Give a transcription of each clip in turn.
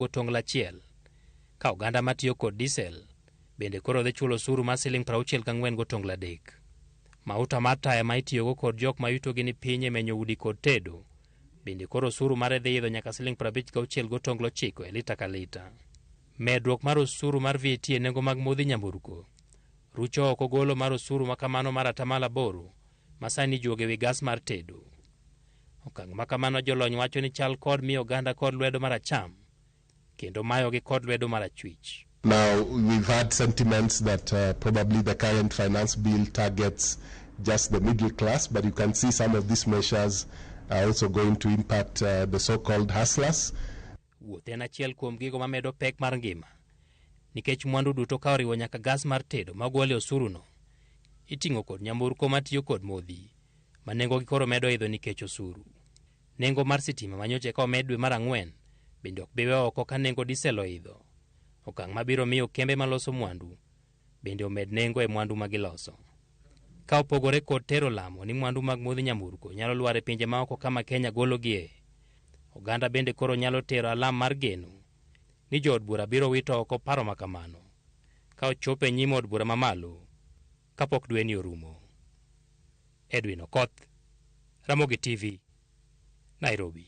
Gotongla achiel ka oganda matiyo kod diesel bende koro dhi chulo osuru mar siling 64 gotongla 3. Mauta mar taya ma itiyogo kod jok ma yutogi ni piny e menyo udi kod tedo bende koro osuru mare dhi idho nyaka siling 56 gotongla 9 e lita ka lita. Medruok mar osuru mar VAT e nengo mag modhi nyamburko rucho oko golo mar osuru ma kamano mar 8% ma sani ijuogo ewi gas mar tedo. Okang' ma kamano jolony wacho ni chal kod miyo oganda kod lwedo mar acham kendo mayogi kod lwedo mar achwich. Now, we've had sentiments that probably the current finance bill targets just the middle class, but you can see some of these measures are also going to impact the so-called hustlers. Wuoth en achiel kuom gigo mamedo pek mar ngima nikech mwandu duto ka oriwo nyaka gas mar tedo ma ogol e osuruno iting'o kod nyamburko matiyo kod modhi ma nengogi koro medo idho nikech osuru. Nengo mar sitima manyocha eka omed dwe mar ang'wen bende ok bi we oko ka nengo diesel oidho. Okang' mabiro miyo kembe maloso mwandu bende omed nengo e mwandu ma giloso. Ka opogore kod tero lamo ni mwandu mag modhi nyamburko nyalo lwar e pinje maoko kama Kenya gologie, oganda bende koro nyalo tero alam mar geno ni jood bura biro wito oko paro ma kamano ka ochopo e nyim od bura mamalo kapok dweni orumo. Edwin Okoth, Ramogi TV, Nairobi.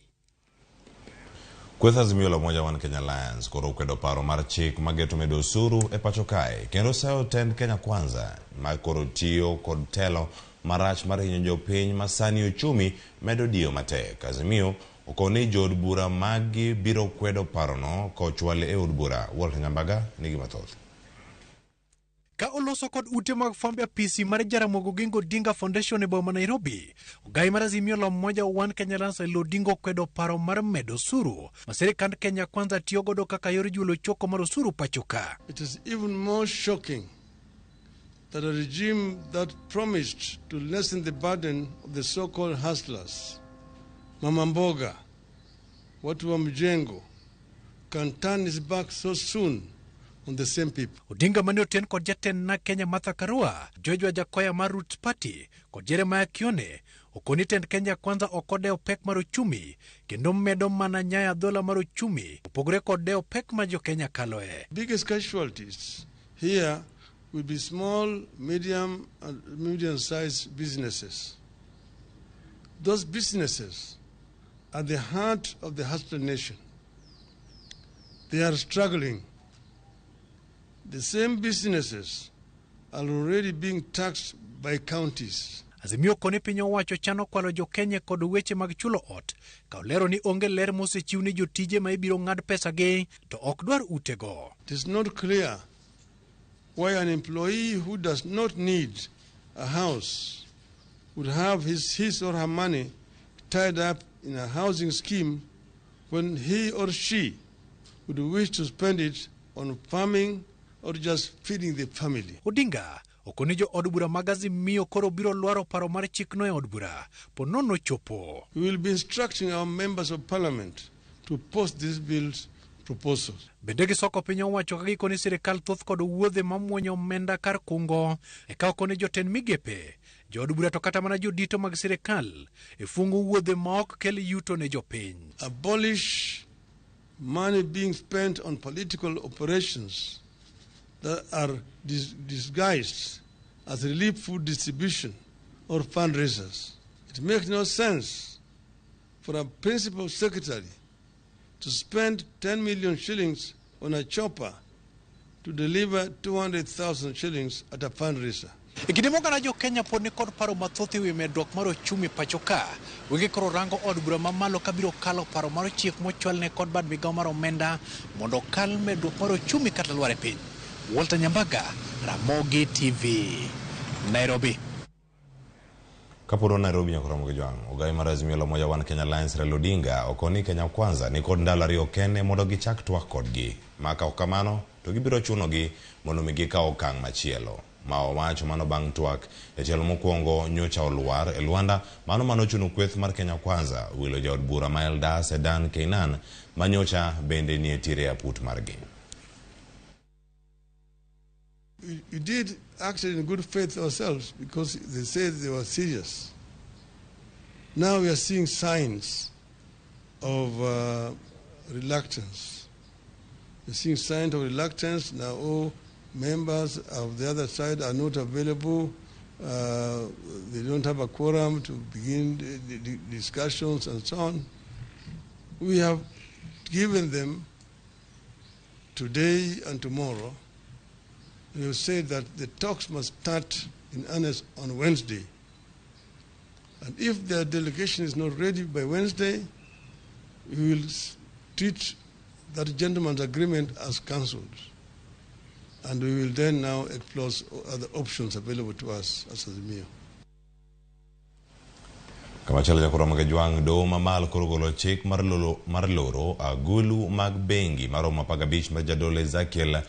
Kweth Azimio la Umoja One Kenya Alliance koro okwedo paro mar chik mageto medo osuru e pacho kae kendo sayo tend Kenya Kwanza ma koro tiyo kod telo marach mar hinyo jopiny ma sani uchumi medo diyo matek. Azimio okoni jood bura maggi biro kwedo parono kochwale e od bura. Walter Nyambaga nigi mathoth. Ka oloso kod ute mag fwambo e apisi mar Jaramogi Oginga Odinga Foundation e boma Nairobi, ogai mar Azimio la Umoja One Kenya Alliance Raila Odinga okwedo paro mar medo osuru ma sirikand Kenya Kwanza tiyo godo kaka yor juolo choko mar osuru pacho ka. It is even more shocking that a regime that promised to lessen the burden of the so-called hustlers, Mama Mboga, watu wa mjengo, can turn his back so soon on the same people. Odinga mane oten kod jatend na Kenya Martha Karua, George Wajackoyah mar Roots Party kod Jeremiah Kioni okoni tend Kenya Kwanza ok odewo pek mar uchumi kendo medo mana nyayo adhola mar uchumi opogore kod dewo pek ma jo Kenya kaloe. Biggest casualties here will be small, medium, and medium-sized businesses. Those businesses are the heart of the hustler nation. They are struggling. The same businesses are already being taxed by counties. Azimio koni piny owacho chano kwalo jo Kenya kod weche mag chulo ot ka olero ni onge ler mosechiw ni jotije ma ibiro ng'ad pesagi to ok dwar utego. It is not clear why an employee who does not need a house would have his or her money tied up in a housing scheme when he or she would wish to spend it on farming or just feeding the family. Odinga okoni jo od bura mag Azimio koro biro lwaro paro mar chikno e od bura po nono chopo. We will be instructing our members of parliament to post these bills proposals. Bende gisoko piny owacho ka gikoni sirikal thoth kod wuodhe mamuonyo omenda kar kungo eka okoni jotend migepe jood bura to kata mana jodito mag sirikal e fungo wuodhe ma ok kel yuto ne jopiny. Abolish money being spent on political operations that are disguised as relief food distribution or fundraisers. It makes no sense for a principal secretary to spend 10 million shillings on a chopper to deliver 200,000 shillings at a fundraiser. E kinde moganda jo Kenya pod nikod paro mathoth ewi medruok mar ochumi pacho ka. Wege koro rango od bura mamalo kabiro kalo paro mar chik mochwalne kod bad migawo mar omenda mondo okal medruok mar ochumi kata lwar e piny. Walter Nyambaga, Ramogi TV, Nairobi. Kapod wan Nairobi nyaka romo gi jwang', ogai mar Azimio la Umoja One Kenya Alliance Raila Odinga okoni Kenya Kwanza ni kod ndalo ariyo kende mondo gichak twak kodgi. Ma ka ok kamano to gibiro chunogi mondo mi gikaw okang' machielo. Ma owacho mano bang' twak e tielo mokwongo nyocha olwar e Luanda, mano manochuno kweth mar Kenya Kwanza wilo jaod bura ma Eldas Edan Keynan ma nyocha bende nie tiere aput margi. We did act in good faith ourselves because they said they were serious. Now we are seeing signs of reluctance. We're seeing signs of reluctance. Now all members of the other side are not available. They don't have a quorum to begin the discussions and so on. We have given them today and tomorrow. We have said that the talks must start in earnest on Wednesday. And if their delegation is not ready by Wednesday, we will treat that gentleman's agreement as cancelled. And we will then now explore other options available to us as Azimio. Kamachielo jakoro mag jwang' doho mamalo koro ogolo chik mar loro agulu mag bengi maromo 15 mar jadolo Ezekiel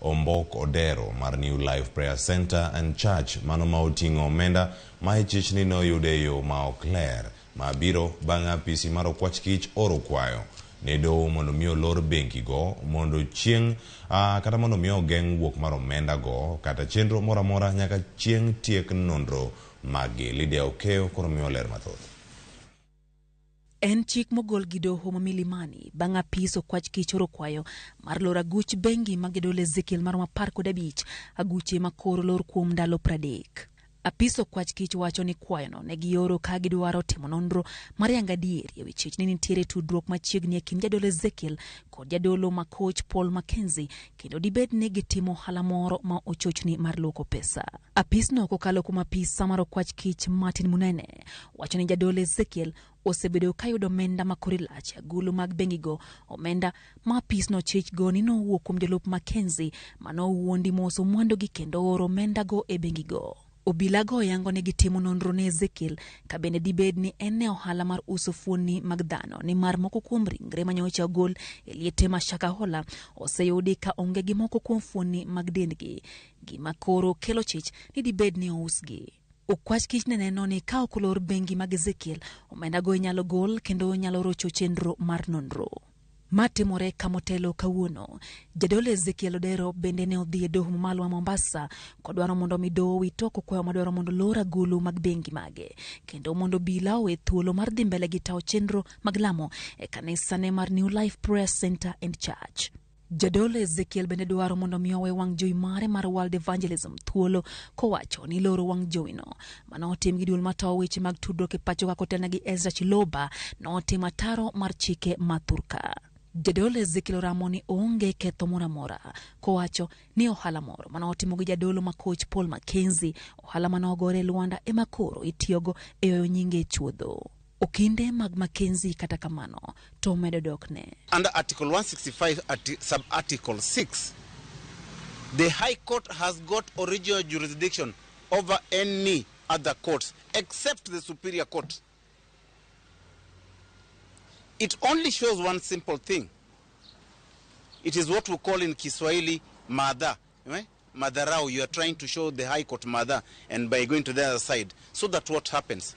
Ombok Odero mar New Life Prayer Center and Church mano ma oting'o omenda ma ichich ni noyudo e yo ma ok ler ma biro bang' apisi mar okwach kich oro kwayo ne doho mondo mi olor bengi go mondo chieng' kata mondo mi ogeng' wuok mar omenda go kata chenro moro amora nyaka chieng' tiek nonro maggi. Lydia Okeyo koro miyo ler mathoth. En chik mogol gi doho ma Milimani bang' apis okwach kich oro kwayo mar loro aguch bengi mag jadolo Ezekiel maromo 15, aguche ma koro lor kuom ndalo 30. Apis okwach kich wacho ni kwayono ne gioro ka gidwaro timo nonro mar yango adier ewi chich ni nitiere tudruok machiegni e kind jadolo Ezekiel kod jadolo ma koch Paul Mackenzie kendo dibed ni gitimo ohala moro ma ochochni mar luoko pesa. Apisno kokalo kuom apisa mar okwach kich Martin Munene wacho ni jadolo Ezekiel osebedo kayudo omenda ma kore lach e agulu mag bengigo, omenda ma apisno chich go ni nowuok kuom jolup Mackenzie manowuondi moso mwandugi kendo oro omendago e bengigo. Obilago yango ni gitimo nonro ne Ezekiel ka bende dibed ni en e ohala mar uso fuonni mag dhano nimar moko kuom ringre manyocha ogol e liete ma Shakahola oseyudi ka onge gi moko kuom fuonni mag dendgi, gima koro kelo chich ni dibed ni ousgi. Okwach kich ne neno ni ka ok olor bengi mag Ezekiel, omendago inyalo gol kendo nyalo rocho chenro mar nonro. Matimore kamotelo kawuono. Jadolo Ezekiel Odero bende ne odhi e doho mamalo ma Mombasa kodwaro mondo mi doho owit oko kwayo madwaro mondo olor agulu mag bengi mage kendo mondo obila owe thuolo mar dhi mbele gi tawo chenro mag lamo e kanisane mar New Life Prayer Center and Church. Jadolo Ezekiel bende dwaro mondo mi owe wang' jowi mare mar World Evangelism thuolo kowacho ni loro wang' jowino manotim gi duol matawo weche mag tudruok e pacho kaka otelne gi Ezra Chiloba notimo ataro mar chike ma thurka. Jadolo Ezekiel oramo ni onge ketho moro amora kowacho ni ohala moro manotimo gi jadolo ma koch Paul Mackenzie, ohala manogore e Luanda ema koro itiyogo e yoyo nyinge e chuodho. Okinde mag Mackenzie kata kamano to omedo dokne. Under Article 165 sub-article 6, the High Court has got original jurisdiction over any other courts except the Superior Court. It only shows one simple thing. It is what we call in Kiswahili madha. Madharau. You are trying to show the High Court madha, and by going to the other side. So that what happens?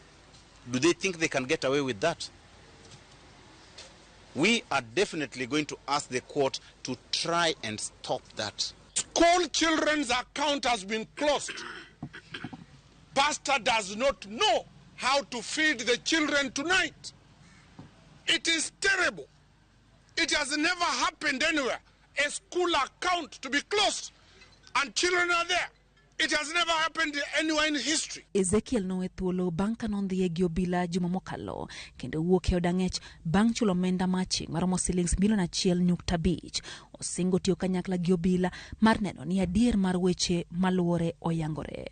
Do they think they can get away with that? We are definitely going to ask the court to try and stop that. School children's account has been closed. Pastor does not know how to feed the children tonight. It is terrible. It has never happened anywhere. A school account to be closed and children are there. It has never happened anywhere in history. Ezekiel nowe thuolo bang' ka nondhiye gi obila juma mokalo kendo wuok e od ang'ech bang' chulo omenda maching' maromo silings milion 1.5. Osingo tiyo kanyakla gi obila mar neno ni adier mar weche maluwore oyangore.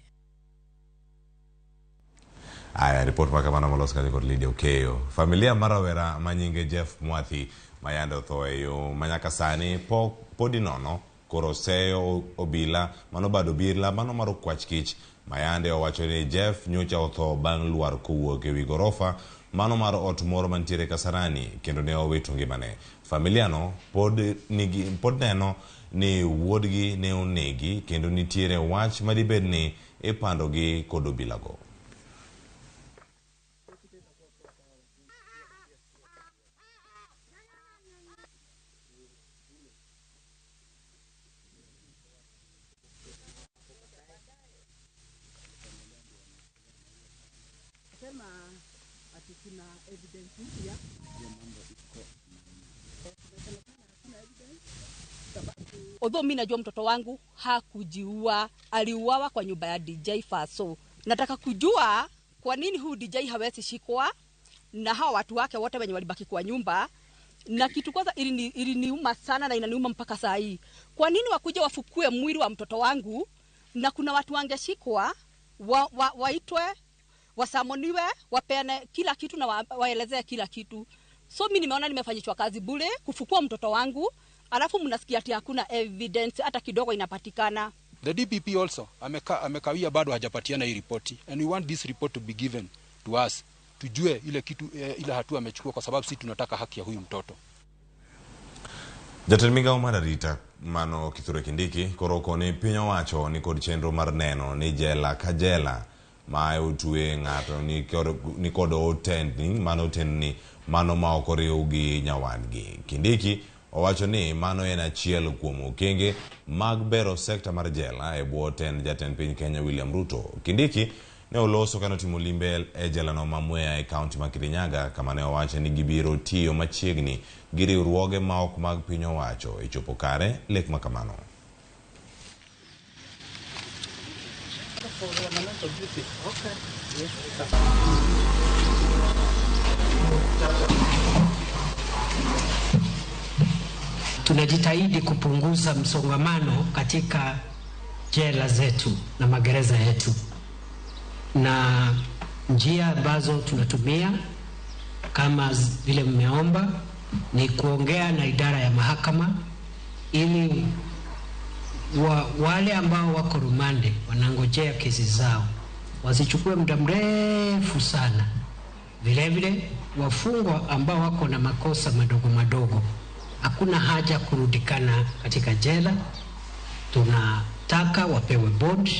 Aya, ripot ma kamano molos kanyo kod Lydia Okeyo. Familia mar rawera ma nyinge Jeff Mwathi mayande otho e yo manyaka sani podi nono koro seyo obila mano bad obila mano mar okwach kich mayande owacho ni Jeff nyocha otho bang' lwar kowuok ewi gorofa mano mar ot moro mantiere Kasarani kendo ne owito ngimane. Familia no pod neno ni wuodgi ne onegi kendo nitiere wach madibed ni ipandogi kod obilago. Although mimi najua mtoto wangu hakujiua, aliuawa kwa nyumba ya DJ Faso. Nataka kujua kwa nini huyu DJ hawezi shikwa na hawa watu wake wote wenye walibaki kwa nyumba. Na kitu kwanza iliniuma sana na inaniuma mpaka saa hii. Kwa nini wakuja wafukue mwili wa mtoto wangu na kuna watu wangeshikwa waitwe, wasamoniwe, wapeane kila kitu na waelezee kila kitu. So mimi nimeona nimefanyishwa kazi bure kufukua mtoto wangu, alafu mnasikia ati hakuna evidence hata kidogo inapatikana. The DPP also amekawia bado hajapatiana hii ripoti, and we want this report to be given to us. Tujue ile kitu, ile hatua amechukua, kwa sababu sisi tunataka haki ya huyu mtoto. Jatend migao mar arita mano Kithure Kindiki koro okoni piny owacho ni kod chenro mar neno ni jela ka jela ma otwe ng'ato ni kod otendni mano otendni mano ma ok oriw gi nyawadgi. Kindiki owacho ni mano en achiel kuom okenge mag bero sekta mar jela e bwo tend jatend piny Kenya William Ruto. Kindiki ne oloso kane otimo limbe e jelano ma Mwea e kaunti ma Kirinyaga, kama ne owacho ni gibiro tiyo machiegni gi riwruoge ma ok mag piny owacho e chopo kare lek ma kamano. Tunajitahidi kupunguza msongamano katika jela zetu na magereza yetu, na njia ambazo tunatumia kama vile mmeomba ni kuongea na idara ya mahakama ili wale ambao wako rumande wanangojea kesi zao wasichukue muda mrefu sana. Vile vile wafungwa ambao wako na makosa madogo madogo, hakuna haja kurudikana katika jela. Tunataka wapewe bond,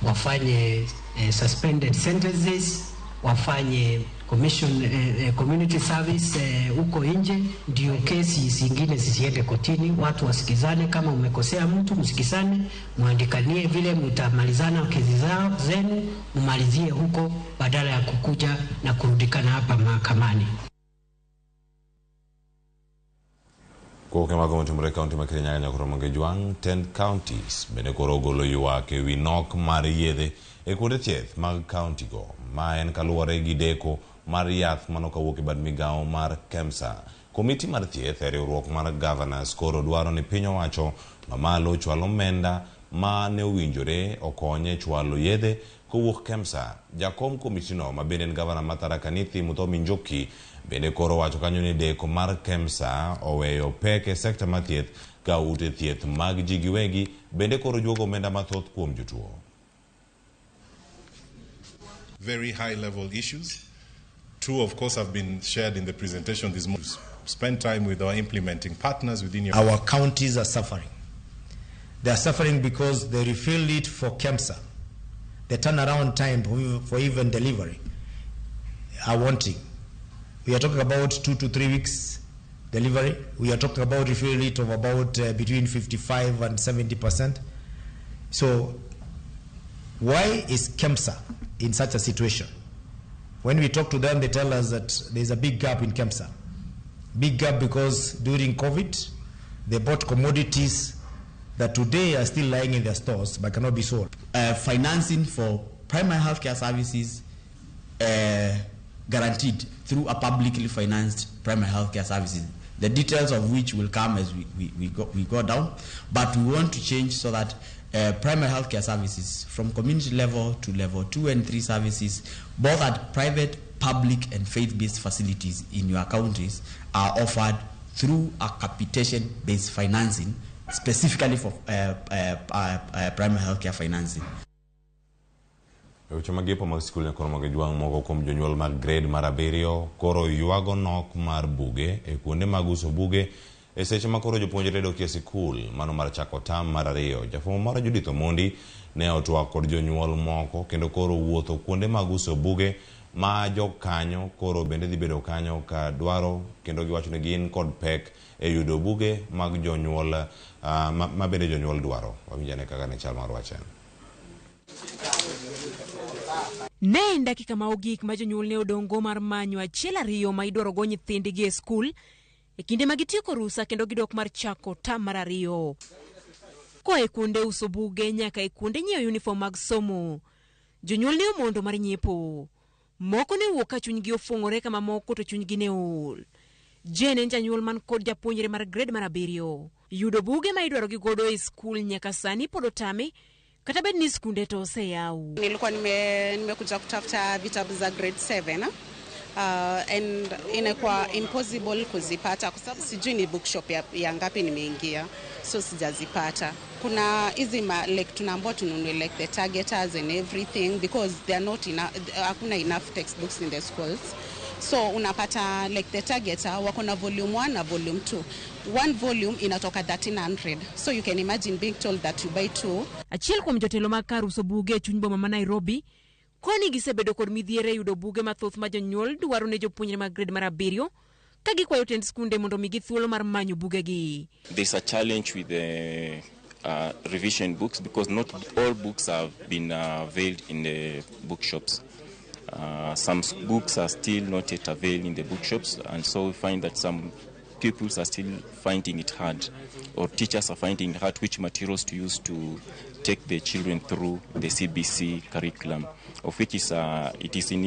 wafanye suspended sentences, wafanye commission, community service huko nje, ndio kesi zingine zisiende kotini. Watu wasikizane, kama umekosea mtu msikizane, muandikanie vile mtamalizana kesi zao zenu, mumalizie huko badala ya kukuja na kurudikana hapa mahakamani. Koke mago motimore kaunti ma Kirinyaga nyaka Ramogi Jwang', 10 counties bende koro ogolo ywak ewi nok mar yedhe e kuonde thieth mag kaunti go. Ma en kaluwore gi deko mar yath manokawuok e bad migawo mar KEMSA. Komiti mar thieth e riwruok mar Governors koro dwaro ni piny owacho mamalo ochwal omenda ma ne owinjore okonye chwalo yedhe kowuok KEMSA. Jakom komitino ma bende en gavana ma Tharaka Nithi Muthomi Njoki bende koro wacho kanyo ni deko mar KEMSA oweyo pek e sekta mar thieth ka ute thieth mag ji giwegi bende koro juogo omenda mathoth kuom jotuo. Very high level issues. Two, of course, have been shared in the presentation this morning. Spend time with our implementing partners within your... Our counties are suffering. They are suffering because they refilled it for KEMSA. The turnaround time for even delivery are wanting. We are talking about 2 to 3 weeks delivery. We are talking about refill rate of about between 55 and 70%. So why is KEMSA in such a situation? When we talk to them, they tell us that there's a big gap in KEMSA. Big gap because during COVID, they bought commodities that today are still lying in their stores but cannot be sold. Financing for primary healthcare services guaranteed through a publicly financed primary healthcare services, the details of which will come as we go down. But we want to change so that primary healthcare services from community level to level 2 and 3 services, both at private, public and faith-based facilities in your counties, are offered through a capitation-based financing, specifically for primary healthcare financing. Weche mag yepo mag sikul nyaka Ramogi Jwang' moko kuom jonyuol mag grade mar 7 koro ywago nok mar buge e kuonde mag uso buge e seche ma koro jopuonjre dok e sikul mano mar chako tam mar 2. Jafwambo moro Judith Omondi ne otwak kod jonyuol moko kendo koro wuotho kuonde mag uso buge ma jokanyo koro bende dhi bedo kanyo ka dwaro kendo giwacho ni gin kod pek e yudo buge mag jonyuol ma bende jonyuol dwaro. Wawinjane kaka ne chal mar wach en. Ne en dakika ma ogik ma jonyuol ne odong'go mar manyo achiel ariyo ma idwarogo nyithindgi e skul e kinde ma gitieko rusa kendo gidok mar chako tam mar 2. Koa e kuonde uso buge nyaka e kuonde nyiewo uniform mag somo, jonyuol ne omondo mar nyiepo. Moko ne owuok ka chunygi ofuong'ore ka mamoko to chunygi ne ool. Jane en janyuol man kod japuonjre mar grade mar abiriyo. Yudo buge ma idwaro gi godo e skul nyaka sani pod otame kata bed ni skunde to oseyaw. Nilikuwa nimekuja kutafuta vitabu za grade 7 and inakuwa impossible kuzipata kwa sababu sijui ni bookshop ya ngapi nimeingia, so sijazipata. Kuna hizi like tunaambiwa tununue like the targeters and everything because they are not enough, hakuna enough textbooks in the schools. So unapata like the targeter wako na volume 1 na volume 2. One volume inatoka 1300. So you can imagine being told that you buy two. Achiel kuom jotelo mag kar uso buge e chuny boma ma Nairobi koni gisebedo kod midhiero e yudo buge mathoth ma jonyuol dwaro ne jopuonjre mag grade mar abiriyo ka gikwayo tend skunde mondo omigi thuolo mar manyo bugegi. There's a challenge with the revision books because not all books have been availed in the bookshops. Some books are still not yet available in the bookshops, and so we find that some pupils are still finding it hard, or teachers are finding it hard which materials to use to take the children through the CBC curriculum, of which is it is in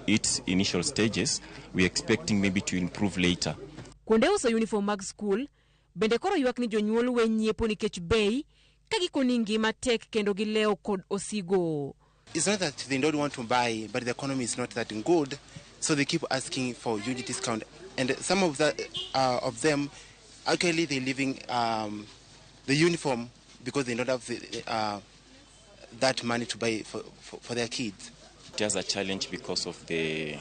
its initial stages. We're expecting maybe to improve later. Kuonde uso uniform mag skul bende koro ywak ni jonyuol we nyiepo nikech bei ka gikoni ngima tek kendo gilewo kod osigo. It's not that they don't want to buy, but the economy is not that good, so they keep asking for huge discount. And some of them, actually, they're leaving the uniform because they don't have that money to buy for their kids. It has a challenge because of the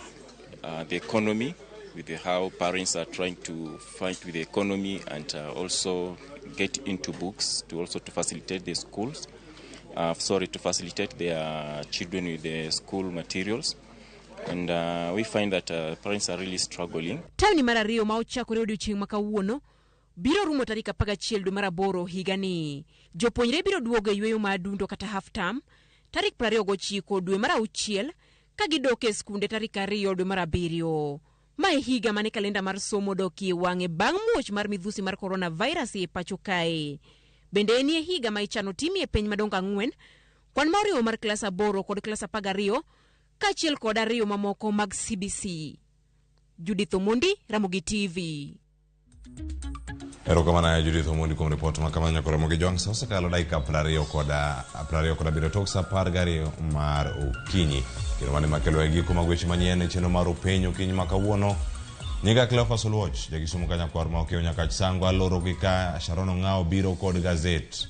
economy, with how parents are trying to fight with the economy and also get into books to also to facilitate the schools. Sorry, to facilitate their children with the school materials. And we find that parents are really struggling. Term mar ariyo ma ochakore odiochieng' ma kawuono biro rumo tarik 11 dwe mar aboro higani. Jopuonjre biro duogo e yweyo mar adundo kata half term tarik 29 dwe mar auchiel ka gidok e skunde tarik 2 dwe mar abiriyo. Ma e higa mane kalenda mar somo dokie wang'e bang' muoch mar midhusi mar coronavirus e pacho kae. Bende enie higa ma ichano timie penj madongo ang'wen, kwan ma oriwo mar klas aboro kod klas 12 kaachiel kod ariyo mamoko mag CBC. Judith Omondi, Ramogi TV. Erokamano Judith Omondi kuom ripot ma kamano. Nyaka Ramogi Jwang', sa osekalo dakika 27 tok sa 12 mar okinyi, kendo mane makelo e giko mag weche manyien e chenro mar openyo okinyi ma kawuono. Nyinga Cleophas Oluoch, jakisumu kanyakwar ma okiewo nyaka Sango aloro gi ka Sharon Ong'awo biro kod gazet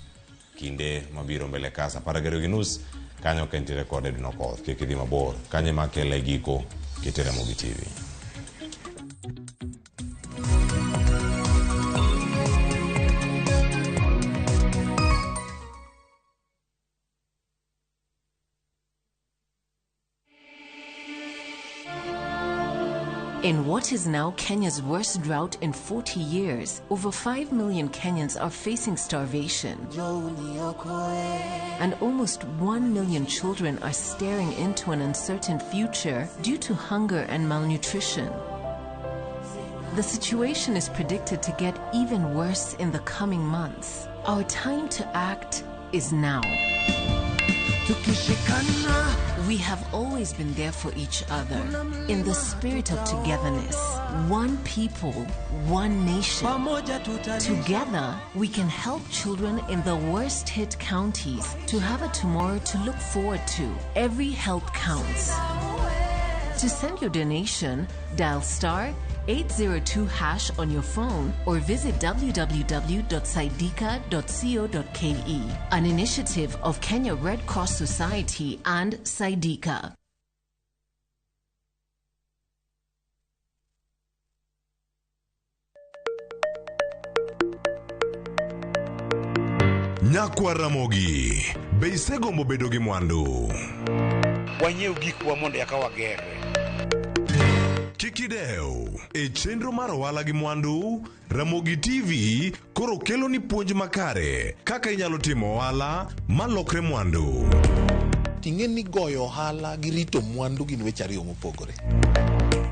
kinde mabiro mbele ka sa 12:30 kanyo ka entiere kod Edwin Okoth. Kik idhi mabor kanyo ema kele giko kite Ramogi TV. In what is now Kenya's worst drought in 40 years, over 5 million Kenyans are facing starvation. And almost 1 million children are staring into an uncertain future due to hunger and malnutrition. The situation is predicted to get even worse in the coming months. Our time to act is now. We have always been there for each other in the spirit of togetherness. One people, one nation. Together, we can help children in the worst hit counties to have a tomorrow to look forward to. Every help counts. To send your donation, dial star 802 hash on your phone or visit www.saidika.co.ke. An initiative of Kenya Red Cross Society and Saidika. Nyakwar Ramogi, be isegombo bedo gi mwandu? Wanyiew gikwa mondo eka wagerre. Kik idew. E chenro mar ohala gi mwandu, Ramogi TV koro kelo ni puonj makare kaka inyalo timo ohala malokre mwandu. Ting'e ni goyo ohala gi rito mwandu gin weche ariyo mopogore.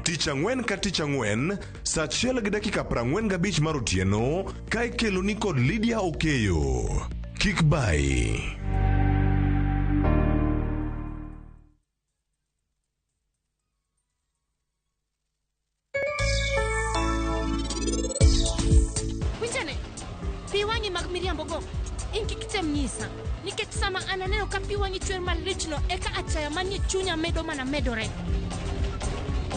Tich ang'wen ka tich ang'wen, sa 1:45 mar otieno, ka ikeloni kod Lydia Okeyo. Kik bayi. Winjane, pi wang'i mag miriambogo in kik item nyisa nikech sama an aneno ka pi wang'i chwer malichno eka achaya manie chunya medo mana medore.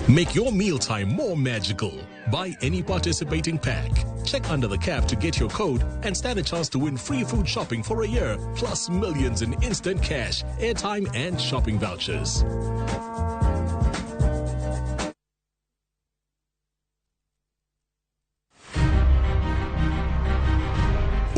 Make your mealtime more magical. Buy any participating pack. Check under the cap to get your code and stand a chance to win free food shopping for a year, plus millions in instant cash, airtime, and shopping vouchers.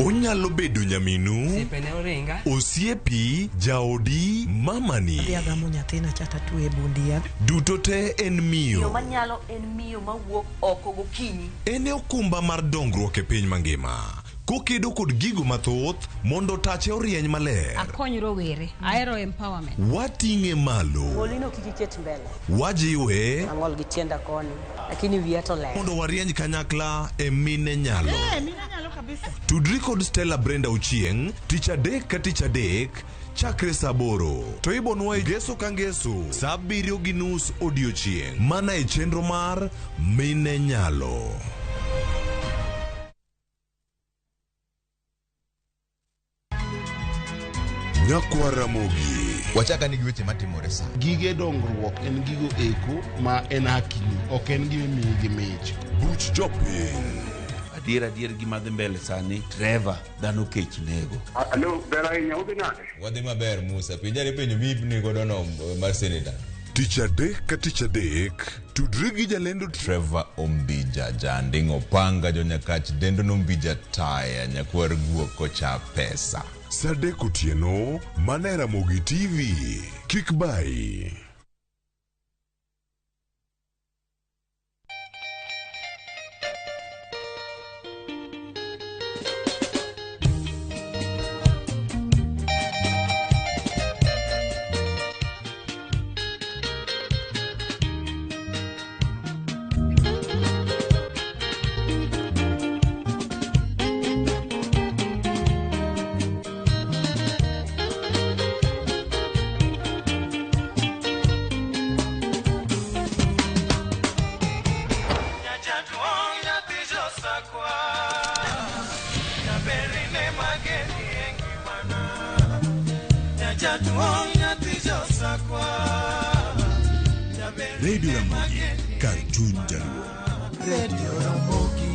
Onyalo bedo nyaminu, Osiepene oringa. osiepi, jaodi, mamani. Adhi agamo nyathina cha tatwe e bund yath. Duto te en miyo. Miyo manyalo en miyo mawuok oko gokinyi. En e okumba mar dongruok e piny mangima. Kokedo kod gigo mathoth mondo tache orieny maler. Akony rowere. Ahero empowerment. Wating'e malo. Golino kik iket mbele. Wajiwe Ang'ol gi tienda koni, lakini wiya to ler. mondo warieny kanyakla e mine nyalo. Eh, mine nyalo kabisa. Tudri kod Stella Brenda Ochieng' tich adek ka tich adek chakre saa aboro to ibonwa e ngeso ka ngeso saa abiriyo gi nus odiochieng' mana e chenro mar Mine Nyalo. Nyakwa Ramogi. Wachaka ni gi weche matimore sa. Gige dongruok en gigo eko ma en hakini, ok en gima imiyi gi mich. Buch jopiny. Adier adier gima dhi mbele sani, Trevor, dhano kech nego. Alo, ber ahinya, udhi nade? Wadhi maber Musa, penjari penjo mibni godo no mar seneta. Tich adek ka tich adek, tudri gi jalendo Trevor Ombija, janding' opanga jonyakach dendo nombija taya nyakwar guok kocha pesa. Saa adek otieno, mana e Ramogi TV. Kik bayi. Radio Ramogi, kar chuny jaluo. Radio Ramogi.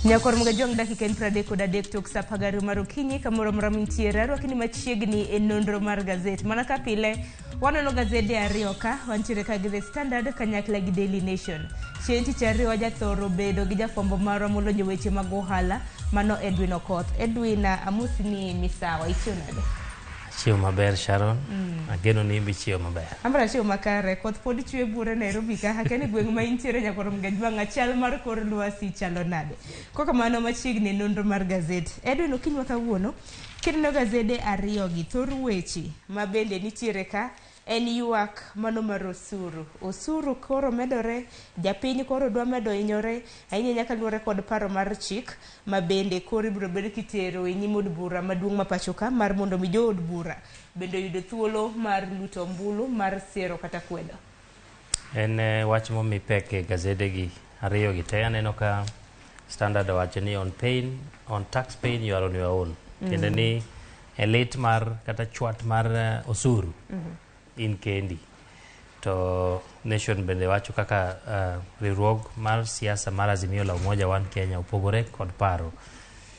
Nyakor Mugajwang' dakika en 33 tok sa 12 mar okinyi kamoro amora mintiere arwaki ni machiegni e nonro mar gazet. Mana ka pile wanono gazede ariyo ka wantiere ka gi The Standard kanyakla gi Daily Nation. Chieng' tich ariyo wajathoro bedo gi jafwambo marwa molony e weche mag ohala mano Edwin Okoth. Edwin, amosi ni misawa, ichiew nade? Achiew maber Sharon. Ageno ni imbe ichiew maber. An achiew makare, koth pod chwe buore Nairobi ka, akia ni gweng' ma intiere Nyakor Mgajwang' chal mar kor lwasi chalo nade. Kokamano machiegni e nonro mar gazet. Edwin, okinyi ma kawuono, kineno gazede ariyo gi thor weche ma bende nitiere ka en ywak mano mar osuru. Osuru koro medore, japiny koro dwa medo hinyore, ahinya nyaka luwore kod paro mar chik ma bende koro ibiro bed kitero e nyim od bura maduong' ma pacho ka mar mondo mi jood bura bende oyud thuolo mar luto ombulu mar sero kata kwedo. En wach momi pek e gazede gi ariyo gi te. Aneno ka Standard owacho ni on pain, on tax pain you are on your own. Tiende ni e lit mar kata chwat mar osuru in kendi. To Nation bende wacho kaka riwruog mar siasa mar Azimio la Umoja One Kenya opogore kod paro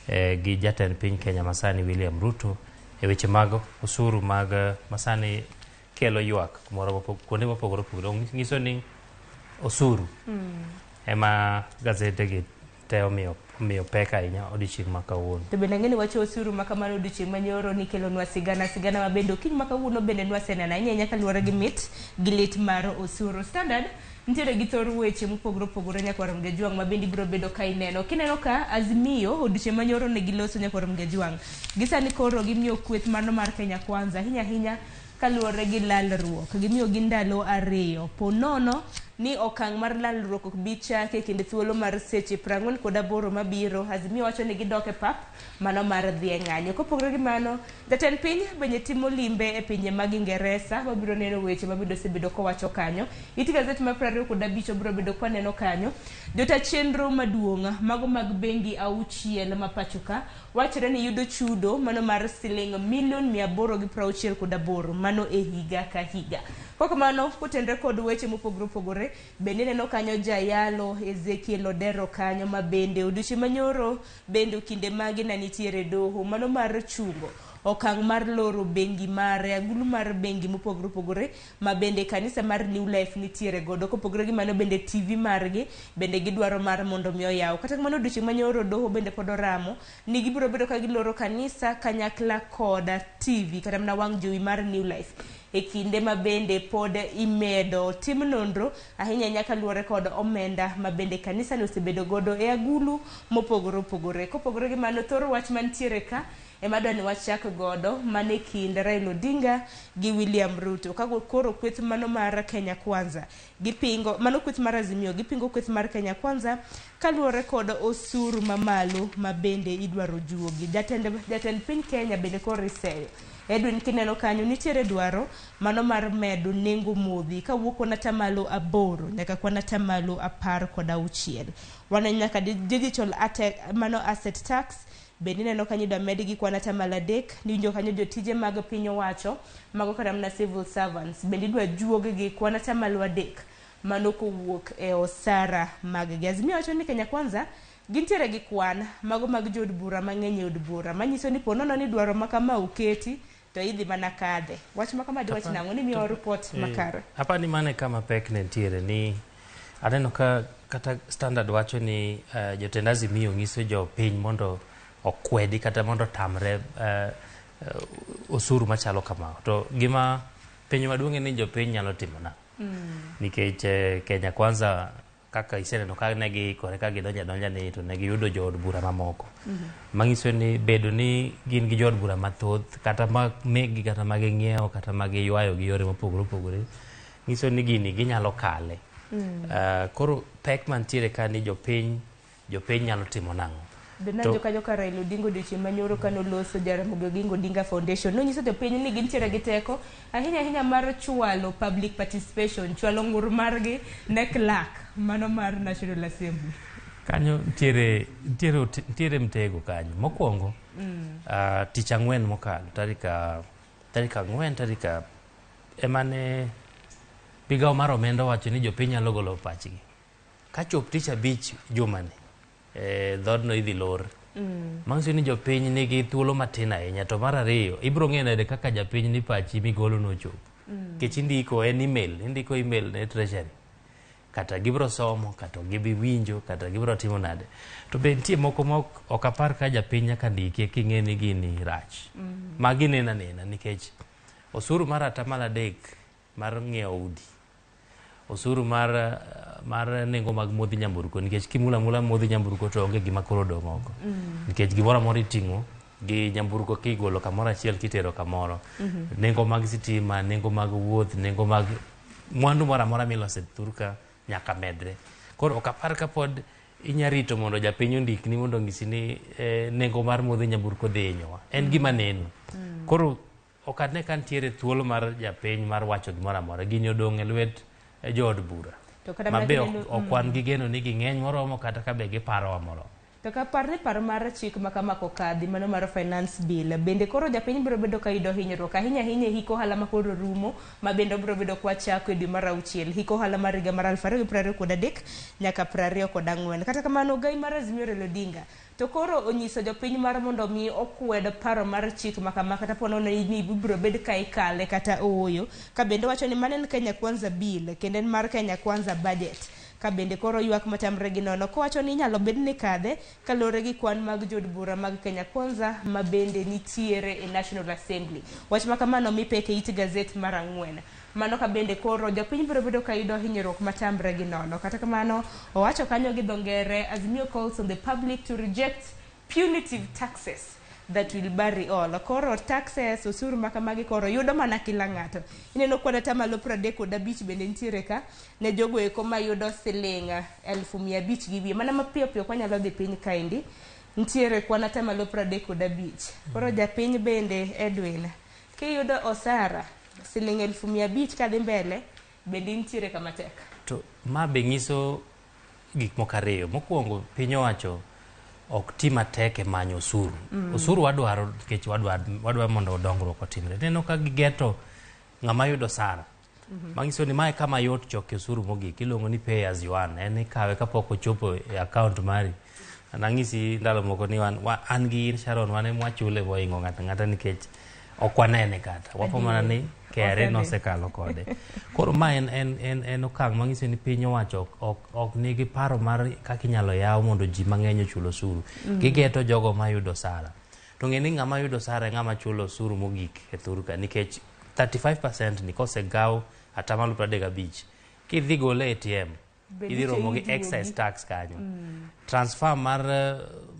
gi jatend piny Kenya masani William Ruto e weche mag osuru mag masani kelo ywak kumoro kuonde mopogore opogore. Nyiso ni osuru ema gazete gi te omiyo omiyo pek ahinya odiochieng' ma kawuono. To bende ang'e ni wach osuru ma kamano odiochieng' manyoro nikelonwa sigana sigana ma bende okinyi ma kawuono bende nwaseneno ahinya ahinya kaluwore gi mit gi lit mar osuru. Standard nitiere gi thor weche mopogore opogore nyakwar Mgejwang' ma bende ibiro bedo ka ineno. Kineno ka Azimio odiochieng' manyoro ne giloso nyakwar Mgejwang'. Gisani koro gimiyo kweth mano mar Kenya Kwanza ahinya ahinya kaluwore gi lalruok. Gimiyogi ndalo ariyo. Po nono ni okang' mar lalruok ok bi chake e kind thuolo mar seche 48 mabiro, Azimio wacho ni gidok e pap mano mar dhi e ng'anyo. Kopogore gi mano, jatend piny bende timo limbe e pinje mag Ingeresa. Wabiro neno weche ma bende osebedo kowacho kanyo. It gazet mar 25 biro bedo kwaneno kanyo. Jota chenro maduong' mago mag bengi 6 ma pacho ka wachore ni yudo chudo mano mar siling milion 868 mano e higa ka higa. Kokamano, kotenre kod weche mopogore opogore, bende ineno kanyo jayalo Ezekiel Odero kanyo ma bende odiochieng' manyoro bende kinde mage na nitiere doho mano mar chungo okang' mar loro bengi mare, agulu mar bengi mopogore opogore ma bende kanisa mar New Life nitiere godo. Kopogore gi mano bende TV margi bende gidwaro mar mondo mi oyaw. Kata kamano odiochieng' manyoro doho bende pod oramo ni gibiro bedo ka giloro kanisa kanyakla koda TV kata mana wang' jowi mar New Life e kinde ma bende pod imedo tim nonro ahinya ahinya kaluwore kod omenda ma bende kanisa ni osebedo godo e agulu mopogore opogore. Kopogore gi mano, thor wach mantiere ka ema adwa ni wachak godo mane kind Raila Odinga gi William Ruto. Ka koro kweth mano mar Kenya Kwanza gipingo mano kweth mar Azimio gipingo kweth mar Kenya Kwanza kaluwore kod osuru mamalo ma bende idwaro juogi. Jatend piny Kenya bende koro iseyo. Edwin kineno kanyo nitiere dwaro mano mar medo nengo modhi kawuok kuon atamalo 8 nyaka kuon atamalo 16. Waneno nyaka digital mano asset tax bende ineno kanyo idwa medgi kwan atamalo 3. Niwinjo kanyo jotije mag piny owacho mago kata mana civil servants bende idwa juog gi kwan atamalo 3 mano kowuok e osara mag gi. Azimio wacho ni Kenya Kwanza gintiere gi kwan mago mag jood bura mang'eny e od bura manyiso ni po nono ni dwaro ma kama oketi to idhi mana kadhe. Wach ma kama diwach nang'o ni miyo report makare? Apani mano e kama pek ne nitiere ni aneno ka kata Standard wacho ni jotend Azimio nyiso jopiny mondo okwedi kata mondo otamre osuru machalo kama. To gima penjo maduong' en ni jopiny nyalo timo nang'o? Nikech Kenya Kwanza kaka iseneno ka ne giikore ka gidonjo adonja ni to ne giyudo jood bura mamoko. Manyiso ni bedo ni gin gi jood bura mathoth kata ma megi kata ma ging'iewo kata ma giywayo gi yore mopogore opogore nyiso ni gini ginyalo kale. Koro pek mantiere ka ni jopiny nyalo timo nang'o? Be kanyo ka Raila Odinga odiochieng' manyoro kanoloso Jaramogi Oginga Odinga Foundation nonyiso jopiny ni gintiere gi teko ahinya ahinya mar chwalo public participation, chwalo ng'ur margi ne clerk mano mar National Assembly. Kanyo nitiere mtego kanyo. Mokwongo tich ang'wen mokalo tarik 4 tarik emane migawo mar omenda owacho ni jopiny nyalo golo pachgi. Kachop tich abich jumani dhodno idhi lor. Manyiso ni jopiny nigi thuolo matin ahinya. To mar ariyo, ibiro ng'eyo nade kaka japiny ni pachi migolo nochopo. Nikech indiko en email, indiko email ne treasury. Kata gibiro somo, kata gibi winjo, kata gibiro timo nade. To be nitie moko ma ok apar ka japiny nyaka ndikie king'e ni gini rach. Magi neno anena nikech osuru mar 3% mar ng'iewo udi, osuru mar nengo mag modhi nyamburko, nikech kimula mula modhi nyamburko to onge gima koro odong' oko. Nikech gimoro amora iting'o gi nyamburko kigolo kamoro achiel kitero kamoro. Nengo mag sitima, nengo mag wuoth, nengo mag mwandu moro amora miloso e thurka nyaka medre. Koro ok apar ka pod inya rito mondo japiny ondikni mondo onyisi ni nengo mar modhi nyamburko dhi hinyowa. En gima neno. Koro ok ane ka nitiere thuolo mar japiny mar wacho gimoro amora. Gini odong' e lwet jood bura. Mabe ok wan gi geno ni ging'eny moromo kata ka be giparowa moromo. To ka par ni paro mar chik ma kama kokadhi mano mar finance bill bende koro japiny biro bedo ka yudo hinyruok ahinya ahinya e hik ohala ma koro rumo ma bende obiro bedo kwa chako e dwe mar 6 hik ohala mar higa mar 2023 nyaka 24. Kata kamano ogai mar Azimio Raila Odinga to koro onyiso jopiny mar mondo mi okwed paro mar chik ma kama kata po nono ni ibiro bed ka ikale kata ooyo, ka bende wacho ni mano en Kenya Kwanza bill kendo en mar Kenya Kwanza budget. Ka bende koro ywak matamre gi nono kowacho ni inyalo bed ni kadhe kaluwore gi kwan mag jood bura mag Kenya Kwanza ma bende nitiere e National Assembly. Wach ma kamano mi pek e it gazet mar 4. Mano ka bende koro jopiny biro bedo ka yudo hinyruok matamre gi nono. Kata kamano owacho kanyo gi dho ngere, Azimio calls on the public to reject punitive taxes that will bury all. Koro taxes, osuru ma kamagi koro yudo mana kila ng'ato. Ineno kwan 35% bende nitiere ka ne jogo eko mayudo siling 500,000 gi wiye. Mana mapiyo piyo kwanyalo dhi piny kaendi, nitiere kwan 35%. Koro japiny bende Edwin, kiyudo osara siling 500,000 kadhi mbele, bende nitiere kama tek. To ma be nyiso gik moko ariyo. Mokwongo, piny owacho ok ti matek e manyo osuru. Osuru wadwaro nikech wadwa mondo dongruok otimre. Ineno ka gigeto ng'ama yudo sara. Manyiso ni mae kama yot choke osuru mogik, iluongo ni pay as you earn. En ikawe kapok ochopo e account mari. Nang'isi ndalo moko ni an gi in Sharon wan ema wachule mohingo ng'ato ang'ata nikech ok wanene kata. Wapo mana ni KRA nosekalo kode. Koro ma en okang' manyiso ni piny owacho ok nigi paro mar kaka inyalo yaw mondo ji mang'eny ochul osuru. Gigeto jogo mayudo osara. To ng'e ni ng'ama yudo osara e ng'ama chulo osuru mogik e thur ka nikech 35% ni kosegaw 35%, kidhi gole ATM, idhi romo gi excise tax kanyo. Transfer mar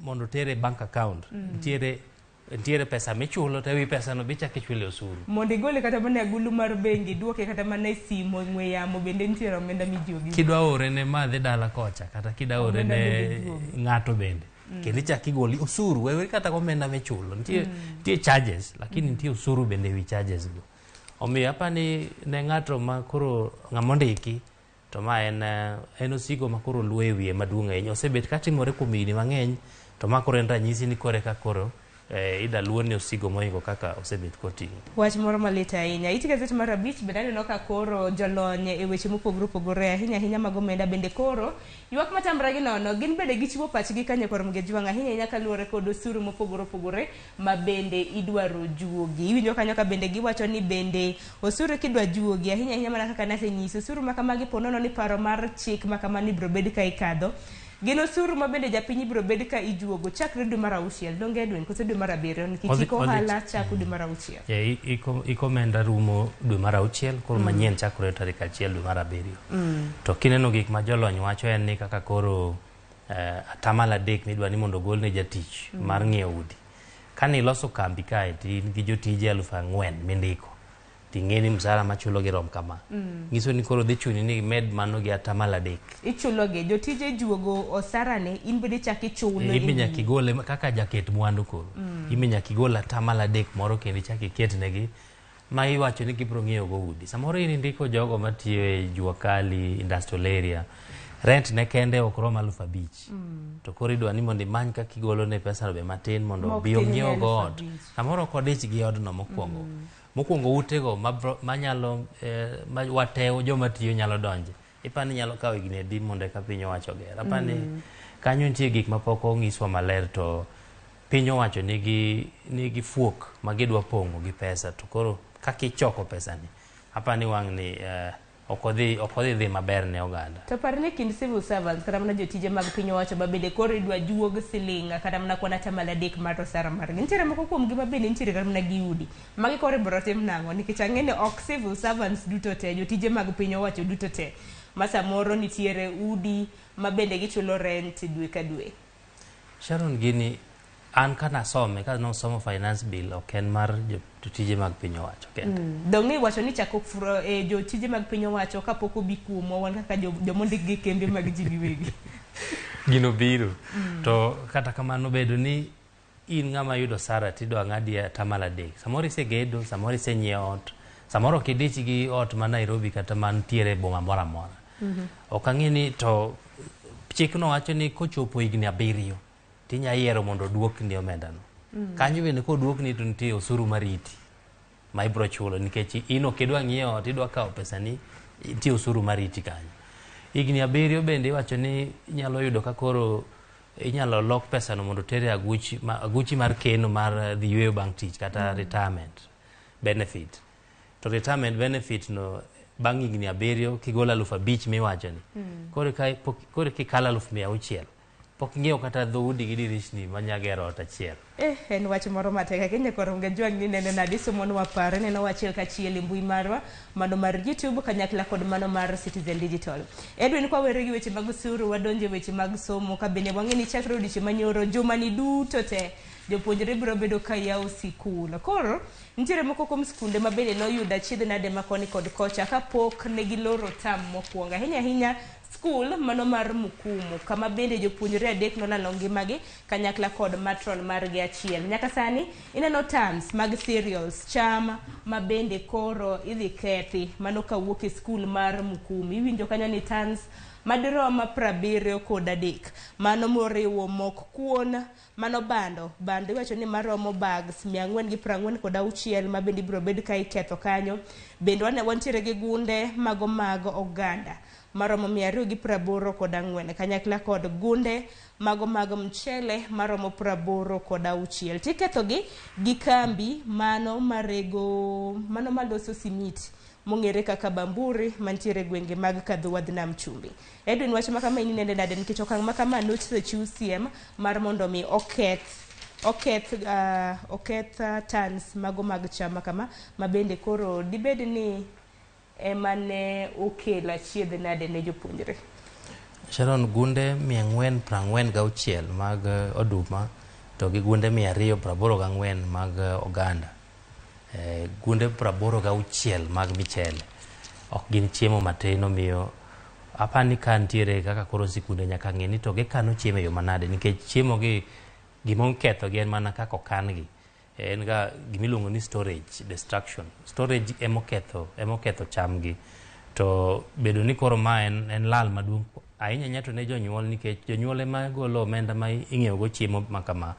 mondo tere bank account, nitiere pesa michulo to ewi pesa no bichak ichule osuru. Mondo igole kata mana e agulu mar bengi, duoke kata mana e simu, ong'we yamo, bende nitiere omenda mijuogi. Kidwa ore ne madhi dala kocha, kata kidwa ore ne ng'ato bende. Kendo ichak igoli osuru, weweri kata omenda michulo. Nitie charges, lakini nitie osuru bende ewi charges go. Omiyo apani ne ng'ato ma koro ng'ama ondiki, to ma en osigo ma koro luwo e wiye maduong' ahinya. Osebet katimore kuom higni mang'eny, to ma koro en ranyisi ni kore ka koro ida luo ni osigo mohingo kaka osebet koting'o. Wach moro malit ahinya. It gazet mar 5 bende aneno ka koro jolony e weche mopogore opogore ahinya ahinya mag omenda bende koro ywak matamre gi nono gin bende gichiwo pachgi kanyo kor Mgejwang' ahinya ahinya kaluwore kod osuru mopogore opogore ma bende idwaro juogi. Iwinjo kanyo ka bende giwacho ni bende osuru kidwa juogi ahinya ahinya mana kaka nasenyiso osuru ma kamagi po nono ni paro mar chik ma kamano ibiro bed ka ikadho. Gin osuru ma bende japiny ibiro bed ka ijuogo chakre dwe mar 6, donge Edwin, koso dwe mar 7, nikech iko ohala chako dwe mar 6. Iko omenda rumo dwe mar 6, koro manyien chakore tarik 1 dwe mar 7. To kineno gik ma jolony wacho en ni kaka koro 3% midwa ni mondo ogol ne jatich mar ng'iewo udi. Kane iloso kambi kae to in gi jotije 4,000 mindiko, ting'e ni msara machulo gi rom kama. Nyiso ni koro dhi chuni ni imed mano gi 3%. Ichulo gi jotije juogo osara ne in bende ichak ichulo. In nyaka igole kaka jaket mwandu koro. In nyaka igol 3% moro kendo ichak iket negi ma iwacho ni gibiro ng'iewo go udi. Samoro in indiko jogo matiyo e jua kali industrial area, rent ne kende ok rom 5,000. To koro idwa ni mondo imany kaka igolo ne pesa no be matin mondo obi ong'iew go ot. Samoro ok odich gi odno mokwongo. Mokwongo utego manyalo wateo joma tiyo nyalo donje. Ipani nyalo kawo higni adi mondo eka piny owacho oger. Apani kanyo nitie gik mapok onyiswa maler to piny owacho nigi fuok ma gidwa pong'o gi pesa to koro kaka ichoko pesani apani wang' ni ok odhi dhi maber ne oganda. To par ni kind civil servants kata mana jotije mag piny owacho ma bende koro idwa juog siling kata mana kwan 3% mar osara margi. Nitiere moko kuom gi ma bende nitiere kata mana gi udi. Magi koro ibiro tim nang'o? Nikech ang'e ni ok civil servants duto te, jotije mag piny owacho duto te ma samoro nitiere udi ma bende gichulo rent dwe ka dwe. Sharon, gini an kana some ka nosomo finance bill ok en mar jotije mag piny owacho kende. Dong' iwacho ni chako jotije mag piny owacho kapok obi kuomwa wan kaka jomondik gi kembe mag ji giwegi. Gino biro. To kata kamano bedo ni in ng'ama yudo sara tidwa ng'adi 3%. Samoro isegedo, samoro isenyiewo ot, samoro ok idich gi ot ma Nairobi kata mantiere e boma moro amora. Ok ang'e ni to chikno wacho ni kochopo higni 7 tinya yiero mondo oduokni omendano. Kanyo bende koduokni to nitie osuru mariti ma ibiro chulo nikech in ok idwa ng'iewo ot, idwa kawo pesani, nitie osuru mariti kanyo. Higni 7 bende iwacho ni inyalo yudo ka koro inyalo lok pesano mondo otere aguchi mar keno mar dhi yweyo bang' tich kata retirement benefit. To retirement benefit no Bang' higni 7 kigolo 5,000 miwachoni. Koro koro kikalo 600,000 pok ing'iewo kata dhoudi gi dirishni manyagero ot achiel. En wach moro matek ahinya koro Mgajwang' ni neno nade somonwa paro neno achiel kachiel e mbui marwa mano mar YouTube kanyakla kod mano mar Citizen Digital. Edwin, kwa were gi weche mag osuru wadonje weche mag somo ka bende wang'e ni chakre odiochieng' manyoro juma ni duto te jopuonjre biro bedo ka yawo sikul. Koro nitiere moko kuom skunde ma bende noyudo achiedh nade ma koni kod kocha kapok ne giloro tam mokwongo. Ahinya ahinya skul mano mar Mukumu kama bende jopuonjre 3 nolalo ngimagi kanyakla kod matron margi achiel. Nyaka sani ineno tons mag cereals cham ma bende koro idhi kethi mano kawuok e skul mar Mukumu. Iwinjo kanyo ni tons madirom 73 mano moriwo mok kuon mano bando iwacho ni maromo bags 446 ma bende ibiro bed ka iketho kanyo. Bende wantiere gi gunde mago mag oganda maromo 284 kanyakla kod gunde mago mag mchele maromo 86. Tikethogi gi kambi mano marego mano maloso simiti mong'ere kaka Bamburi mantiere gwenge mag Kadhuwadh Nam Chumbi. Edwin, wach ma kama inende nade nikech okang' ma kama nochiw siem mar mondo mi oketh tons mago mag cham kama ma bende koro dibed ni ema ne okelo achiedh nade ne jopuonjre. Sharon, gunde 446 mag oduma to gi gunde 284 mag oganda, gunde 86 mag michele ok gin chiemo matin. Omiyo apani ka nitiere kaka koro sikunde nyaka ng'e ni to gikano chiemo e yo manade, nikech chiemo gi gima oketho gi en mana kaka okan gi. En ga gimiluongo ni storage destruction. Storage emoketho cham gi. To bedo ni koro ma en lal maduong' ahinya ahinya to ne jonyuol, nikech jonyuol ema golo omenda ma ing'iewo go chiemo ma kama.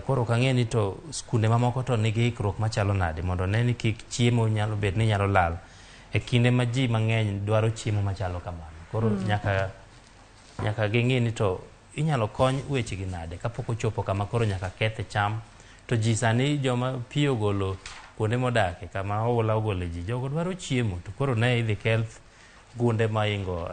Koro ok ang'e ni to skunde mamoko to nigi ikruok machalo nade mondo ne ni kik chiemo nyalo bet ni nyalo lal e kinde ma ji mang'eny dwaro chiemo machalo kamano. Koro nyaka ging'e ni to inyalo kony weche gi nade kapok ochopo kama koro nyaka kethe cham. To ji sani joma pi ogolo kuonde modake kama oula ogole ji, jogo dwaro chiemo to koro ne idhi keth gunde moingo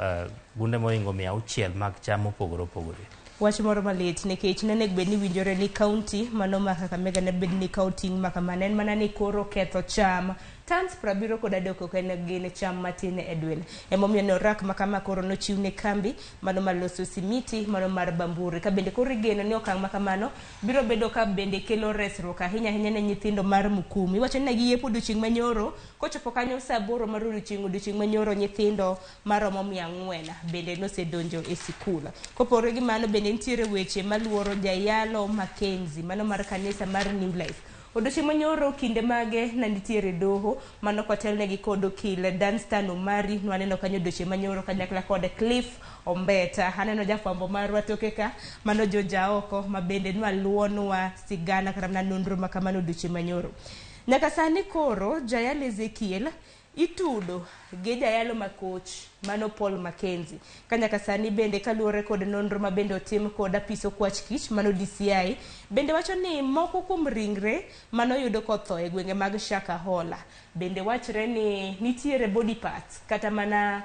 600 mag cham mopogore opogore. Wach moro malit nikech nonego bed ni winjore ni kaunti mano ma Kakamega ne bed ni kawo ting' ma kamano, en mana ni koro ketho cham tons 73 ok en gin cham matin. Edwin, emomiyo ne orak ma kama koro nochiw ne kambi mano mar loso simiti mano mar Bamburi, ka bende koro igeno ni okang' ma kamano biro bedo ka bende kelo resruok ahinya ahinya ne nyithindo mar Mukumu. Iwacho ni ne giyepo odiochieng' manyoro kochopo kanyo saa 8 mar odiochieng' manyoro nyithindo maromo 400 bende nosedonjo e sikul. Kopogore gi mano bende nitiere weche maluoro Jayalo Mackenzie mano mar kanisa mar New Life. Odiochieng' manyoro kinde mage na nitiere doho mano kotelnegi kod okil Danstan Omari, nwaneno kanyo odiochieng' manyoro kanyakla kod Cliff Ombeta. Aneno jafwambo marwa toke ka mano Jojaoko ma bende nwaluonwa sigana kata mana nonro ma kamano odiochieng' manyoro. Nyaka sani koro Jayalo Ezekiel itudo gi jayalo makoch mano Paul Mackenzie. Ka nyaka sani bende kaluwore kod nonro ma bende otim kod apis okwach kich mano DCI bende wacho ni moko kuom ringre manoyudo kotho e gwenge mag Shakahola bende wachre ni nitiere body parts kata mana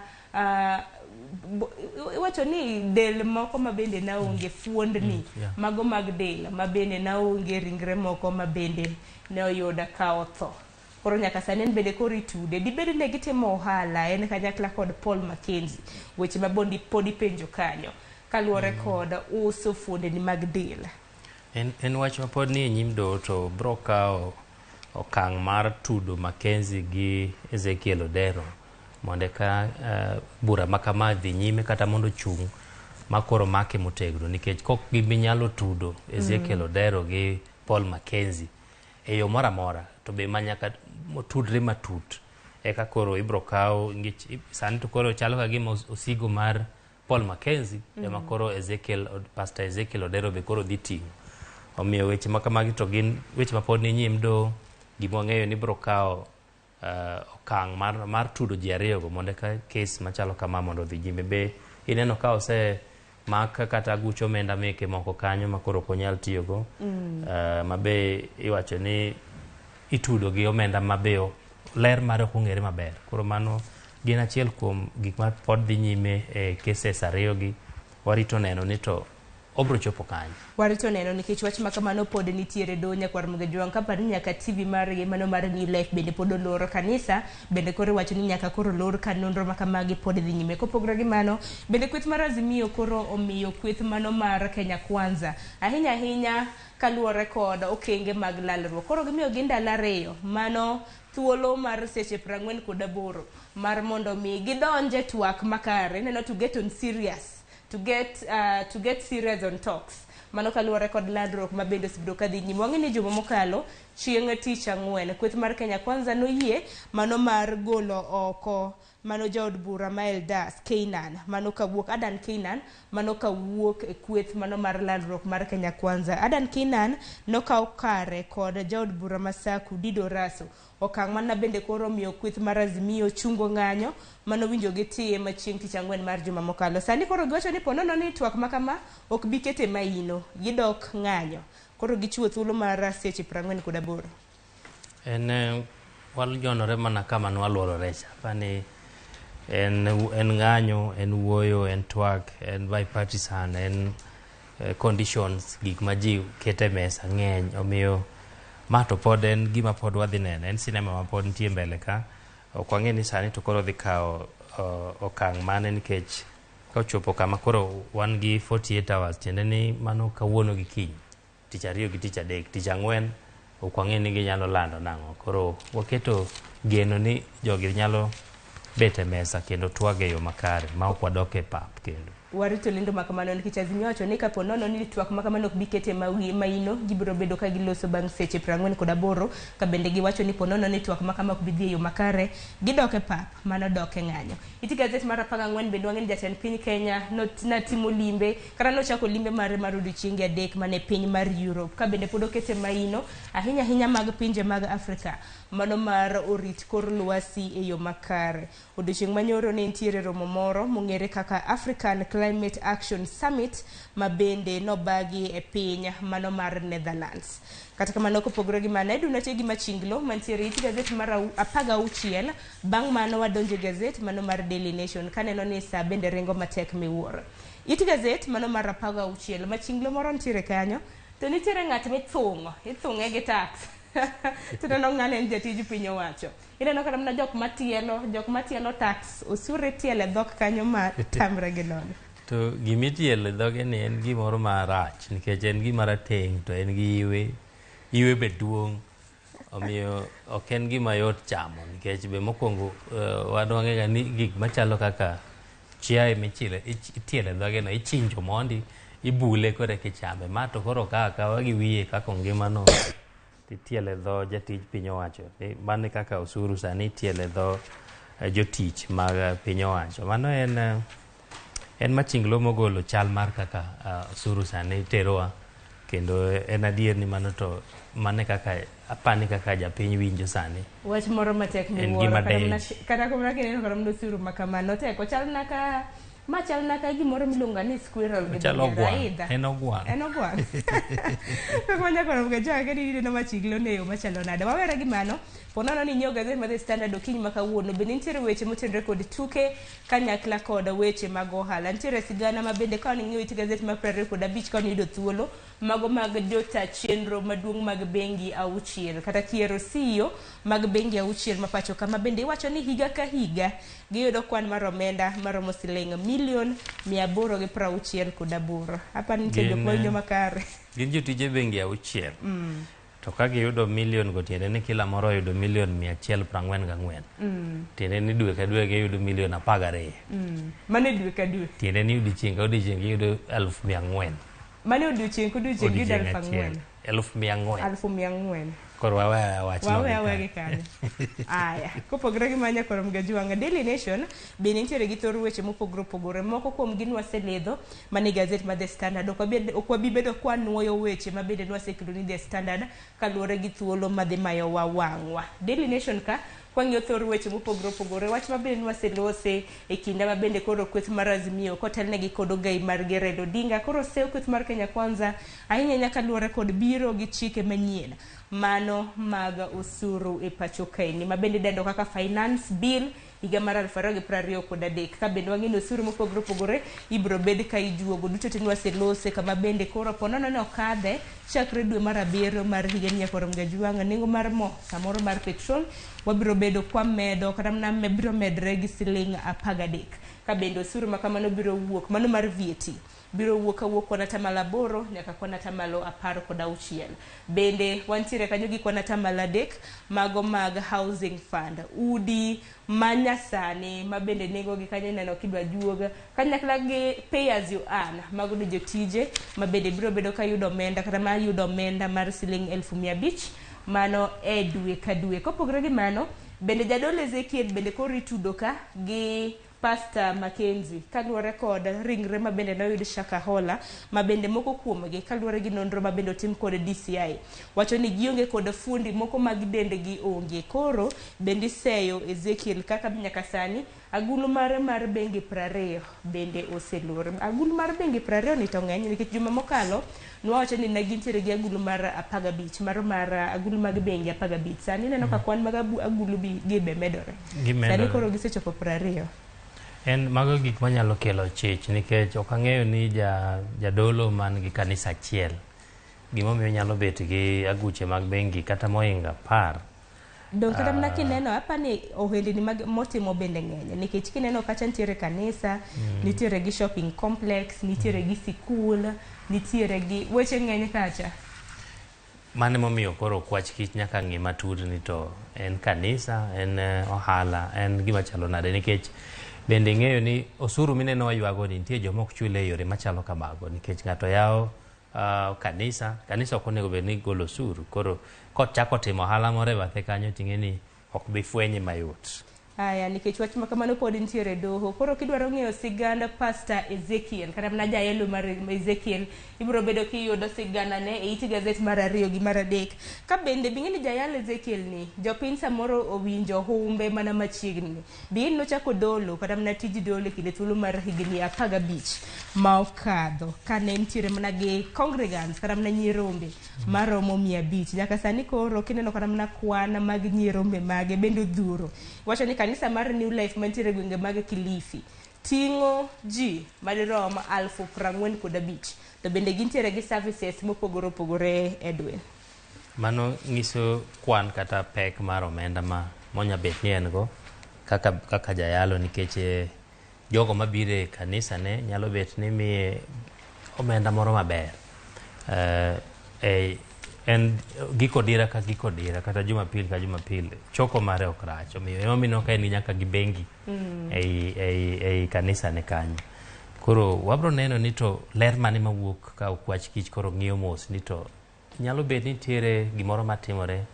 iwacho ni del moko ma bende naonge fuondni mago mag del ma bende naonge ringre moko ma bende ne oyudo ka otho. Koro nyaka sani en bende koro itude dibed ne gitimo ohala en kanyakla kod Paul Mackenzie. Weche ma bondi pod ipenjo kanyo kaluwore kod uso fuondni mag del. En wach ma pod ni e nyim doho to bro kawo okang' mar tudo Mackenzie gi Ezekiel Odero mondo eka bura ma kama dhi nyime kata mondo ochung' ma koro make motegno, nikech kok gibinyalo tudo Ezekiel Odero gi Paul Mackenzie e yo moro amora to be manyaka otudre matut eka koro ibro kawo. Sani to koro chalo ka gima osigo mar Paul Mackenzie ema koro Pastor Ezekiel Odero be koro dhi ting'o. Omiyo weche ma kamagi to gin weche ma pod ni nyim doho. Gima wang'eyo ni bro kawo okang' mar tudo ji ariyogo mondo eka kes machalo kama mondo odhi nyime. Be ineno ka ose mak kata gucho omenda meke moko kanyo ma koro ok onyal tiyogo, ma be iwacho ni itudo gi omenda ma be ler mare ok ong'ere maber. Koro mano gin achiel kuom gik ma pod dhi nyime e cases ariyogi. Warito neno ni to obro chopo kanye. Warito neno nikech wach ma kamano pod nitiere do nyakwar Mugejwang' kapar ni nyaka TV margi mano mar New Life bende pod olor kanisa bende koro iwacho ni nyaka koro olor ka nonro ma kamagi pod dhi nyime. Kopogore gi mano bende kweth mar Azimio koro omiyo kweth mano mar Kenya Kwanza ahinya ahinya kaluwore kod okenge mag lalruok. Koro gimiyo gi ndalo 2 mano thuolo mar seche 48 mar mondo mi gidonje twak makare neno to get on serious. To get serious on talks. Mano kaluwore kod lalruok ma bende osebedo ka dhi nyime. Wang'e ni juma mokalo chieng' tich ang'wen kweth mar Kenya Kwanza noyie mano mar golo oko mano jaod bura ma Eldas Keinan mano kawuok Adan Keinan mano kawuok e kweth mano mar lalruok mar Kenya Kwanza. Adan Keinan nokaw kare kod jaod bura ma Saku Dido Raso. Okang' mana bende koro miyo kweth mar Azimio chungo ng'anyo mano winjo gi tie ma chieng' tich ang'wen mar juma mokalo. Sani koro giwacho ni ponono ni twak ma kama ok bi kete maino, gidok ng'anyo. Koro gichiwo thuolo mar seche 48. En waljonore mana kama nwaluorore cha. Pani en ng'anyo, en wuoyo, en twak, en bipartisan, en conditions gik ma ji kete mesa ng'eny. Omiyo ma to pod en gima pod wadhi neno, en sinema ma pod nitie mbele ka. Ok wang'e ni sani to koro dhi kawo okang' mane nikech kochopo kama koro wan gi 48 hours tiende ni mano kawuono gi kiny, tich ariyo gi tich adek, tich ang'wen ok wang'e ni ginyalo lando nang'o. Koro waketo geno ni jogi nyalo bet e mesa kendo twag e yo makare ma ok wadok e pap kendo. Warito lendo makamano nikech Azimio wacho ni kapo nono ni twak makamano ok bi kete maino gibiro bedo ka giloso bang' seche 48 ka bende giwacho ni ponono ni twak makama ok bi dhi e yo makare gidok e pap mano dok e ng'anyo. Iti gazet mar 14 bende wang'e ni jatend piny Kenya notimo limbe kata nochako limbe mare mar odiochienge 3 mane piny mar Europe ka bende pod okete maino ahinya ahinya mag pinje mag Afrika mano mar orit kor lwasi e yo makare. Odiochieng' manyoro ne nitiere romo moro mong'ere kaka African Climate Action Summit ma bende nobagi e piny mano mar Netherlands. Kata kamano kopogore gi mano, Edu nitie gi machinglo mantiere it gazet mar 16 bang' mano wadonjo e gazet mano mar Daily Nation kaneno ni sa bende ringo matek miwuoro. It gazet mano mar 16 machinglo moro nitiere kanyo to nitiere ng'at mithung'o, ithung'e gi tax. To neno ng'ane en jatij piny owacho. Ineno kata mana jok matielo tax osure tiele dhok kanyo ma tamre gi nono. To gimitielo e dhoge ni en gimoro marach nikech en gima rateng' to en gi iwe, iwe be duong', omiyo ok en gima yot chamo nikech be mokwongo wadwang'ega ni gik machalo kaka chiaye michile itielo e dhoge no ichinjo mondi ibule kore kichame. Ma to koro kawa akawa gi wiye kaka ongimano titiele dho jatij piny owacho. Mano kaka osuru sani itiele dho jotich mag piny owacho. Mano en machinglo mogolo chal mar kaka osuru sani terowa kendo en adier ni mano to mane kaka apani kaka japiny winjo sani. Wach moro matek miwuoro kata kamano kineno kata mana osuru ma kamano tek ochal na ka machal na ka gimoro miluongo ni squirrel gi dho en ogwang'. En ogwang'. Kaka nyakoro mgajaga ni neno machiglo ne yo machalo nade. Wawere gi mano ponono ni nyiewo gazet mar The Standard okinyi ma kawuono bende nitiere weche motenore kod tuke kanyakla kod weche mag ohala. Nitiere sigana ma bende ka ing'iyo it gazet mar 25 ka iyudo thuolo mago mag jota chenro maduong' mag bengi 6 kata kiero CEO mag bengi 6 ma pacho kama bende iwacho ni higa ka higa giyudo kwan mar omenda maromo siling milion 868. Apa nitie jok mawinjo makare. Gin jotije bengi 6. To ka giyudo milion go tiende ni kila moro oyudo milion 144. Tiende ni dwe ka dwe giyudo milion 12. Mano dwe ka dwe. Tiende ni odiochieng' ka odiochieng' giyudo 4,000. Mano odiochieng' ka odiochieng' giyudo 4,000. 4,000. 4,000. Koro waweya wachno. Waweya gi kanyo. Aya, kopogore gi manya koro Mgajuanga, Daily Nation bende nitiere gi thor weche mopogore opogore. Moko kuom gi nwaseledho mane gazet mar The Standard. Ok wabi bedo kwa nuoyo weche ma bende nwasekelo ni The Standard kaluwore gi thuolo madhi mayowa wang'wa. Daily Nation ka kwang'iyo thor weche mopogore opogore, wach ma bende nwaselose e kinde ma bende koro kweth mar Azimio kotelnegi kod ogai margi Raila Odinga koro seyo kweth mar Kenya Kwanza ahinya ahinya kaluwore kod biro gi chike manyien mano mag osuru e pacho kaeni ma bende idendo kaka Finance Bill higa mar 2023. Ka bende wang'e ni osuru mopogore opogore ibiro bed ka ijuogo duto te nwaselose, kama bende koro ponono ne okadhe chakre dwe mar 7 mar higani. Nyakwar Mgajwang', nengo mar mo samoro mar petrol wabiro bedo kwamedo kata mana biro medre gi siling 13. Ka bende osuru ma kamano biro wuok, mano mar VAT biro wuok kawuok kwan 8% nyaka kwan 16%. Bende wantiere kanyo gi kwan 3% mago mag housing fund, udi manyasani ma bende nengo gi kanyo ineno kidwa juog kanyakla gi pay as you earn, mago ne jotije ma bende biro bedo ka yudo omenda kata ma yudo omenda mar siling 500,000 mano e dwe ka dwe. Kopogore gi mano, bende jadolo Ezekiel bende koro itudo ka gi Pastor Mackenzie kaluwore kod ringre ma bende noyud Shakahola, ma bende moko kuomgi kaluwore gi nonro ma bende otim kod DCI wacho ni gionge kod fuondi moko mag dendgi onge. Koro bende iseyo Ezekiel kaka nyaka sani agulu mare mar bengi 20 bende oselor. Agulu mar bengi 20 ni to ng'eny, nikech juma mokalo nwawacho ni ne gintiere gi agulu mar 15 mar agulu mag bengi 15. Sani ineno ka kwan mag agulu gi be medore. Sani koro gisechopo 20. En mago gik manyalo kelo chich, nikech ok ang'eyo ni jadolo man gi kanisa achiel gimomiyo nyalo bet gi aguche mag bengi kata mohingo 10. Dong kata mana kineno apani ohendni mag motimo bende ng'eny, nikech kineno kacha nitiere kanisa, nitiere gi shopping complex, nitiere gi sikul, nitiere gi weche ng'eny kacha. Mano emomiyo koro kwach kich nyaka ng'i matut ni to en kanisa, en ohala, en gima chalo nade, nikech bende ing'eyo ni osuru mineno waywago ni nitie joma ok chule e yore machalo kamago, nikech ng'ato yawo kanisa, kanisa ok onego bed ni golo osuru. Koro kochako timo ohala moro e bathe kanyo ting'e ni ok bi fwenye mayot. Aya, nikech wach ma kamano pod nitiere doho. Koro kidwaro ng'eyo sigand Pastor Ezekiel kata mana jayelo mar Ezekiel, ibiro bedo kiyudo sigana ne e it gazet mar 2 gi mar 3. Ka bende bing'e ni jayalo Ezekiel ni jopiny samoro owinjo humbe mana machiegni. Bing'e ni nochako dolo kata mana tij dolo e kinde thuolo mar higni 15 ma okadho, kane nitiere mana gi congregants kata mana nyirombe maromo 500. Nyaka sani koro kineno kata mana kwan mag nyirombe mage bende odhuro. Wacho ni kanisa mar New Life mantiere gwenge mag Kilifi ting'o ji madirom 45,000, to bende gintiere gi services mopogore opogore. Edwin, mano nyiso kwan kata pek mar omenda ma monya bet ni en go kaka jayalo, nikech jogo mabiro e kanisa ne nyalo bet ni miye omenda moro maber. En giko dira ka giko dira kata Jumapil ka Jumapil choko mare ok rach, omiyo emomiyo ka en nyaka gi bengi ei kanisa ne kanyo. Koro wabro neno ni to ler mane mawuok ka okwach kich koro ng'iyo mos ni to nyalo bet ni nitiere gimoro matimore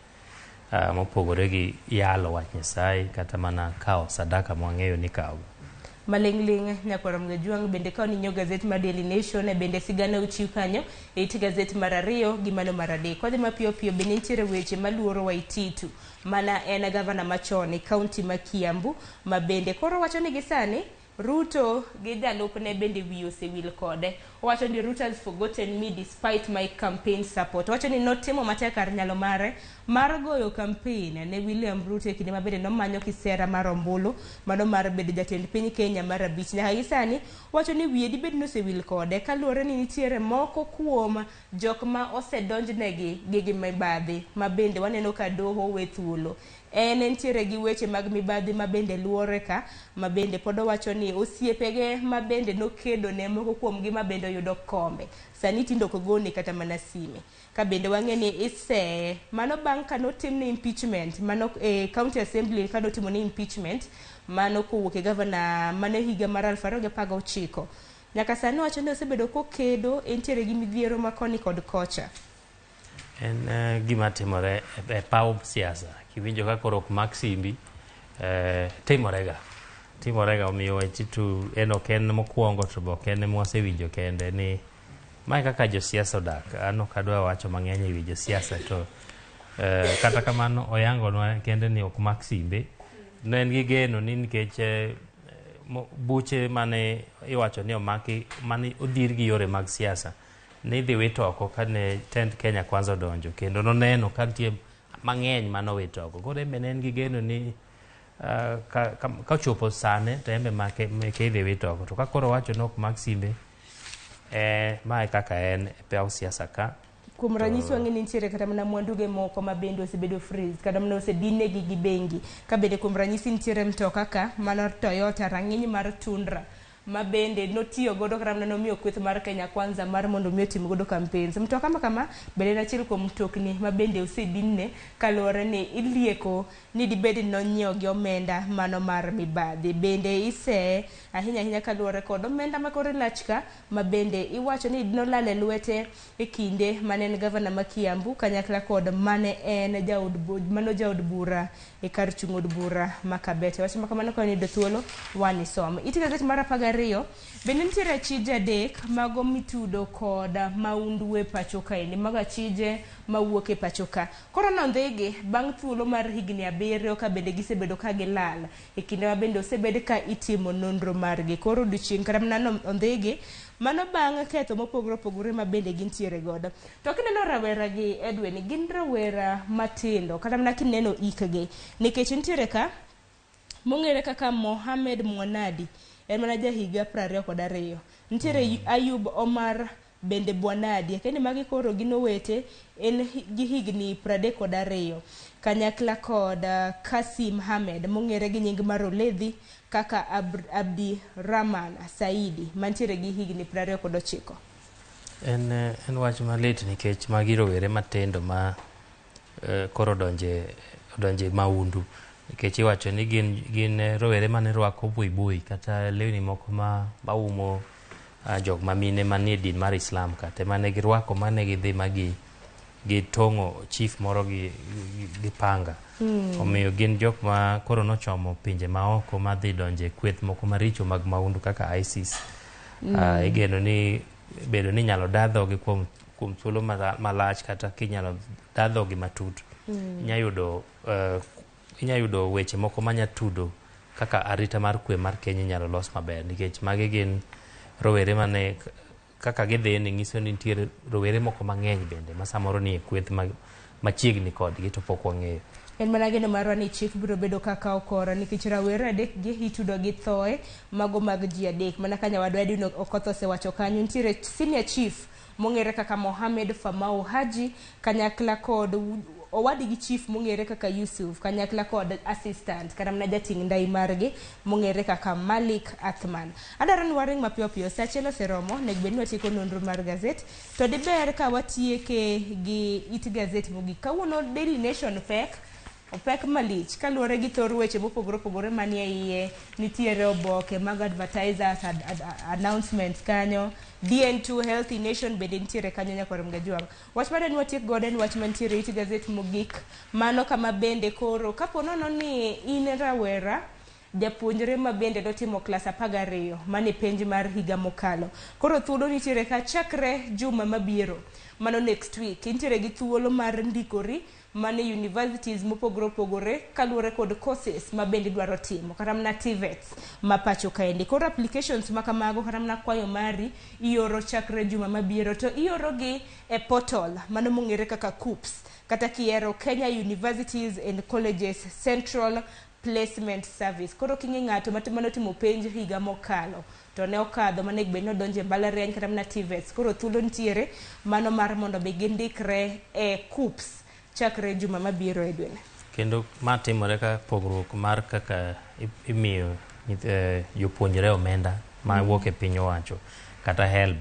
mopogore gi yalo wach Nyasaye kata mana kawo sadaka mwang'eyo ni kawo. Maling'ling' nyakwar Mgajwang' bende ka oning'iewo gazet mar Daily Nation bende sigana ochiw kanyo e it gazet mar 2 gi mano mar 3. Kodhi mapiyo piyo bende nitiere weche maluoro Waititu, mana en gavana machon e kaunti ma Kiambu, ma bende koro wacho ni gi sani Ruto gi jalupne bende wiye osewil kode. Owacho ni Ruto has forgotten me despite my campaign support. Owacho ni notimo matek kar nyalo mare mar goyo campaign ne William Ruto e kinde ma bende nomanyo kisera mar ombulu mano mar bedo jatend piny Kenya mar 5. Nyaka gi sani owacho ni wiye dibed ni osewil kode kaluwore ni nitiere moko kuom jok ma osedonjnegi gi mibadhi ma bende waneno ka doho we thuolo. En nitiere gi weche mag mibadhi ma bende luore ka, ma bende pod owacho ni osiepege ma bende nokedo ne moko kuomgi ma bende oyudo kombe sani tindo ok ogone kata mana sime. Ka bende wang'e ni iseye mano bang' ka notimne impeachment mano e county assembly ka notimo ne impeachment mano kowuok e gavana mano higa mar 2019. Nyaka sani owacho ni osebedo kokedo, entiere gi midhiero ma koni kod kocha. En gima timore e paw siasa. Kiwinjo ka koro ok mak simbi, timorega. Omiyo Waititu en ok en mokwongo to be ok en mwasewinjo kende ni mae kaka josiasa odak. An ok adwa wacho mang'eny ewi josiasa to kata kamano oyangonwa kende ni ok mak simbe. Ne en gi geno ni nikech buche mane iwacho ni omaki mane odhir gi yore mag siasa ne idhi wit oko kane tend Kenya Kwanza odonjo, kendo noneno ka nitie mang'eny manowit oko. Koro en be ne en gi geno ni Ka ochopo sane to embe make meke idhi wit oko. To ka koro wacho ni ok mak simbe, mae kaka en e paw siasa ka. Kuom ranyisi wang'e ni nitiere kata mana mwanduge moko ma bende osebedo freeze kata mana osedinegi gi bengi. Ka bende kuom ranyisi nitiere mtoka ka mano Toyota rang'iny mar Tundra ma bende notiyo godo kata mana nomiyo kweth mar Kenya Kwanza mar mondo mi otim godo campaigns. Mtoka ma kama bende en achiel kuom mtokni ma bende osedinne kaluwore ni ilieko ni dibed ni nonyiewo gi omenda mano mar mibadhi. Bende iseye ahinya ahinya kaluwore kod omenda ma kore lach ka ma bende iwacho ni nolal e lwete e kinde mane en gavana ma Kiambu kanyakla kod mane en jaod mano jaod bura e kar chung' od bura ma Kabete. Wach ma kamano ka iyudo thuolo wanisom. It gazet mar 12 bende nitiere achije 3 mago mitudo kod maundu e pacho kaendi. Mago achije mawuok e pacho ka. Koro nondhigi bang' thuolo mar higni 7 ka bende gisebedo ka gilal e kinde ma bende osebed ka itimo nonro margi. Koro odiochieng' kata mana ondhigi mano bang' ketho mopogore opogore ma bende gintiere godo. To kineno rawera gi Edwin, gin rawera matindo kata mana kineno ikgi, nikech nitiere ka mong'ere kaka Mohamed Mwanadi, en mana jahiga 22. Nitiere Ayub Omar bende Bwanadi, akeni magi koro gin owete, en gi higni 32. Kanyakla kod Kasim Ahmed mong'ere gi nying mar Oledhi kaka Abdi Rahman Saidi mantiere gi higni 29. En wach malit nikech magi rowere matindo ma koro odonje maundu, nikech iwacho ni gin rowere mane rwako buibui kata lewni moko ma maumo jok mamine manie din mar Islam kata mane girwako mane gidhi ma gitong'o chief moro gi panga. Omiyo gin jok ma koro nochomo pinje maoko madhi donje kweth moko maricho mag maundu kaka ISIS. Igeno ni bedo ni inyalo daa dhogi kuom thuolo malach kata kinyalo daa dhogi matut. Inya yudo weche moko manya tudo kaka arita mar kwe mar Kenya inyalo los maber, nikech magi gin rowere mane kaka gidhi ni nyiso ni nitiere rowere moko mang'eny bende ma samoro nie kweth machiegni kodgi to pok wang'eyo. En mana geno marwa ni chik biro bedo kaka okora, nikech rawere 3 gi itudo gi thoe mago mag ji 3. Mana ka nyawadwa Edwin Okoth osewacho kanyo, nitiere senior chief mong'ere kaka Mohamed Famau Haji kanyakla kod owadgi chief mong'ere kaka Yusuf kanyakla kod assistant kata mana jating' ndai margi mong'ere kaka Malik Athman. Adwaro ni waring mapiyo piyo, sa achiel oseromo, onego bed ni watieko nonro mar gazet, to diber ka watieke gi it gazet mogik. Kawuono Daily Nation pek, opek malich kaluwore gi thor weche mopogore opogore manie iye. Nitiere oboke mag advertisers, announcements kanyo, DN2 Healthy Nation bende nitiere kanyo nyakwar Mgajwang'. Wach mar en watiek godo en wach mantiere it gazet mogik, mano kama bende koro kapo nono ni in rawera japuonjre ma bende notimo klas 12 mane penj mar higa mokalo. Koro thuolo nitiere ka chakre juma mabiro, mano next week, intiere gi thuolo mar ndikori mane universities mopogore opogore kaluwore kod courses ma bende idwaro timo kata mana TVETs ma pacho kaendi. Koro applications ma kamago kata mana kwayo mari ioro chakre juma mabiro, to ioro gi e portal mano mong'ere kaka KUCCPS kata kiero Kenya Universities and Colleges Central Placement Service. Koro king'e ng'ato manotimo penj higa mokalo to ne okadho manego bed ni odonjo e mbalariany kata mana TVETs, koro thuolo nitiere mano mar mondo be gindikre e KUCCPS chakre juma mabiro. Edwin, kendo ma timore ka pogruok mar kaka imiyo jopuonjre omenda ma wuok e piny owacho kata HELB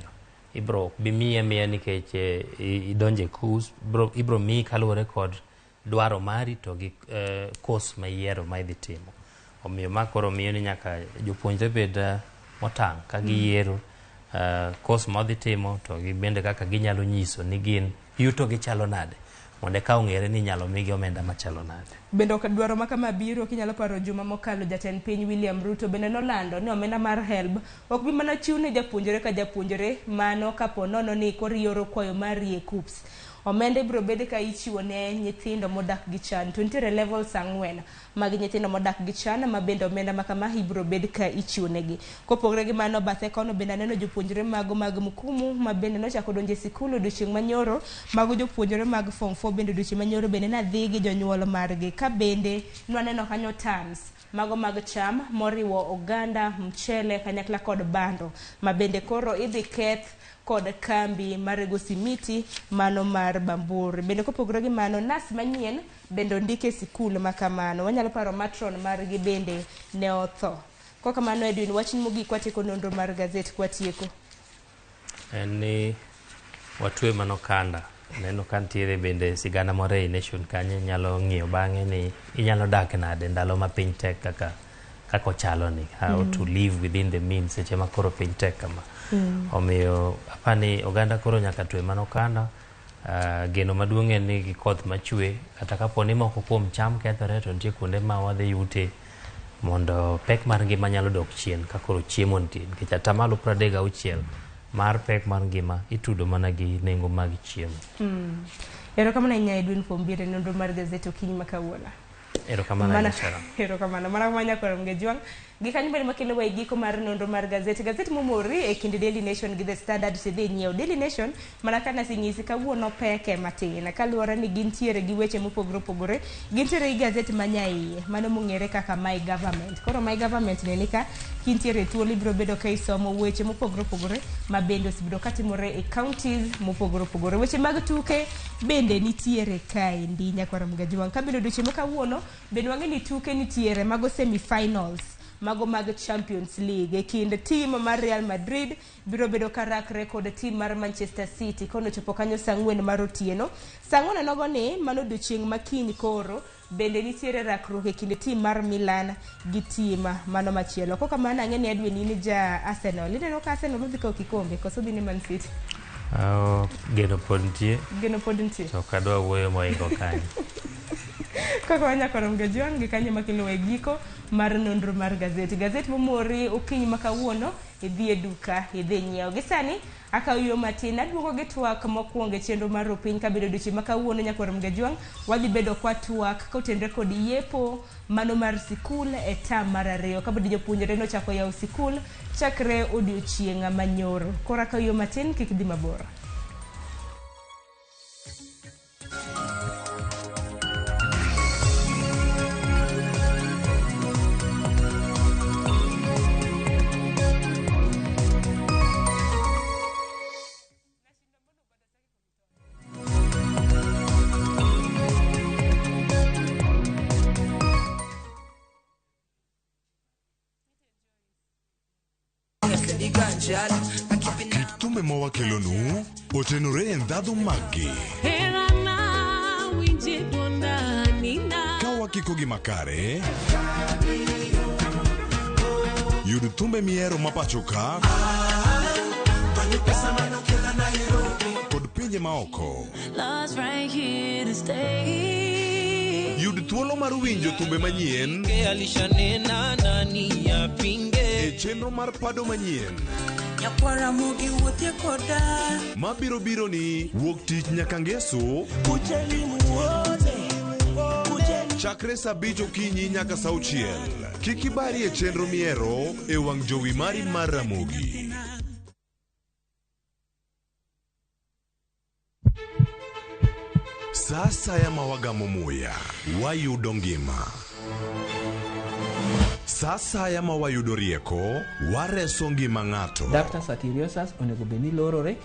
ibro bi miye miya nikech idonje KUCCPS, ibro miyi kaluwore kod dwaro mari to gi course ma iyiero ma idhi timo. Omiyo ma koro miyo ni nyaka jopuonjre bed motang' ka giyiero course ma odhi timo, to gi bende kaka ginyalo nyiso ni gin yuto gi chalo nade mondo eka ong'ere ni inyalo migi omenda machalo nade. Bende ok dwaro ma kama biro, kinyalo paro juma mokalo jatend piny William Ruto bende nolando ni omenda mar HELB ok bi mana chiw ne japuonjre ka japuonjre mano kapo nono ni koro ioro kwayo mari e KUCCPS. Omenda ibiro bed ka ichiwo ne nyithindo modak gi chan to nitiere levels 4 mag nyithindo modak gi chan ma bende omenda ma kama ibiro bed ka ichiwo negi. Kopogore gi mano, bathe kono bende aneno jopuonjre mago mag Mkumu ma bende nochako donjo e sikul odiochieng' manyoro, mago jopuonjre mag form 4 bende odiochieng' manyoro bende nadhi gi jonyuol margi. Ka bende nwaneno kanyo terms mago mag cham moriwo oganda, mchele kanyakla kod bando ma bende koro idhi keth kod kambi marego simiti mano mar Bamburi. Bende kopogore gi mano, nas manyien bende ondike e sikul ma kamano. Wanyalo paro matron margi bende ne otho. Kwa kamano Edwin, wachni mogik kwatieko nonro mar gazet kwatieko. En ni watwe mano kanda. Neno ka nitiere bende sigana moro ei Nation kanyo, inyalo ng'iyo bang'e ni inyalo dak nade ndalo ma piny tek kaka ochalo ni. How to live within the means seche ma koro piny tek kama. Omiyo apani oganda koro nyaka twe mano kanda. Geno maduong' en ni gi koth machwe, kata kapo ni moko kuom cham kethore to nitie kuonde ma wadhi yute mondo pek mar ngima nyalo dok chien ka koro chiemo nitie. Nikech atamalo 36 mar pek mar ngima itudo mana gi nengo mag chiemo. Erokamano ahinya Edwin kuom biro e nonro mar gazet okinyi ma kawuono. Erokamano ahinya Sharon. Erokamano. Mana kama nyakoro Mgejwang'. Gi kanyo bende makelo wa e giko mar nonro mar gazet. Gazet momori e kind Daily Nation gi The Standard tidhi nyiew. Daily Nation mana ka nasenyisi kawuono peke matin kaluwore ni gintiere gi weche mopogore opogore. Gintiere gi gazet ma nyaiye mano mong'ere kaka My Government. Koro My Government ni nika kintiere thuolo ibiro bedo ka isomo weche mopogore opogore ma bende osebedo katimore e counties mopogore opogore. Weche mag tuke bende nitiere kaendi nyakwara Mgajwang'. Ka bende odiochieng' ma kawuono bende wang'e ni tuke nitiere mago semi-finals mago mag Champions League e kind team mar Real Madrid biro bedo ka rakre kod team mar Manchester City kono chopo kanyo saa 4 mar otieno. Saa 4 nogo ni mano odiochieng' ma kiny koro bende nitiere rakruok e kind team mar Milan gi team mano machielo. Kok kamano ang'e ni Edwin in ja Arsenal. Ineno ka Arsenal odhi kawo kikombe koso dhi ne Man City? Geno pod nitie. Geno pod nitie. To ok adwa wuoyo mohingo kanyo. Kaka wanyakoro Mgajwang' gi kanyo makelo e giko mar nonro mar gazet. Gazet momori okinyi ma kawuono idhi e duka idhi nyiewo. Gi sani akawo yo matin aduogo gi twak mokwongo e chenro mar Rupiny kabedo odiochieng' ma kawuono nyakwar Mgajwang' wadhi bedo kwa twak kotenre kod yepo mano mar sikul e tam mar 2 kabedo jopuonjre nochako yawo sikul chakre odiochieng' manyoro. Koro akawo yo matin kik dhi mabor. Kit thumbe ma wakelonu otenore e ndhadhu maggi. Ka wakiko gi makare, yud thumbe mihero ma pacho ka kod pinje maoko. Yud thuolo mar winjo thumbe manyien e chenro mar pado manyien mabiro biro ni wuok tich nyaka ngeso chakre saa 5 okinyi nyaka saa 6. Kik ibari e chenro mihero e wang' jowi mari mar Ramogi. Saa asaya ma wagamo muya, wayudo ngima. Saa asaya ma wayudo rieko, wareso ngima ng'ato. Ductus arteriosus onego bed ni lorore,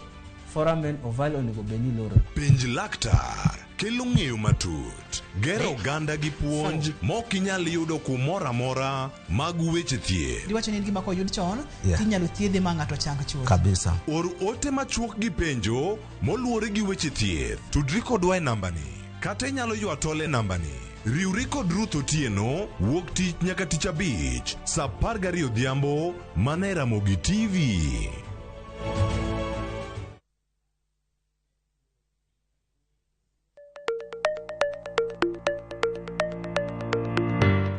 foramen ovale onego bed ni lorore. Penj laktar kelo ng'eyo matut, gero oganda gi puonj mok inyal yudo kumoro amora mag weche thieth. Diwacho ni en gima koyud chon, tinyalo thiedhe ma ng'ato chang chuth. Kabisa. Or ote machuok gi penjo moluwore gi weche thieth. Tudri kodwa e nambani kata inyalo ywa tol e nambani. Riwri kod Ruth Otieno wuok tich nyaka tich abich saa 12 odhiambo mana e Ramogi TV.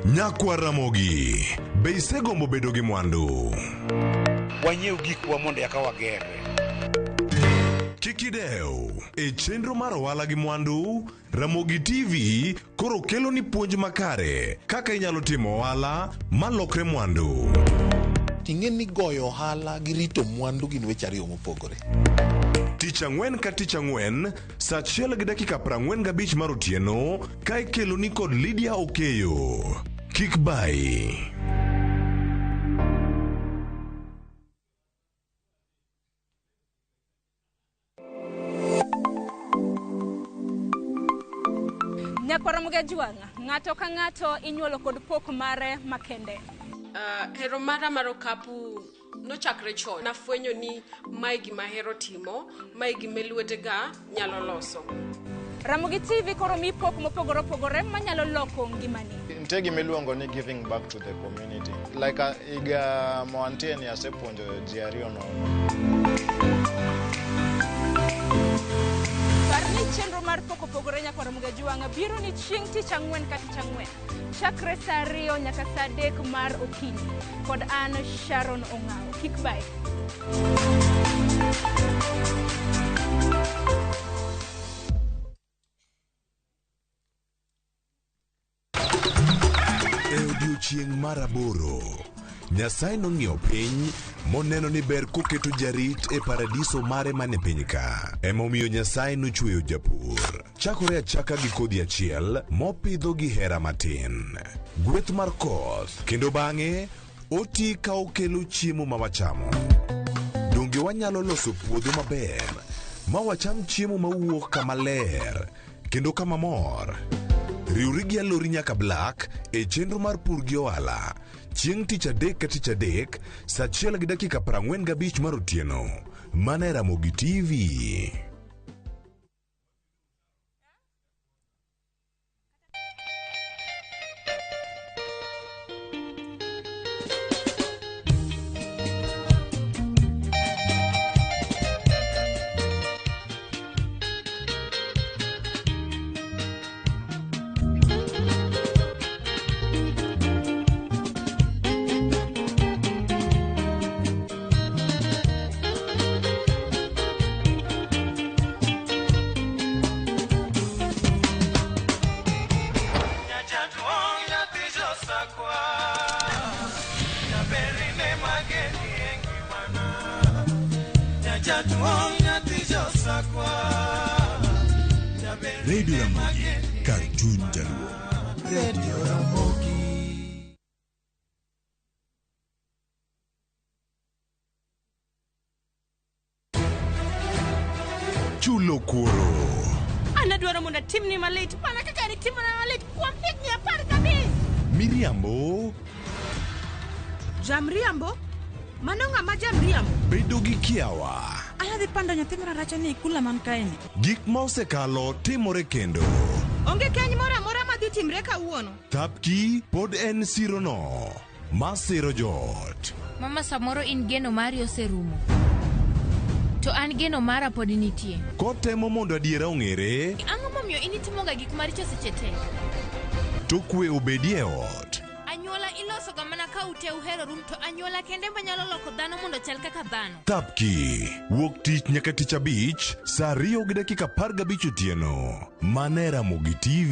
Nyakwar Ramogi, be isegombo bedo gi mwandu? Wanyiew gikwa mondo eka wagerre. Kik idew. E chenro mar ohala gi mwandu, Ramogi TV koro kelo ni puonj makare kaka inyalo timo ohala malokre mwandu. Ting'e ni goyo ohala gi rito mwandu gin weche ariyo mopogore. Tich ang'wen ka tich ang'wen, saa 1:45 mar otieno, ka ikelo ni kod Lydia Okeyo. Kik bayi. Nyakwar Mgajwang', ng'ato ka ng'ato inyuolo kod pok mare makende. Hero mara mar okapu nochakre chon. Nafwenyo ni mae gima ahero timo, mae gima lwetega nyalo loso. Ramogi TV koro mi pok mopogore opogore manyalo loko ngimani. Nitie gima iluongo ni giving back to the community. Like higa moantie ni asepuonjo ji ariyo nono. Par ni chenro mar pok opogore Nyakwar Mgajwang' biro ni chieng' tich ang'wen ka tich ang'wen. Chakre saa 2 nyaka saa 3 mar okinyi. Kod an Sharon Ong'awo. Kik bayi. E odiechieng' mar 8, Nyasaye nong'iyo piny moneno ni ber koketo jarit e paradiso mare mane piny ka. Emomiyo Nyasaye nochweyo japur. Chakore achaka gi kodhi achiel mopidho gi hera matin. Gweth mar koth kendo bang'e oti ka okelo chiemo ma wachamo. Donge wanyalo loso puodho maber ma wacham chiemo mawuok kama ler kendo kama mor? Riwri gi Alori nyaka Black e chenro mar pur gi ohala. Chieng' tich adek ka tich adek, saa 1:45 mar otieno. Mana e Ramogi TV. Radio Ramogi, kar chuny Jaluo. Radio Ramogi. Chulo kuoro. An adwaro mondo atimni malit mana kaka nitimona malit kuom higni 15. Miriambo. Jamriambo? Mano ng'ama jamriambo? Bedo gi kiawa. An adhi pando nyathi mararacha ni e kula man kaeni. Gik ma osekalo timore kendo. Onge keny moro amora madhi timre kawuono. Thapki pod en sirono ma siro joot. Mama, samoro in geno mari oserumo. To an geno mara pod nitie. Kotemo mondo adiera ong'ere. Ang'o momiyo in itimoga gik maricho seche te? To kwe obedie ot. Anyuola ilosoga mana ka ute uheroru to anyuola kende manyalo loko dhano mondo chal kaka dhano. Thapki wuok tich nyaka tich abich saa 2:15 otieno. Mana e Ramogi TV.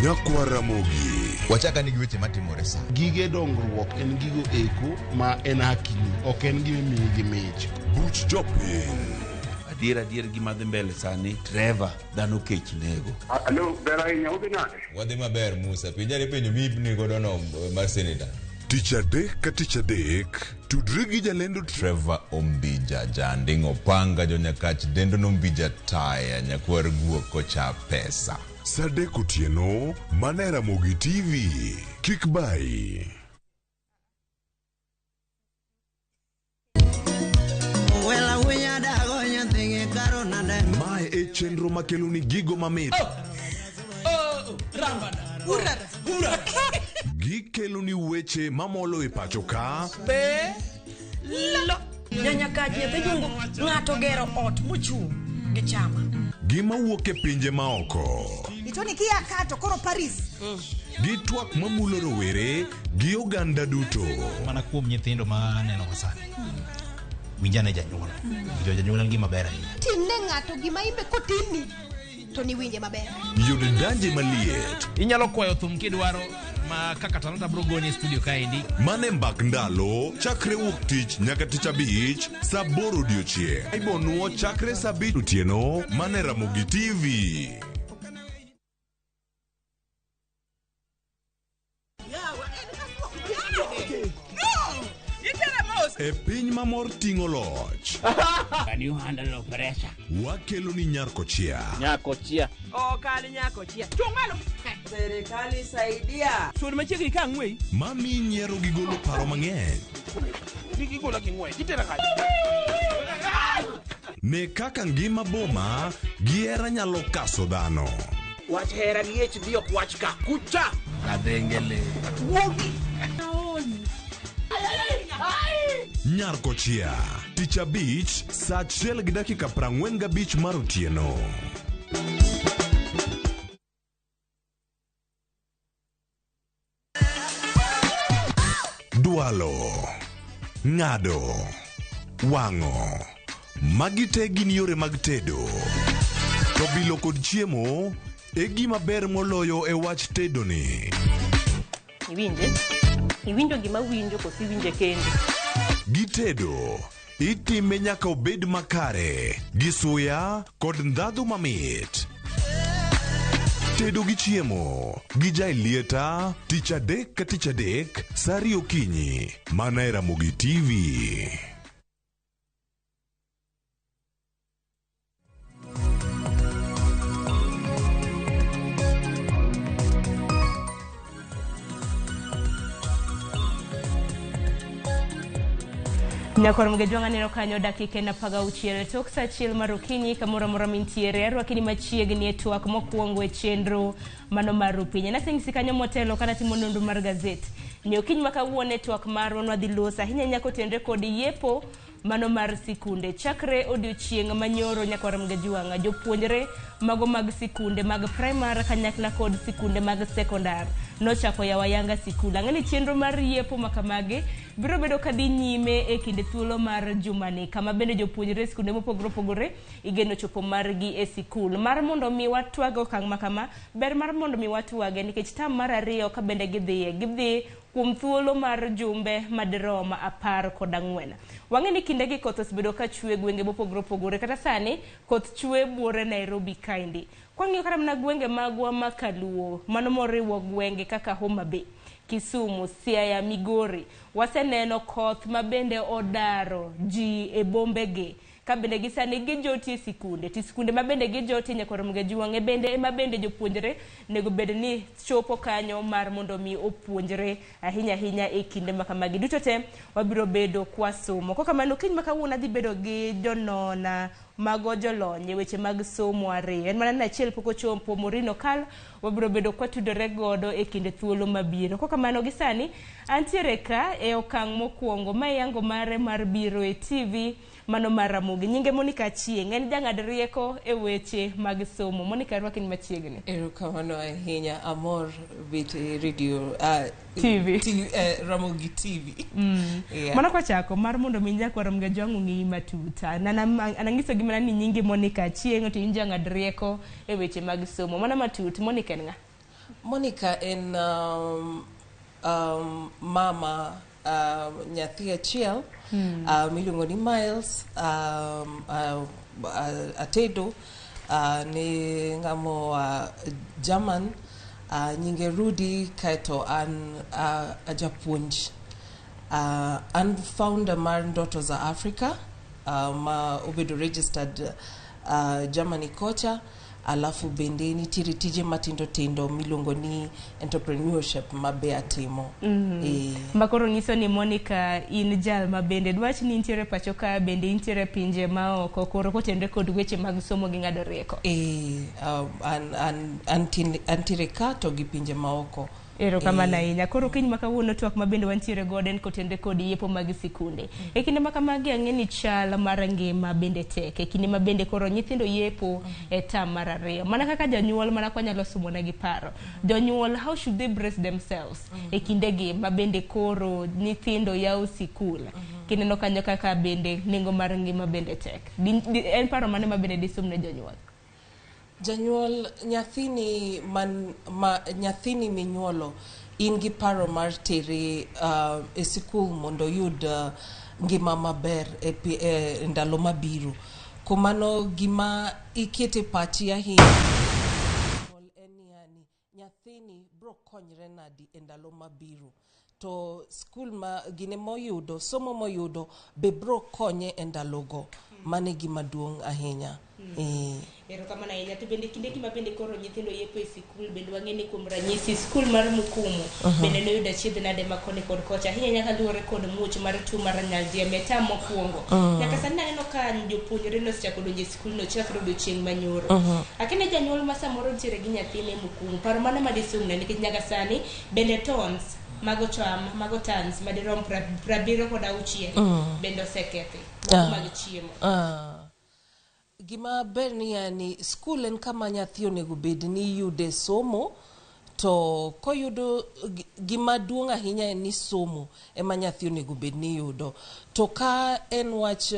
Nyakwar Ramogi. Wachaka ni gi weche matimore sa. Gige dongruok en gigo eko ma en hakini, ok en gima imiyi gi mich. Buch jopiny. Adier gima dhi mbele sani, Trevor, dhano kech nego. Alo, ber ahinya, udhi nade? Wadhi maber Musa, penjare penjo mibni godo no mar senator. Tich adek ka tich adek, tudri gi jalendo Trevor Ombija, Janding' Opanga, Jonyakach Dendo Nombija Taya, Nyakwar Guok kocha pesa. Saa 3 otieno, mana e Ramogi TV. Kik bayi. Mae e chenro makelo ni gigo mamit. Gikelo ni weche mamolo e pacho ka. Nyanyakach nyathi jungu ng'ato gero ot mochung' gi chama. Gima wuok e pinje maoko. Itoni kia kato koro Paris. Gi twak mamulo rowere gi oganda duto. Mana kuom nyithindo ma aneno ga sani. Winjane janyuol. Winjo janyuol en gima ber ahinya. Timne ng'ato gima imbe kotimni to niwinje maber. Yud danje maliet. Inyalo kwayo thum kidwaro ma kaka Talanta bro gonye e studio kaendi. Mane mbak ndalo chakre wuok tich nyaka tich abich saa aboro odiochieng'. Ibonuo chakre saa abich otieno mane Ramogi TV. E piny ma mor ting'o loch. Can you handle pressure? Wakelo ni Nyarkochia. Nyakochia. Ok an nyakochia. Chung' malo. Serikali saidia. Sud machiegni ka ang'weyi. Mami nyiero gi golo paro mang'eny. Gigola gi ng'wech, itera kanye? Ne kaka ngima boma gi hera nyalo kaso dhano. Wach hera gi HB ok wach ka. Kucha! Kadhengele. Wuogi! Nyarkochia. Tich abich saa achiel gi dakika 45 mar otieno. Dwalo, ng'ado, wang'o. Magi te gin yore mag tedo. To bilo kod chiemo e gima ber moloyo e wach tedo ni. Iwinje? Iwinjo gima winjo koso iwinje kendi? Gitedo, itime nyaka obed makare, gi suya kod ndhadhu mamit. Tedo gi chiemo gi Jaelieta tich adek ka tich adek saa ariyo okinyi mana e Ramogi TV. Nyakwar Mgejwang' aneno kanyo dakika en 16 tok saa achiel mar okinyi kamoro amora mintiere arwakini machiegni e twak mokwongo e chenro mano mar Rupiny. Naseng'isi kanyo motelo kana timo nonro mar gazet ni okinyi ma kawuono e twak marwa nwadhi loso ahinya ahinya kotenre kod yepo mano mar sikunde. Chakre odiochieng' manyoro nyakwar Mgejwang' jopuonjre mago mag sikunde mag primar kanyakla kod sikunde mag sekondar nochako yawo ayanga sikul. Ang'e ni chenro mar yepo makamagi biro bedo kadhi nyime e kinde thuolo mar jumani kama bende jopuonjre sikunde mopogore opogore igeno chopo margi e sikul. Mar mondo mi watwag okang' makama, ber mar mondo mi watwage nikech tam mar ariyo ka bende gidhiye, gidhi kuom thuolo mar jumbe madirom 14. Wang'e ni kindegi koth osebedo ka chwe gwenge mopogore opogore, kata sani koth chwe buore Nairobi kaendi. Kwang'iyo kata mana gwenge magwa ma Kaluo, mano moriwo gwenge kaka Homa Bay, Kisumu, Siaya, Migori, waseneno koth ma bende odaro ji e bombegi. Ka bende gisani gijotie sikunde, to sikunde ma bende gijotie nyakwar Mgejwang' e bende ema bende jopuonjre nego bed ni chopo kanyo mar mondo mi opuonjre ahinya ahinya e kinde ma kamagi. Duto te wabiro bedo kwasomo. Kokamano kiny ma kawuono adhi bedo gi jonona mago jolony e weche mag somo ariyo. En mana ni achiel pok ochopo, Maureen Okal wabiro bedo kwatudore godo e kinde thuolo mabiro. Kokamano gi sani antiere ka e okang' mokwongo ma yango mare mar biro e TV mano mar Ramogi. Nyinge Monica Achieng', en jang'ad rieko e weche mag somo. Monica, arwakini machiegni. Erokamano ahinya, amor bet e radio TV. Ramogi TV. Yeah. Mano kwachako mar mondo mi nyakwar Mgejwang' ong'eyi matut. Anang'iso gi mana ni nyingi Monica Achieng' to in jang'ad rieko e weche mag somo. Mana matut, Monica en ng'a? Monica en mama nyathi achiel miluongo ni Miles, atedo ne ng'amo German, nyinge Rudy, kaeto an ajapuonj. An founder mar Ndoto za Africa, ma obedo registered Germany kocha. Alafu bende nitiere tije matindo tindo miluongo ni entrepreneurship ma be atimo. Makoro nyiso ni Monica in jal ma bende dwach ni intiere pacho ka bende intiere pinje ma oko koro kotenre kod weche mag somo gi ng'ado rieko. Antiere ka to gi pinje ma oko. Erokamano ahinya. Koro kiny ma kawuono twak ma bende wantiere godo en kotenre kod yepo mag sikunde. E kinde ma kamagi ang'e ni chal mar ngima bende tek. E kinde ma bende koro nyithindo yepo e tam mar ariyo. Mana kaka janyuol mana kwa nyalo somo negi paro. Jonyuol how should they brace themselves e kindegi ma bende koro nyithindo yawo sikul. Kineno kanyo kaka bende nengo mar ngima bende tek. En paro mane ma bende disum ne jonyuol? Janyuol nyathini man ma nyathini minyuolo in gi paro mar tere e sikul mondo oyud ngima maber e ndalo mabiro. Kuom mano gima ikete pachi ahinya en niya ni nyathini bro konyre nadi e ndalo mabiro. To skul ma gine moyudo, somo moyudo be bro konye e ndalogo. Mano e gima duong' ahinya. Erokamano ahinya. To bende kinde ma bende koro nyithindo yepo e sikul bende wang'e ni kuom ranyisi skul mar Mukumu bende noyudo achiedh nade ma koni kod kocha ahinya nyaka luwore kod muoch mar tuo mar nyaldiema e tam mokwongo. Nyaka sani naneno ka jopuonjre nosechako donjo e sikulno chakre odiochieng' manyoro. Akene janyuol ma samoro nitiere gi nyathine e Mukumu, paro mane ma disumne nikech nyaka sani bende tons mago cham mago tons madirom 76 bende osekethi mago mag chiemo. Gima ber ni yani skul en kama nyathi onego bed ni yude somo to koyudo gima duong' ahinya en ni somo ema nyathi onego bed ni yudo. To ka en wach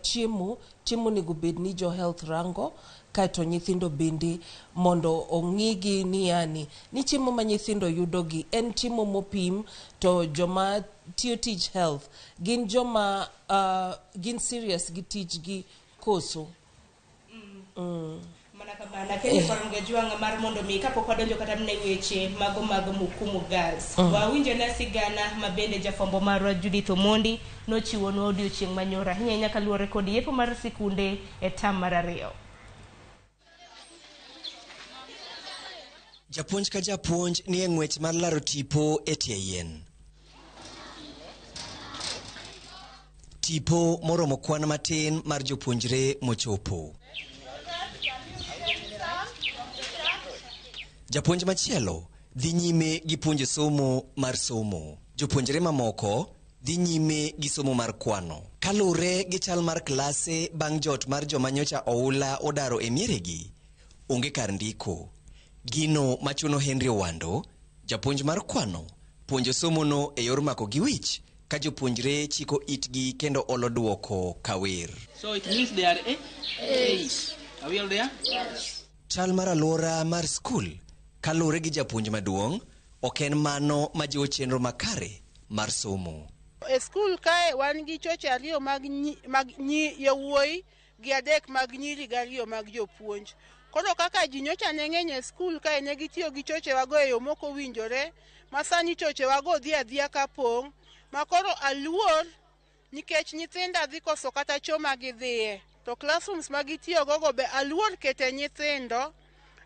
chiemo, chiemo onego bed ni jo health rango kaeto nyithindo bende mondo ong'igi ni yani ni chiemo ma nyithindo yudo gi en chiemo mopim to joma tiyo tij health gin joma gin serious gi tijgi koso. Mana kamano Kenya paro Ngejwang' mar mondo mi kapok wadonjo kata mana e weche mago mag Mukumu Girls. Wawinjo na sigana ma bende jafwambo marwa Judith Omondi nochiwonwa odiochieng' manyoro ahinya ahinya kaluwore kod yepo mar sikunde e tam mar ariyo. Japuonj ka japuonj nie ng'wech mar laro tipo e tie yien. Tipo moromo kwan matin mar jopuonjre mochopo. Japuonj machielo dhi nyime gi puonjo somo mar somo. Jopuonjre mamoko dhi nyime gi somo mar kwano. Kaluwore gi chal mar klase bang' jot mar joma nyocha oula odaro e mieregi, onge kar ndiko. Gino machuno Henry Owando, japuonj mar kwano, puonjo somono e yor mako gi wich ka jopuonjre chiko itgi kendo olo duoko ka wer. So it means they are eight. Are we all there? Yes. Chal mar alwora mar skul kaluwore gi japuonj maduong' ok en mano majiwo chenro makare mar somo. E skul kae wan gi choche ariyo mag yawuoyi gi 3 mag nyiri gi 2 mag jopuonj. Koro kaka ji nyocha ne ng'eny e skul kae ne gitiyo gi chochewago e yo mok owinjore, ma sani chochewago dhi adhiya ka pong', ma koro aluor nikech nyithinda dhi koso kata cho ma gidhiye. To classrooms ma gitiyogo go be aluor kete nyithindo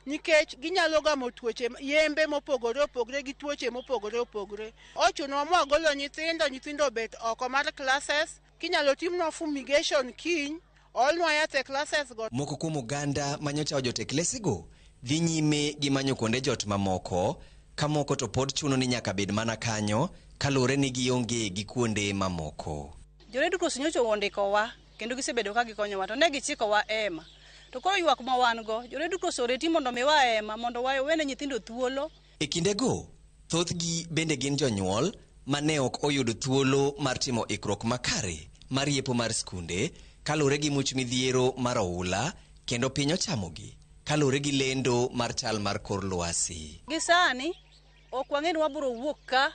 nikech ginyalo gamo tuoche yembe mopogore opogore gi tuoche mopogore opogore. Ochunowa mwagolo nyithindo, nyithindo obet oko mar classes, kinyalo timnwa fumigation kiny, oolnwa yath e classes go. Moko kuom oganda manyocha ojot e klesego dhi nyime gi manyo kuonde jot mamoko, ka moko to pod chuno ni nyaka bed mana kanyo kaluwore ni gionge gi kuonde mamoko. Jo Red Cross nyocha ondikowa kendo gisebedo ka gikonyowa to ne gichikowa ema. To koro ywak ma wan go, jo Red Cross oreti mondo miwa ema mondo wawene nyithindo thuolo. E kindego, thothgi bende gin jonyuol ma ne ok oyudo thuolo mar timo ikruok makare mar yepo mar skunde kaluwore gi much midhiero mar oula kendo piny ochamogi kaluwore gi lendo mar chal mar kor lwasi. Gi sani ok wang'e ni wabiro wuok ka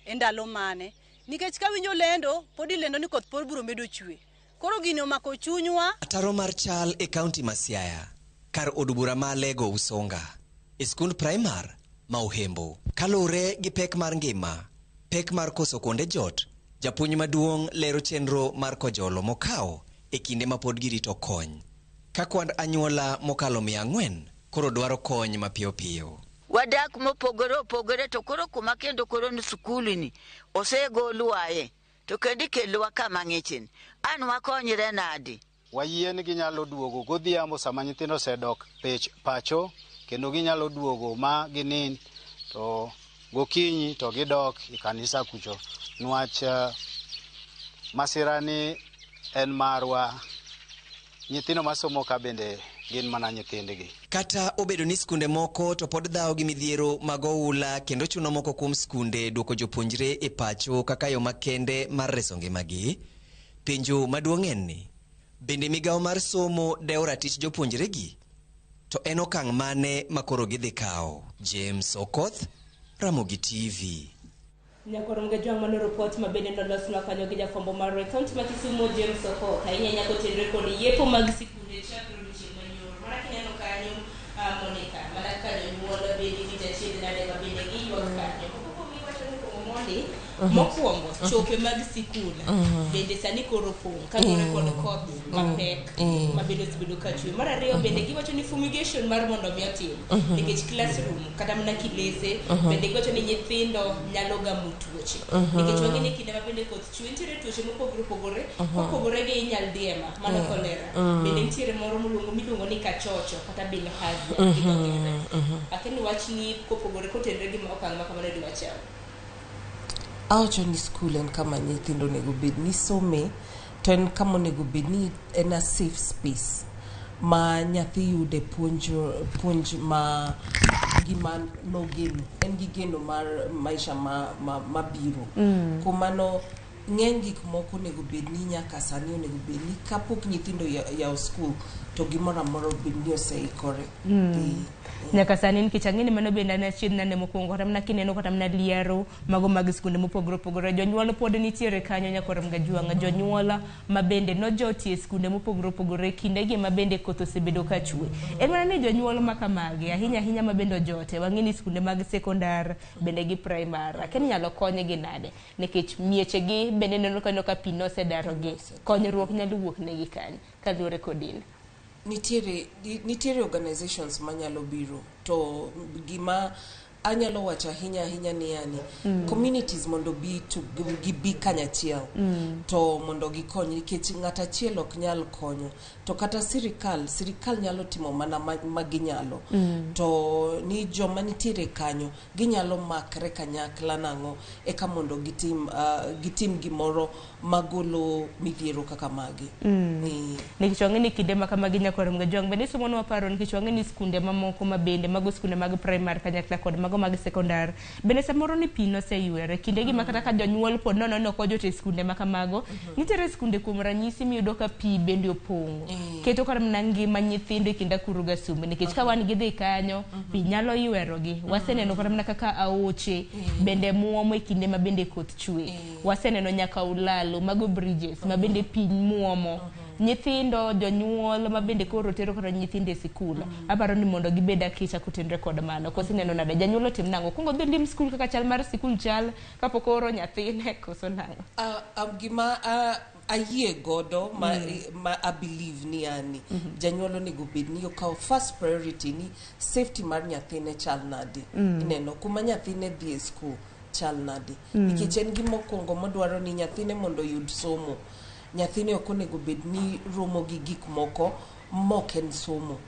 e ndalo mane nikech ka winjo lendo pod ilendo ni koth pod biro medo chwe. Koro gini omako chunywa. Ataro mar chal e kaunti ma Siaya, kar od bura ma Alego Usonga, e skund primar ma Uhembo. Kaluwore gi pek mar ngima, pek mar koso kuonde jot, japuonj maduong' lero chenro mar kojolo mokawo e kinde ma pod girito kony. Ka kwand anyuola mokalo 400 koro dwaro kony mapiyo piyo. Wadak mopogore opogore to koro kuma kendo koro ni sukul ni osegolwae to kendo ikelowa kama ng'ichni. An wakonyre nadi? Wayie ni ginyalo duogo godhiambo sama nyithindo osedok pacho kendo ginyalo duogo ma ginind to Gokinyi to gidok e kanisa kucho nwach masira ni en marwa. Nyithindo masomo ka bende gin mana nyithindgi. Kata obedo ni skunde moko to pod dhawo gi midhiero mag oula kendo chuno moko kuom skunde duoko jopuonjre e pacho kaka yo makende mar reso ngimagi, penjo maduong' en ni, bende migawo mar somo dewo ratich jopuonjregi? To en okang' mane ma koro gidhi kawo? James Okoth, Ramogi TV. Nyakwar Mgajwang' mano ripot ma bende nolosnwa kanyo gi jafwambo marwa e kaunti ma Kisumu James Okoth ahinya ahinya kotenore kod yepo mag sikunde chakre odiochieng' manyoro. Mana kineno kanyo Monica, mana kaka jonyuol bende gi achiedh nade ma bende giywak kanyo. Moko kuomgi wacho ni kuom mondi mokwongo chope mag sikul bende sani koro opong' kaluwore kod koth mapek ma bende osebedo ka chwe. Mar ariyo bende giwacho ni fumigation mar mondo mi otim nikech classroom kata mana kilese bende giwacho ni nyithindo nyalo gamo tuoche nikech wang'e ni kinde ma bende koth chwe nitiere tuoche mopogore opogore kopogore gi nyaldiema mano cholera bende nitiere moro moluongo miluongo ni kachocho kata bilharzia gi dho ngere. Akia ni wachni kopogore kotenore gi okang' ma kamano diwachal. Awacho ni skul en kama nyithindo onego bed ni some to en kama onego bed ni en a safe space ma nyathi yude puonj puonj ma gima nogeno en gi geno mar maisha ma mabiro. Kuom mano ng'eny gik moko onego bed ni nyaka sani onego bed ni kapok nyithindo yawo skul to gimoro amora obed ni oseikore. Nyaka sani nikech ang'e ni mano bende an achiedh nade mokwongo kata mana kineno kata mana liero mago mag skunde mopogore opogore jonyuol pod nitiere kanyo nyakwar Mgajwang' jonyuol ma bende nojotie skunde mopogore opogore kindegi ma bende koth osebedo ka chwe en mana ni jonyuol ma kamagi ahinya ahinya ma bende ojote wang'e ni skunde mag sekondar bende gi primar akia ni inyalo konygi nade nikech miechegi bende neno kanyo ka pi nosedarogi konyruok nyalo wuok negi kanye kaluwore kod in. Nitiere organizations manyalo biro to gima anyalo wacho ahinya ahinya ni yani communities mondo bi to gibi kanyachiel to mondo gikony nikech ng'at achiel ok nyal konyo to kata sirikal nyalo timo mana ma ginyalo to ni joma nitiere kanyo ginyalo makre kanyakla nang'o eka mondo gitim gimoro magolo midhiero kaka magi. Nikech wang'e ni kinde ma kamagi nyakwar Mgajwang' bende isomonwa paro nikech wang'e ni skunde mamoko ma bende mago skunde mag primary kanyakla kod mago mag sekondar bende samoro ni pi noseywere kindegi ma kata ka jonyuol pod nono ni ok ojot e skunde ma kamago nitiere skunde kuom ranyisi miyudo ka pi bende opong'o keto kata mana ngima nyithindo e kind akuru gasumbe nikech ka wan gidhi kanyo pi nyalo ywerogi. Waseneno kata mana kaka aoche bende muomo e kinde ma bende koth chwe. Waseneno nyaka ulalo mago bridges ma bende pi muomo nyithindo jonyuol ma bende koro tero kata nyithindo e sikul aparo ni mondo gibed akicha kotenore kod mano. Koso ineno nade janyuol otim nang'o okuongo odhi lim skul kaka chal mar sikul chal kapok ooro nyathine koso nang'o? Gima ayie godo ma I believe ni yani janyuol onego bed ni okawo first priority ni safety mar nyathine chal nade. Ineno kuma nyathine dhi e school chal nade nikech en gima okwongo modwaro ni nyathine mondo oyud somo. Nyathine ok onego bed ni romo gi gik moko mok en somo.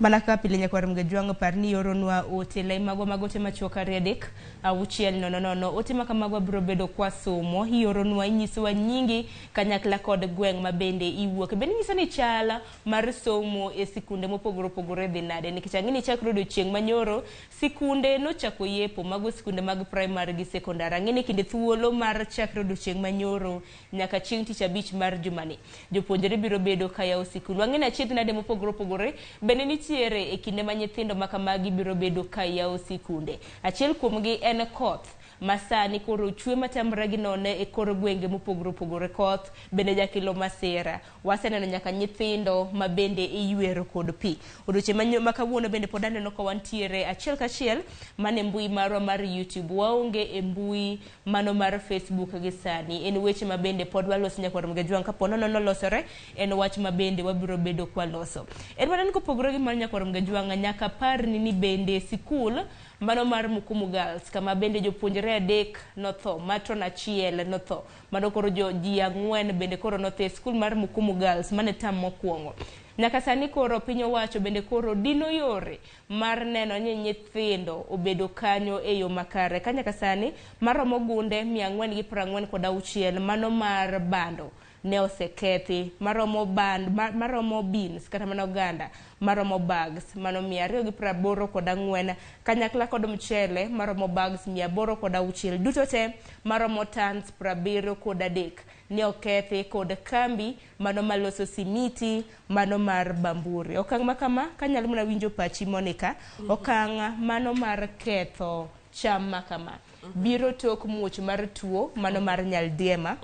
Mana kaka pile nyakwar Mgajwang' par ni ioronwa ote lai magwa mag ote machuok 2 3 6 0 0 ote ma kamago biro bedo kwasomo ioronwa inyisowa nyingi kanyakla kod gweng' ma bende iwuoke bende inyiso ni chal mar somo e sikunde mopogore opogore dhi nade nikech ang'e ni chakre odiochieng' manyoro sikunde nochako yepo mago sikunde mag primary gi sekondar ang'e ni kinde thuolo mar chakre odiochieng' manyoro nyaka chieng' tich abich mar jumani jopuonjre biro bedo ka yawo sikul wang'e ni achiedh nade mopogore opogore bende nitiere e kinde ma nyithindo ma kamagi biro bedo ka yawo sikunde achiel kuomgi en koth ma sani koro chwe matamre gi nono e kor gwenge mopogore opogore koth bende jakelo masira waseneno nyaka nyithindo ma bende iywero kod pi odiochieng' ma kawuono bende pod aneno ka wantiere achiel kachiel mane mbui marwa mar YouTube waonge e mbui mano mar Facebook gi sani en weche ma bende pod waloso nyakwar Mgajwang' kapo nono nolosore en wach ma bende wabiro bedo kwaloso en mana ni kopogore gi mar nyakwar Mgajwang' nyaka parni ni bende sikul mano mar Mukumu Girls kama bende jopuonjre 3 notho, matron 1 notho, mano koro ji 4 bende koro notho e skul mar Mukumu Girls mane tam mokwongo. Nyaka sani koro piny owacho bende koro dino yore mar neno ni nyithindo obedo kanyo e yo makare. Ka nyaka sani maromo gunde 446 mano mar bando ne osekethi, maromo band maromo beans kata mana oganda maromo bags mano 284 kanyakla kod mchele maromo bags 806 duto te maromo tons 73 ne okethi kod kambi mano maloso simiti mano mar Bamburi. Okang' makama kanyalo mana winjo pachi Monica, okang' mano mar ketho cham makama biro tok muoch mar tuo mano mar nyaldiema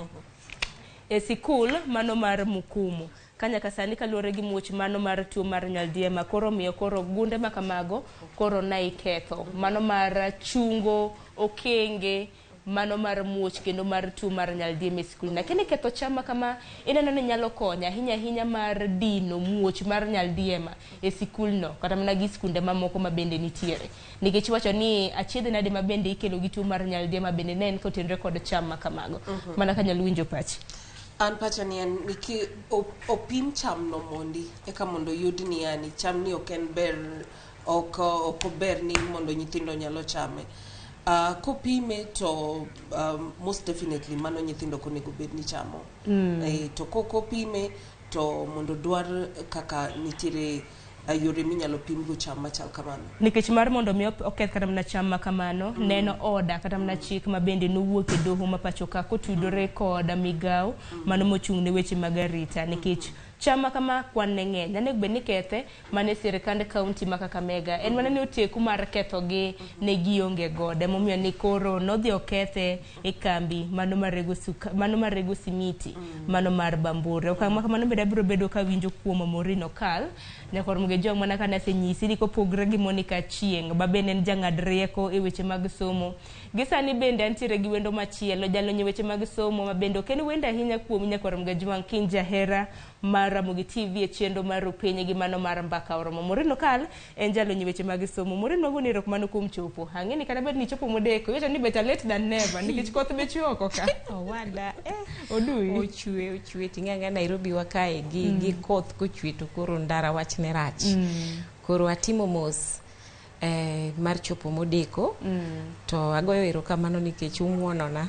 e sikul mano mar Mukumu. Kanyaka sani kaluwore gi muoch mano mar tuo mar nyaldiema koro miyo koro gunde makamago koro na iketho mano mar chungo okenge mano mar muoch kendo mar tuo mar nyaldiema e sikul. Lakini ketho cham kama ineno ni nyalo konyo ahinya ahinya mar dino muoch mar nyaldiema e sikulno kata mana gi skunde mamoko ma bende nitiere, nikech iwacho ni achiedh nade ma bende ikelo gi tuo mar nyaldiema bende ne en kotenore kod cham makamago. Mana kanyalo winjo pachi. An pacha ni en niki opim cham no mondi eka mondo yud ni yani cham ni ok en ber, ok ober ni mondo nyithindo nyalo chame. Kopime to most definitely mano nyithindo ok onego bed ni chamo. To kokopime to mondo dwar kaka nitiere yore minyalo pimgo cham machal kamano. Nikech mar mondo mi oketh kata mana cham makamano, neno oda kata mana chik ma bende nowuok e doho ma pacho ka kotudore kod migawo mano mochung' ne weche mag arita, nikech cham makama kwan ne ng'eny onego bed ni kethe mane sirikand kaunti ma Kakamega en mana ni oteku mar kethogi ne gionge godo, emomiyo ni koro nodhi okethe e kambi mano marego mano marego simiti mano mar Bamburi. Okang' makamano bende abiro bedo kawinjo kuom Maureen Okal nyakor Mgejong mana ka nasenyisi ni kopogre gi Monica Achieng' ma bende en jang'ad rieko e weche mag somo. Gi sani bende antiere gi wendo machielo jalony e weche mag somo ma bende ok en wendo ahinya kuom nyakwar Mgejwang' kin jahera mar Ramogi TV e chenro mar Rupiny gi mano mar Mbaka Oromo. Maureen Okal en jalony e weche mag somo. Maureen wagoni erokamano kuom chopo. Ang'e ni kata bed ni ichopo modeko, iwacho ni better late than never nikech koth be chwe oko ka. Owada Odui. Ochwe ting'e Nairobi wa kae gi koth kochwe to koro ndara wach ne rach. Koro atimo mos mar chopo modeko to agoyo erokamano nikech ung'wonona.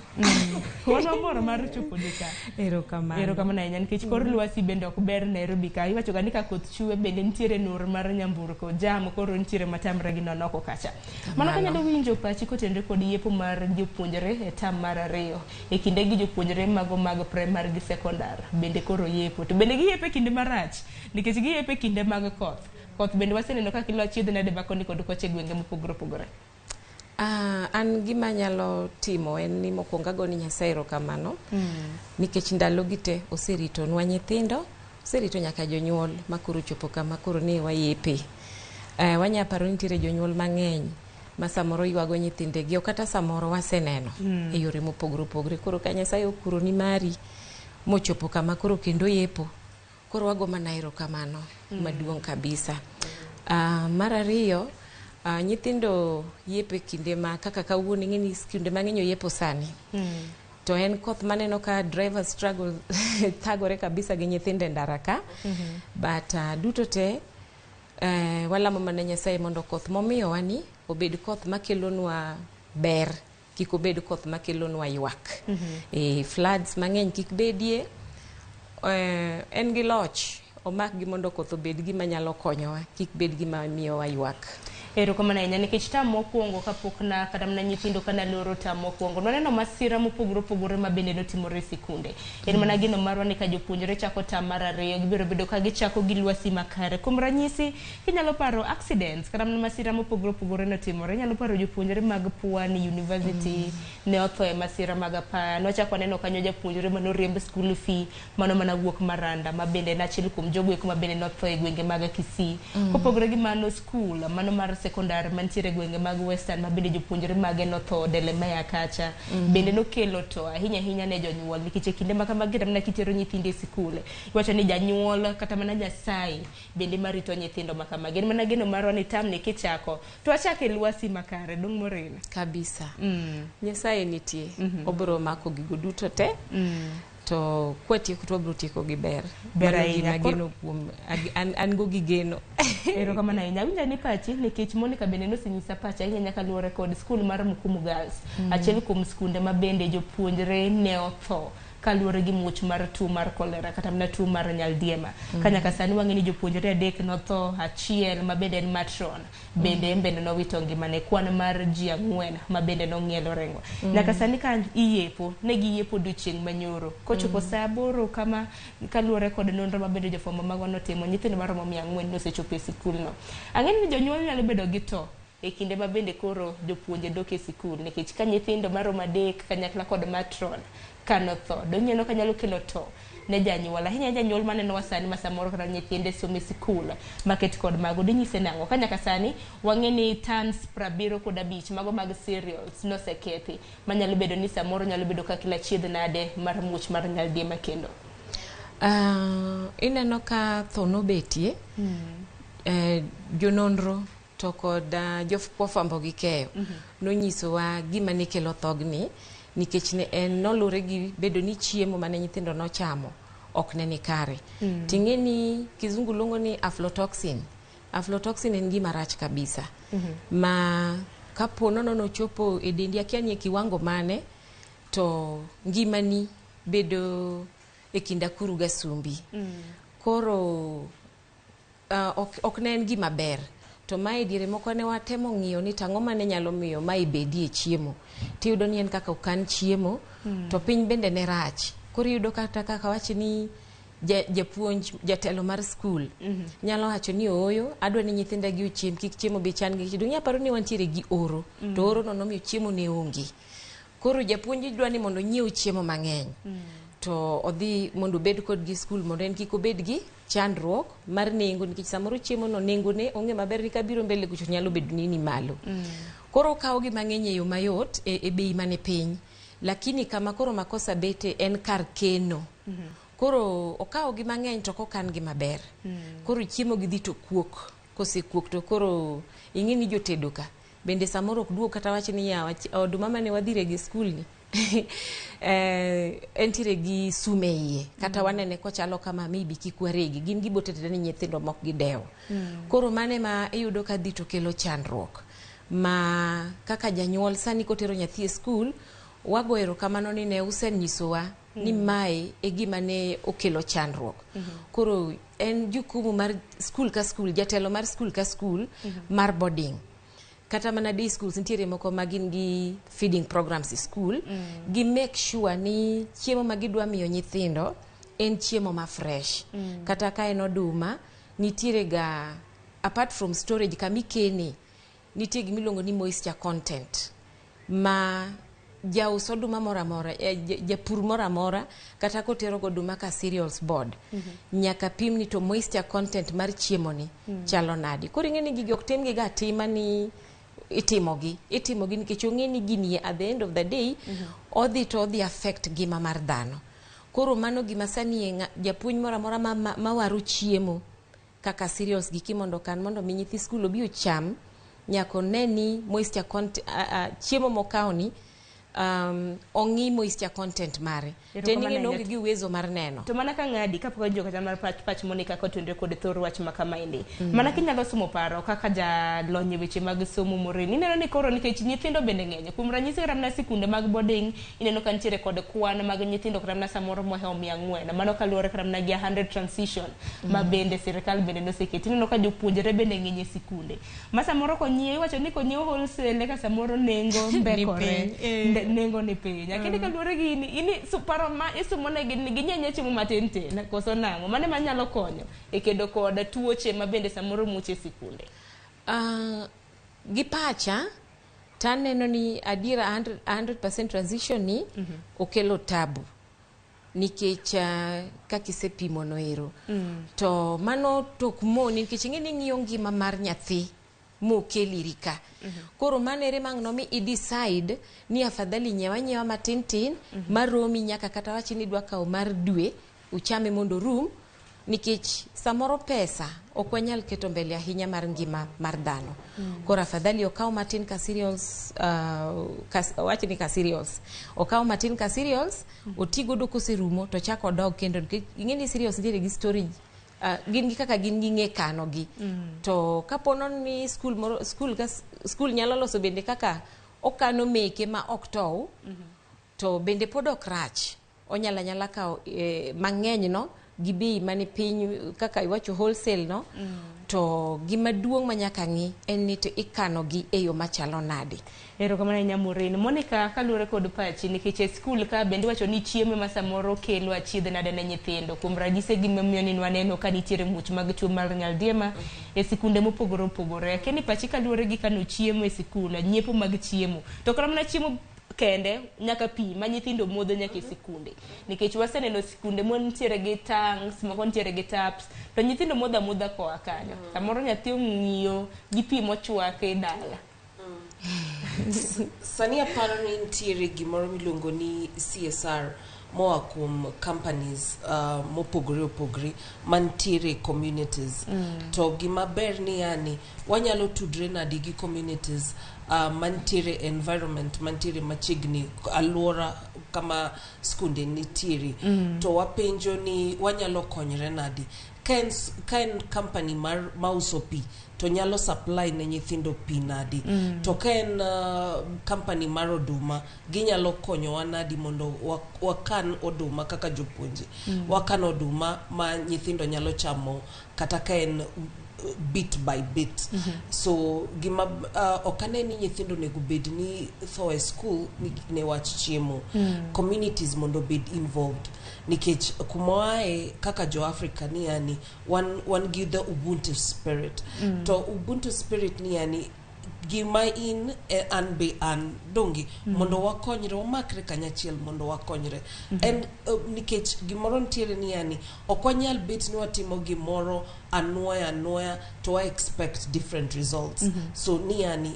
Wan wamor mar chopo dika. Erokamano. Erokamano ahinya nikech kor lwasi bende ok ber Nairobi ka. Iwacho ga ni ka koth chwe bende nitiere nur mar nyamburko, jam koro nitiere matamre gi nono oko kacha. Mano kanyalo winjo pachi kotenore kod yepo mar jopuonjre e tam mar 2. E kinde gi jopuonjre mago mag primary gi secondary bende koro yepo. To bende giyepo e kinde marach nikech giyepo e kinde mag koth. Koth bende waseneno ka kilo achiedh nade makoni kod koche gwenge mopogore opogore. An gima anyalo timo en ni mokwongo agoni Nyasaye erokamano nikech ndalogi te oseritonwa nyithindo, oserito nyaka jonyuol ma koro chopo kama koro ne wayepe. Wanya paro ni nitiere jonyuol mang'eny ma samoro ywago nyithindegi ok kata samoro waseneno e yore mopogore opogore. Koro ka Nyasaye okuroni mari mochopo kama koro kendo yepo, koro wago mana erokamano maduong' kabisa. Mar ariyo, nyithindo yepo e kinde ma kaka kawuono ing'e ni skunde mang'eny oyepo sani. To en koth maneno ka drivers struggle thagore kabisa gi nyithindo e ndara ka. But duto te walamo mana Nyasaye mondo koth momiyowa ni obed koth makelonwa ber, kik obed koth makelonwa ywak. Floods mang'eny kik bedie. En gi loch omak gi mondo koth obed gima nyalo konyowa, kik bed gima miyowa ywak. Erokamano ahinya nikech tam mokwongo kapok na kata mana nyithindo kana loro tam mokwongo nwaneno masira mopogore opogore ma bende notimore e sikunde. En mana geno marwa ni ka jopuonjre chako tam mar 2 gibiro bedo ka gichako gi lwasi makare. Kuom ranyisi inyalo paro accidents kata mana masira mopogore opogore notimore. Inyalo paro jopuonjre mag Pwani University ne otho e masira mag apaya. Nwachako waneno kanyo japuonjre manoriemb school fee mano mana wuok Maranda ma bende en achiel kuom jogo eko ma bende notho e gwenge mag Kisii. Kopogore gi mano skul mano mar sekondar mantiere gwenge mag Western ma bende jopuonjre mage notho Delemere kacha. Bende nokelo to ahinya ahinya ne jonyuol nikech e kinde ma kamagi kata mana kitero nyithindi e sikul iwacho ni janyuol kata mana Nyasaye bende marito nyithindo ma kamagi. En mana geno marwa ni term ni kichako to achako e lwasi makare dong' Maureen. Kabisa. Nyasaye nitie. Obiro mako gigo duto te. To kwatieko to wabiro tieko gi ber. Ber Mano gima ahinya. ageno kuom an go gi geno. Erokamano ahinya. Awinjo ni pachi nikech Monica bende nosenyisa pache ahinya nyaka luwore kod skul mar Mukumu Girls. Achiel kuom skunde ma bende jopuonjre ne otho kaluwore gi muoch mar tuo mar kolera kata mana tuo mar nyaldiema. Ka nyaka sani wang'e ni jopuonjre 3 notho, achiel ma bende en matron bende nowito ngimane, kwan mar ji 4 ma bende nong'ielo rengo. Nyaka sani ka iyepo, ne giyepo odiochieng' manyoro. Kochopo saa 8 kama kaluwore kod nonro ma bende jofwambo magwa notimo, nyithindo maromo 400 nosechopo e sikulno. Ang'e ni jonyuol nyalo bedo gi to e kinde ma bende koro jopuonje dok e sikul nikech ka nyithindo maromo 3 kanyakla kod matron kanotho, doneno ka nyalo kelo to ne janyuol ahinya janyuol manenowa sani ma samoro kata nyithinde somo e sikul maket kod mago dinyise nang'o ka nyaka sani wang'e ni tons 75 mago mag cereals nosekethi manyalo bedo ni samoro nyalo bedo ka kila chiedh nade mar muoch mar nyaldiema kendo. Ineno ka tho nobetie, jononro to kod jofwambo gi keyo nonyisowa gima ne kelo thogni nikech ne en nolure gi bedo ni chiemo mane nyithindo nochamo ok ne ni kare. Ting'e ni kizungu luongo ni aflatoxin. Aflatoxin en gima rach kabisa. Ma kapo nono nochopo e dendi akia ni e kiwango mane to ngimani bedo e kind akuru ga sumbi. Koro ok ne en gima ber. To mae diere moko ne watemo ng'iyo ni tang'o mane nyalo miyo mae bedie chiemo. Tiyudo ni en kaka okan chiemo, to piny bende ne rach. Koro iyudo kata kaka wach ni japuonj, jatelo mar skul nyalo wacho ni ooyo, adwa ni nyithinda gi ochiem, kik chiemo be chan gi. Dong' aparo ni wantiere gi oro, to oro no nomiyo chiemo ne onge. Koro japuonj dwa ni mondo onyiew chiemo mang'eny. To odhi mondo obed kodgi skul mondo en kik obed gi chandruok mar nengo nikech samoro chiemo no nengo ne onge maber ni kabiro mbele kucho nyalo bedo ni malo. Koro okawo gi mang'eny e yo mayot e bei mane piny. Lakini kama koro makosa bete en kar keno. Koro okawo gi mang'eny to ok okan gi maber. Koro chiemo gi dhi to kuok. Kosekuok to koro ing'e ni jotedo ka bende samoro ok duog kata wach ni yawa oduma mane wadhi rego e skul ni entiere gi sum e iye kata wanene kochalo kama maybe kik waregi gin gibotedo ni nyithindo mok gidewo. Koro mane ma iyudo ka dhi to kelo chandruok ma kaka janyuol sani kotero nyathi e skul wago erokamano ni ne usenyisowa ni mae e gima ne okelo chandruok. Koro en jukumu mar skul ka skul, jatelo mar skul ka skul mar boarding. Kata mana day schools nitiere moko ma gin gi feeding programs e school, gi make sure ni chiemo ma gidwa miyo nyithindo en chiemo ma fresh. Kata ka en oduma, nitiere ga apart from storage kamikene, nitie gimiluongo ni moisture content ma jaus oduma moro amora, japur moro amora kata kotero go oduma ka cereals board, nyaka pim ni to moisture content mar chiemo ni chalo nade. Koro ing'e ni gigi ok timgi ga atima ni itimogi nikech ong'e ni gini at the end of the day odhi to odhi affect ngima mar dhano. Koro mano gima sani japuonj moro amora mawaro chiemo kaka cereals giki mondo kan mondo mi nyithi skul obi ocham, nyaka one ni moisture content chiemo mokawo ni ong'i moisture content mare. To en ing'e gi uwezo mar neno. To mana ka ng'adi kapok ojo kata mar pach Monica kotenre kod thor wach ma kamaendi. Mana kinyalo somo paro kaka jalony e weche mag somo Maureen. Ineno ni koro nikech nyithindo bende ng'eny. Kuom ranyisi kata mana sikunde mag boarding ineno ka nitiere kod kwan mag nyithindo kata mana samoro mohewo 400. Mano kaluwore kata mana gi 100 transition ma bende sirikal bende noseketi. Ineno ka jopuonjre bende ng'eny e sikunde. Ma samoro konyiew iwacho ni konyiew wholesale ka samoro nengo mbekore. Nengo ni piny. Akende kaluwore gi ini paro ma isumo negi ni ginyenye chiemo matin tin koso nang'o mane manyalo konyo e kedo kod tuoche ma bende samoro muoch e sikunde. Gi pacha taneno ni adiera 100% transition ni okelo tabu nikech kaka isepimo no ero. To mano tok moni nikech ing'e ni ng'iyo ngima mar nyathi mokel iri ka. Koro mano ere mang' nomi i decide ni afadhali nyiew anyiewa matin tin maromi nyaka kata wach ni idwa kawo mar dwe uchame mondo orum nikech samoro pesa ok wanyal keto mbele ahinya mar ngima mar dhano. Koro afadhali okaw matin ka cereals, wach ni ka cereals okaw matin ka cereals oti godo koserumo to chak odog kendo nikech ing'e ni cereals nitiere gi storage, gin gi kaka gin ging'e kano gi. To kapo ni skul moro skul ka skul nyalo loso bende kaka okano meke ma ok tow, to bende pod ok rach, onyalo anyala kawo mang'eny no gi bei mani piny kaka iwacho wholesale no. To gima duong' ma nyaka ng'i en ni to ikano gi e yo machalo nade. Erokamano ahinya, Maureen. Monica, kaluwore kod pachi, nikech e skul ka bende iwacho ni chiemo ma samoro kelo achiedh nade ne nyithindo. Kuom ranyisi gimomiyo ni nwaneno ka nitiere muoch mag tuo mar nyaldiema e sikunde mopogore opogore. Akia ni pachi kaluwore gi kano chiemo e sikul, nyiepo mag chiemo. To kata mana chiemo kende, nyaka pi ma nyithindo modho nyaka e sikunde. Nikech waseneno sikunde mantiere gi tanks, moko nitiere gi taps, to nyithindo modho amodha koa kanyo. Samoro nyathi ong'iyo gi pi mochwaki dala. Sani aparo ni nitiere gimoro miluongo ni CSR moa kuom companies mopogore opogore mantiere communities. To gima ber ni yani wanyalo tudre nadi gi communities mantiere environment mantiere machiegni alwora kama skunde nitiere. To wapenjo ni wanyalo konyre nadi ka en company mar mauso pi to nyalo supply ne nyithindo pi nadi. To ka en company mar oduma, ginyalo konyowa nadi mondo wakan oduma kaka jopuonje. Wakan oduma ma nyithindo nyalo chamo kata ka en bit by bit. So gima ok ane ni nyithindo onego bed ni tho e school ne wach chiemo. Communities mondo obed involved nikech kuma waaye kaka jo Africa ni yani wan gi the Ubuntu spirit. To Ubuntu spirit ni yani gima in an be an donge. Mondo wakonyre, wamakre kanyachiel mondo wakonyre. En nikech gimoro nitiere ni yani ok wanyal bet ni watimo gimoro anuoya anuoya to wa expect different results. So ni yani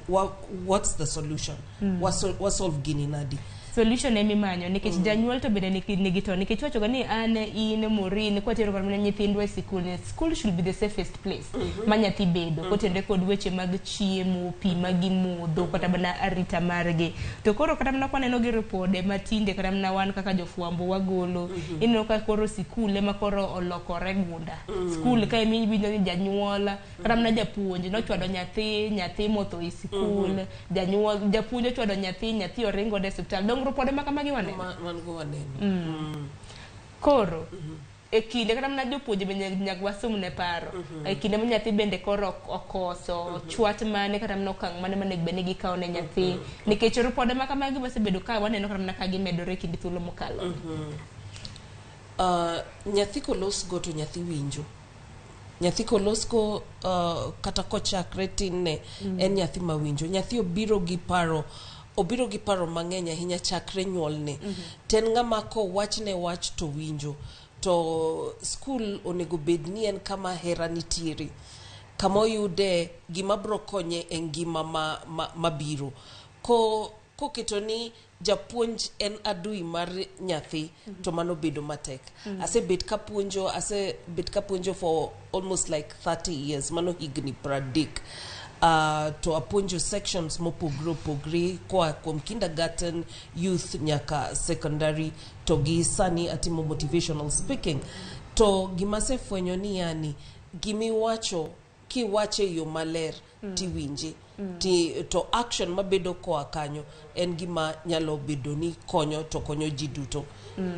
what's the solution? Wasolve gini nadi? Solution ema imanyo nikech janyuol to bende nigi to nikech wachoga ni an in Maureen kwatero kata mana nyithindwa e sikul ni school should be the safest place ma nyathi bedo kotenore kod weche mag chiemo, pi ma gimodho, kata mana arita margi. To koro kata mana kwaneno gi ripode matinde kata mana wan kaka jofwambo wagolo, ineno ka koro sikul ema koro olokore gunda. Skul ka ema iwinjo ni janyuol kata mana japuonj nochwado nyathi, nyathi motho e sikul, janyuol japuonj ochwado nyathi, nyathi oring godo e osiptal. Dongruok ma kamagi waneno. Wan go waneno. Koro e kinde kata mana jopuonje bende nyaka wasum ne paro e kinde ma nyathi bende koro okoso chwat mane kata mana okang' mane monego bed ni gikawo ne nyathi, nikech ripode ma kamagi wasebedo ka waneno kata mana ka gimedore e kind thuolo mokalo. Nyathi kolosgo to nyathi winjo. Nyathi kolosgo kata kochakre tinne en nyathi mawinjo. Nyathi obiro gi paro, obiro gi paro mang'eny ahinya chakre nyuolne. To en ng'ama kowachne wach to winjo. To skul onego bed ni en kama hera nitiere, kama oyude gima biro konye e ngima mabiro. Koketo ni japuonj en adui mar nyathi to mano bedo matek. Asebet kapuonjo for almost like 30 years, mano higni 30. To apuonjo sections mopogore opogore koa kuom kindergarten, youth nyaka secondary, to gi sani atimo motivational speaking. To gima asefwenyo ni yani gimiwacho kiwache e yo maler tiwinje. To action mabedo koa kanyo en gima nyalo bedo ni konyo to konyo ji duto.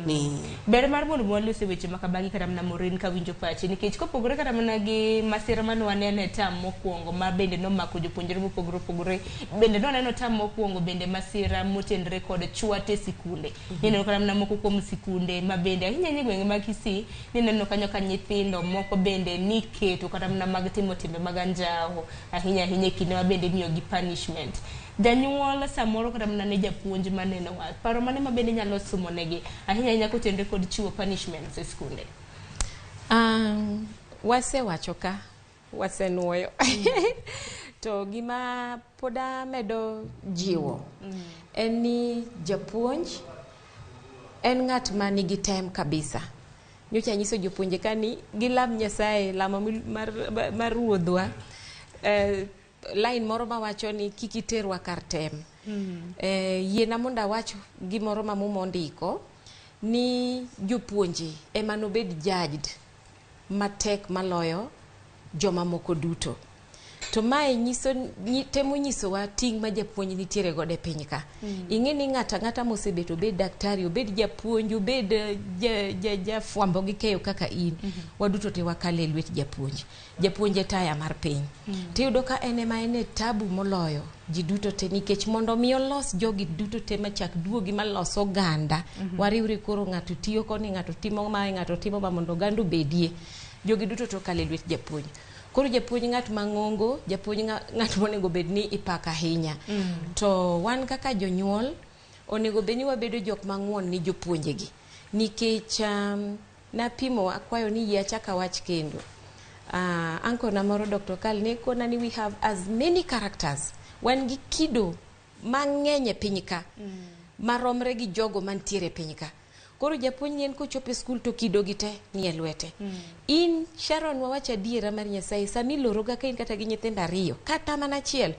Ni ber mar mondo walos e weche ma kamagi kata mana Maureen kawinjo pachi, nikech kopogore kata mana gi masira mane waneno e tam mokwongo ma bende nomako jopuonjre mopogore opogore, bende nwaneno tam mokwongo bende masira motenore kod chwat e sikunde. Nineno kata mana moko kuom sikunde ma bende ahinya ahinya e gwenge mag Kisii, nineno kanyo ka nyithindo moko bende niketo kata mana mag timo timbe mag anjawo ahinya ahinya e kinde ma bende imiyogi punishment. Janyuol samoro kata mana ne japuonj maneno wa, paro mane ma bende nyalo sumo negi ahinya ahinya kotenore kod chiwo punishments e skunde? Wasewacho ka wasenuoyo. To gima pod amedo jiwo en ni japuonj en ng'at ma nigi tem kabisa. Nyocha anyiso jopuonje ka ni gilam Nyasaye lamo mar ruodhwa line moro mawacho ni kik iterwa kar tem. Yiena mondo awach gimoro ma Muma ondiko ni jopuonje ema nobed judged matek maloyo joma moko duto. To mae nyiso temo nyisowa ting' ma japuonj nitiere godo e piny ka. Ing'e ni ng'ato ang'ata mosebet, obed daktari, obed japuonj, obed jafwambo gi keyo kaka in, waduto te wakalo e lwet japuonj. Japuonj e taya mar piny. Tiyudo ka en ema en e tabu moloyo ji duto te, nikech mondo mi olos jogi duto te machak duogi malos oganda, wariwre koro ng'ato tiyo koni, ng'ato timo mae, ng'ato timo ma, mondo oganda obedie. Jogi duto to kalo e lwet japuonj. Koro japuonj ng'at mang'ongo, japuonj ng'at monego bed ni ipako ahinya. To wan kaka jonyuol onego bed ni wabedo jok mang'won ni jopuonjegi, nikech napimo akwayo ni yie achak awach kendo. Uncle na moro Dr. Kal ne kona ni we have as many characters, wan gi kido mang'eny e piny ka maromre gi jogo mantiere e piny ka. Koro japuonj ni en kochopo e skul to kido gi te ni e lwete. In Sharon, wawach adiera mar Nyasaye, sami iloro ga ka in kata gi nyithindo ariyo kata mana achiel,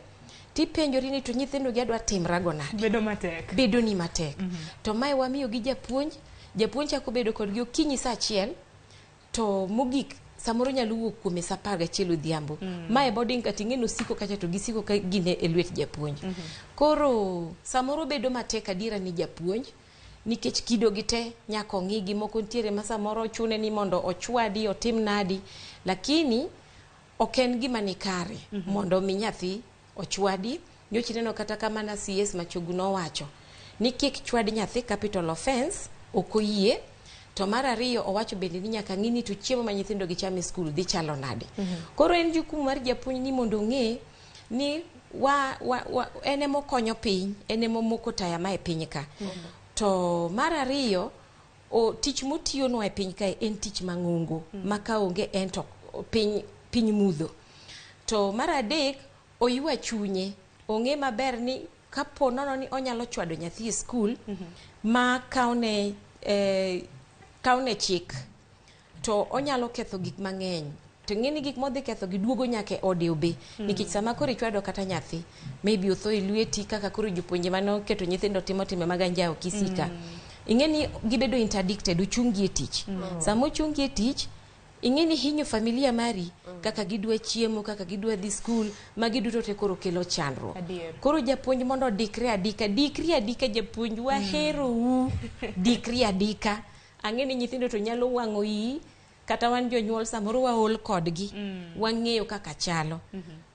tipenjori ni to nyithindo gi adwa timrago nade? Bedo matek. Bedo ni matek. To mae wamiyo gi japuonj, japuonj chako bedo kodgi okinyi sa 1 to mogik samoro nyalo wuok kuome sa 11 odhiambo. Mae boarding kata ing'e nosiko kacha to gisiko ka gin e lwet japuonj. Koro samoro bedo matek adiera ni japuonj, nikech kido gi te nyaka ong'i gi moko nitiere ma samoro chune ni mondo ochwadi otim nadi, lakini ok en gima ni kare mondo mi nyathi ochwadi. Nyocha ineno kata kamana CS Machogu nowacho ni kik chwad nyathi, capital offense, ok oyie. To mar ariyo owacho bende ni nyaka ng'i ni to chiemo ma nyithindo gi chamo e skul dhi chalo nade. Koro en jukumu mar japuonj ni mondo ong'e ni wa en emokonyo piny, en emomoko taya ma e piny ka. To mar ariyo tich motiyonwa e piny kae en tich mang'ongo ma kaonge en to piny mudho. To mar adek oywa chunye ong'e maber ni kapo nono ni onyalo chwado nyathi e skul ma kawne chik to onyalo ketho gik mang'eny, to ing'e ni gik modhi ketho gi duogo nyaka e ode obe. Nikech sama koro ichwado kata nyathi, maybe otho e lweti, kaka koro jopuonje mane oketo nyithindo timo timbe mag anjawo Kisii ka, ing'e ni gibedo interdicted, ochungi e tich. Sama ochungi e tich, ing'e ni hinyo familia mari, kaka gidwa chiemo, kaka gidwa dhi skul, magi duto te koro kelo chandruok. Koro japuonj mondo odikre adika, dikri adika japuonj, waherou, dikri adika. Ang'e ni nyithindo to nyalo wang'o iyi, kata wan jonyuol samoro waol kodgi, wang'eyo kaka chalo,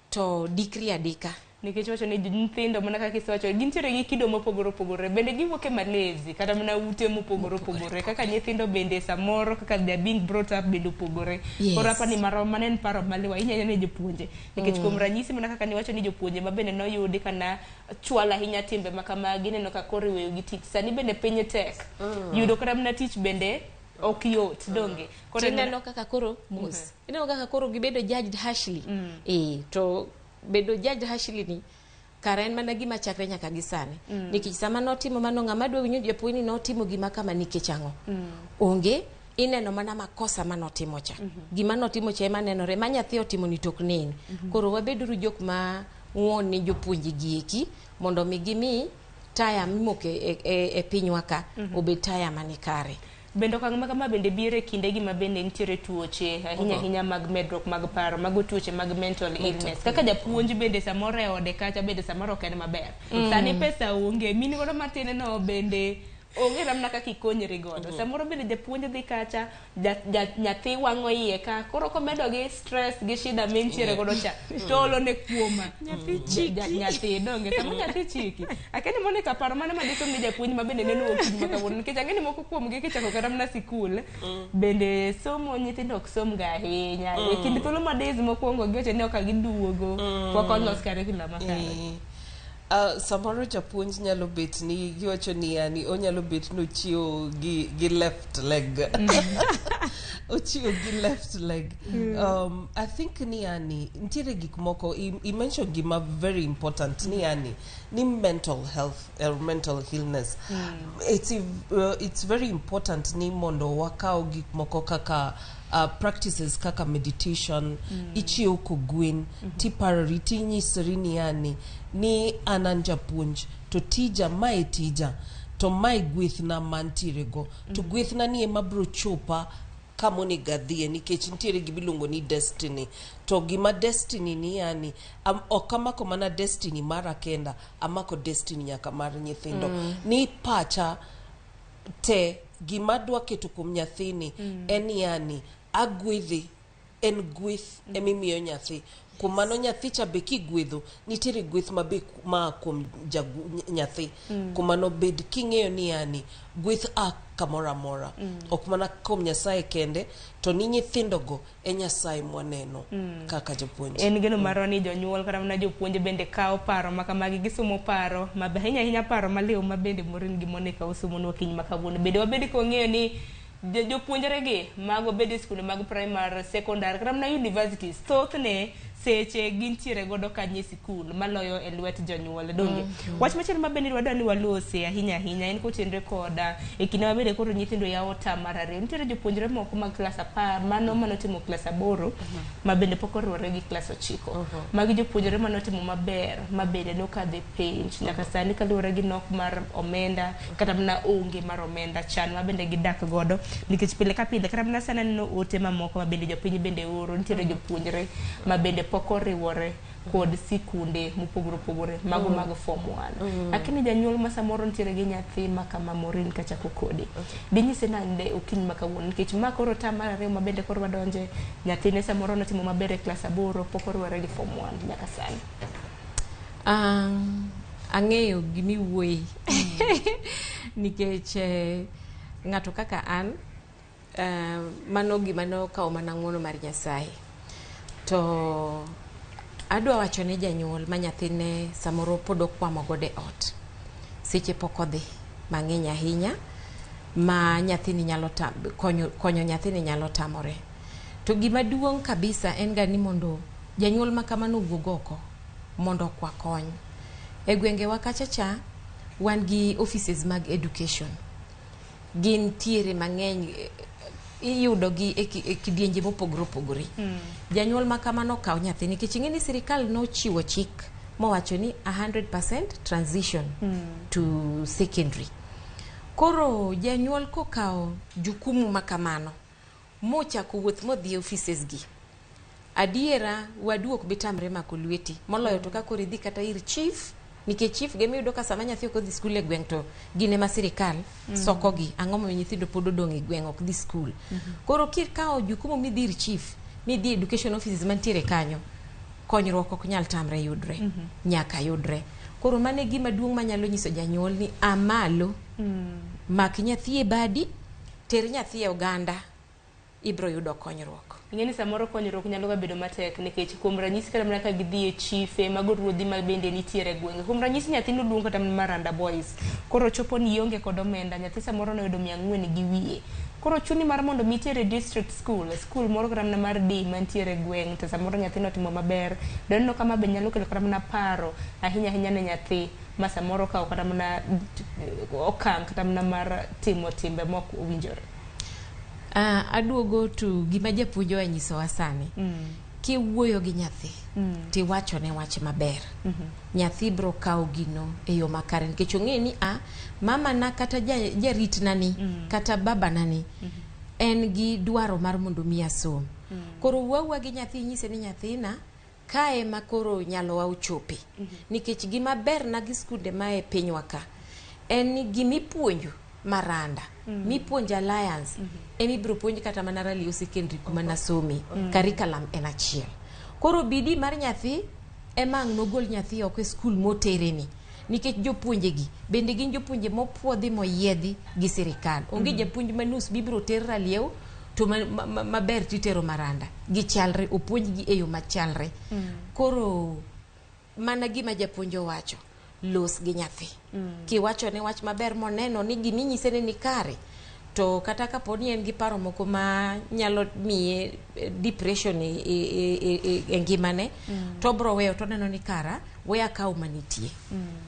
to dikri adika. Nikech wacho ni nyithindo, mana kaka isewacho, gintiere gi kido mopogore opogore, bende giwuok e malezi kata mana ute mopogore opogore, kaka nyithindo bende samoro kaka they are being brought up bende opogore. Koro apa ni maro mano en paro maliw ahinya ne jopuonje, nikech kuom ranyisi mana kaka niwacho ni jopuonje ma bende noyudi kana chwalo ahinya timbe ma kamagi, ineno ka koro iweyo gi tich. Sani bende piny tek, yudo kata mana tich bende ok yot, donge? Koro en Tineno kaka koro mos, ineno kaka koro gibedo judged harshly. To bedo judged harshly ni kara en mana gima chakre nyaka gi sani. Nikech sama notimo mano, ng'ama dwa winjo japuonj ni notimo gima kama nikech ang'o? Onge, ineno mana makosa manotimo cha. Gima notimo cha ema nenore, ma nyathi otimo ni to ok nen. Koro wabeduru jok ma ng'won ni jopuonje gi eki mondo mi gimi taya mimoko e pinywa ka obed taya mani kare. Bende okang' ma kama bende biro e kindegi ma bende nitiere tuoche ahinya ahinya mag medruok mag paro, mago tuoche mag mental illness. Kaka japuonj bende samoro e ode kacha bende samoro ok en maber. Sani pesa onge, min godo matin no bende onge namna kaka ikonyri godo. Samoro bende japuonj dhi kacha, nyathi wang'o iye ka, koro komedo gi stress gi shida mintiere godo cha, to olo ne kuoma. Nyathi chiki. Nyathi donge, sama nyathi chiki. Akia ni Monica, paro mane madisom ni japuonj ma bende neno okinyi ma kawuono, nikech ang'e ni moko kuomgi kichako kata mana sikul, bende somo nyithindo ok som ga ahinya. E kind thuolo ma days mokwongo giwacho ni ok giduogo, pok olos curriculum makare. Samoro japuonj nyalo bet ni giwacho ni yani onyalo bet ni ochiewo gi left leg, ochiewo gi left leg. I think ni yani nitiere gik moko i mention gima very important ni yani ni mental health or mental illness. It's very important ni mondo wakaw gik moko kaka practices kaka meditation. Ichiew kogwen tiparori, tinyisori ni yani ni an an japuonj to tija mae, tija to mae gwethna mantiere go to gwethna ni ema bro chopa kamonego adhiye, nikech nitiere gimiluongo ni destiny. To gima destiny ni yani ok amako mana destiny mara kenda, amako destiny nyaka mar nyithindo. Ni pacha te gima adwa keto kuom nyathini en yani agwedhe, en gweth emimiyo nyathi. Kuom mano nyathi cha be kigwedho, nitiere gweth mabe maa kuom nyathi. Kuom mano bed king'eyo ni yani gweth a kamoro amora, ok mana kuom Nyasaye kende, to ni nyithindogo e Nyasaye mwaneno kaka jopuonj. En geno marwa ni jonyuol kata mana jopuonj bende kawo paro ma kamagi, gisomo paro maber ahinya ahinya, paro maliw ma bende Maureen gi Monica osomonwa kiny ma kawuono. Bende wabed kwang'eyo ni jopuonjre gi mago bed e skunde mag primary, secondary kata mana universities, thothne seche gintiere godo kanyo e sikul maloyo e lwet jonyuol, donge? Wach machielo ma bende wadwa ni walose ahinya ahinya en kotenre koda e kinde ma bende koro nyithindo yawo term mar ariyo. Nitiere jopuonjre moko mag klas 10 mano manotimo klas 8 ma bende pok oriwore gi klas 9. Magi jopuonjre manotimo maber ma bende nokadho e penj nyaka sani kaluwore gi nok mar omenda kata mana onge mar omenda, chan ma bende gidak godo, nikech pile ka pile kata mana sani aneno ote mamoko ma bende jopiny bende oro. Nitiere jopuonjre ma bende pok oriwore kod sikunde mopogore opogore mago mag form 1. Lakini janyuol ma samoro nitiere gi nyathi ma kama, Maureen, kachako kodi, dinyise nade okinyi ma kawuono, nikech ma koro term mar ariyo ma bende koro wadonje, nyathine samoro notimo maber e klas 8, pok oriwore gi form 1 nyaka sani? Ang'eyo gimiwuoye nikech ng'ato kaka an, mano gima nokawo mana ng'uono mar Nyasaye. To adwa wacho ne janyuol ma nyathine samoro pod okwamo godo e ot, seche pok odhi mang'eny ahinya ma nyathini nyalo konyo, nyathini nyalo tamore. To gima duong' kabisa en ga ni mondo janyuol ma kamano owuog oko mondo okwa kony. E gwengewa kacha cha wan gi offices mag education, gintiere mang'eny, iyudo gi e kidienje mopogore opogore. Janyuol ma kamano okaw nyathi, nikech ing'e ni sirikal nochiwo chik mowacho ni 100% transition to secondary. Koro janyuol kokawo jukumu ma kamano mochako wuoth modhi e offices gi, adiera wadu ok bi tamre mako lweti, moloyo to ka koro idhi kata ir chief, nikech chief ge miyudo ka sama nyathi ok odhi skul e gweng' to gin ema sirikal sokogi, ang'o momiyo nyithindo pod odong' e gweng' ok dhi skul. Koro kikawo jukumu midhi ir chief, midhi education offices mantiere kanyo, konyruok ok nyal tamre yudre. Nyaka yudre. Koro mano e gima duong' manyalo nyiso janyuol ni amalo, mak nyathi e badi, ter nyathi e oganda, ibro yudo konyruok. Ing'e ni samoro konyruok nyalo ga bedo matek, nikech kuom ranyisi kata mana ka gidhi e chife mago, ruodhi ma bende nitiere e gwenge, kuom ranyisi nyathi noluong kata mana Maranda Boys, koro chopo ni ionge kod omenda, nyathi samoro noyudo 400 gi wiye, koro chuni mar mondo mi itere district school, school moro kata mana mar D mantiere e gweng', to samoro nyathi notimo maber doneno kama be nyalo kelo kata mana paro ahinya ahinya ne nyathi ma samoro okawo kata mana okang' kata mana mar timo timbe mok owinjore. Aduogo to gima japuonj oa nyisowa sani. Kiwuoyo gi nyathi tiwachone wach maber, nyathi bro kawo gino e yo makare, nikech ong'e ni a mama na kata jaritna ni kata babana ni en gi dwaro mar mondo mi asom. Koro wuo gi nyathi, inyise ni nyathina kae ma koro nyalowa ochope, nikech gima ber na gi skunde ma e pinywa ka en ni gimipuonjo Maranda, mipuonjo Alliance, emibiro puonj kata mana Ralio Secondary kuma nasome. Curriculum en achiel. Koro bidii mar nyathi ema ang' nogol nyathi oko e skul motereni, nikech jopuonjegi bende gin jopuonje mopuodhi moyiedhi gi sirikal. Onge japuonj manus bibiro ter Raliew to maber titero Maranda, gichalre, opuonjgi e yo machalre. Koro mana gima japuonj owacho, Los gi nyathi. Kiwachone wach maber moneno ni giminyise ni nikare, to kata kapo ni en gi paro moko ma nyalo miye depression e ngimane, to obro weyo to oneno ni kara we akaw manitie.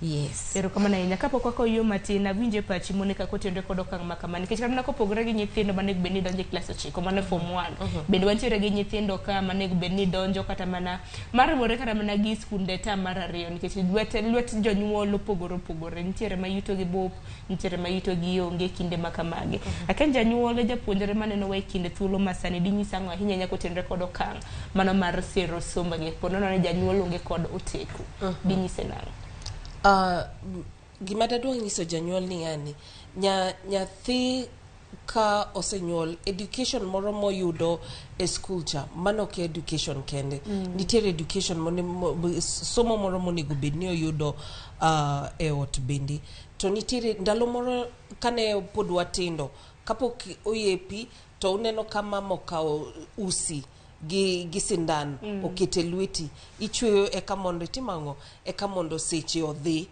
Yes. Erokamano ahinya. Kapok wakawo yo matin, awinjo e pachi Monica kotenore kod okang' ma kama nikech kata mana kopogore gi nyithindo manego bed ni donjo e klas 9 mano form 1, bende wantiere gi nyithindo ka manego bed ni donjo kata mana mariwore kata mana gi skunde tam mar 2 nikech lwet jonyuol opogore opogore. Nitiere ma yuto gi bup, nitiere ma yuto gi onge kinde ma kamagi. Akia ni janyuol japuonjre maneno wa e kinde thuolo ma sani dinyisa ang'o ahinya ahinya kotenore kod okang' mano mar sero sombgi po nono ni janyuol onge kod oteku, dinyise nang'o? Gima dadwa nyiso janyuol ni yani nyathi ka osenyuol, education moro moyudo e school cha, mano ok education kende. Nitiere education somo moro monego bed ni oyudo e ot bende. To nitiere ndalo moro kane pod watindo, kapok oyepi to uneno ka mama okawo usi gi sindan, okete lweti, ichweyo eka mondo itim ang'o, eka mondo seche odhi,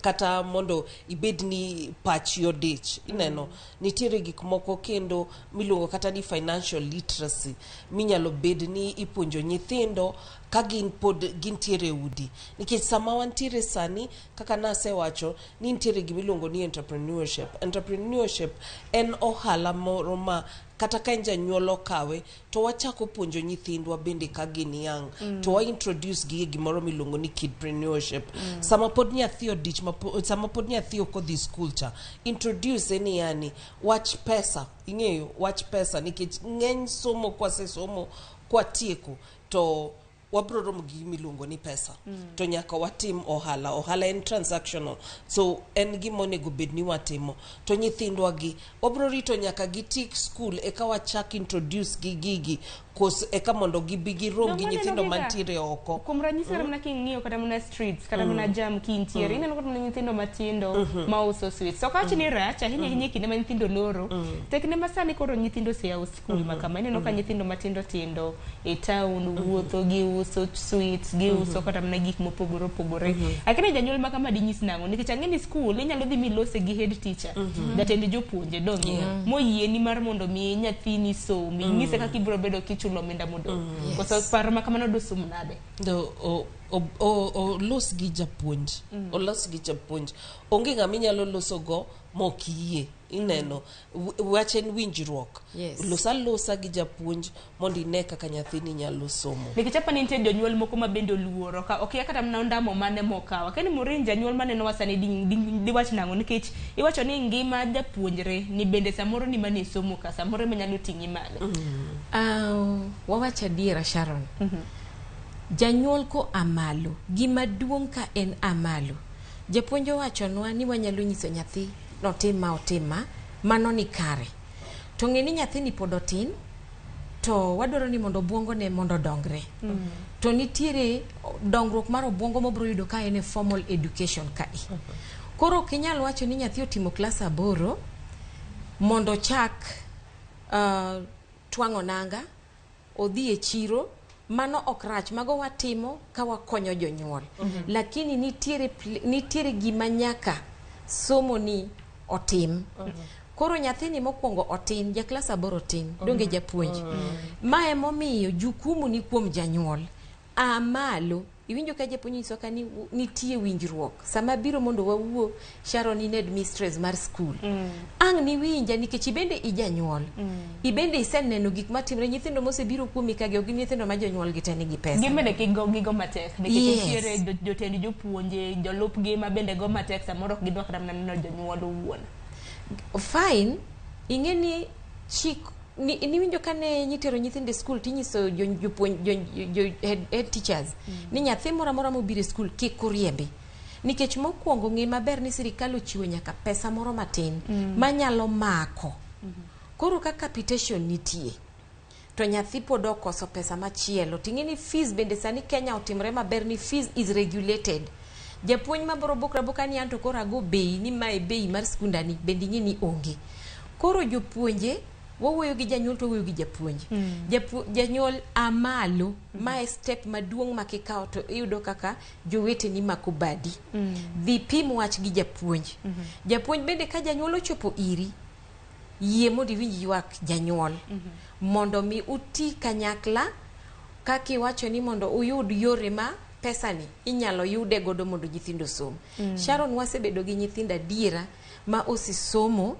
kata mondo ibed ni pachi odich. Ineno, nitiere gik moko kendo miluongo kata ni financial literacy minyalo bed ni ipuonjo nyithindo ka gin pod gintiere e udi, nikech sama wantiere sani, kaka nasewacho ni nitiere gimiluongo ni entrepreneurship. Entrepreneurship en ohala moro ma kata ka en janyuol okawe to wachako puonjo nyithindwa bende ka gin young, to wa introduce gi e gimoro miluongo ni kidpreneurship. Sama pod nyathi odich, sama pod nyathi ok odhi school cha, introduce ni yani wach pesa, ing'eyo wach pesa, nikech ng'eny somo kwasesomo kwatieko to wabro romo gi gimiluongo ni pesa, to nyaka watim ohala. Ohala en transactional, so en gima onego bed ni watimo. To nyithindwa gi wabro rito nyaka gitiek school eka wachak introduce gi gigi kos eka mondo gibi girom gi nyithindo mantiere oko? Kuom ranyisi, kata mana king'iyo kata mana streets, kata mana jam kintiere, ineno kata mana nyithindo matindo mauso sweets. Ok awach ni rach ahinya ahinya e kinde ma nyithindo loro. To e kinde ma sani koro nyithindo oseyawo skul ma kama, ineno ka nyithindo matindo tindo e town wuotho, giuso sweets, giuso kata mana gik mopogore opogore. Akia ni janyuol ma kama dinyis nang'o, nikech ang'e ni skul inyalo dhi milose gi head teacher, jatend jopuonje donge, moyieni mar mondo mi nyathini somi, inyise kaka ibiro bedo kichulo omenda modong'. Koso paro ma kamano dosum nade? Olos gi japuonj. Olos gi japuonj. Onge ng'ama inyalo loso go mok iyie. Ineno, wach en winjruok. Los alosa gi japuonj mondo ine kaka nyathini nyalo somo. Nikech apa ni nitie jonyuol moko ma bende oluoro ka okia kata mana ondamo mane mokawo. Akia ni Maureen, janyuol maneno wa sani diwach nang'o, nikech iwacho ni ngima japuonjre ni bende samoro ni mane somo ka samoro ema nyalo ting'i malo. Wawach adiera, Sharon. Janyuol ko amalo, gima duong' ka en amalo. Japuonj owachonwa ni wanyalo nyiso nyathi notim ma, otim ma, mano ni kare. To ng'e ni nyathini pod otin, to wadwaro ni mondo obuongo ne mondo odongre. To nitiere dongruok mar obuongo mobro yudo ka en e formal education kae. Koro ok inyal wacho ni nyathi otimo klas 8 mondo ochak twang'o nanga, odhi e chiro, mano ok rach, mago watimo ka wakonyo jonyuol. Lakini nitiere gima nyaka somo ni otim. Koro nyathini mokwongo otin, ja klas 8 tin, donge japuonj? Ma emomiyo jukumu ni kuom janyuol. A malo, iwinjo ka japuonj nyiso ka ni nitie winjruok. Sama biro mondo wawuo, Sharon in headmistress mar school. Ang' niwinja nikech ibende ijanyuol. Ibende iseneno gik matimre, nyithindo mosebiro kuomi ka gi ok gin nyithindo ma jonyuol gi te nigi pesa. Gin bende gigo matek nikech nitiere jotend jopuonje, jolupgi ma bende go matek, samoro ok gidwa kata mana neno jonyuol owuon. Fine, ing'e ni chik niwinjo kane nyitero nyithindo e skul tinyiso jopuonj, jo head teachers ni nyathi moro amora mobiro e skul kik uriembi. Nikech mokwongo ng'e maber ni sirikal ochiwo nyaka pesa moro matin manyalo mako. Koro ka capitation nitie to nyathi pod okoso pesa machielo, ting'e ni fees bende sani Kenya otimre maber ni fees is regulated. Japuonj mabiro bukra buka ni anto koro ago bei ni mae bei mar skundani bende ing'e ni onge. Koro jopuonje Wawuoyo gi janyuol to wawuoyo gi japuonj. Janyuol amalo, mae step maduong' ma kikawo to iyudo kaka joweteni mako badi. Dhi pim wach gi japuonj. Japuonj bende ka janyuol ochopo iri, yie mondo iwinj ywak janyuol. Mondo mi uti kanyakla kaka iwacho ni mondo uyud yore ma pesani inyalo yude godo mondo nyithindo osom. Sharon, wasebedo gi nyithindo adiera ma osesomo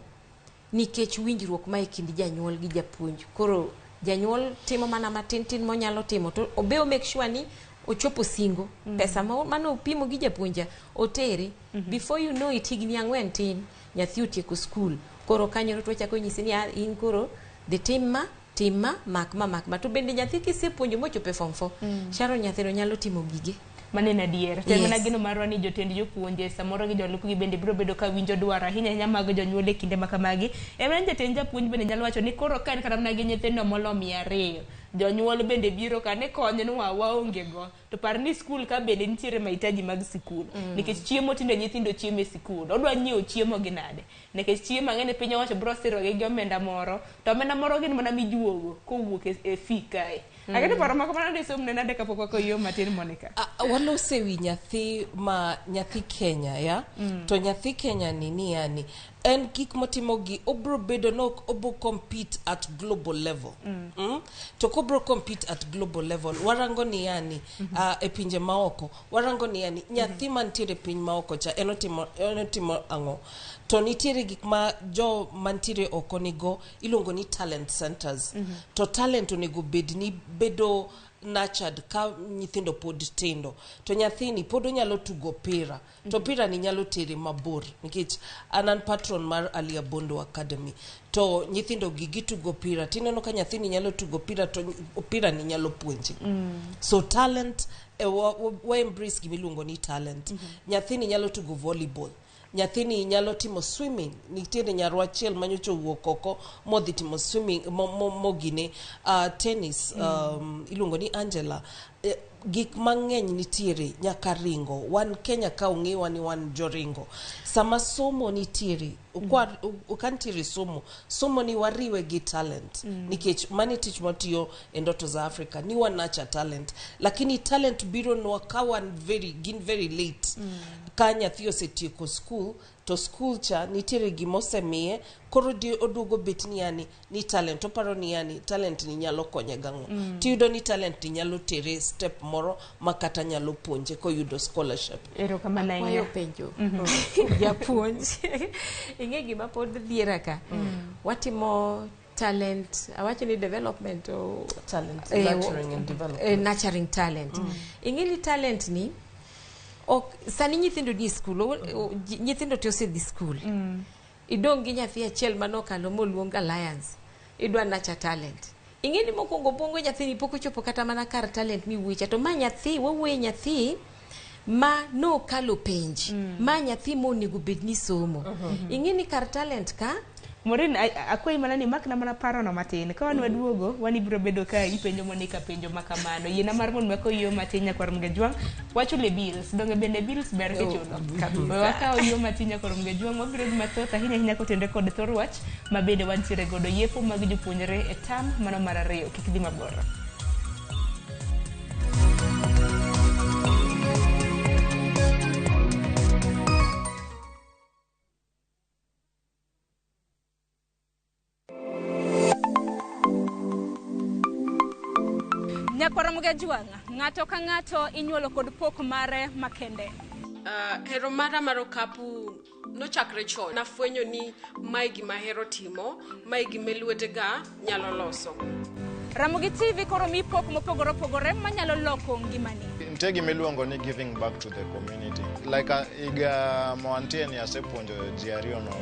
nikech winjruok ma e kind janyuol gi japuonj. Koro janyuol timo mana matin tin monyalo timo to obe o make sure ni ochopo singo. Pesa ma mane opimo gi japuonj otere. Before you know it, higni 4 tin, nyathi otieko skul. Koro kanyo to wachako nyisi ni "Ah, in koro dhi tim ma, tim ma, mak ma, mak ma." To bende nyathi kisepuonjo mochopo e form 4, Sharon, nyathino nyalo timo gige. Mano en adier. To en mana Yes. geno marwa ni jotend jopuonje samoro gi jolupgi bende biro bedo ka winjo dwaro ahinya ahinya mag jonyuol e kinde ma kamagi. En mana ni jatend japuonj bende nyalo wacho ni koro ka en kata mana gi nyithindo molo 200, jonyuol bende biro ka ni konywa waonge go. To par ni skul ka bende nitiere mahitaji mag sikul. Nikech chiemo tinde nyithindo chiemo e sikul. Odwa nyiewo chiemo gi nade? Nikech chiemo ang'e ni piny owacho biro sirogi gi omenda moro. To omenda moro gin mana mijuogo kowuok e fee kae. Akeni paro ma kamano de somne nade kapok wakoyo matin, Monica? Walose wi nyathi ma nyathi Kenya ya. To nyathi Kenya ni yani en gik motimo gi obro bedo no obo compete at global level. To kobro compete at global level, warango ni yani e pinje maoko, warango ni yani nyathi mantiere e piny maoko cha en otimo ang'o? To nitiere gik ma jo mantiere oko nigo iluongo ni talent centers. To talent onego bed ni bedo nurtured ka nyithindo pod tindo. To nyathini pod onyalo tugo pira, to pira ni nyalo tere mabor, nikech an patron mar Alia Bondo Academy, to nyithindo gi gitugo pira, tineno ka nyathini nyalo tugo pira to pira ni nyalo puonje. So talent, wa embrace gimiluongo ni talent. Nyathini nyalo tugo volleyball, nyathini nyalo timo swimming. Nitiere nyarwa achiel manyocha owuok oko modhi timo swimming mogine tennis, iluongo ni Angela. Gik mang'eny nitiere, nyaka ringo. Wan Kenya ka ong'ewa ni wan joringo. Sama somo nitiere, ka nitiere somo, somo ni wariwe gi talent, nikech mano e tich mwatiyo e Ndoto za Africa, ni wa nurture talent. Lakini talent biro nwa ka wan very, gin very late, ka nyathi osetieko school, to school cha nitiere gimosemiye, koro di oduogo bet ni yani ni talent, oparo ni yani talent ni nyalo konye gang'o. Tiyudo ni talent ni nyalo tere step moro ma kata nyalo puonje koyudo scholarship. Erokamano ahinya. Akwayo penjo japuonj. Ing'e gima pod dhiera ka, watimo talent, awacho ni development o Talent nurturing and development. Nurturing talent. Ing'e ni talent ni ok sani nyithindo ni e skul, nyithindo te osedhi skul. Idong' gi nyathi achiel manokalo moluong Alliance, idwa nurture talent. Ing'e ni mokwongo bongo nyathini pok ochopo kata mana kar talent miwuoye cha. To ma nyathi wawuoye, nyathi ma nokalo penj, ma nyathi monego bed ni somo. Ing'e ni kar talent ka Maureen, akwayi mana ni makna mana parono matin. Ka wan waduogo, wan ibiro bedo ka ipenjo Monica penjo ma kamano. Yiena mar mondo wakoyo matin, nyakwar Mgejwang', wachule bills. Donge bende bills ber kichulo? Kabisa. We wakaw yo matin, nyakwar Mgejwang', wabiro gi mathoth ahinya ahinya kotenore kod thor wach ma bende wantiere godo yepo mag jopuonjre e tam mano mar ariyo. Kik dhi mabor. Nyakwar Mgajwang', ng'ato ka ng'ato inyuolo kod pok mare makende. Hero mara mar okapu nochakre chon. Nafwenyo ni mae gima ahero timo, mae gima lwetega nyalo loso. Ramogi TV koro mi pok mopogore opogore manyalo loko ngimani. Nitie gima iluongo ni giving back to the community. Like higa ma wantie ni asepuonjo ji ariyo nono.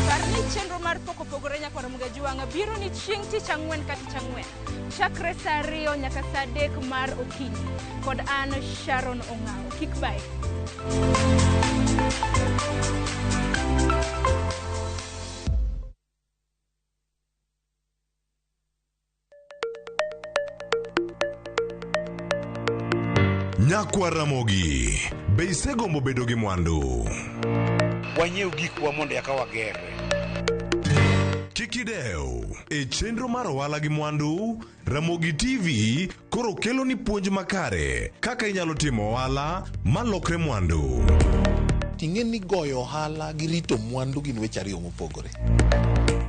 Par ni chenro mar pok opogore, nyakwar Mgajwang', biro ni chieng' tich ang'wen ka tich ang'wen chakre saa 2 nyaka saa 3 mar okinyi kod an Sharon Ong'awo. Kik bae. Nyakwar Ramogi, be isegombo bedo gi mwandu? Wanyiew gikwa mondo eka wagerre. Kik idew e chenro mar ohala gi mwandu, Ramogi TV koro kelo ni puonj makare kaka inyalo timo ohala malokre mwandu. Ting'e ni goyo ohala gi rito mwandu gin weche ariyo mopogore.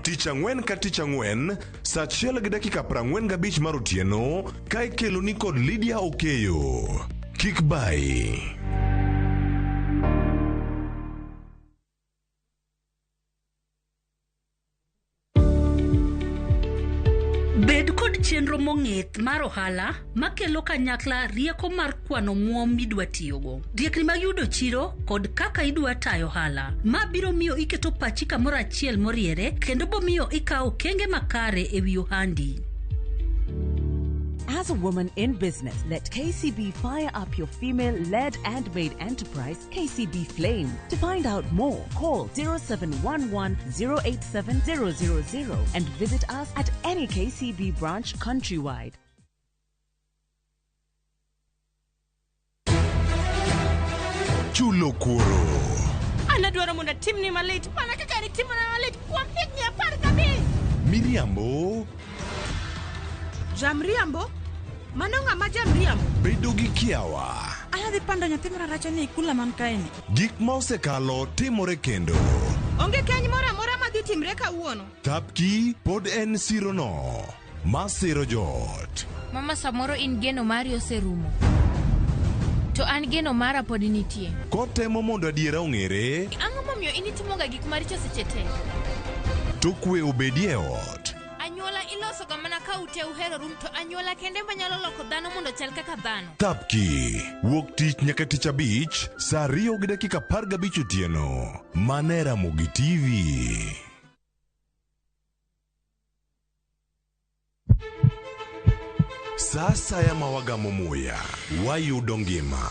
Tich ang'wen ka tich ang'wen saa achiel gi dakika 45 mar otieno ka ikelo ni kod Lydia Okeyo. Kik bayi. Bed kod chenro mong'ith mar ohala makelo kanyakla rieko mar kwano omuom midwa tiyogo, riekni mag yudo chiro kod kaka idwa tayo ohala. Ma biro miyo iketo pachi kamoro achiel moriere kendo bomiyo ikawo okenge makare e wi ohandi. As a woman in business, let KCB fire up your female led and made enterprise, KCB Flame. To find out more, call 0711 087 000 and visit us at any KCB branch countrywide. Chulo kuoro. An adwaro mondo atimni malit mana kaka nitimona malit kuom higni 15. Miriambo. Jamriambo? Mano ng'ama jamriambo? Bedo gi kiawa. An adhi pando nyathi mararacha ni e kula man kaeni. Gik ma osekalo timore kendo. Onge keny moro amora madhi timre kawuono. Thapki pod en sirono ma siro joot. Mama samoro in geno mari oserumo. To an geno mara pod nitie. Kotemo mondo adiera ong'ere. Ang'o momiyo in itimoga gik maricho seche te? To kwe obedie e ot. Anyuola ilosoga mana ka ute uheroru to anyuola kende manyalo loko dhano mondo ochal kaka dhano. Thapki wuok tich nyaka tich abich saa 2:15 otieno. Mana e Ramogi TV. Sa asaya ma wagamo muya, wayudo ngima.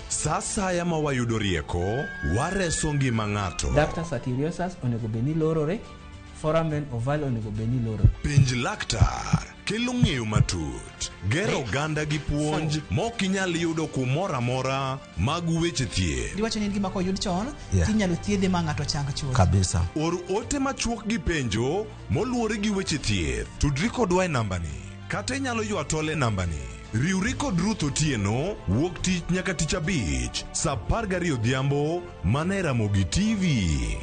Sa asaya ma wayudo rieko, wareso ngima ng'ato. Ductus arteriosus onego bed ni lorore, foramen ovale onego bed ni lorore. Penj laktar kelo ng'eyo matut, gero oganda gi puonj mok inyal yudo kumoro amora mag weche thieth. Diwacho ni en gima koyud chon Yeah. tinyalo thiedhe ma ng'ato chang chuth. Kabisa. Or ote machuok gi penjo moluwore gi weche thieth. Tudri kodwa e nambani kata inyalo ywa tol e nambani. Riwri kod Ruth Otieno wuok tich nyaka tich abich saa 12 odhiambo mana e Ramogi TV.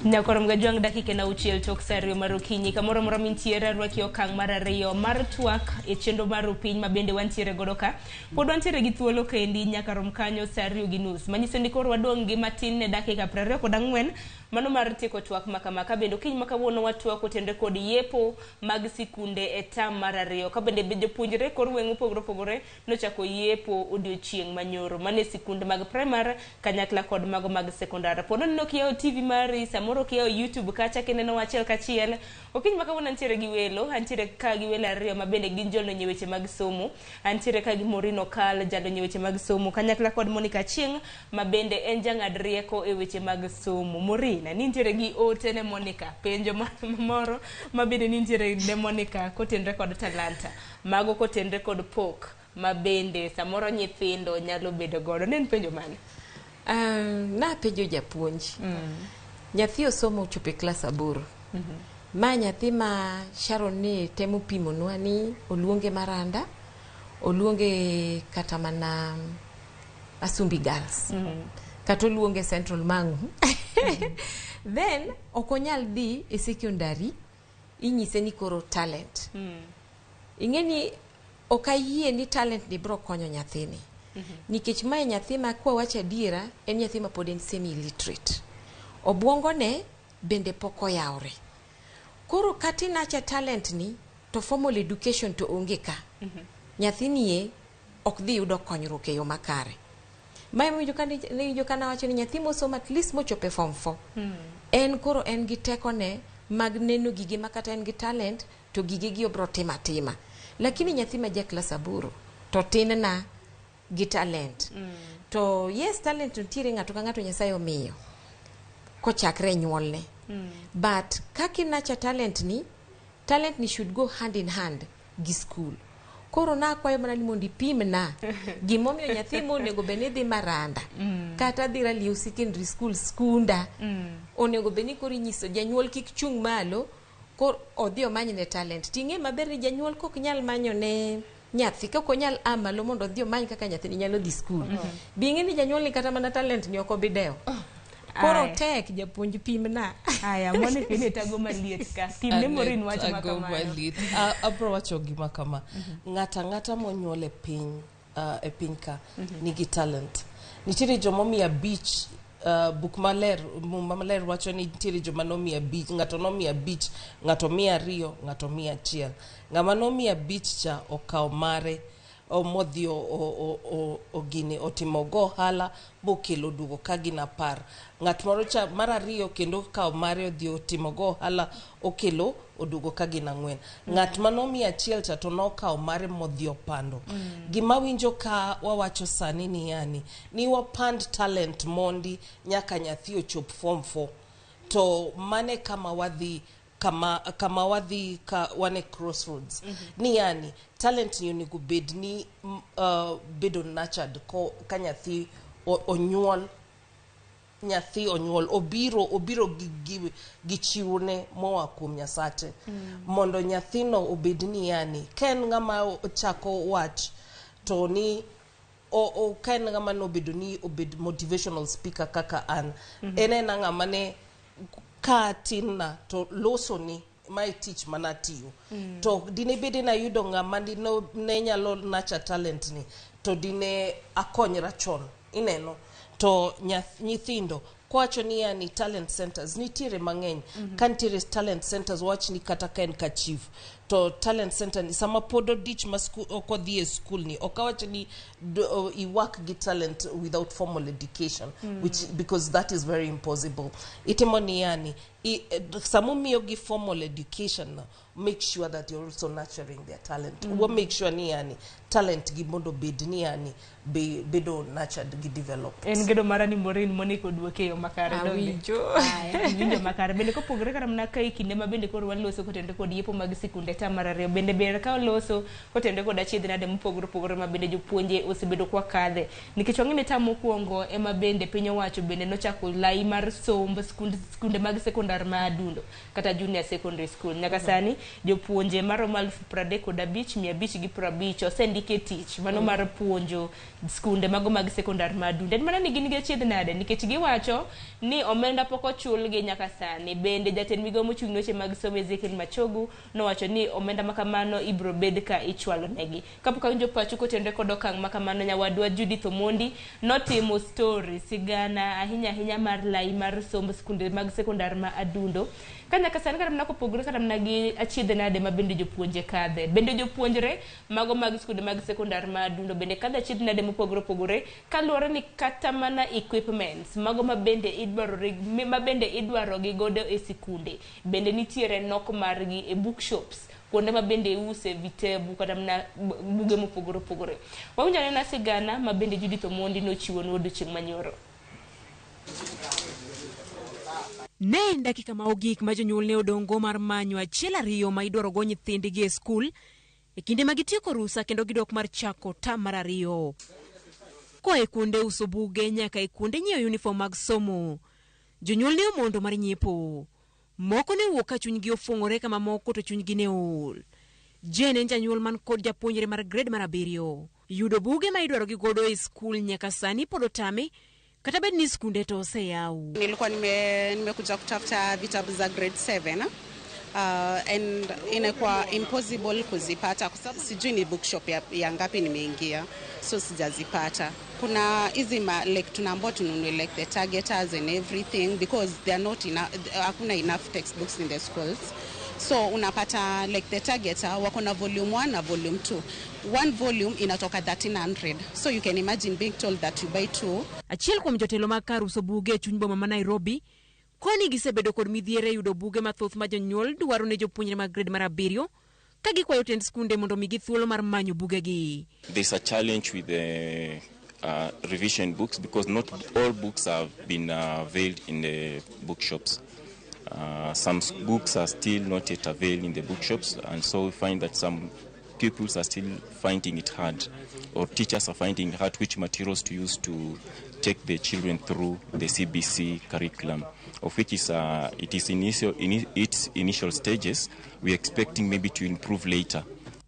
Nyakorom gajwang' dakika na auchiel tok sa ariyo mar okinyi kamoro amora mintiere arwaki okang' mar ariyo mar twak e chenro mar rupiny ma bende wantiere godo ka pod wantiere gi thuolo kendi nyaka rom kanyo sa 2:30 manyiso ni koro wadong' gi matin ne dakika 24 mano mar tieko twak ma kama ka bende okinyi ma kawuono watwak otenre kod yepo mag sikunde e tam mar ariyo ka bende jopuonjre kor gweng' mopogore opogore nochako yepo odiochieng' manyoro mane sikunde mag primar kanyakla kod mago mag sekondar. Po nono kiyawo TV mari samoro kiyawo YouTube kacha kineno achiel kachiel. Okinyi ma kawuono antiere gi welo, antiere ka gi welo ariyo ma bende gin jolony e weche mag somo. Antiere ka gi Maureen Okal, jalony e weche mag somo, kanyakla kod Monica Achieng' ma bende en jang'ad rieko e weche mag somo. Maureen, nintiere gi ote ne Monica, penjo moro ma bende nintiere ne Monica kotenre kod talanta, mago kotenre kod pok ma bende samoro nyithindo nyalo bedo godo. Ne en penjo mane? Napenjo japuonj. Nyathi osomo ochopo e klas 8. Ma nyathi ma Sharon ni temo pimonwa ni oluonge Maranda, oluonge kata mana Asumbi Girls. Kata oluonge Central Mangu. Then ok onyal dhi e secondary inyise ni koro talent. Ing'e ni ok ayie ni talent ni biro konyo nyathini. Nikech mae nyathi ma kwa wacho adiera en nyathi ma pod en semi illiterate. Obwongone bende pok oyawre. Koro kata inacha talent ni to formal education to onge ka. Nyathini e ok dhi yudo konyruok e yo makare. Mae iwinjo ka nawacho ni nyathi mosomo at least mochopo e form 4. En koro en gi tekone mag neno gige ma kata en gi talent to gige gi obro timo atima. Lakini nyathi ma ja klas 8 to tin na gi talent. To yes, talent nitiere, ng'ato ka ng'ato Nyasaye omiyo kochakre e nyuolne. But kaka inacha talent ni, talent ni should go hand in hand gi school. Koro nakwayo mana ni mondo ipimna gimomiyo nyathi monego bed ni dhi Maranda kata dhi Raliu Secondary School, skunda onego bed ni koro inyiso janyuol kik chung' malo kor odhi omanyne talent. Ting'e maber ni janyuol kok nyal manyo ne nyathi, kok onyal a malo mondo odhi omany kaka nyathini nyalo dhi skul, bi ing'e ni janyuol ni kata mana talent ni ok obi dewo. Koro tek japuonj pimna. Aya, Monica, ine tago maliet ka. Pimne Maureen wach ma Tago kamano. maliet. Abro wacho gima kama. Ng'ato ang'ata monyuol e piny, e piny ka nigi talent. Nitiere joma omiyo 5, buk maler, muma maler wacho ni nitiere joma nomiyo 5, ng'ato nomiyo 5, ng'ato miyo 2, ng'ato miyo 1. Ng'ama nomiyo 5 cha okawo mare modhi ogini otimo go ohala bokelo duogo ka gin 10. Ng'at moro cha mar 2 kendo okawo mare odhi otimo go ohala okelo oduogo ka gin 4. Ng'at manomiyo 1 cha to nokawo mare modhi opando. Gima winjo ka wawacho sani ni yani ni wapand talent mondi nyaka nyathi ochop form 4. To mane kama wadhi, kama wadhi ka wane crossroads. Ni yani talent ni onego bed ni bedo nurtured ko, ka nyathi onyuol, nyathi onyuol obiro gi chiwone moa kuom Nyasache. Mondo nyathino obed ni yani ka en ng'ama ochako wach to ni o ka en ng'ama nobedo ni obed motivational speaker kaka an, en ena ng'ama ne ka tin na to loso ni mae tich manatiyo. To dine bede nayudo ng'ama ne nyalo nurture talent ni to dine akonyra chon, ineno. To nyithindo kowacho ni yani talent centers nitiere mang'eny. Ka nitiere talent centers, wach ni kata ka en ka chief to talent center ni sama pod odich ma ok odhi e school ni, ok awach ni i work gi talent without formal education, which because that is very impossible. Itimo ni yani samomiyo gi formal education no, make sure that you're also nurturing their talent. Wa make sure ni yani talent gi mondo bed ni yani bedo nurtured gi developed. En gedo mara ni Maureen Monica oduoke e yo makare, donge? Awinjo. Aya, iwinjo makare. Bende kopogore kata mana ka e kinde ma bende koro waloso kotenore kod yepo mag sikunde tam mar 2, bende ber ka waloso kotenore kod achiedh nade mopogore opogore ma bende jopuonje osebedo kwa kadhe. Nikech wang'e ni tam mokwongo ema bende piny owacho bende nochako lai mar somb skunde mag sekondar ma Adundo kata junior secondary school. Nyaka sani jopuonje maromo 35,550 osendiki e tich mano mar puonjo skunde mago mag sekondar ma Adundo. En mana ni gin gi achiedh nade nikech giwacho ni omenda pok ochulgi nyaka sani. Bende jatend migawo mochung' ne weche mag somo Ezekiel Machogu nowacho ni omenda ma kamano ibiro bed ka ichwalo negi. Kapok awinjo pachu kotenore kod okang' ma kamano, nyawadwa Judith Omondi notimo story sigana ahinya ahinya mar lai mar somb skunde mag sekondar ma Adundo. Ka nyaka sani kata mana kopogore kata mana gi achiedh nade ma bende jopuonje kadhe. Bende jopuonjre mago mag skunde mag sekondar ma Adundo bende kadhe achiedh nade mopogore opogore kaluwore ni kata mana equipments mago ma bende idwaro ma bende idwaro gi godo e sikunde bende nitiere nok margi e bookshops kuonde ma bende iuse vitabu kata mana buge mopogore opogore. Wawinjo anena sigana ma bende Judith Omondi nochiwonwa odiochieng' manyoro. Ne en dakika ma ogik ma jonyuol ne odong'go mar manyo 1 2 ma idwarogo nyithindgi e skul e kinde ma gitieko rusa kendo gidok mar chako tam mar 2. Koa e kuonde uso buge nyaka e kuonde nyiewo uniform mag somo, jonyuol ne omondo mar nyiepo. Moko ne owuok ka chunygi ofuong'ore ka mamoko to chunygi ne ool. Jane en janyuol man kod japuonjre mar grade mar 7. Yudo buge ma idwaro gi godo e skul nyaka sani pod otame kata bed ni skunde to oseyaw. Nilikuwa nimekuja kutafuta vitabu za grade 7. And inakuwa impossible kuzipata kwa sababu sijui ni bookshop ya ngapi nimeingia, so sijazipata. Kuna hizi like tunaambiwa tununue like the targeters and everything because they are not enough, hakuna enough textbooks in the schools. So unapata like the targeter wako na volume 1 na volume 2. One volume inatoka 1300. So you can imagine being told that you buy 2. Achiel kuom jotelo mag kar uso buge e chuny boma ma Nairobi koni gisebedo kod midhiero e yudo buge mathoth ma jonyuol dwaro ne jopuonjre mag grade mar 7 Ka gikwayo tend skunde mondo omigi thuolo mar manyo bugegi. There's a challenge with the revision books because not all books have been availed in the bookshops. Some books are still not yet available in the bookshops, and so we find that some pupils are still finding it hard, or teachers are finding it hard which materials to use to take the children through the CBC curriculum, of which is it is in its initial stages. We're expecting maybe to improve later.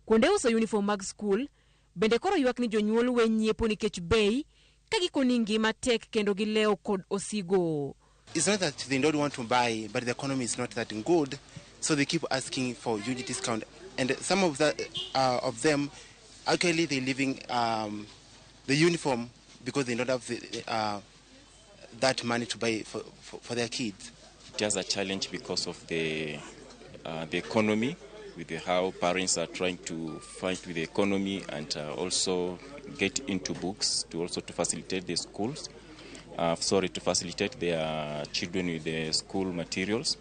Kuonde uso uniform mag skul bende koro ywak ni jonyuol we nyiepo nikech bei ka gikoni ngima tek kendo gilewo kod osigo. It's not that they don't want to buy, but the economy is not that good, so they keep asking for huge discount. And some of them, actually, they're leaving the uniform because they don't have that money to buy for their kids. It has a challenge because of the economy, with how parents are trying to fight with the economy and also get into books to also to facilitate the schools. Sorry, to facilitate their children with the school materials.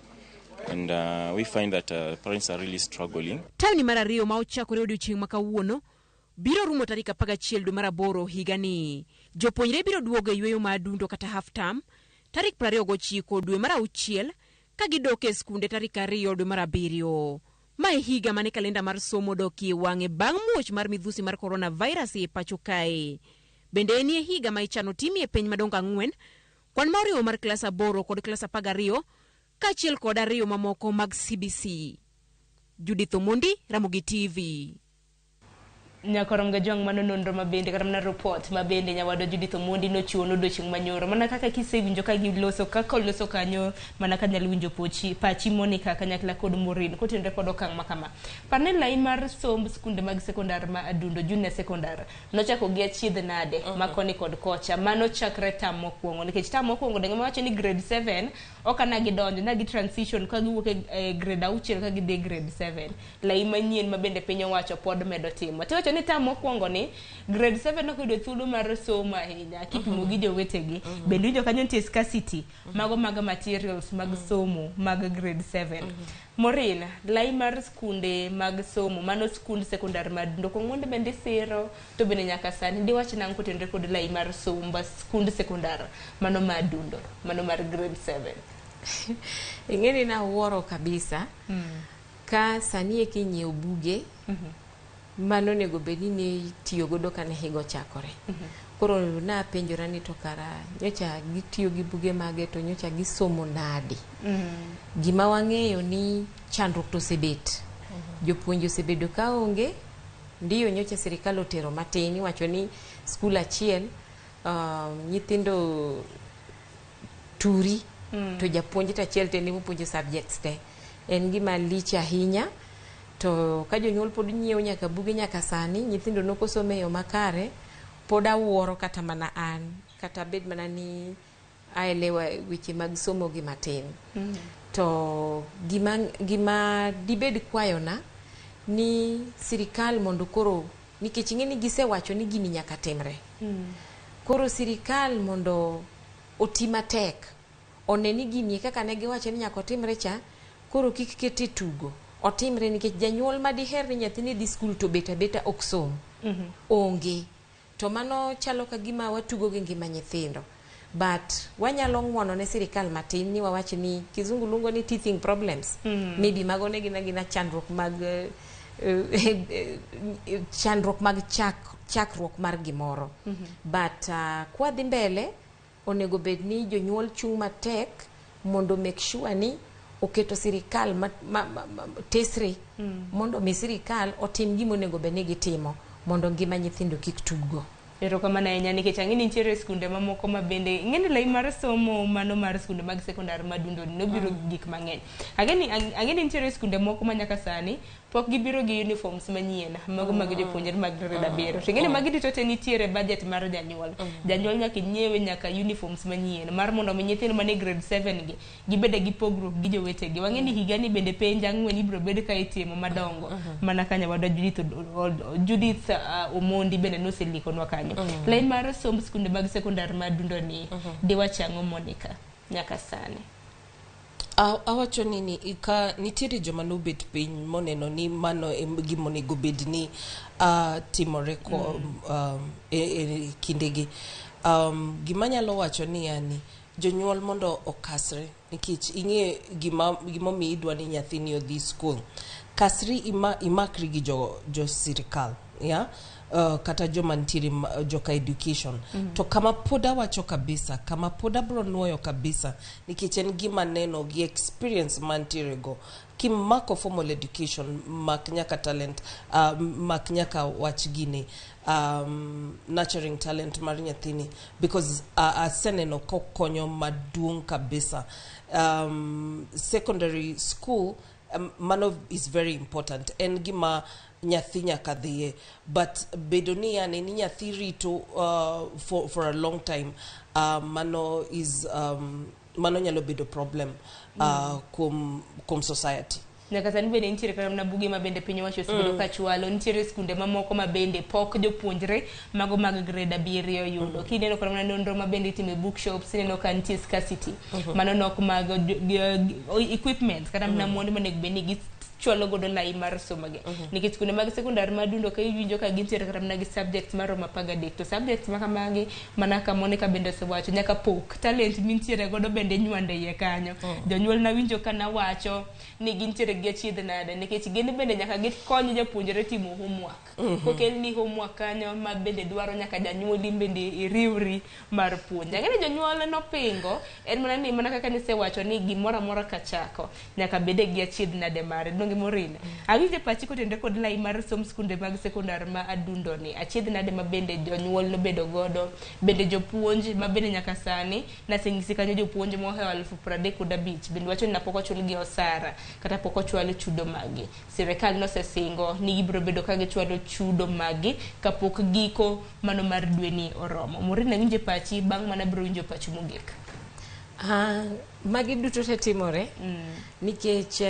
And we find that parents are really struggling. Term mar ariyo ma ochakore odiochieng' ma kawuono biro rumo tarik 11 dwe mar aboro higani. Jopuonjre biro duogo e yweyo mar adundo kata half term tarik 29 dwe mar auchiel ka gidok e skunde tarik 2 dwe mar abiriyo. Ma e higa mane kalenda mar somo dokie wang'e bang' muoch mar midhusi mar coronavirus e pacho kae. Bende enie higa ma ichano timie penj madongo ang'wen, kwan ma oriwo mar klas 8 kod klas 12 kaachiel kod ariyo mamoko mag CBC. Judith Omondi, Ramogi TV. Nyakorom Gajwang', mano nonro mabende kata mana report mabende nyawadwa Judith Omondi nochiwo nodiochieng' manyoro mana kaka kisewinjo ka giloso kaka oloso kanyo mana ka nyalo winjo pochi pachi Monica kanyakla kod Maureen kotenore kod okang' ma kama. Parne lai mar somb skunde mag sekondar ma Adundo Junior Secondary nochako gi achiedh nade ma koni kod kocha mano chakre term mokwongo, nikech term mokwongo denge mawacho ni grade 7 ok ana gidonjo na gi transition ka giwuok e grade 6 ka gidhi e grade 7, lai manyien ma bende piny owacho pod medo timo. Tiwacho ni term mokwongo ni grade 7 ok oyudo thuolo mar somo ahinya kipimo gi jowetegi. Bende winjo kanyo nitie scarcity mago mag materials mag somo mag grade 7. Maureen, lai mar skunde mag somo mano skund sekondar ma Adundo Kong'onde bende siro to bende nyaka sani diwach nang'o kotenore kod lai mar somb skund sekondar mano ma Adundo mano mar grade 7? Ing'e ni nawuoro kabisa ka sani eki nyiewo buge mano onego bed ni ne itiyo godo kane higa ochakore. Koro napenjora ni to kara nyocha gitiyo gi buge mage to nyocha gisomo nade? Gima wang'eyo ni chandruok to osebet. Jopuonj osebedo ka onge, ndiyo nyocha sirikal otero matin iwacho ni skul achiel nyithindo turi to japuonj to achiel to en ema opuonjo subjects te. En gima lich ahinya to ka jonyuol pod nyiewo nyaka buge nyaka sani nyithindo nokosomo e yo makare pod awuoro kata mana an kata bed mana ni aelewa weche mag somo gi matin. To gima dibed kwayona ni sirikal mondo koro nikech ing'e ni gisewacho ni gini nyaka timre. Koro sirikal mondo oti matek one ni gini kaka ne giwacho ni nyaka otimre cha koro kik kete tugo otimre nikech janyuol madiher ni nyathine dhi skul to bet abeta ok som onge to mano chalo ka gima watugo gi ngima nyithindo, but wanyalo ng'uono ne sirikal matin ni wawach ni kizungu luongo ni teething problems. Maybe mago ne gin agina chandruok mag chakruok mar gimoro. But kwadhi mbele onego bed ni jonyuol chung' matek mondo make sure ni oketo sirikal ma tesre mondo mi sirikal otim gima onego bed ni gitimo mondo ngima nyithindo kik tuggo. Erokamano ahinya nikech ang'e ni nitiere skunde mamoko ma bende ing'e ni lai mar somo mano mar skunde mag sekondar madundo ni nobiro gi gik mang'eny. Ang'e ni nitiere skunde moko ma nyaka sani pok gibiro gi uniforms manyien mago mag jopuonjre mag grade 7. To ing'e ni magi duto te nitiere budget mar janyuol. Janyuol nyaka nyiewe nyaka uniforms manyien mar mondo mi nyithindo manie grade 7 gi gibede gi pogruok gi jowetegi. Wang'e ni higani bende penj ang'wen ibiro bed ka itimo madongo mana ka nyawadwa Judith Omondi bende noselikonwa kanyo. Lai mar somb skunde mag sekondar ma Adundo ni diwach ang'o, Monica, nyaka sani? Awacho ni ka nitiere joma nobet piny moneno ni mano e gima onego bed ni timore e kindegi. Gima anyalo wacho ni yani jonyuol mondo okasre nikech ing'e gima gimomiyo idwa ni nyathini odhi school. Kasri imakri gi jo sirikal, yeah? Kata joma nitiere joka education. To kama pod awacho kabisa, kama pod abro nuoyo kabisa, nikech en gima neno gi experience mantiere go. Kimako formal education, mak nyaka talent, mak nyaka wach gini, nurturing talent mar nyathini, because aseneno kokonyo maduong' kabisa. Secondary school, mano is very important. En gima nyathi nyaka dhiye, but bedo ni yani ni nyathi rito for a long time, mano is mano nyalo bedo problem kuom society. Nyaka sani bende nitiere kata mana buge ma bende piny owacho osebedo ka chwalo. Nitiere skunde mamoko ma bende pok jopuonjre mago mag grade 7 yudo. Kineno kata mana nonro ma bende itimo e bookshops, ineno ka nitie scarcity. Mano nok mag equipment kata mana mwandu monego bed ni gichwalo godo lai mar somo gi. Nikech skunde mag sekondar madundo ka iwinjo ka gintiere kata mana gi subjects maromo 13, to subjects ma kamagi mana ka Monica bende osewacho nyaka pok talent mintiere godo bende inywando e iye kanyo. Jonyuol nawinjo ka nawacho ni gintiere gi achiedh nade nikech gin bende nyaka gikony japuonjre timo homework. Kokelni homework kanyo ma bende dwaro nyaka janyuoli bende iriwri mar puonj. Ang'e ni jonyuol nopingo en mana ni mana kaka nisewacho ni gimoro amora kachako nyaka bede gi achiedh nade mare. Donge Maureen? Awinjo pachi kotenore kod lai mar somb skunde mag sekondar ma Adundo ni. Achiedh nade ma bende jonyuol nobedo godo, bende jopuonj ma bende nyaka sani naseng'isi kanyo jopuonj mohewo 35,000 bende wacho ni napok ochulgi osara kata pok ochwal chudo magi. Sirikal nosesingo ni gibiro bedo ka gichwalo chudo magi kapok giko mano mar dweni oromo. Maureen, awinjo pachi bang' mana biro winjo pachi mogik. Magi duto te timore nikech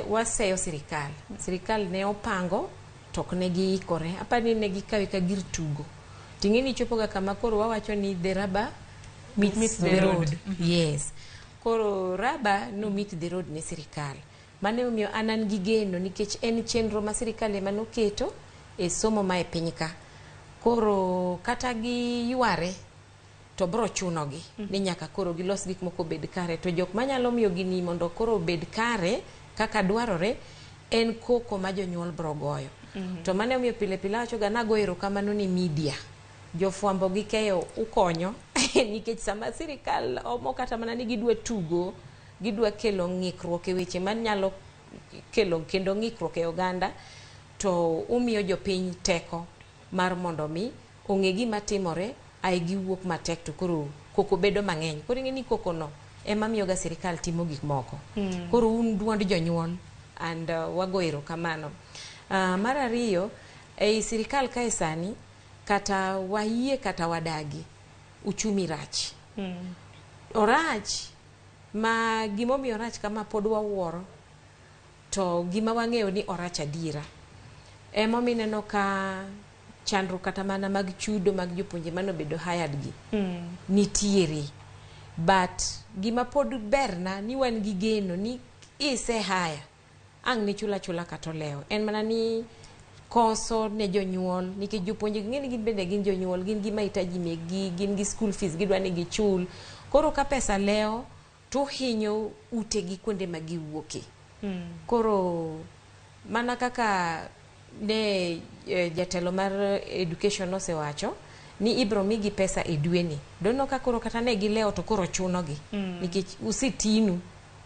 waseyo sirikal. Sirikal ne opango to ok ne giikore. Apani ne gikawe ka gir tugo. Ting'e ni chopo ga kama koro wawacho ni the rubber meets the road. Yes. Koro rubber no meet the road ne sirikal. Mano emomiyo an gi geno nikech en chenro ma sirikal ema noketo e somo ma e piny ka. Koro kata giyware to bro chunogi ni nyaka koro gilos gik moko obed kare. To jok manyalo miyo gini mondo koro obed kare kaka dwarore en koko ma jonyuol bro goyo. To mano emomiyo pile pile awacho ga nago erokamano ne media. Jofwambo gi keyo ukonyo nikech sama sirikal omo kata mana ni gidwa tugo, gidwa kelo ng'ikruok e weche manyalo kelo kendo ng'ikruok e oganda, to umiyo jopiny teko mar mondo mi ong'e gima timore ae giwuok matek to koro koko bedo mang'eny. Koro ing'e ni koko no ema miyo ga sirikal timo gik moko. Koro un duond jonyuol and wago erokamano. Mar ariyo, ei sirikal kae sani kata wayie kata wadagi, uchumi rach. Orach ma gimomiyo orach kama pod wawuoro to gima wang'eyo ni orach adiera. Emomiyo ineno ka chandruok kata mana mag chudo mag jopuonje manobedo hired gi nitiere. But gima pod berna ni wan gi geno ni ise hire ang' ne chula chula kata olewo. En mana ni koso ne jonyuol nikech jopuonje ng'e ni gin bende gin jonyuol, gin gi mahitaji mekgi, gin gi school fees gidwa ni gichul. Koro ka pesa lewo to hinyo utegi kuonde ma giwuoke. Koro mana kaka ne jatelo mar education nosewacho ni ibro migi pesa e dweni. Dono ka koro kata ne gilewo to koro chunogi nikech usetinu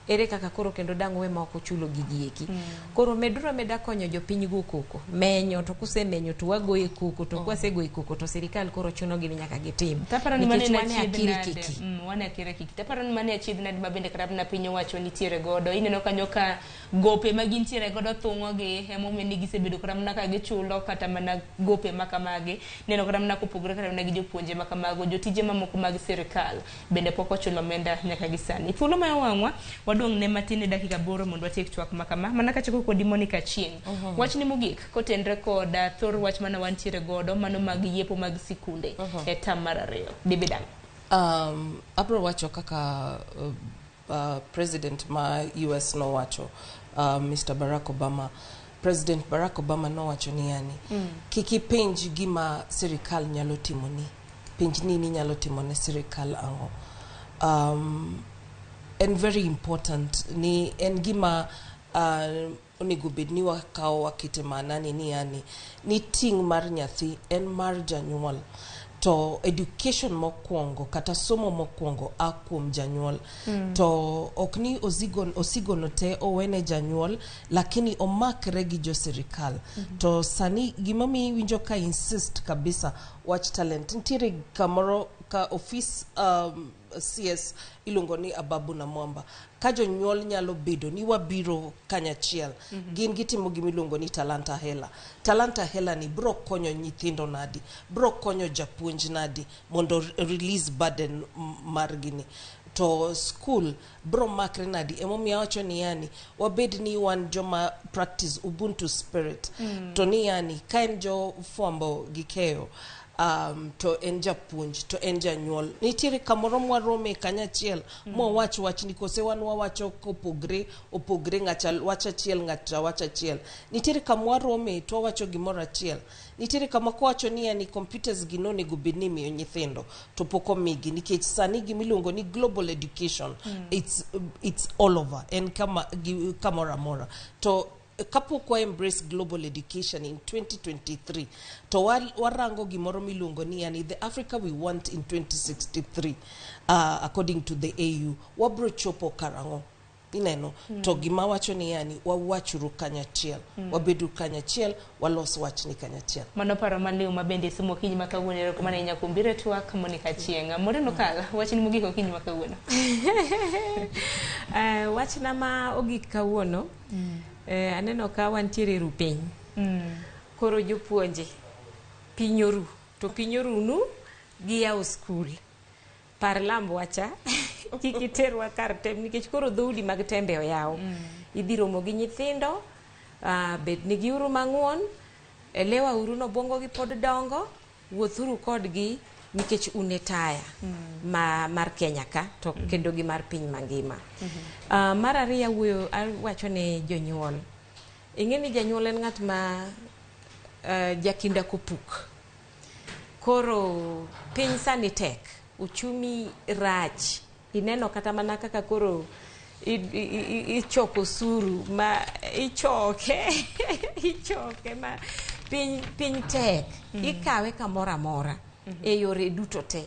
ere kaka koro kendo dang' uwe ma ok uchulo gigi eki. Koro meduru ameda konyo jopiny go koko. Menyo to kusemenyo to wagoye koko to kwasegoye koko to sirikal koro chunogi ni nyaka gitim. Taparo ni mano Nikech en wan e achiedh akiri nade. kiki. Wan e akiri kiki. Taparo ni mano e achiedh nade ma bende kata mana piny owacho nitiere godo. Ineno kanyo ka gope ma gintiere godo thung'ogi emomiyo ni gisebedo kata mana ka gichulo kata mana gope ma kamagi. Neno kata mana kopogore kata mana gi jopuonje ma kamago, jotije mamoko mag sirikal bende pok ochulo omenda nyaka gi sani. Thuolo ma wang'wa wadong' ne matin e dakika 8 mondo watiek twak ma kama. Mana kachako kodi Monica Achieng'. Wachni mogik kotenre kod thor wach mana wantiere godo mano mag yiepo mag sikunde e tam mar 2. Dibidang'. Abro wacho kaka president ma US nowacho, Mr. Barack Obama. President Barack Obama nowacho ni yani, kik ipenj gima sirikal nyalo timoni, penj ni inyalo timo ne sirikal ang'o. En very important ni en gima onego bed ni wakawo wakete maanani ni yani ni ting' mar nyathi en mar janyuol, to education mokwongo kata somo mokwongo a kuom janyuol. To ok ni osigo no te owene janyuol, lakini omakre gi jo sirikal. To sani gimomiyo iwinjo ka insist kabisa wach talent, nitiere kamoro ka ofis CS iluongo ni Ababu na Mwamba, ka jonyuol nyalo bedo ni wabiro kanyachiel. Gin gitimo gimiluongo ni Talanta Hela. Talanta Hela ni bro konyo nyithindo nadi, bro konyo japuonj nadi mondo release burden margi ni to school bro makre nadi. Emomiyo awacho ni yani wabed ni wan joma practice ubuntu spirit. To ni yani ka en jo fwambo gi keyo, to en japuonj to en janyuol, nitiere kamoro mwarome kanyachiel mwawach wachni, kose wan wawacho kopogre opogre, ng'acha wach achiel, ng'acha wach achiel. Nitiere kama warome to wawacho gimoro achiel. Nitiere kama kowacho ni yani computers gi nonego bed ni imiyo nyithindo to pok omigi, nikech sani gimiluongo ni global education, it's all over, en kama kamoro amora. To kapok wa embrace global education in 2023, to warango gimoro miluongo ni yani the Africa we want in 2063, according to the AU, wabro chopo karang'o ineno? To gima wacho ni yani wawachuru kanyachiel, wabedu kanyachiel, walos wachni kanyachiel. Mano paro maliw ma bende somo okinyi ma kawuono. Erokamano ahinya kuom biro e twak, Monica Chieng'. Moreno Kal, wachni mogik okinyi ma kawuono. Wachna ma ogik kawuono, aneno ka wantiere e ru piny. Koro jopuonje, piny oru, to piny orunu gi yawo skul. Par lambwa cha, kik iterwa kar tem nikech koro dhoudi mag tembe oyaw. Idhi romo gi nyithindo, bed nigi uru mang'won, elewa uru nobwongo gi pod dongo, wuothuru kodgi nikech un e taya ma mar Kenya ka to kendo gi mar piny mangima. Mar ariyo, awuoyo awacho ne jonyuol. Ing'e ni janyuol en ng'at ma jakinda kopuk. Koro piny sani tek, uchumi rach. Ineno kata mana kaka koro ichoko osuru ma ichoke ichoke ma piny tek. Ikawe kamoro amora e yore duto te.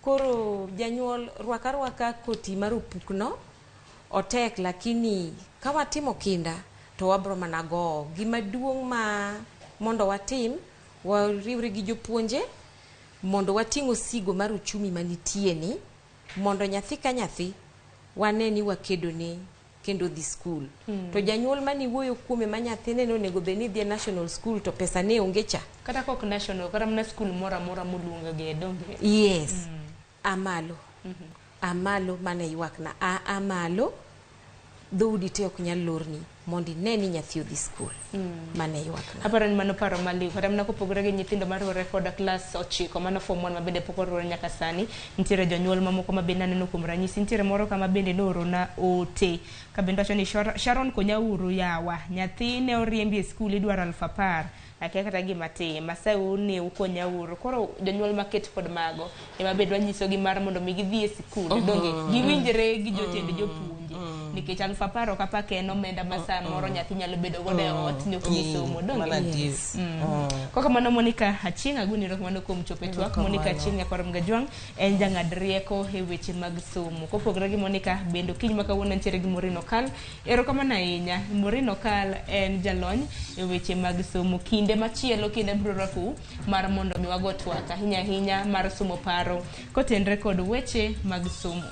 Koro janyuol, rwak arwaka koti mar opukno, otek, lakini ka watimo kinda to wabro mana gowo. Gima duong' ma mondo watim, wariwre gi jopuonje mondo wating' osigo mar uchumi manitie ni, mondo nyathi ka nyathi wane ni wakedo ne kendo dhi skul. To janyuol maniwuoyo kuome ma nyathine nonego bed ni dhi e national school to pesa ne onge cha. Kata kok national, kata mana skul moro amora moluongo gi donge? Yes. Amalo. Amalo mane ywakna. A amalo, dhoudi te ok nyal lorni mondo ine ni nyathi odhi skul. Mane ywakna. Aparo ni mano paro maliw. Kata mana kopogore gi nyithindo mariwore koda klas 9, mano form 1, ma bende pok oriwore nyaka sani, nitiere jonyuol mamoko ma bende aneno. Kuom ranyisi, nitiere moro kama bende noorona ote ka bende wacho ni, "Sharon konyauru yawa, nyathi ne oriembi e skul, idwaro 10,000, akia kata gima tim, asayou ni ukonyauru." Koro jonyuol maket kod mago ema bende wanyisogi mar mondo mi gidhi e sikul, donge giwinjre gi jotend jopuonje, nikech 10,000 ok apaka en omenda ma samoro nyathi nyalo bedo godo e ot ni ok mi somo, donge? Mana adier. Kok kamano, Monica Achieng', agoni erokamano kuom chopo e twak. Monica Achieng' nyakwar Mgajwang' en jang'ad rieko e weche mag somo. Kopogore gi Monica, bende okinyi ma kawuono nitiere gi Maureen Okal. Erokamano ahinya. Maureen Okal en jalony e weche mag somo. Kinde machielo kinde biro rwakou mar mondo mi wago twak ahinya ahinya mar somo paro kotenre kod weche mag somo.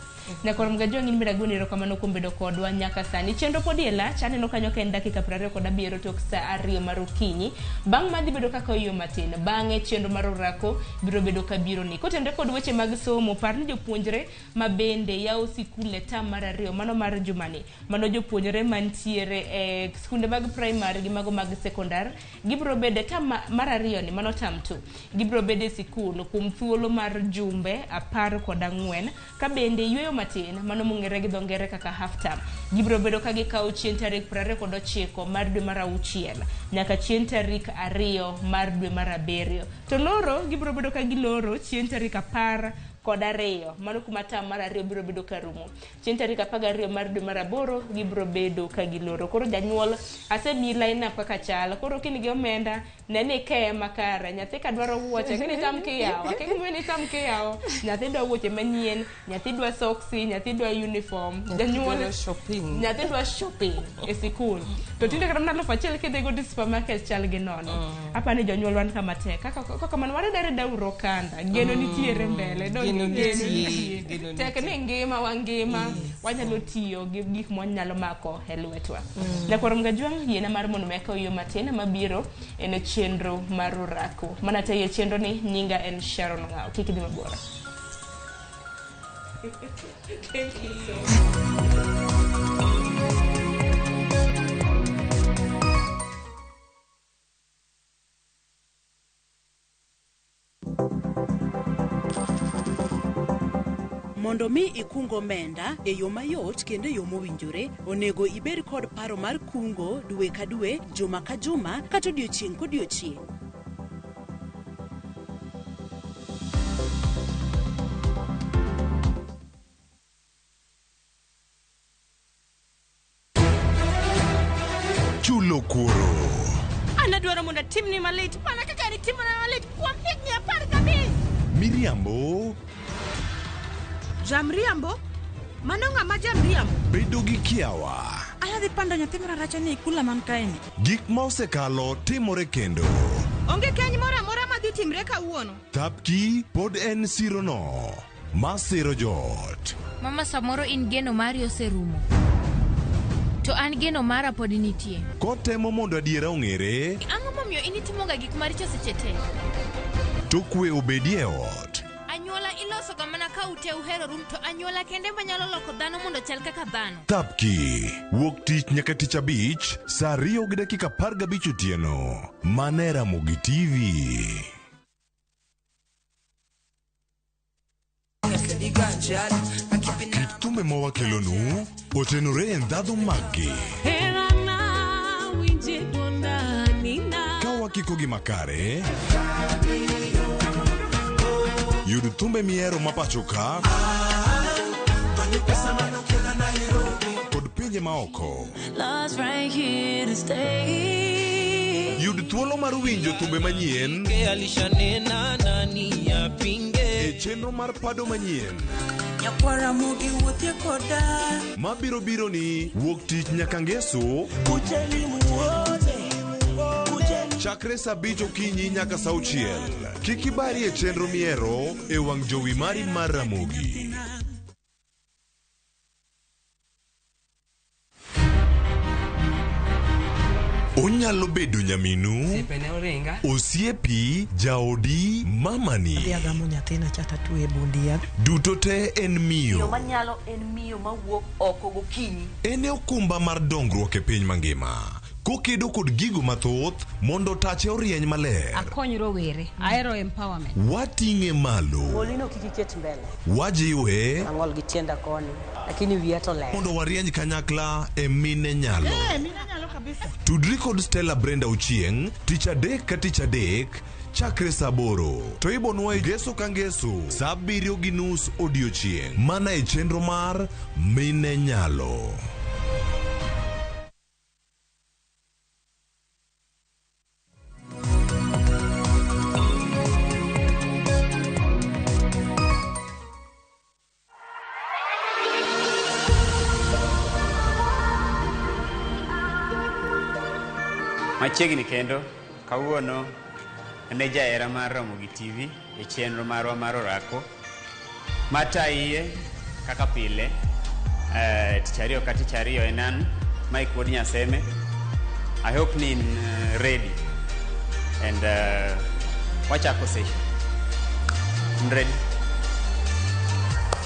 Nyakwar Mgajwang', in bende agoni erokamano kuom bedo kodwa nyaka sani. Chenro pod e lach, aneno kanyo ka en dakika 27 tok sa 2 mar okinyi. Bang' ma dhi bedo kaka oyueyo matin, bang'e chenro mar orako biro bedo ka biro ni. Kotenre kod weche mag somo, par ni jopuonjre ma bende yawo sikul e tam mar ariyo, mano mar jumani, mano jopuonjre mantiere e skunde mag primary gi mago mag sekondar, gibiro bedo e tam mar ariyo ni, mano tam 2. Gibiro bedo e sikul kuom thuolo mar jumbe 14, ka bende yueyo matin mano mong'ere gi dho ngere kaka half term gibiro bedo ka gikawo chieng' tarik 29 mar dwe mar auchiel nyaka chieng' tarik 2 mar dwe mar abiriyo. To loro gibiro bedo ka giloro chieng' tarik 12 mano kuma term mar ariyo biro bedo ka rumo. Chieng' tarik 12 mar dwe mar aboro gibiro bedo ka giloro. Koro janyuol asemiyi line up kaka chal. Koro kin gi omenda ne ni ikeye makare. Nyathi ka dwaro wuoche kik nitam kiyawo, kik ni tam kiyawo. Nyathi dwa wuoche manyien, nyathi dwa soksi, nyathi dwa uniform. Janyuol shopping. Nyathi dwa shopping e sikul. To tinde kata mana 1000 kidhi go e supermarket chal gi nono. Apani jonyuol wan kama tek. Kaka kamano wareda uro kanda. Geno nitiere mbele. Geno nitie. Tek ni ngima wangima wanyalo tiyo gi gik mwanyalo mako e lwetwa. Nyakwar Mgajwang' yiena mar mondo mi akaw yo matin mabiro en chenro mar orako. Mana tayo e chenro ni nyinga en Sharon Ong'aw. Kik idhi mabor. Thank you so much. Mondo mi ikung omenda e yo mayot kendo e yo mowinjore, onego ibed kod paro mar kungo dwe ka dwe, juma ka juma, kata odiochieng' kodiochieng'. Chulo kuoro. An adwaro mondo atimni malit mana kaka nitimona malit kuom higni 15. Miriambo. Jamriambo? Mano ng'ama jamriambo? Bedo gi kiawa. Anadhi pando nyathi moro racha ni kula man kaeni. Gik ma osekalo timore kendo. Onge keny moro amora madhi timre kawuono. Thapki pod en sirono ma siro joot. Mama samoro in geno mari oserumo. To an geno mara pod nitie. Kotemo mondo adiera ong'ere. Ang'o momiyo in itimoga gik maricho seche te? To kwe obedie ot. Anyuola iloso ga mana ka ute uhero rum to anyuola kende manyalo loko dhano mondo chal kaka dhano. Thapki wuok tich nyaka tich abich saa 2:15 otieno. Mana e Ramogi TV. Kit thumbe ma wakelonu otenore e ndhadhu maggi. Ka wakiko gi makare, yud thumbe mihero ma pacho ka kod pinje maoko. Yud thuolo mar winjo thumbe manyien e chenro mar pado manyien mabiro biro ni wuok tich nyaka ngeso chakre saa 5 okinyi nyaka saa 6. Kik ibari e chenro mihero e wang' jowi mari mar Ramogi. Onyalo bedo nyaminu, osiepi, jaodi, mamani. Adhi nyathina cha tatwe e bundia. Duto te en miyo. Miyo manyalo en miyo mawuok oko gokinyi. En e okumba mar dongruok e piny mangima. Kokedo kod gigo mathoth mondo tache orieny maler. Akony rowere, ahero empowerment. Wating'e malo. Molino kik iket mbele. Wajiwe. Ang'ol gi tienda koni, lakini wiya to ler. Mondo warieny kanyakla e mine nyalo. Mine nyalo kabisa. Tudri kod Stella Brenda Ochieng' tich adek ka tich adek chakre saa 8. To ibonwa e ngeso ka ngeso saa 7:30 odiochieng'. Mana e chenro mar Mine Nyalo. Machiegni kendo kawuono ne jahera mar Ramogi TV e chenro marwa mar orako mataiye kaka pile tich ariyo ka tich ariyo en an Mike Wuod Nyaseme. I hope ni in ready and wachako session. In ready?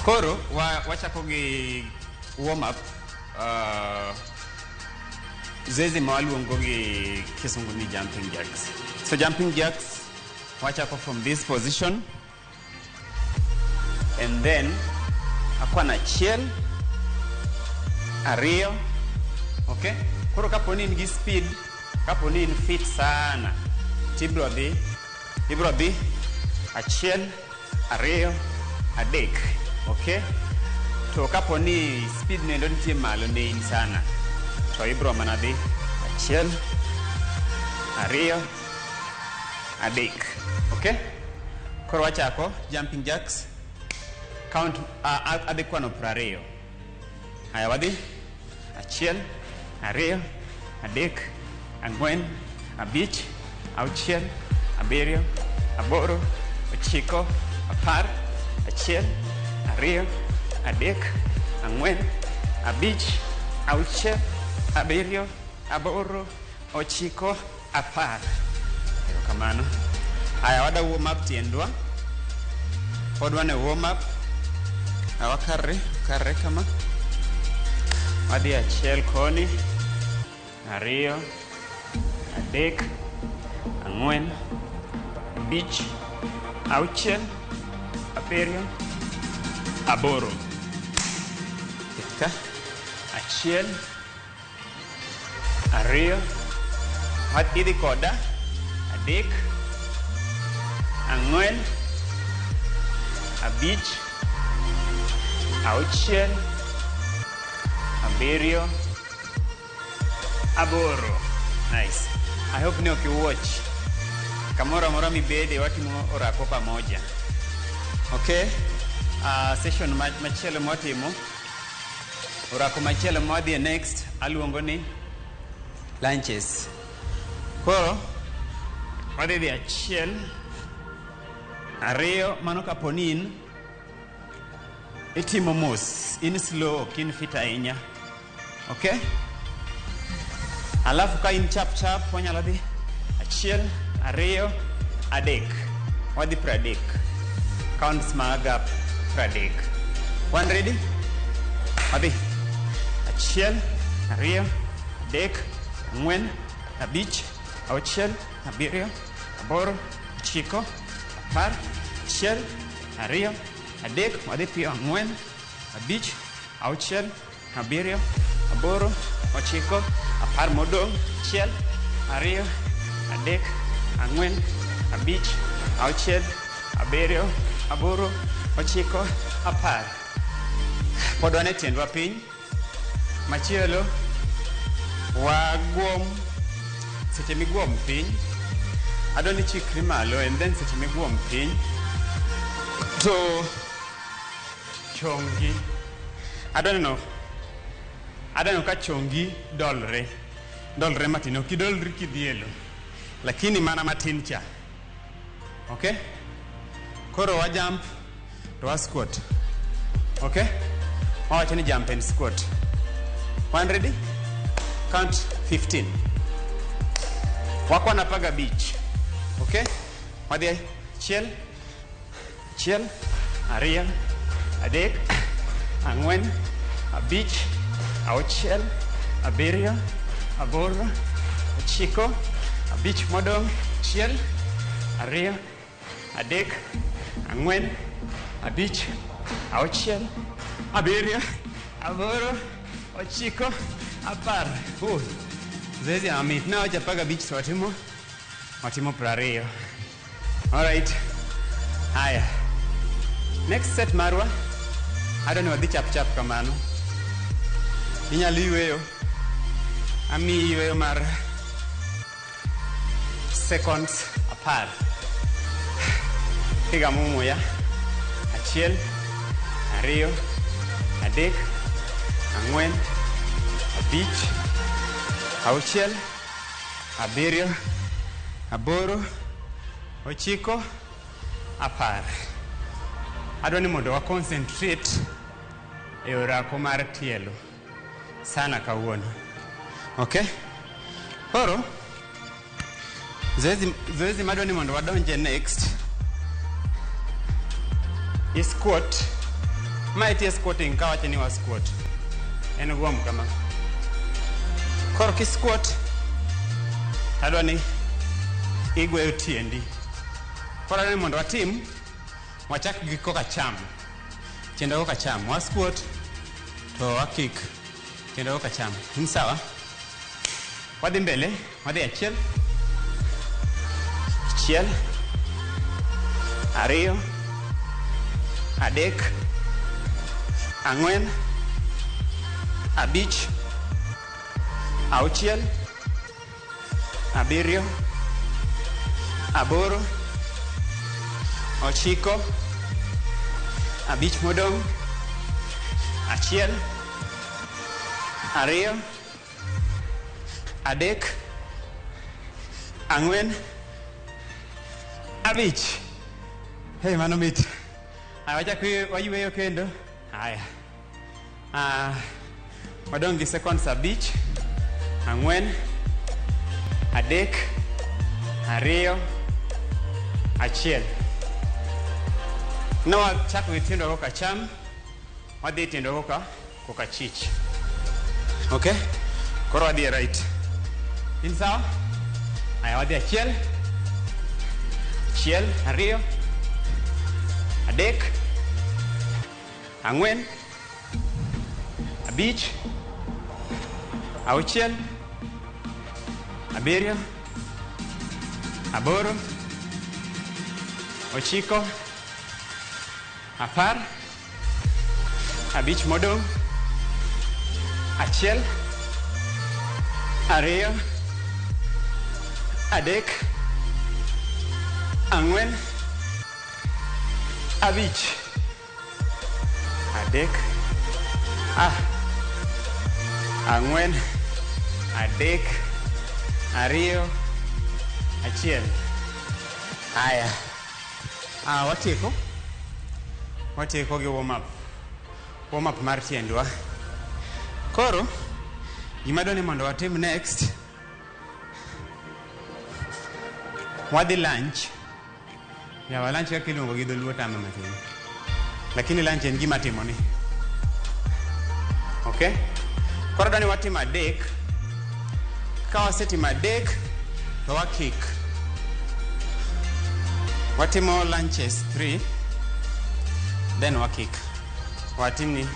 Koro wachako gi warm up. Zoezi ma waluongo gi kisungu ni jumping jacks. So jumping jacks wachako from this position and then Akwano achiel, ariyo, okay? Koro kapo ni in gi speed, kapo ni in fit sana, tibro dhi, ibro dhi achiel, ariyo, adek, okay? To kapo ni speed nendo nitie malo ne in sana, to ibro mana dhi achiel, ariyo, adek, okay? Koro wachako jumping jacks. Count adhi kwano 20. Haya, wadhi. Achiel, ariyo, adek, ang'wen, abich, auchiel, abiriyo, aboro, ochiko, apar, achiel, ariyo, adek, ang'wen, abich, auchiel, abiriyo, aboro, ochiko, apar. Erokamano. Haya, wada warm up tiendwa. Pod wan e warm up. Wakarre, karre kama. Wadhi achiel koni, ariyo, adek, ang'wen, abich, auchiel, abiriyo, aboro. Ket ka. Achiel, ariyo, idhi koda, adek, ang'wen, abich, auchiel, abiriyo, aboro. Nice. I hope ni ok iwuoch. Kamoro amora mibede watimo orako pamoja. Okay? Session machielo mwatimo, orako machielo mwadhie next, aluongo ni lunches. Koro, wadhi dhi achiel, ariyo, mano kapo ni in itimo mos, in slow, ok in fit ahinya. Okay? Alafu ka in chap chap, wanyalo dhi achiel, ariyo, adek. Wadhi 30. Counts maga 30. One ready? Wadhi. Achiel, ariyo, adek, ang'wen, abich, auchiel, abiriyo, aboro, ochiko, apar, achiel, ariyo, adek, wadhi piyo, ang'wen, abich, auchiel, abiriyo, aboro, ochiko, apar modong', achiel, ariyo, adek, ang'wen, abich, auchiel, abiriyo, aboro, ochiko, apar. Pod wan e tiendwa piny. Machielo, wagwom. Seche migwom piny, adwa ni chikri malo, and then seche migwom piny, to chongi. Adwa neno ka chongi dolre. Dolre matin, ok idolri kidhielo. Lakini mana matin cha. Okay? Koro wa jump to wa squat. Okay? Wawacho ni jump and squat. One ready? Count 15. Wakwana 15. Okay? Wadhi achiel, achiel, ariyo, adek, ang'wen, abich, auchiel, abiriyo, aboro, ochiko, abich modong', achiel, ariyo, adek, ang'wen, abich, auchiel, abiriyo, aboro, ochiko, apar. Zoezi amit. Na wacho 15 to watimo 20. Alright. Haya. Next set marwa. Adwa ni wadhi chap chap kamano. Inyalo yweyo. Amiyi yweyo mar seconds 10. Kigamo muya. Achiel, ariyo, adek, ang'wen, abich, auchiel, abiriyo, aboro, ochiko, apar. Adwa ni mondo wa concentrate e orako mar tielo sana kawuono. Okay? Koro, zoezi madwa ni mondo wadonje next is squat. Ma itie squatting kawacho ni wa squat. En gwom kama. Koro ki squat, adwa ni igweyo tiendi. Koro adwa ni mondo watim, wachak gi koka cham. Tiendwa koka cham. Wa squat to wa kick. Tiendwa koka cham. In sawa? Wadhi mbele, wadhi achiel. Achiel. Ariyo. Adek. Ang'wen. Abich. Auchiel. Abiriyo. Aboro. Ochiko. Abich modong'. Achiel. Ariyo. Adek. Ang'wen. Abich. Hey, mano mit. Aya, wachak wayueyo kendo. Aya. Wadong' gi seconds 5, 4, 3, 2, 1. Ne wachako gi tiendwa koka cham, wadhi tiendwa koka chich. Okay? Koro wadhi e right. In sawa? Aya, wadhi achiel. 1, 2, 3, 4, 5, 6, 7, 8, 9, 10, 5 modong', 1, 2, 3, 4, 5, 3, 4, 3, 2, 1. Aya. Watieko. Watieko gi warm up. Warm up mar tiendwa. Koro, gima dwani mondo watim next, wadhi lunch. Yawa, lunch kaka iluongo gi dholuo tama matin. Lakini lunch en gima timoni. Okay? Koro dwani watim 3. Ka wasetimo 3, to wa kick. Watimo lunches 3, then wa kick. Watim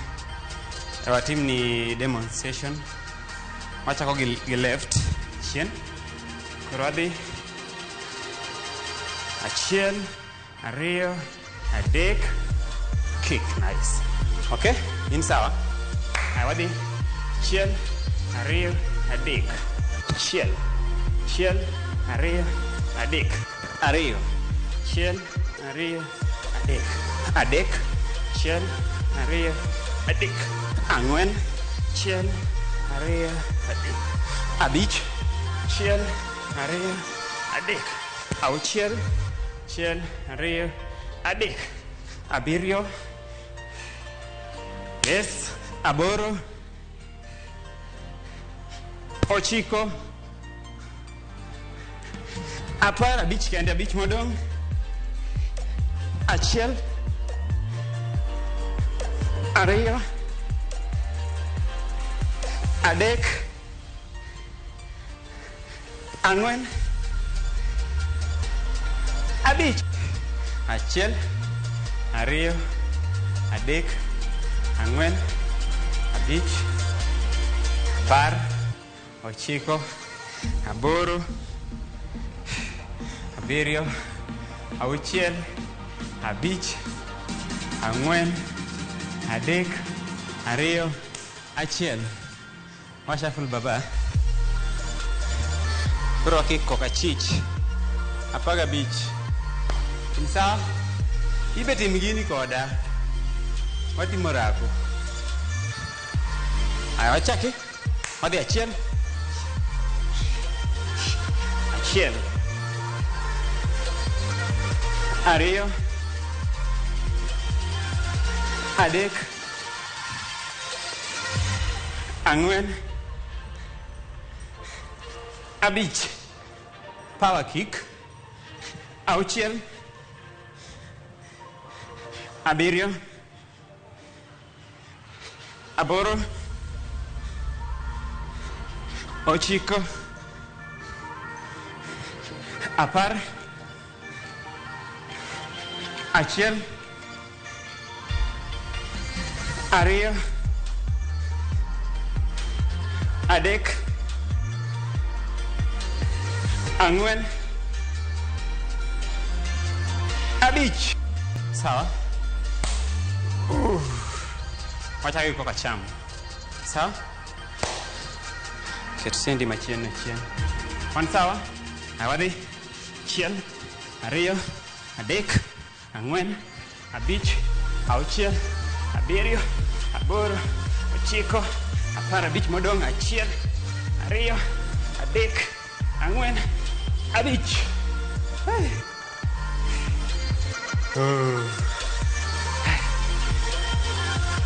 ni demonstration. Wachako gi left chien. Koro wadhi 1, 2, 3, kick. Nice. Okay? In sawa? Aya, wadhi 1, 2, 3, 1, 1, 2, 3, 2, 1, 2, 3, 3, 1, 2, 3, 4, 1, 2, 3, 5, 1, 2, 3, 6, 1, 2, 3, 7, yes, 8, 9, 10, 5 kende, 5 modong', 1, 2, 3, 4, 5, 1, 2, 3, 4, 5, 10, 9, 8, 7, 6, 5, 4, 3, 2, 1. Washaful baba. Koro wakik koka chich. 15. Insa? Ibe tim gini koda. Watimo orako. Aya, wachaki. Wadhi 1. 1, 2, 3, 4, 5. Power kick. 6, 7, 8, 9, 10, 1, 2, 3, 4, 5. Sawa. Wachako koka cham. Sawa? Ket sendi machien ne chien. Wan sawa? Awadhi. 1, 2, 3, 4, 5, 6, 7, 8, 9, 15 modong'. 1, 2, 3, 4, 5.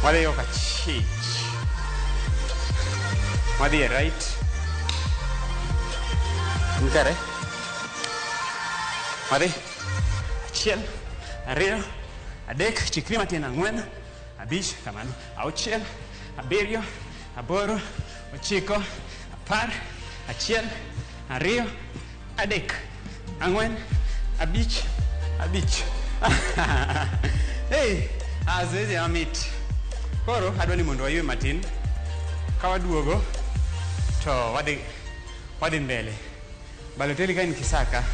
Wadhi yo kachich. Wadhi e right. Nkare. Wadhi. 1, 2, 3, chikri matin. 4, 5, kamano. 6, 7, 8, 9, 10, 1, 2, 3, 4, 5, 5. Hey, zoezi mamit. Koro adwa ni mondo waywe matin. Ka waduogo to wadhi mbele. Balotelli ka in Kisaka,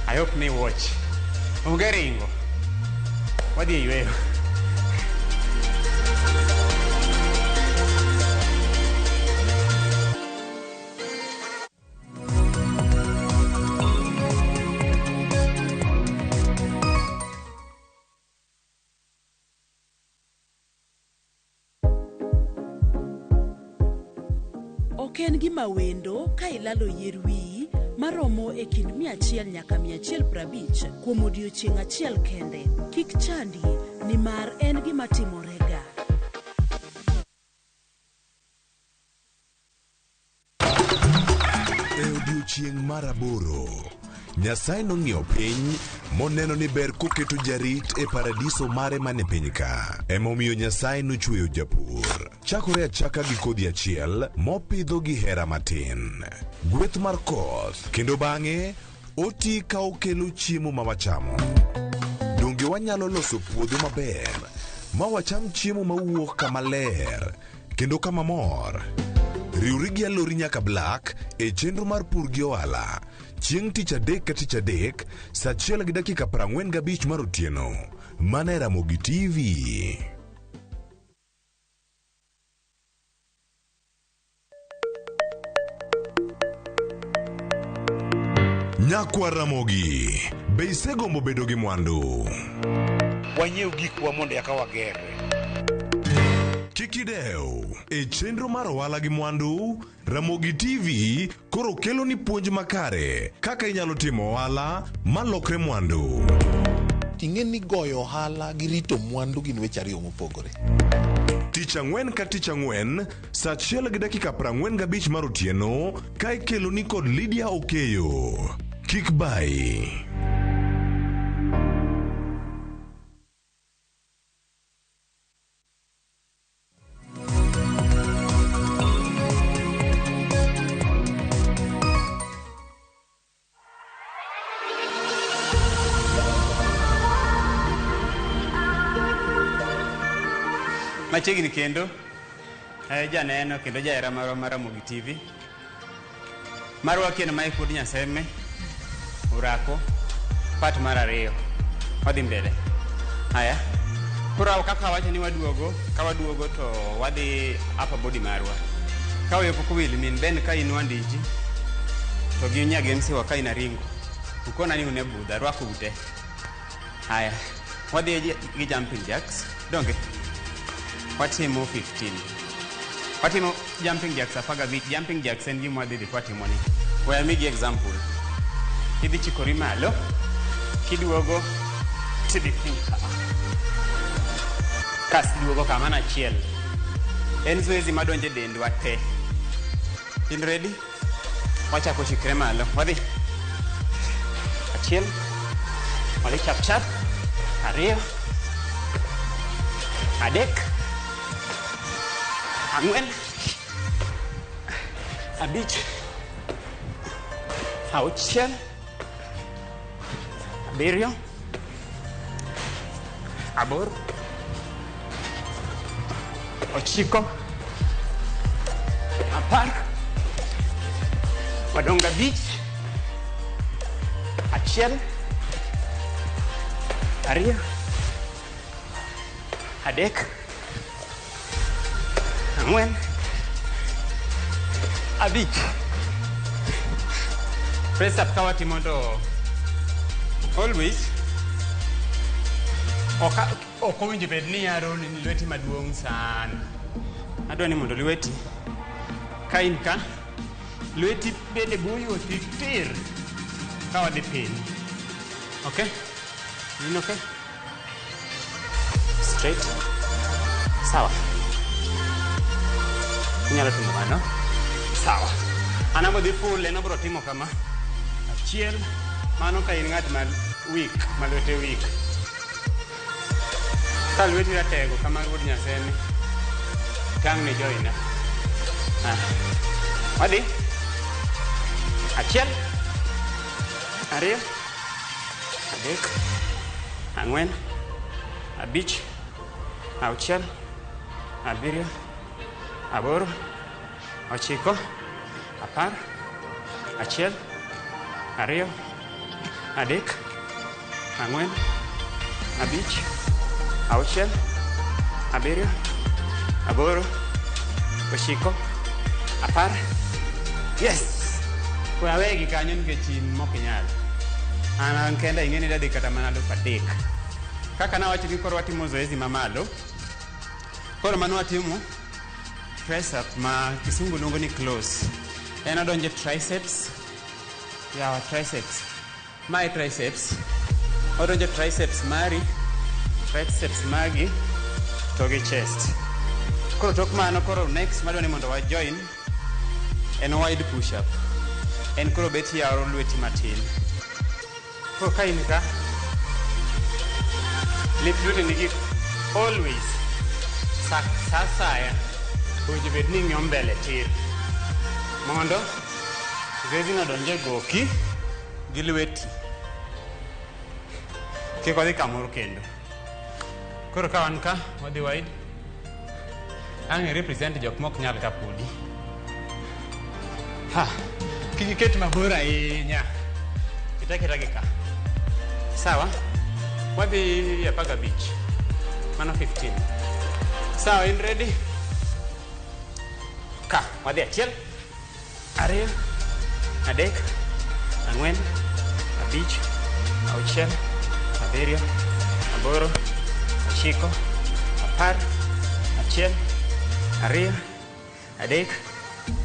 I hope ni watch. Onge ringo. Wadhi e yweyo. Ok en gima wendo ka ilalo yier wiyi maromo e kind 100 nyaka 150 kuom odiochieng' achiel kende. Kik chandi nimar en gima timorega. E odiochieng' mar 8, Nyasaye nong'iyo piny moneno ni ber koketo jarit e paradiso mare mane piny ka. Emomiyo Nyasaye nochweyo japur. Chakore achaka gi kodhi achiel mopidho gi hera matin. Gweth mar koth kendo bang'e oti ka okelo chiemo ma wachamo. Donge wanyalo loso puodho maber ma wacham chiemo mawuok kama ler kendo kama mor? Riwri gi Alori nyaka Black e chenro mar pur gi ohala. Chieng' tich adek ka tich adek, saa 1:45 mar otieno. Mana e Ramogi TV. Nyakwa Ramogi, be isegombo bedo gi mwandu? Wanyiew gikwa mondo eka wagerre. Kik idew, e chenro mar ohala gi mwandu, Ramogi TV koro kelo ni puonj makare kaka inyalo timo ohala malokre mwandu. Ting'e ni goyo ohala gi rito mwandu gin weche ariyo mopogore. Tich ang'wen ka tich ang'wen, saa 1:45 mar otieno, ka ikelo ni kod Lydia Okeyo. Kik bai. Machiegni kendo janeno kendo jahera marwa mar Ramogi TV. Marwa kendo ma Wuod Nyaseme, Orako, part mar 2. Wadhi mbele. Haya. Koro kaka wacho ni waduogo, ka waduogo to wadhi upper body marwa. Ka weyo pok owil min Ben ka in wandiji to gi Nyagemsi wa ka in Aringo. Ukona ni une budha, rwako ute. Haya. Wadhi gi jumping jacks. Donge? Watimo 15. Watimo jumping jacks 15. Jumping jacks en gima wadhi dhi kwatimo ni. We amigi example. Idhi chikori malo, kiduogo tidhi piny kama. Kasto iduogo kama mana achiel. En zoezi madonjo e dendwa te. In ready? Wachako chikre malo. Wadhi. 1. Wadhi chap chap. 2. 3. 4, 5, 6, 7, 8, Ochiko. 10. Wadong' 5. 1. 2. 3. 4. 5. Press up ka watimo to always ok owinjo bed ni yaro ni lweti maduong' sana. Adwa ni mondo lweti ka in ka lweti bede boyo tir ka wadhi piny. Okay? In okay? Straight. Sawa. Inyalo timo mano. Sawa. An abo dhi full en abiro timo kama. 1, mano ka in ng'at ma weak, ma lwete weak. Ka lweti ratego kama wuod Nyaseme, tang' ne joina. Wadhi. 1, 2, 3, 4, 5, 6, 7, 8, 9, 10, 1, 2, 3, 4, 5, 6, 7, 8, 9, 10. Yes! We awegi kanyo nikech in mok inyal. An kenda ing'e ni dadhi kata mana 3,000. Kaka nawacho ni koro watimo zoezi mamalo. Koro mano watimo press up ma kisungu luongo ni close. En odonjo triceps. Yawa triceps. Mae triceps. Odonjo triceps mari, triceps magi to gi chest. Koro tok mano koro next madwa ni mondo wa join en wide push up. En koro bet yaro lweti matin. Koro ka in ka lith lweti nigi always sa saya owinjo bed ni ing'iyo mbele tir mondo zoezi no donj e goki gi lweti kik odhi kamoro kendo. Koro ka wan ka wadhi wide ang' i represent jok mok nyal ka podi. Ha, kik iket mabor ahinya. Ket aketa gi ka. Sawa? Wadhi 15. Mano 15. Sawa, in ready? Ka, wadhi 1, 2, 3, 4, 5, 6, 7, 8, 9, 10, 1, 2, 3,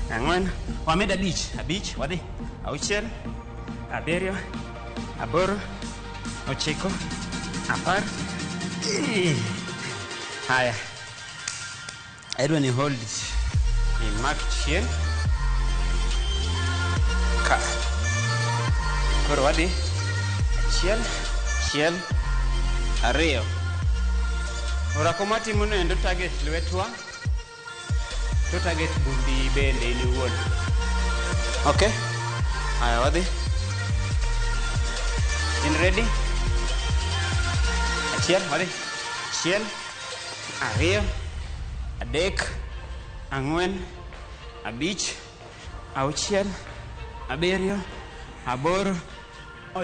4, wamed 5, 5, wadhi 6, 7, 8, 9, 10. Haya, adwa ni hold imak chien ka. Koro wadhi 1, 1, 2. Orako matimo no endo target lwetwa to target bundi bende in iwuon. Okay? Haya, wadhi. In ready? 1, wadhi. 1, 2, 3, 4, 5, 6, 7, 8, 9, 10, 1, 2,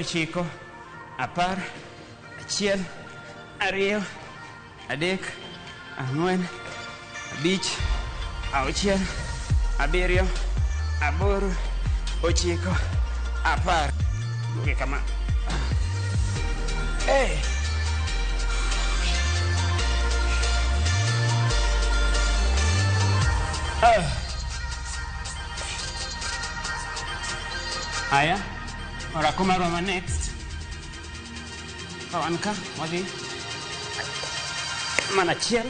3, 4, 5, 6, 7, 8, 9, 10. Duoke kama. Hey. Haya, orako marwa ma next. Ka wan ka, wadhi mana 1,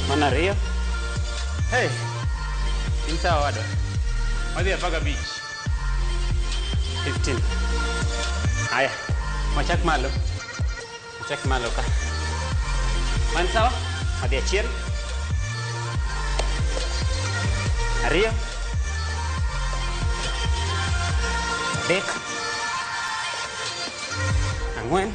mana 2. Hey, in sawa wadwa. Wadhi 15. 15. Haya, wachak malo. Wachak malo ka. Man sawa? Wadhi 1, 2, 3, 4,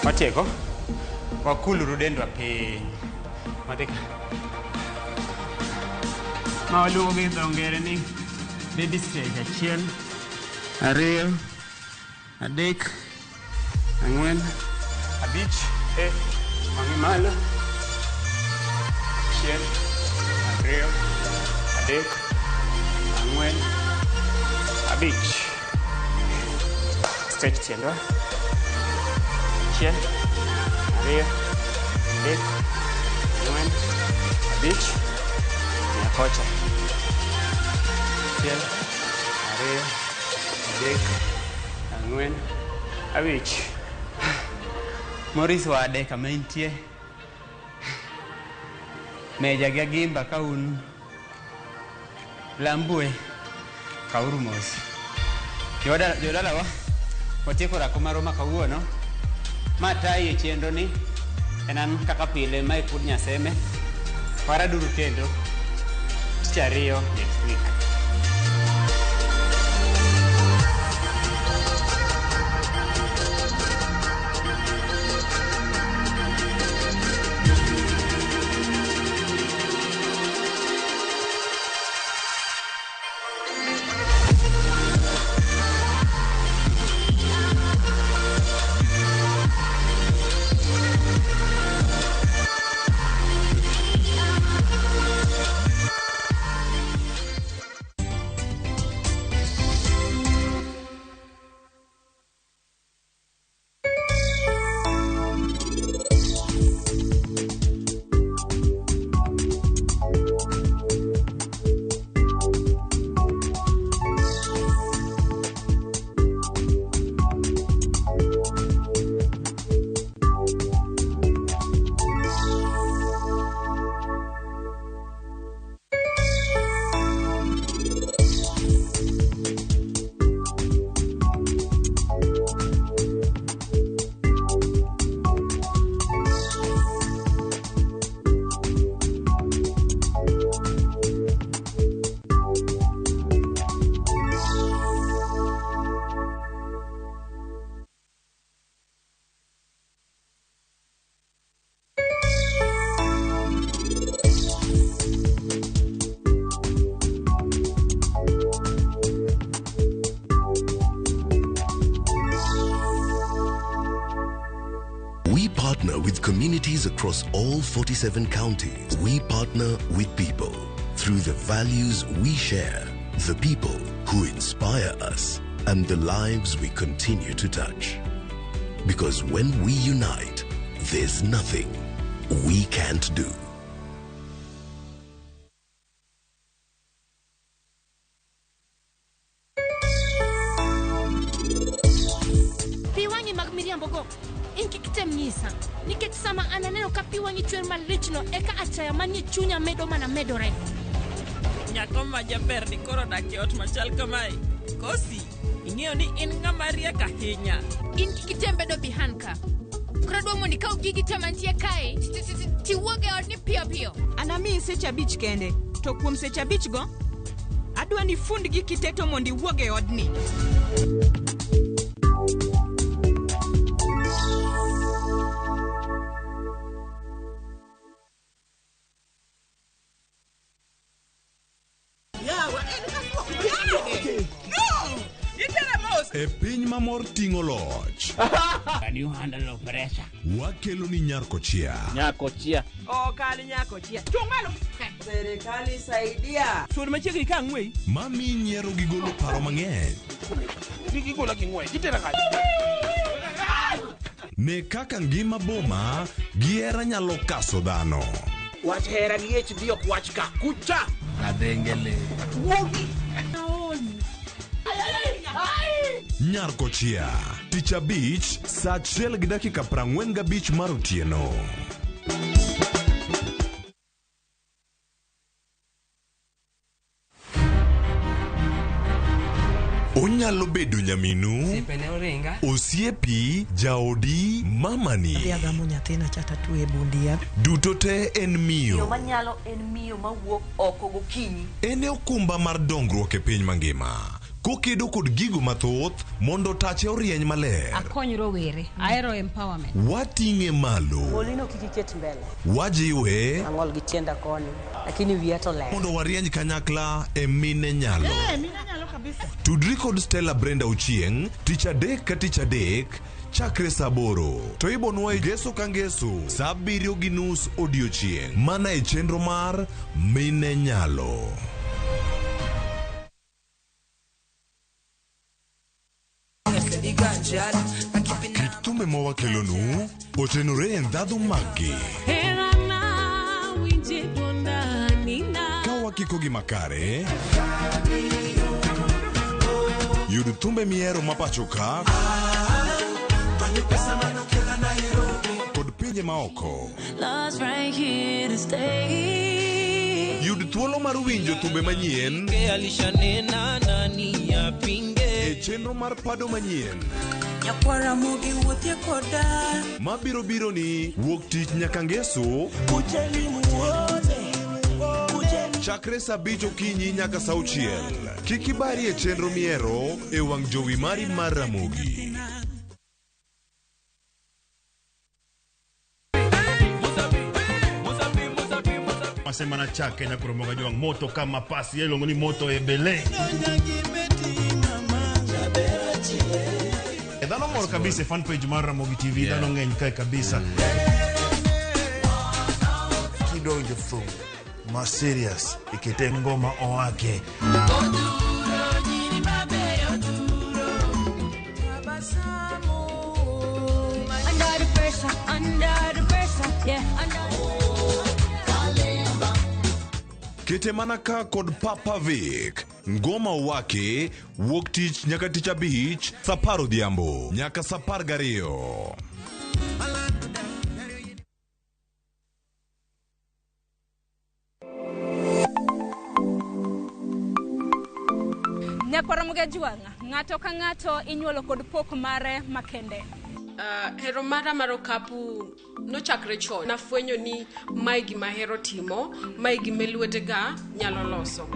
Watieko. Wakuluru dendwa piny. Wadhi ka. Ma waluongo gi dho ngere ni baby stretch. Achiel, ariyo, adek, ang'wen, abich, e, wang'i malo. Achiel, ariyo, adek, ang'wen, abich. Stretch tiendwa. Achiel, ariyo, adek, ang'wen, abich, nyaka kocha. Achiel, ariyo, adek, ang'wen, abich. Maurice Wade kama intie. Meja gi Agimba ka un Lambwe kauru mos. Jodalawa watieko orako marwa ma kawuono. Ma tayi e chenro ni en an kaka pile Mike Wuod Nyaseme. Waraduru kendo tich ariyo next week. We partner with communities across all 47 counties. We partner with people through the values we share, the people who inspire us, and the lives we continue to touch. Because when we unite, there's nothing we can't do. Pi wang'i mag miriambogo in kik item nyisa nikech sama an aneno ka pi wang'i chwer malichno eka achaya manie chunya medo mana medore. Nyako ma jaber ni koro odak e ot machal kamae. Kosi, ing'eyo ni in ng'ama riek ahinya. In kik item bedo behind ka. Koro adwa mondo ikaw gigi te mantie kae tiwuog e odni piyo piyo. Anamiyi seche abich kende, to kuom seche abichgo, adwa ni ifund giki te to mondo iwuog e odni. E piny ma mor ting'o loch. Can you handle pressure? Wakelo ni Nyarkochia. Nyakochia. Okal nyakochia. Chung' malo. Serikali saidia. Sud machiegni ka ang'weyi. Mami nyiero gi golo paro mang'eny. Gigola gi ng'wech, itera kanye? Ne kaka ngima boma gi hera nyalo kaso dhano. Wach hera gi HD ok wach ka. Kucha! Kadhengele. Wuogi! Nyarkochia. Tich abich, saa achiel gi dakika 45 mar otieno. Onyalo bedo nyaminu, Osiepene oringa. osiepi, jaodi, mamani. Adhi agamo nyathina cha tatwe e bund yath. Duto te en Miyo miyo. manyalo en miyo mawuok oko gokinyi. En e okumba mar dongruok e piny mangima. Kokedo kod gigo mathoth mondo tache orieny maler. Akony rowere. Ahero empowerment. Wating'e malo. Molino kik iket mbele. Wajiwe. Ang'ol gi tienda koni, lakini wiya to ler. Mondo warieny kanyakla e mine nyalo. Mine nyalo kabisa. Tudri kod Stella Brenda Ochieng' tich adek ka tich adek chakre saa 8 to ibonwa ngeso ka ngeso saa 7:30 odiochieng' mana e chenro mar Mine Nyalo. Kit thumbe mawakelonu otenore e ndhadhu maggi. Ka wakikogi makare, yud thumbe mihero mapacho ka kod pinje maoko. Yud thuolo mar winjo thumbe manyien e chenro mar pado manyien mabiro biro ni wuok tich nyaka ngeso chakre saa 5 okinyi nyaka saa 6. Kik ibari e chenro mihero e wang' jowi mari mar Ramogi. Masema na chake na kuromoga juang moto kama pasi yelongo ni moto ebele. Dhano mor kabisa fan page mar Ramogi TV, dhano ng'eny kae kabisa. Kidonjo thum ma serious ikete ngoma owake. Under the pressure, under the pressure, yeah, under. Kete mana ka kod Papa Vic. Ngoma wake wuok tich nyaka tich abich saa 10 odhiambo nyaka saa 12. Nyakwar Ramogi Ajwang', ng'ato ka ng'ato inyuolo kod pok mare makende. Hero mara mar okapu nochakre chon. Nafwenyo ni mae gima ahero timo, mae gima lwetega nyalo loso.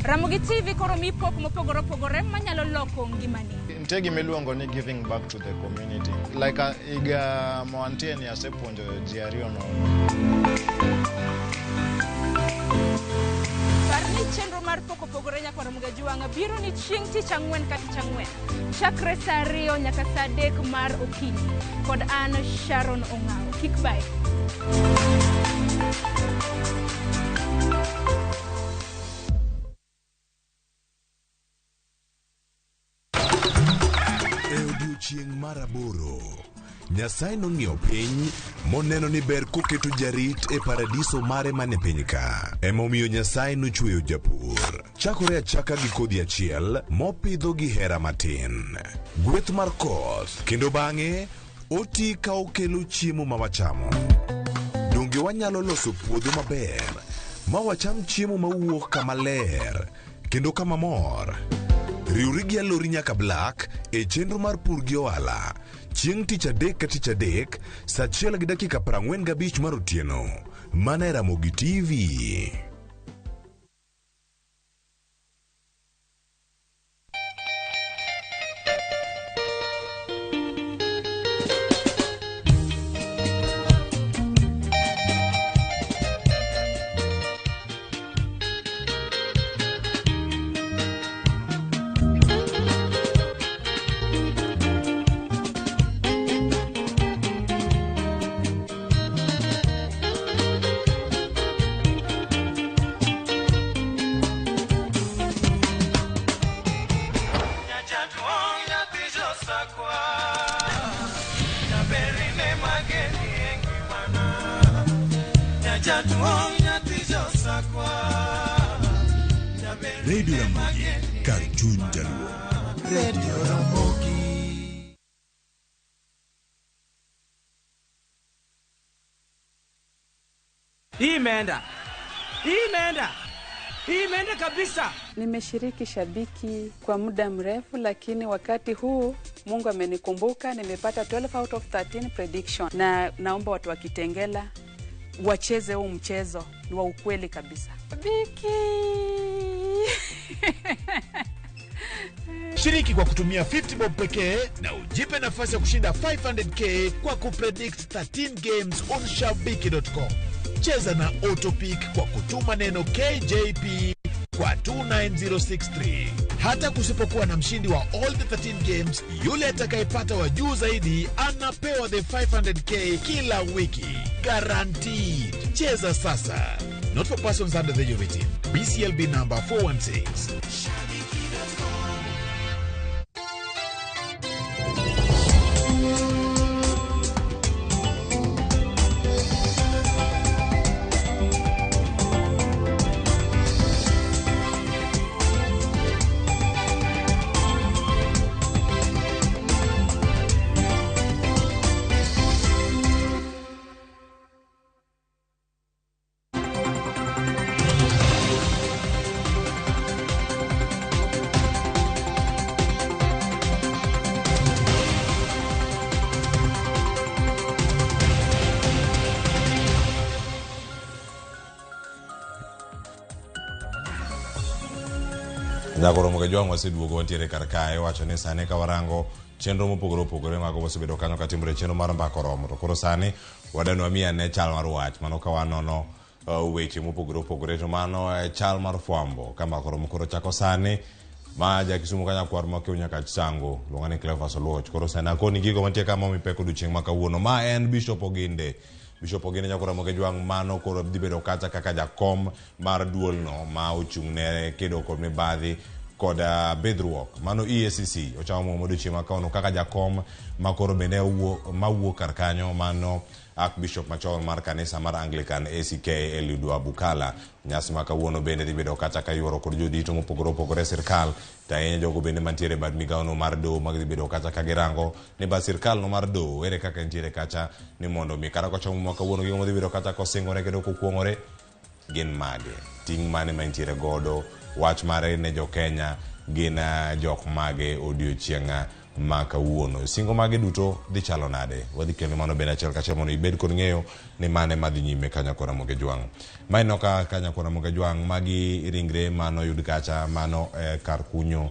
Ramogi TV koro mi pok mopogore opogore manyalo loko ngimani. Nitie gima iluongo ni giving back to the community. Like higa ma wantie ni asepuonjo ji ariyo nono. Par ni chenro mar pok opogore Nyakwar Ramogi Ajwang' biro ni chieng' tich ang'wen ka tich ang'wen chakre saa 2 nyaka saa 3 mar okinyi kod an Sharon Ong'awo. Kik bae. E odiochieng' mar 8, Nyasaye nong'iyo piny moneno ni ber koketo jarit e paradiso mare mane piny ka. Emomiyo Nyasaye nochweyo japur. Chakore achaka gi kodhi achiel mopidho gi hera matin. Gweth mar koth kendo bang'e oti ka okelo chiemo ma wachamo. Donge wanyalo loso puodho maber ma wacham chiemo mawuok kama ler kendo kama mor? Riwri gi Alori nyaka Black e chenro mar pur gi ohala chieng' tich adek ka tich adek saa 1:45 mar otieno mana e Ramogi TV. Radio Ramogi, kar chuny jaluo. Radio Ramogi. Imeenda. Imeenda. Imeenda kabisa. Nimeshiriki shabiki kwa muda mrefu, lakini wakati huu Mungu amenikumbuka, nimepata 12 out of 13 prediction, na naomba watu wa Kitengela wacheze huu mchezo, ni wa ukweli kabisa. Biki. Shiriki kwa kutumia 50 bob pekee na ujipe nafasi ya kushinda 500k kwa kupredict 13 games on shabiki.com. Cheza na Autopick kwa kutuma neno KJP kwa 29063. Hata kusipokuwa na mshindi wa all the 13 games, yule atakayepata wa juu zaidi anapewa the 500k kila wiki. Guaranteed. Cheza sasa. Not for persons under the age of 18. BCLB number 416. Nyakoro Mugajwang' waseduogo wantiere kar kae wacho ni sani ka warango chenro mopogore opogore mago mosebedo kanyo katimore chenro mar mbaka oromo to koro sani wadwa wamiyi ane chal mar wach mano ka wanono weche mopogore opogore to mano chal mar fwambo ka mbaka oromo koro chako sani ma ja Kisumu ka nyakwar ma Okiw nyaka Chisango luonga ni Cleophas Oluoch koro sani akoni gigo mantie ka momi pek odiochieng' ma kawuono ma en Bishop Oginde Bishop Oginde Nyakoro Ramogi Ajwang' mano koro dhi bedo kacha kaka jakom mar duolno ma ochung' ne kedo kod mibadhi kod bidhruok mano EACC ochamo muma odiochieng' ma kawuono kaka jakom ma koro bende mawuok kar kanyo mano Archbishop machon mar kanisa mar Anglican ACK Eliud Wabukala. Nyasi ma kawuono bende dhi bedo kacha ka yuoro kod jodito mopogore opogore e sirkal to ahinya jogo bende mantiere e bad migawono mar doho mag dhi bedo kacha ka girango ni bad sirkal no mar doho ere kaka entiere kacha ni mondo mi kata kochomo ma kawuono gigo modhi bedo kacha kosingore kendo kokuong'ore gin mage ting' mane ma entiere godo wach mare ne jo Kenya gin jok mage odiochieng' ma kawuono singo mage duto dhi chalo nade wadhi kelo mano bende achiel kachiel mondo ibed kod ng'eyo ni mane madhi nyime ka Nyakwar Ramogi Ajwang'. Ma ineno ka ka Nyakwar Ramogi Ajwang' magi ringre manoyud kacha mano kar kunyo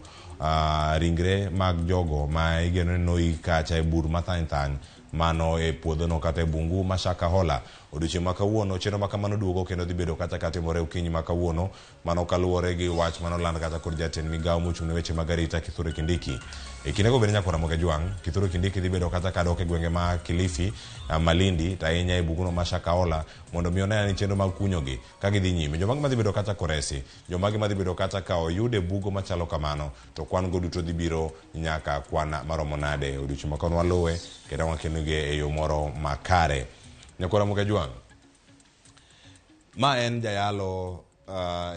ringre mag jogo ma igeno ni noik kacha e bur mathany thany mano e puodhono kata e bungu ma Shakahola. Odiochieng' ma kawuono chenro ma kamano duogo kendo dhi bedo kacha katimore okinyi ma kawuono mano kaluwore gi wach manoland kacha kod jatend migawo mochung' ne weche mag arita Kithure Kindiki. E kindego bende Nyakwar Ramogi Ajwang' Kithure Kindiki dhi bedo kacha kadok e gwenge ma Kilifi, Malindi to ahinya e bunguno ma Shakahola mondo mi one ni chenro mag kunyogi ka gidhi nyime. Jomage madhi bedo kacha koresi, jomage madhi bedo kacha ka oyud e bugo machalo kamano to kwan go duto dhi biro nyaka kwan maromo nade. Odiochieng' ma kawuono waluwe kendo wakelonigi e yo moro makare. Nyakwar Ramogi Ajwang', ma en jayalo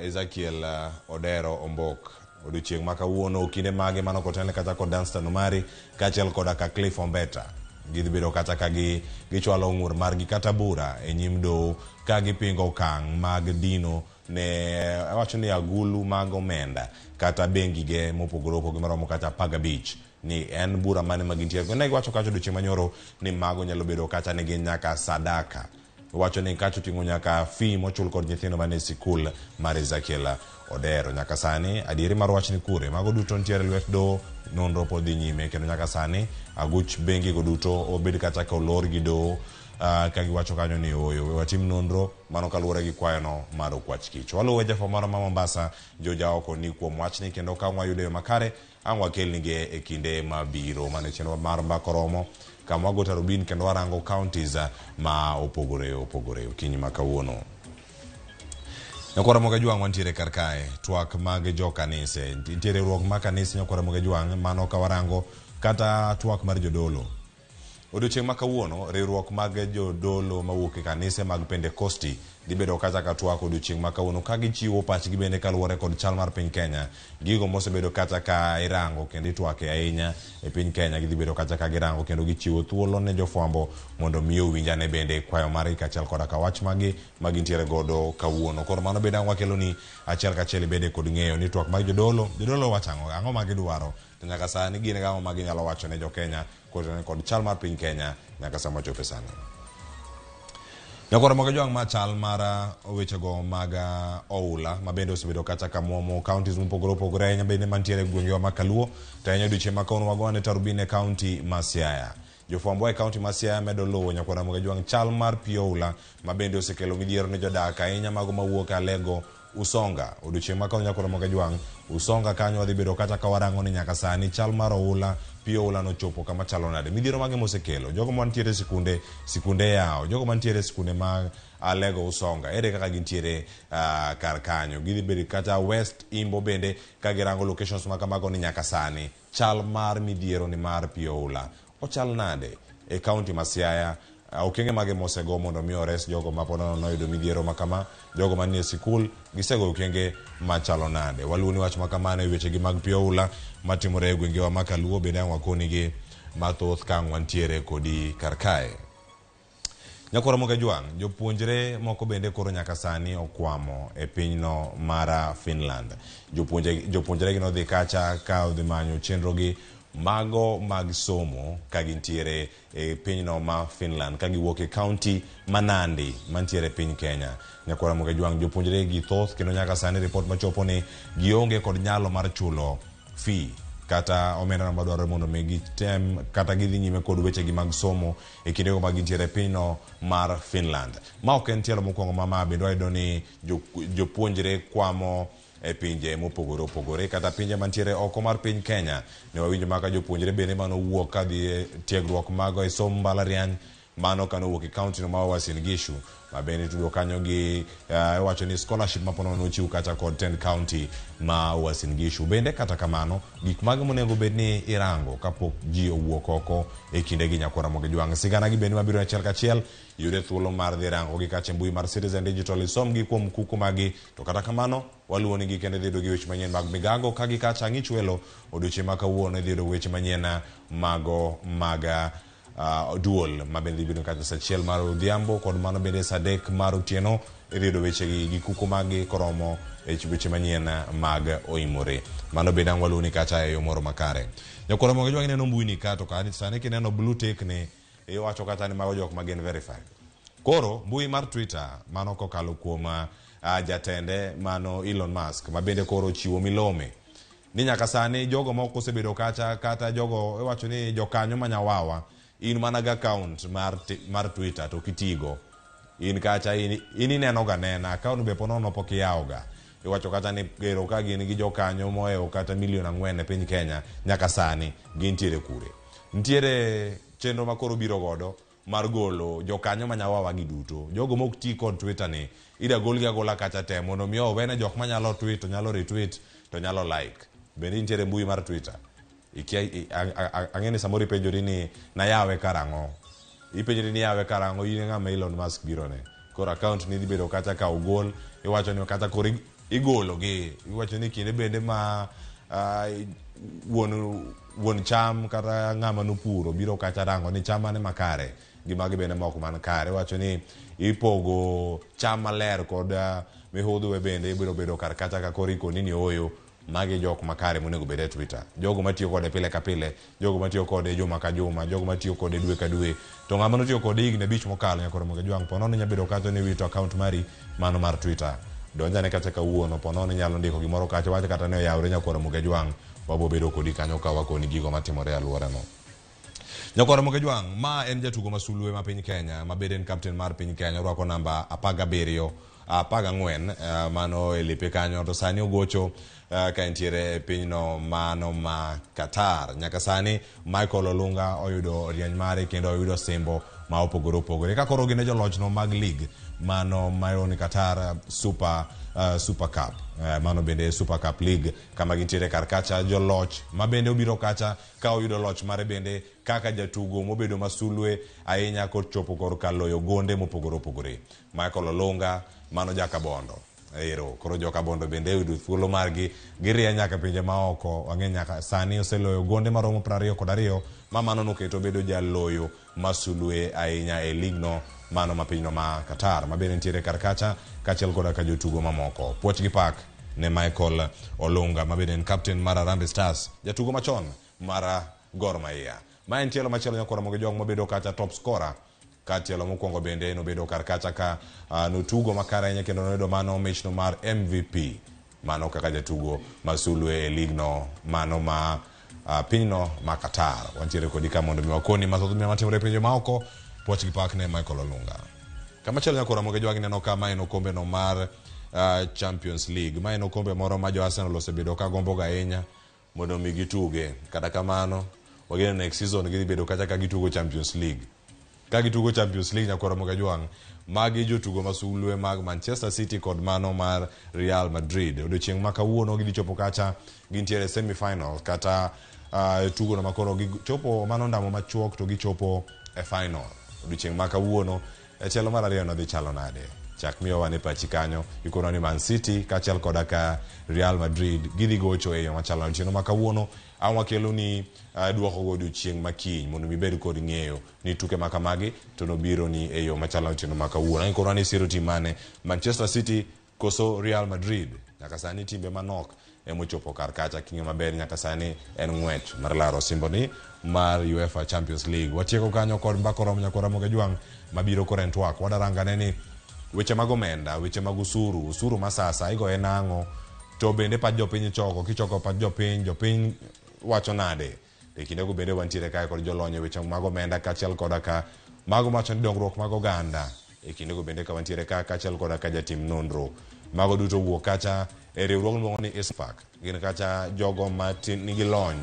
Ezekiel Odero Ombok. Odiochieng' ma kawuono kinde mage mano kotelne kata kod Danstan Omari kaachiel koda ka Cliff Ombeta. Gidhi bedo kata ka gichwalo ng'ur margi kata bura e nyim doho ka gipingo okang' mag dino ne awacho ni agulu mag omenda kata bengi ge mopogore opogore maromo kata 15 ni en bura mane ma gintiere. Ne giwacho kacha odiochieng' manyoro ni mago nyalo bedo kata ni gin nyaka sadaka. Wacho ni kacha oting'o nyaka fee mochul kod nyithindo mane sikul mar Ezekiel Odero. Nyaka sani adieri mar wach ni kure mago duto nitiere lwet doho nonro pod dhi nyime kendo nyaka sani aguch bengi go duto obed kata ka olor gi doho ka giwacho kanyo ni ooyo we watim nonro mano kaluwore gi kwayono mar okwach kich. Waluwe jafwambo marwa ma Mombasa Joja oko ni kuom wachni kendo ka wayudo yo makare ang' wakelnigi e kinde mabiro. Mano e chenro mar mbaka oromo kama wago tarubin kendo warango counties ma opogore opogore okinyi ma kawuono. Nyakwar Ramogi Ajwang' wantiere kar kae twak mag jo kanise nitie riwruok mar kanise Nyakwar Ramogi Ajwang' mano ka warango kata twak mar jodolo. Odiochieng' ma kawuono riwruok mag jodolo mawuok e kanise mag Pentekosti dhi bedo kacha ka twak odiochieng' ma kawuono ka gichiwo pachgi bende kaluwore kod chal mar piny Kenya. Gigo mosebedo kacha ka irango kendo itwake ahinya e piny Kenya gidhi bedo kacha ka girango kendo gichiwo thuolo ne jofwambo mondo mi owinj ane bende kwayo margi kaachiel koda ka wach magi ma gintiere godo kawuono. Koro mano bende ang' wakeloni achiel kachiel ibede kod ng'eyo ni twak mag jodolo, jodolo wacho ang'o, ang'o ma gidwaro to nyaka sani gin gang'o ma ginyalo wacho ne jo Kenya kotenore kod chal mar piny Kenya nyaka sama wachope sani. Nyakwar Moga Jwang' ma chal mar wechego mag oula ma bende osebedo kacha ka muomo counties mopogore opogore ahinya bende mantiere e gwengewa ma Kaluo to ahinya odiochieng' ma kawuono wagoane tarubin e county ma Siaya. Jofwambo e county ma Siaya medo luwo Nyakwar Ramogi Ajwang' chal mar pi oula ma bende osekelo midhiero ne jodak ahinya mago mawuok Alego Usonga. Odiochieng' ma kawuono Nyakwar Ramogi Ajwang' Usonga kanyo wadhi bedo kata ka warango ni nyaka sani chal mar oula pi oula nochopo kama chalo nade. Midhiero mage mosekelo? Jogo mantiere e sikunde, sikunde yawo. Jogo mantiere e sikunde mag Alego Usonga, ere kaka gintiere kar kanyo? Gidhi bedo kata West Imbo bende ka girango locations ma kamago ni nyaka sani chal mar midhiero ni mar pi oula ochal nade e county ma Siaya? Okenge mage mosego mondo mi ores jogo ma pod noyudo midhiero ma kama? Jogo manie sikul gisegoyo okenge machalo nade? Waluwo ni wach ma kamano e wechegi mag pi oula matimore e gwengewa ma Kaluo bende ang' wakonigi mathoth ka ang' wantiere kodi kar kae. Nyakwar Ramogi Ajwang', jopuonjre moko bende koro nyaka sani okwamo e pinyno mar Finland. Jopuonjre gi nodhi kacha ka odhi manyo chenrogi mago mag somo ka gintiere e pinyno ma Finland ka giwuok e county ma Nandi mantiere e piny Kenya. Nyakwar Ramogi Ajwang', jopuonjre gi thoth kendo nyaka sani ripot machopo ni gionge kod nyalo mar chulo fee kata omenda madwarore mondo mi gitem kata gidhi nyime kod wechegi mag somo e kindego ma gintiere e pinyno mar Finland. Ma ok en tielo mokwongo ma ma bende wayudo ni jopuonjre kwamo e pinje mopogore opogore kata pinje mantiere oko mar piny Kenya. Ne wawinjo maka jopuonjre bende manowuok kadhi e tiegruok mago e somo mbalariany mano kanowuok e county no ma Uasin Gishu ma bende itudo kanyo gi iwacho ni scholarship ma ponono nochiw kacha kod tend county ma Uasin Gishu. Bende kata kamano gik mage monego bed ni irango kapok ji owuok oko e kindegi Nyakwar Ramogi Jwang'. Sigana gi bende mabiro achiel kachiel yude thuolo mar dhi rango gi kacha e mbui mar Citizen Digital isom gi kuom kuku magi to kata kamano waluwo ni gi kendo idhi yudo gi weche manyien mag migago ka gi kacha ang'ich welo odiochieng' ma kawuono idhi yudo weche manyien mago mag duol ma bende dhi bedo kacha saa achiel mar odhiambo kod mano bende saa adek mar otieno idhi yudo weche gi kuku maggi koromo e weche manyien mag oimore. Mano bende ang' waluwo ni kacha e yo moro makare. Nyakwar Ramogi Ajwang' ineno mbui ni ka to sani kineno blue tick ni iwacho kata ni mago jok ma gin verified. Koro mbui mar Twitter mano kokalo kuom jatende mano Elon Musk ma bende koro ochiwo milome ni nyaka sani jogo moko osebedo kacha kata jogo iwacho ni jokanyo ma nyawawa in mana gi account mar Twitter to kitigo in kacha in ineno ga nena account be ponono pok iyawo ga iwacho kata ni gero ka gin gi jokanyo mohewo kata milion 4 e piny Kenya nyaka sani gintiere kure. Nitiere chenro ma koro biro godo mar golo jokanyo ma nyawawa gi duto. Jogo mok ti kod Twitter ni ida golgi agola kacha te mondo mi owene jok manyalo tweet to nyalo retweet to nyalo like. Bende intiere mbui mar Twitter? Ikia ang'e ni samoro ipenjori ni nayawe karang'o. Ipenjori ni yawe karang'o in e ng'ama Elon Musk biro ne. Koro account ni dhi bedo kacha ka ogol iwacho ni kata koro igolo gi iwacho ni kinde bende ma wuon cham kata ng'ama nopuro biro kacha rango ni cham mane makare gi magi bende mok man kare. Iwacho ni ipogo cham maler kod mihudhwe bende ibiro bedo kar kacha ka koro ikoni ni ooyo magi jok makare monego bed e Twitter. Jogo matiyo kode pile ka pile, jogo matiyo kode juma ka juma, jogo matiyo kode dwe ka dwe. To ng'ama notiyo kode higni 5 mokalo Nyakwar Ramogi Ajwang' ponono inya bedo kacha ni iwito account mari mano mar Twitter. Donjane kacha kawuono ponono inyalo ndiko gimoro kacha wach kata ne oyawre Nyakwar Ramogi Ajwang' wabo bedo kodi kanyo ka wakoni gigo matimore e alworano. Nyakwar Ramogi Ajwang' ma en jatugo ma sulwe ma piny Kenya ma bende en captain mar piny Kenya orwako namba 17 14 mano e lepe kanyo to sani ogocho ka entiere e pinyno mano ma Qatar. Nyaka sani Michael Olunga oyudo rieny mare kendo oyudo simbo ma opogore opogore ka koro gin e jolochno mag league mano ma ni Qatar Super Cup mano bende Super Cup League kama gintiere kar kacha joloch ma bende obiro kacha ka oyudo loch mare bende kaka jatugo mobedo masulwe ahinya kochopo korka loyo gonde mopogore opogore. Michael Olunga mano jakabondo ero koro jokabondo bende oyudo thuolo margi girieny nyaka pinje maoko wang'e nyaka sani oseloyo gonde maromo 22 ma mano noketo obedo jaloyo masulwe ahinya e ligno mano ma pinyno ma Qatar ma bende nitiere kar kacha kaachiel koda ka jotugo mamoko. Puoch gi pak ne Michael Olunga ma bende en captain mar Harambee Stars jatugo machon mar Gor Mahia. Ma en tielo machielo Nyakwar Ramogi Ajwang' mobedo kacha top scorer Ka tielo mokwongo bende nobedo kar kacha ka notugo makare ahinya kendo noyudo mano michno mar MVP. Mano kaka jatugo ma sulwe e ligno mano ma pinyno ma Qatar. Wantiere kodi ka mondo mi wakoni mathoth matimore e pinje maoko. Puoch gi pak ne Michael Olunga. Kamachielo nyakora Ramogi Ajwang' ineno ka ma en okombe no mar Champions League. Ma en okombe moro ma jo Arsenal osebedo ka gombo ga ahinya mondo mi gituge. Kata kamano, wageno next season gidhi bedo kacha ka gitugo Champions League. Ka gitugo Champions League nyakora Ramogi Ajwang', magi jotugo masulwe mag Manchester City kod mano mar Real Madrid. Odiochieng' ma kawuono gidhi chopo kacha gintiere semi-final kata tugo no makoro gichopo mano ndamo machuok to gichopo e final. Odiochieng' ma kawuono e tielo mar ariyo no dhi chalo nade? Chak miyo wane pachi kanyo. Ikono ni Man City kaachiel koda ka Real Madrid gidhi gocho e yo machalo nade. Otieno ma kawuono ang' wakelo ni duoko go odiochieng' ma kiny mondo mi ibed kod ng'eyo ni tuke ma kamagi to nobiro ni e yo machalo nade otieno ma kawuono. Ang' ikono ni siro tim mane? Manchester City koso Real Madrid? Nyaka sani timbe manok emochopo kar kacha. King'eyo maber nyaka sani en ng'wech mar laro osimbo ni mar UEFA Champions League. Watieko kanyo kod mbaka oromo nyakwa Ramogi Ajwang' mabiro koro en twak. Wadarangane ni weche mag omenda, weche mag usuru, usuru ma sasa igoye nang'o, to bende pach jopiny ichoko, kichoko pach jopiny, jopiny wacho nade? E kindego bende wantiere kae kod jolony e weche mag omenda kaachiel koda ka mago mawacho ni dongruok mag oganda. E kindego bende ka wantiere ka kaachiel koda ka jatim nonro. Mago duto wuok kacha e riwruog miluongo ni ISFAC. Gin kacha jogo ma nigi lony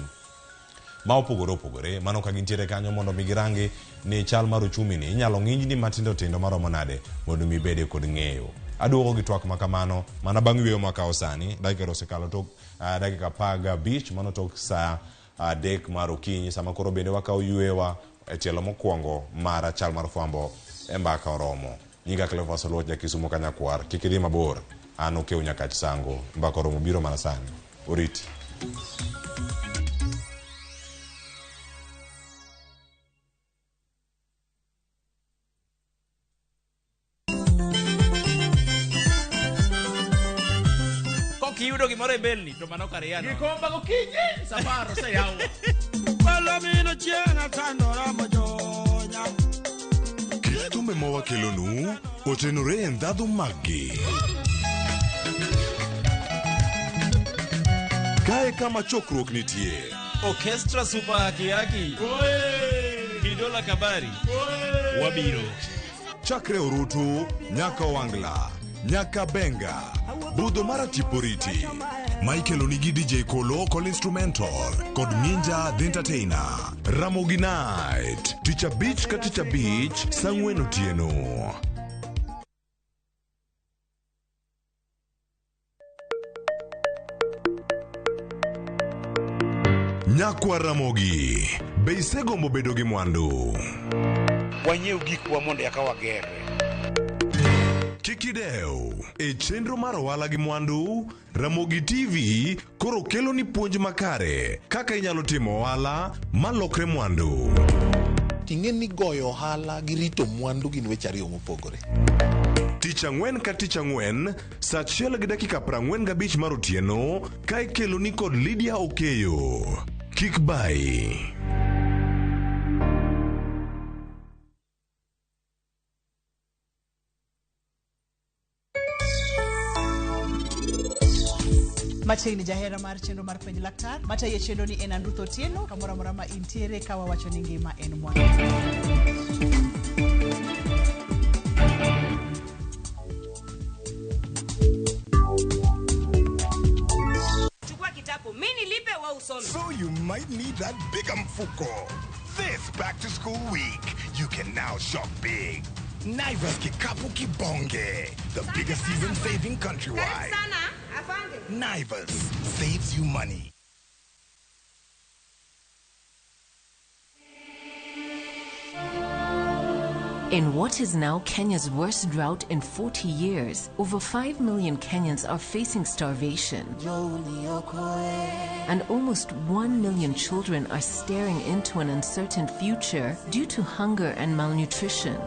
ma opogore opogore. Mano ka gintiere kanyo mondo mi girangi ni chal mar uchumi ni inyalo ng'injni matindo tindo maromo nade mondo mi ibede kod ng'eyo. Aduogo gi twak ma kamano mana bang' yweyo makawo sani. Dakika osekalo tok dakika 15 mano tok saa 3 mar okinyi sama koro bende wakawo ywewa e tielo mokwongo mar chal mar fwambo e mbaka oromo. Nyinga Cleophas Oluoch ja Kisumo Kanyakwar. Kik idhi mabor. An Okew Nyakach Sango. Mbaka oromo biro mana sani. Oriti. Kok iyudo gimoro e belni to mano kar yano. Gikomba gokinyi safar oseyaw. Palomino chieng' atandora mojonya. Kit thumbe ma wakelonu otenore e ndhadhu maggi. Kae kama chokruok nitie. Orchestra Super Haki Haki. Kidola Kabari. Wabiro. Chakre Orutu, nyaka Owangla, nyaka Benga, budho mar Atiporiti. Michael onigi DJ Kolo Kol Instrumental kod Ninja The Entertainer. Ramogi Night, tich abich ka tich abich, saa ang'wen otieno. Nyakwa Ramogi, be isegombo bedo gi mwandu? Wanyiew gikwa mondo eka wagerre. Kik idew, e chenro mar ohala gi mwandu, Ramogi TV koro kelo ni puonj makare kaka inyalo timo ohala malokre mwandu. Ting'e ni goyo ohala gi rito mwandu gin weche ariyo mopogore. Tich ang'wen ka tich ang'wen, saa 1:45 mar otieno, ka ikelo ni kod Lydia Okeyo. Kik bayi. Machiegni jahera mar chenro mar penj laktar matayo chenro ni en Andruth Otieno kamoro amora ma intiere ka wawacho ni ngima en mwandu. Chukua kitabu, mimi nilipe wewe usome. So you might need that bigger mfuko. This back to school week, you can now shop big. Naivas Kikapu Kibonge, the biggest season saving countrywide. Sana, afande. Naivas saves you money. In what is now Kenya's worst drought in 40 years, over 5 million Kenyans are facing starvation. And almost 1 million children are staring into an uncertain future due to hunger and malnutrition.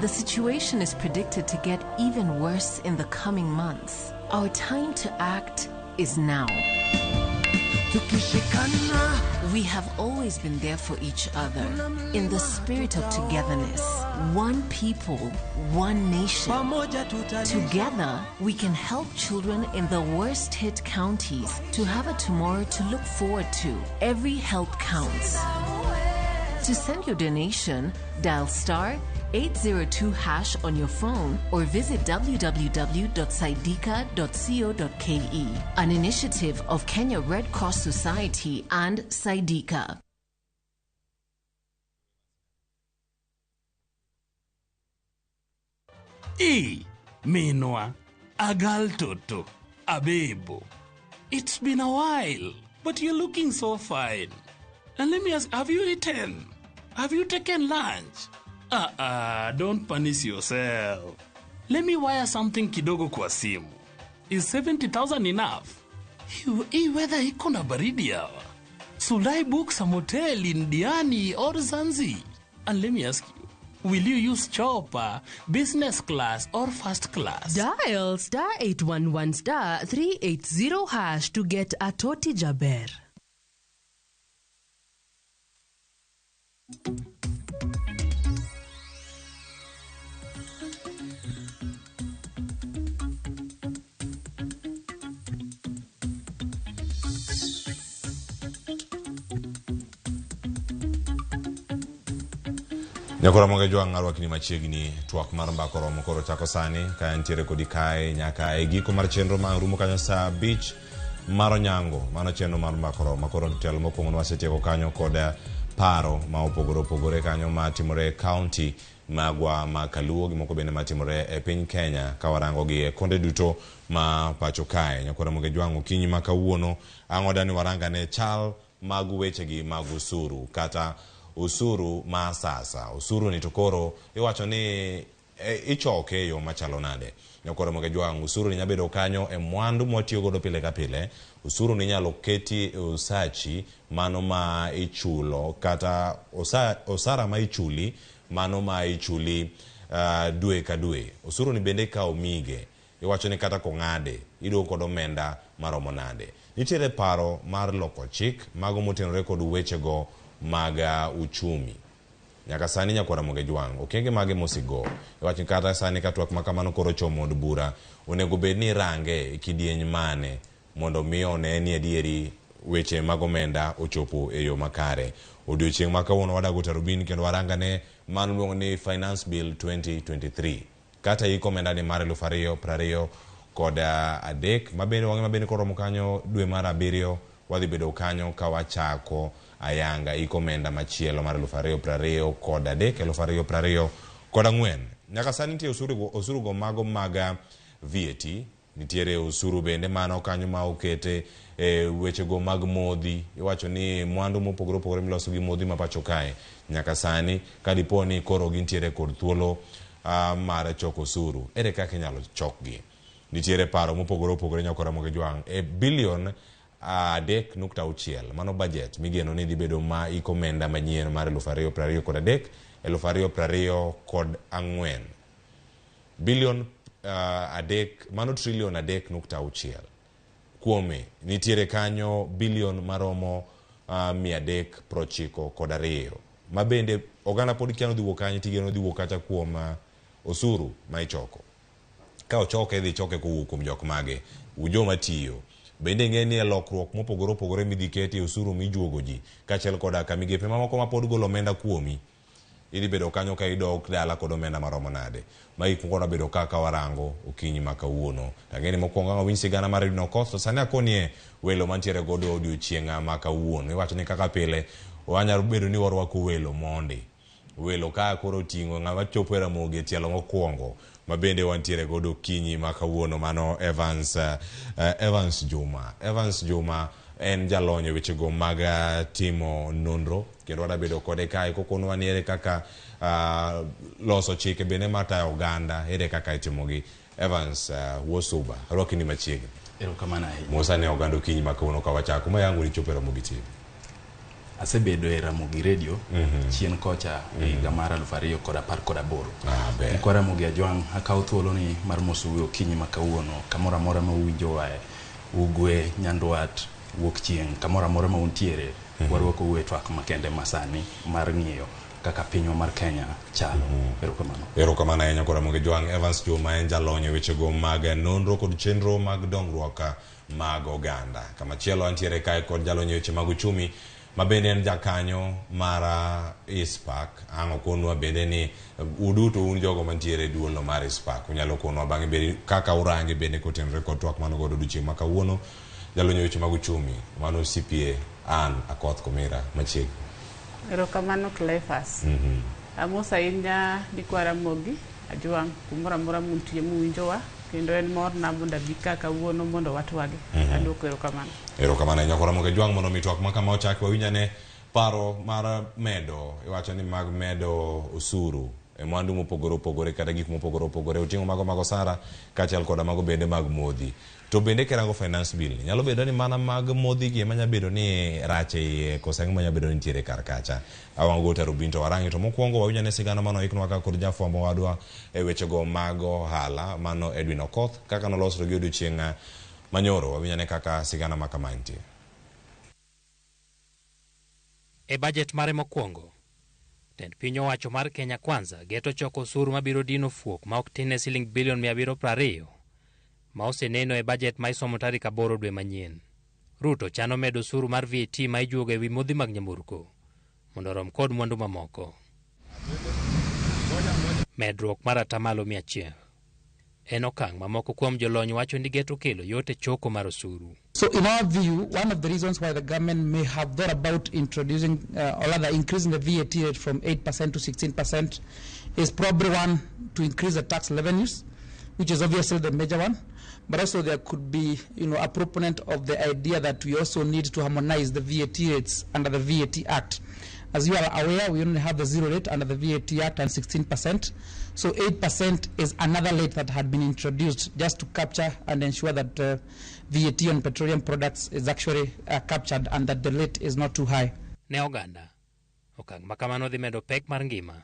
The situation is predicted to get even worse in the coming months. Our time to act is now. Tukishikana. We have always been there for each other in the spirit of togetherness. One people, one nation. Together, we can help children in the worst hit counties to have a tomorrow to look forward to. Every help counts. To send your donation, dial star 802 hash on your phone or visit www.saidika.co.ke. An initiative of Kenya Red Cross Society and Saidika. E, Minwa, Agal Toto, Abebo. It's been a while, but you're looking so fine. And let me ask, have you eaten? Have you taken lunch? Don't punish yourself. Let me wire something kidogo kwa simu. Is 70,000 enough? Hii weather iko na baridi hawa. Should I book some hotel in Diani or Zanzi? And let me ask you, will you use chopper, business class, or first class? Dial star 811 star 380 hash to get a Toti Jaber. Nyakora Monge Jwang' arwakni machiegni twak mar mbaka oromo koro chako sani ka entiere kodi kae nyaka e giko mar chenro ma rumo kanyo saa 5 mar onyango. Mano chenro mar mbaka oromo koro tielo mokwongo nwasetieko kanyo kod paro ma opogore opogore kanyo matimore e county magwa ma Kaluo gi moko bende matimore e piny Kenya ka warango gi e konde duto ma pacho kae. Nyakora Monge Jwang' okinyi ma kawuono ang' wadani warangane chal mag wechegi mag usuru kata usuru ma sasa. Usuru ni to koro iwacho ni ichoke e yo machalo nade. Nyakora Monge Jwang' usuru ni nyabedo kanyo e mwandu mwatiyo godo pile ka pile. Usuru ni inyalo keti e usachi mano ma ichulo kata osara ma ichuli mano ma ichuli dwe ka dwe. Usuru ni bende ikawo mige. Iwacho ni kata kong'ade iduogo kod omenda maromo nade. Nitiere paro mar loko chik mago motenore kod wechego mag uchumi. Nyaka sani Nyakwara Monge Jwang' okenge mage mosego. Iwacho ni kata sani ka twak ma kamano koro chomo od bura, onego bed ni irange e kidieny mane mondo mi one ni adieri weche mag omenda ochopo e yo makare. Odiochieng' ma kawuono wadago tarubin kendo warangane mano luongo ni Finance Bill 2023. Kata iko omenda ni mar 2023 mabende wang'e mabende koromo kanyo dwe mar 7 wadhi bedo kanyo ka wachako ayanga iko omenda machielo mar 2023 2024. Nyaka sani nitie osuru go mago mag VAT, nitiere osuru bende mano kanyo ma okete wechego mag modhi. Iwacho ni mwandu mopogore opogore miloso gi modhi ma pacho kae nyaka sani kadipo ni koro gintiere kod thuolo mar choko osuru, ere kaka inyalo chokgi? Nitiere paro mopogore opogore Nyakwara Monge Jwang' e bilion 3.6 mano budget migeno ni dhi bedo ma iko omenda manyien mar 2023 2024. Bilion 3 mano trilion 3.6 kuome nitiere kanyo bilion maromo 392 ma bende oganda pod kia nodhi wuok kanye tigeno dhi wuok kacha kuom osuru ma ichoko. Ka ochoke idhi choke kowuok kuom jok mage joma tiyo. Bende ing'e ni e lokruok mopogore opogore midhi keti osuru mijuogo ji kaachiel koda ka migepe mamoko ma pod golo omenda kuomi idhi bedo kanyo ka idok dala kod omenda maromo nade. Magi gik moko bedo kaka warango okinyi ma kawuono. Tang'e ni mokwongo ang' awinj sigana mar Edwin Okoth to sani akonie welo mantiere godo odiochieng' ma kawuono. Iwacho ni kaka pile wanyalo bedo ni warwako welo mondi. Welo ka koro oting'o ng'ama chopo e Ramogi e tielo mokwongo ma bende wantiere godo okinyi ma kawuono mano Evans Juma. Evans Juma en jalony e wechego mag timo nonro kendo wadabedo kode kae kokonwa ni ere kaka loso chike bende matayo oganda ere kaka itimogi. Evans Wosuba, arwaki ni machiegni. Erokamano ahinya. Mosa ne oganda okinyi ma kawuono ka wachako ma yango ni chopo e Ramogi TV. Asebedo e Ramogi Radio chien kocha e higa mar 2018. Nyikwa Ramogi Ajwang' akawo thuoloni mar mosou okinyi ma kawuono kamoro amora ma uwinjowae, Ugwe, Nyandwat, Wuok chieng' kamoro amora ma untiere, warwakou e twak makende masani mar ng'iyo kaka pinywa mar Kenya chalo. Erokamano. Erokamano ahinya kod Ramogi Jwang'. Evans Juma en jalony e wechego mag nonro kod chenro mag dongruok mag oganda. Kamachielo antiere kae kod jalony e weche mag uchumi ma bende en jakanyo mar ICPAK. Ang' okonwa bende ni uduto un jogo mantiere e duolno mar ICPAK. Unyalo konwa bang'e bende kaka urange bende kotenore kod twak mano godo odiochieng' ma kawuono. Jalony e weche mag uchumi mano CPA Ann Akoth Komira machiegni. Erokamano Cleophas. Amos ahinya nyikwa Ramogi Ajwang' kumoro amora muntie muwinjowa kendo en morna mondo abi ka kawuono mondo watwagi. Aduoko erokamano. Erokamano ahinya kod Ramogi Ajwang' mondo mi twak ma kama ochaki wawinj ane paro mar medo iwacho ni mag medo osuru e mwandu mopogore opogore kata gik mopogore opogore oting'o mago mag osara kaachiel koda mago bende mag modhi. To bende kirango finance bill ni nyalo bedo ni mana mag modhi gi ema nyalo bedo ni rach e iye koso ang'o manyalo bedo ni nitiere kar kacha. Awang' go tarubin to warangi to mokwongo wawinj ane sigana mano oiknwa ka kod jafwambo wadwa e wechego mag ohala mano Edwin Okoth kaka nolosre gi odiochieng' manyoro wawinj ane kaka sigana ma kama nitie. E bajet mare mokwongo, tend piny owacho mar Kenya Kwanza geto choko osuru mabiro dino fuok ma ok tin ne siling bilion 720 ma oseneno e bajet ma isomo tarik 8 dwe manyien. Ruto chano medo osuru mar VAT ma ijuogo ewi modhi mag nyamburko mondo orom kod mwandu mamoko. Medruok mar atamalo 100 en okang' ma moko kuom jolony wacho ni geto kelo yot e choko mar osuru. So in our view, one of the reasons why the government may have thought about introducing, or rather increasing the VAT rate from 8% to 16% is probably one, to increase the tax revenues, which is obviously the major one, but also there could be, a proponent of the idea that we also need to harmonize the VAT rates under the VAT Act. As you are aware, we only have the zero rate under the VAT Act and 16%. So 8% is another rate that had been introduced just to capture and ensure that VAT on petroleum products is actually captured and that the rate is not too high. Ne oganda, okang' ma kamano dhi medo pek mar ngima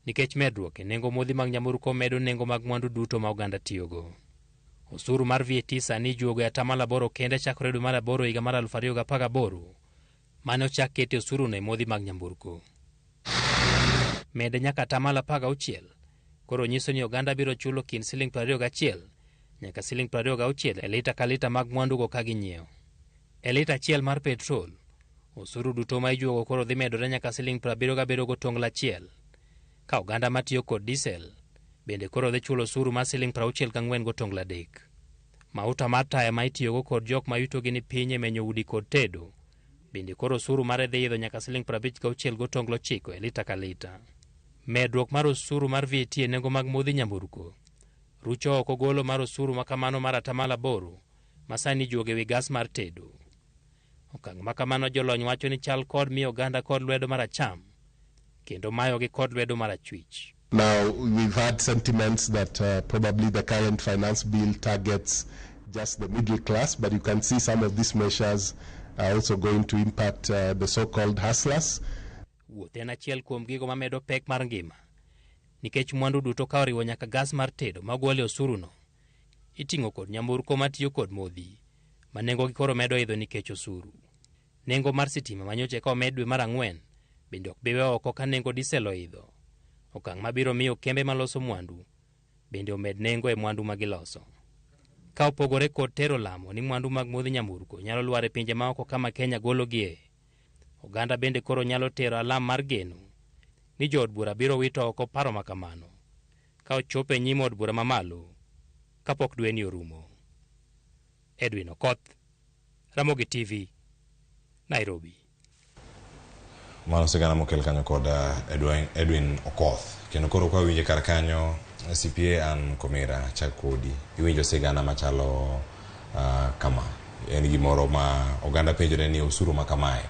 nikech medruok e nengo modhi mag nyamburko medo nengo mag mwandu duto ma oganda tiyogo. Osuru mar VAT sani ijuogo e atamalo 8 kende chakore dwe mar 8 higa mar 2018 mane ochak ketie osuruno e modhi mag nyamburko. Mede nyaka atamalo 16 koro nyiso ni oganda biro chulo kind siling 21 nyaka siling 26 e lita ka lita mag mwandugo ka ginyiewo. E lita achiel mar petrol, osuru duto ma ijuogo koro dhi medore nyaka siling 77.1, ka oganda matiyo kod diesel bende koro dhi chulo osuru mar siling 64.3. Mauta mar taya ma itiyogo kod jok ma yutogi ni piny e menyo udi kod tedo bende koro osuru mare dhi idho nyaka siling 56.9 e lita ka lita. Medruok mar osuru mar VAT e nengo mag modhi nyamburko rucho oko golo mar osuru ma kamano mar atamalo 8 ma sani ijuogo ewi gas mar tedo. Okang' ma kamano jolony wacho ni chal kod miyo oganda kod lwedo mar acham kendo mayogi kod lwedo mar achwich. Now, we've had sentiments that probably the current finance bill targets just the middle class, but you can see some of these measures are also going to impact the so-called hustlers. Wuoth en achiel kuom gigo mamedo pek mar ngima nikech mwandu duto ka oriwo nyaka gas mar tedo magol e osuruno iting'o kod nyamburko matiyo kod modhi ma nengogi koro medo idho nikech osuru. Nengo mar sitima manyocha eka omed dwe mar 4 bende ok bi weyo oko ka nengo diesel oidho, okang' mabiro miyo kembe maloso mwandu bende omed nengo e mwandu ma giloso. Ka opogore kod tero lamo ni mwandu mag modhi nyamburko nyalo lwar e pinje maoko kama Kenya gologie, oganda bende koro nyalo tero alam mar geno ni jood bura biro wito oko paro ma kamano ka ochopo e nyim od bura mamalo kapok dweni orumo. Edwin Okoth, Ramogi TV, Nairobi. Mano sigana mokel kanyo kod Edwin Okoth. Kendo koro kwa winje kar kanyo CPA Ann Komira chak kodi. Iwinjo sigana machalo kama. En gimoro ma oganda penjore ni osuru ma kamae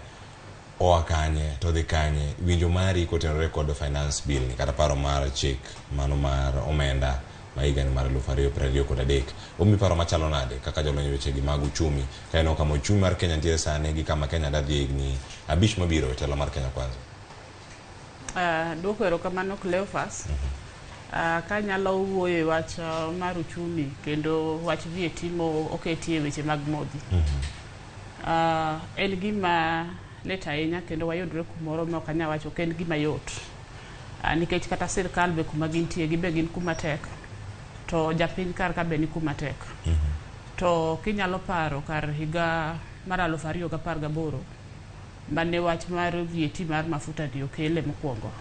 oa kanye to dhi kanye. Winjo mari kotenore kod finance bill ni kata paro mar chik mano mar omenda ma higani mar 2023. Omi paro machalo nade kaka jolony wechegi mag uchumi ka en kama uchumi mar Kenya nitiere sani gi kama Kenya dhi higni 5 mabiro e telo mar Kenya Kwanza. Duoko erokamano Cleophas. Kanyalo wuoyo e wach mar uchumi kendo wach VAT mo oketie weche mag modhi. En gima lit ahinya kendo wayudre kumoro ma ok anyal wacho ok en gima yot. Nikech kata sirkal be kuma gintie gibe gin kuma tek to japiny kar ka be ni kuma tek. To kinyalo paro kar higa mar 2018 mane wach mar VAT mar mafuta ni okele mokwongo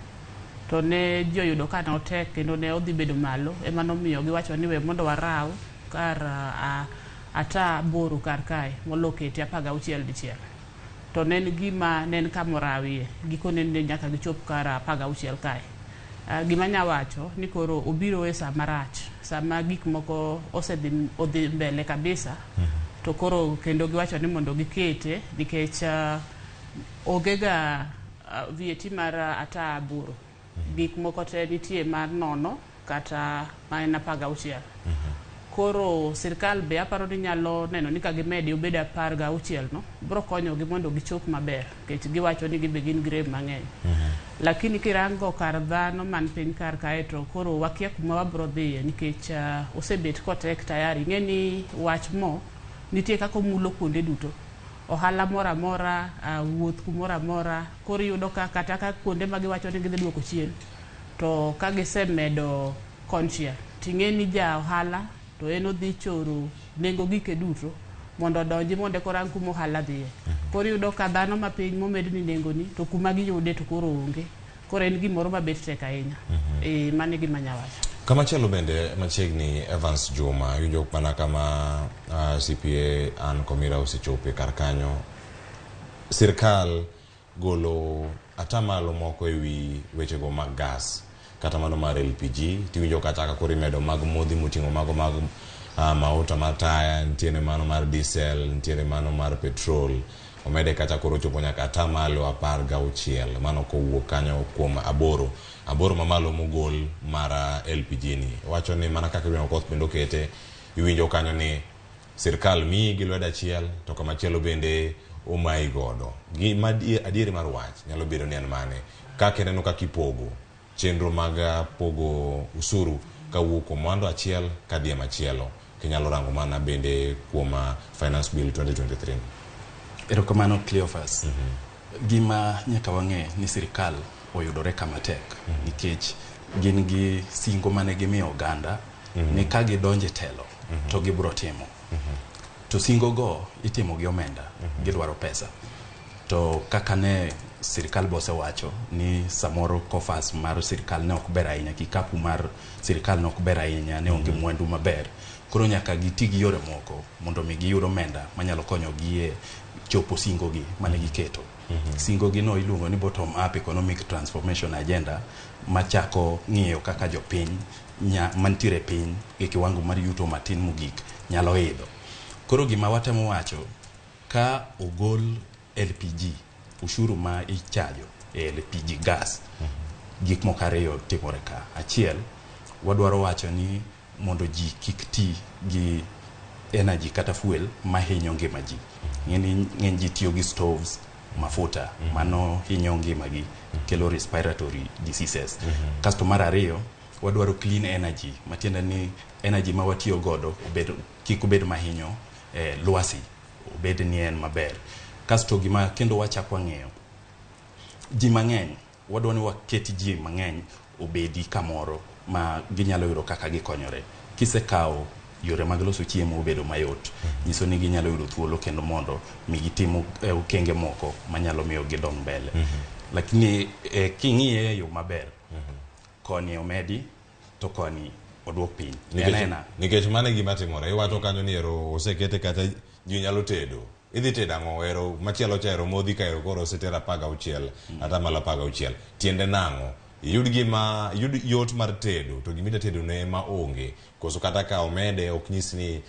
to ne ji oyudo ka notek kendo ne odhi bedo malo ema nomiyo giwacho ni we mondo waraw kar 8 kar kae molo kete 16 dichiel. To ne en gima ne en kamorawie gikone ne nyaka gichop kar 16 kae. Gima anya wacho ni koro obiro e saa marach sama gik moko osedhi odhi mbele kabisa to koro kendo giwacho ni mondo gikete nikech onge ga VAT mar 8. Gik moko te nitie mar 0 kata ma en 16. Koro sirkal be aparo ni nyalo neno ni ka gimede obed 16 no bro konyogi mondo gichop maber nikech giwacho ni gibe gin gi rem mang'eny. Lakini kirango kar dhano man piny kar kae to koro wakia kuma wabro dhiye nikech osebet kotek tayari. Ing'e ni wach mo nitie kaka omulo kuonde duto. Ohala moro amora, wuoth kumoro amora, koro iyudo ka kata ka kuonde ma giwacho ni gidhi duoko chien to ka gisemedo konchiel ting'e ni ja ohala to en odhi choro nengo gike duto mondo odonji mondo eka orang kuma ohala dhiye. Koro iyudo ka dhano mapiny momedni nengoni to kuma giyude to koro onge. Koro en gimoro mabet tek ahinya. Mano e gima anya wacho. Kamachielo bende machiegni Evans Juma iwinjo mana kama CPA Ann Komira osechope kar kanyo. Sirkal golo atamalo moko ewi wechego mag gas kata mano mar LPG tiwinjo kata ka koro imedo mag modhi moting'o mago mag mauta mar taya, nitiere mano mar diesel, nitiere mano mar petrol. Omede kata koro chopo nyaka atamalo 16 mano kowuok kanyo kuom 8 mamalo mogol mar LPG ni. Wacho ni mana kaka William Okoth bende okete, iwinjo kanyo ni sirkal miyi gi lwedo achiel to kamachielo bende omayi godo. Gima adieri mar wach nyalo bedo ni en mane? Kaka ineno kaka ipogo chenro mag pogo usuru kawuok kuom mwandu achiel kadhi e machielo. Kinyalo rango mana bende kuom Finance Bill 2023. Erokamano Cleophas. Gima nyaka wang'e ni sirkal oyudore kama tek nikech gin gi singo mane gimiyo oganda ni ka gidonje telo to gibro timo. To singo go itimo gi omenda, gidwaro pesa. To kaka ne sirkal be osewacho ni samoro coffers mar sirkal ne ok ber ahinya, kikapu mar sirkal ne ok ber ahinya, ne onge mwandu maber. Koro nyaka giti gi yore moko mondo mi giyud omenda manyalo konyogi e chopo singo gi mane giketo. Singo gi no iluongo ni bottom up economic transformation agenda machako ng'iyo kaka jopiny mantiere piny e kiwango mar yuto matin mogik nyalo idho. Koro gima watemo wacho, ka ogol LPG, ushuru ma ichajo e LPG gas, gik moko ariyo timore ka. Achiel, wadwaro wacho ni mondo ji kik ti gi energy kata fuel mahinyo ngima ji. Ng'eny ji tiyo gi stoves, mafuta, mano hinyo ngima gi, kelo respiratory diseases. Kasto mar ariyo, wadwaro clean energy, matiende ni energy ma watiyo godo kik obed mahinyo lwasi, obed ni en maber. Kasto gima kendo wachako wang'iyo, ji mang'eny, wadwa ni waket ji mang'eny obedi kamoro ma ginyalo yudo kaka gikonyore. Kisekawo yore mag loso chiemo obedo mayot, nyiso ni ginyalo yudo thuolo kendo mondo mi gitim okenge moko manyalo miyo gidong mbele. Lakini king'iye e yo maber, koni omedi to koni oduok piny. Nikech mano e gima timore. Iwacho kanyo ni ero osekete kata ji nyalo tedo. Idhi tedo ang'o? Ero machielo cha ero modhi ka ero koro oseter 16, atamalo 16. Tiende nang'o? Iyud gima iyud yot mar tedo to gima idwa tedo ne ema onge. Koso kata ka omede ok nyis ni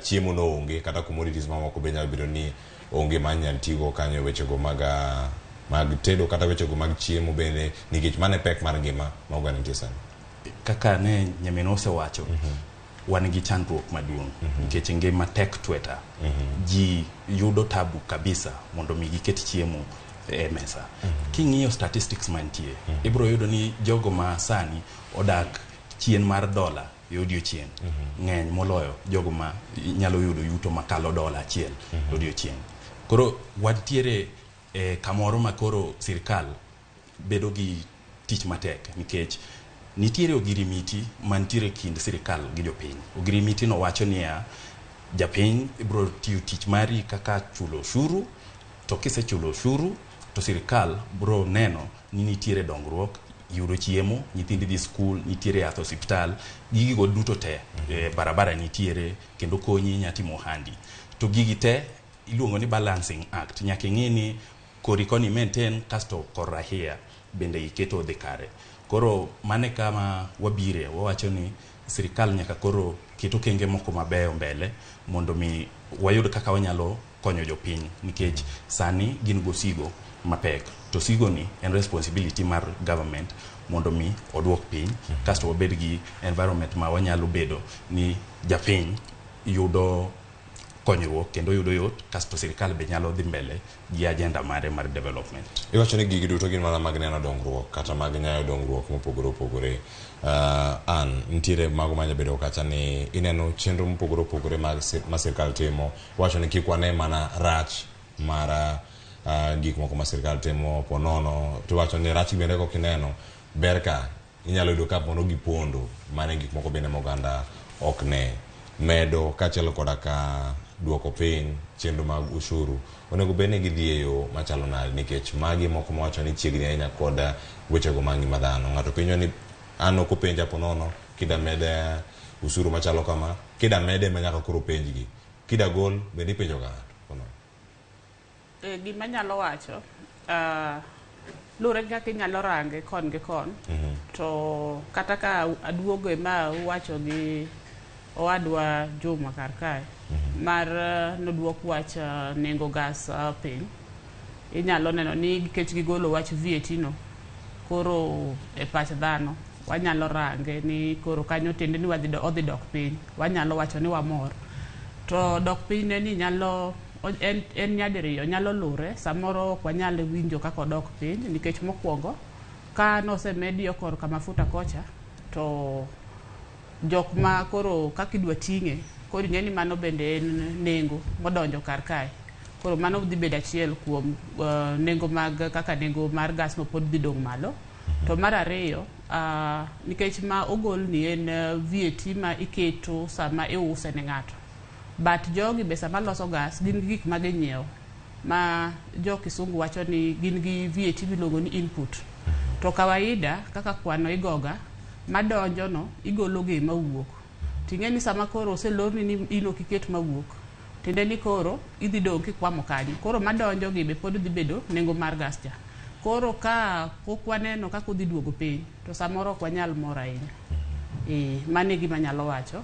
chiemo no onge kata commodities mamoko be nyalo bedo ni onge ma inyalo tigo kanyo e wechego mag tedo kata wechego mag chiemo bende nikech mano e pek mar ngima ma oganda nitie sani. Kaka ne nyaminwa osewacho, wan gi chandruok maduong' nikech ngima tek tweta. Ji yudo tabu kabisa mondo mi giket chiemo e mesa. King'iyo statistics mantie, ibiro yudo ni jogo ma sani odak chien mar dola e odiochieng' ng'eny moloyo jogo ma nyalo yudo yuto makalo $1 e odiochieng'. Koro wantiere e kamoro ma koro sirikal bedo gi tich matek nikech nitiere ogirimiti mantiere kind sirikal gi jopiny. Ogirimiti no wacho niya, japiny ibiro tiyo tich mari kaka chulo ushuru, to kisechulo ushuru to sirikal biro neno ni nitiere dongruok, yudo chiemo, nyithindi dhi skul, nitiere yath osiptal, gigigo duto te, barabara nitiere kendo konyi inya timo ohandi. To gigi te iluongo ni balancing act, nyaka ing'i ni kori koni maintain kasto korahia bende iketo odhi kare. Koro mano e kama wabire, wawacho ni sirikal nyaka koro ket okenge moko mabeyo mbele mondo mi wayud kaka wanyalo konyo jopiny nikech sani gin gosigo mapek to sigo ni en responsibility mar government mondo mi oduok piny kasto wabed gi environment ma wanyalo bedo ni japiny yudo konyruok kendo yudo yot kasto sirikal be nyalo dhi mbele gi agenda mare mar development. Iwacho ni gigi duto gin mana mag neno dongruok kata mag nyayo dongruok mopogore opogore. An nitiere mago manya bedo kacha ni ineno chenro mopogore opogore mag ma sirikal timo. Iwacho ni kik wane mana rach mar gik moko ma sirikal timo ponono to iwacho ni rach bende kok ineno ber ka inyalo yudo ka mondo gipondo mane gik moko bende ma oganda ok ne. Medo kaachiel koda ka duoko piny chenro mag ushuru onego bed ni gidhi e yo machalo nade nikech magi moko mawacho ni chiegni ahinya kod wechego mag ngima dhano. Ng'ato penjo ni an ok openja ponono kida med usuru machalo kama, kida mede ma nyaka koro penjgi, kida gol bende ipenjo ga ng'ato ponono. Gima anyalo wacho luwore gi kaka inyalo range kon gi kon. To kata ka aduogo ema uwacho gi owadwa Juma kar kae mar noduok wach nengo gas piny, inyalo neno ni nikech gigolo wach VAT no, koro e pach dhano wanyalo range ni koro kanyo tiende ni odhi dok piny, wanyalo wacho ni wamor. To dok piny ne ni nyalo en nyadiriyo, nyalo lure samoro ok wanyal winjo kaka odok piny nikech mokwongo ka nosemedi korka mafuta kocha to jok ma koro kaka idwa ting'e koro ing'e ni mano bende en nengo modonjo kar kae. Koro mano dhi bedo achiel kuom nengo mag kaka nengo mar gas no pod dhi dong' malo. To mar ariyo, nikech ma ogol ni en VAT ma iketo sama iuse ne ng'ato. But jogi be sama loso gas gin gi gik ma ginyiewo ma jo kisungu wacho ni gin gi VAT miluongo ni input. To kawaida kaka kwano igoga madonjo no igolo gi mawuok. Ting'e ni sama koro oselorni ni in ok iket mawuok, tiende ni koro idhi dong' kikwamo kanyo. Koro madonjo gi be pod dhi bedo nengo mar gas cha. Koro ka pok waneno kaka odhi duogo piny, to samoro ok wanyal mor ahinya. Mano e gima anyalo wacho.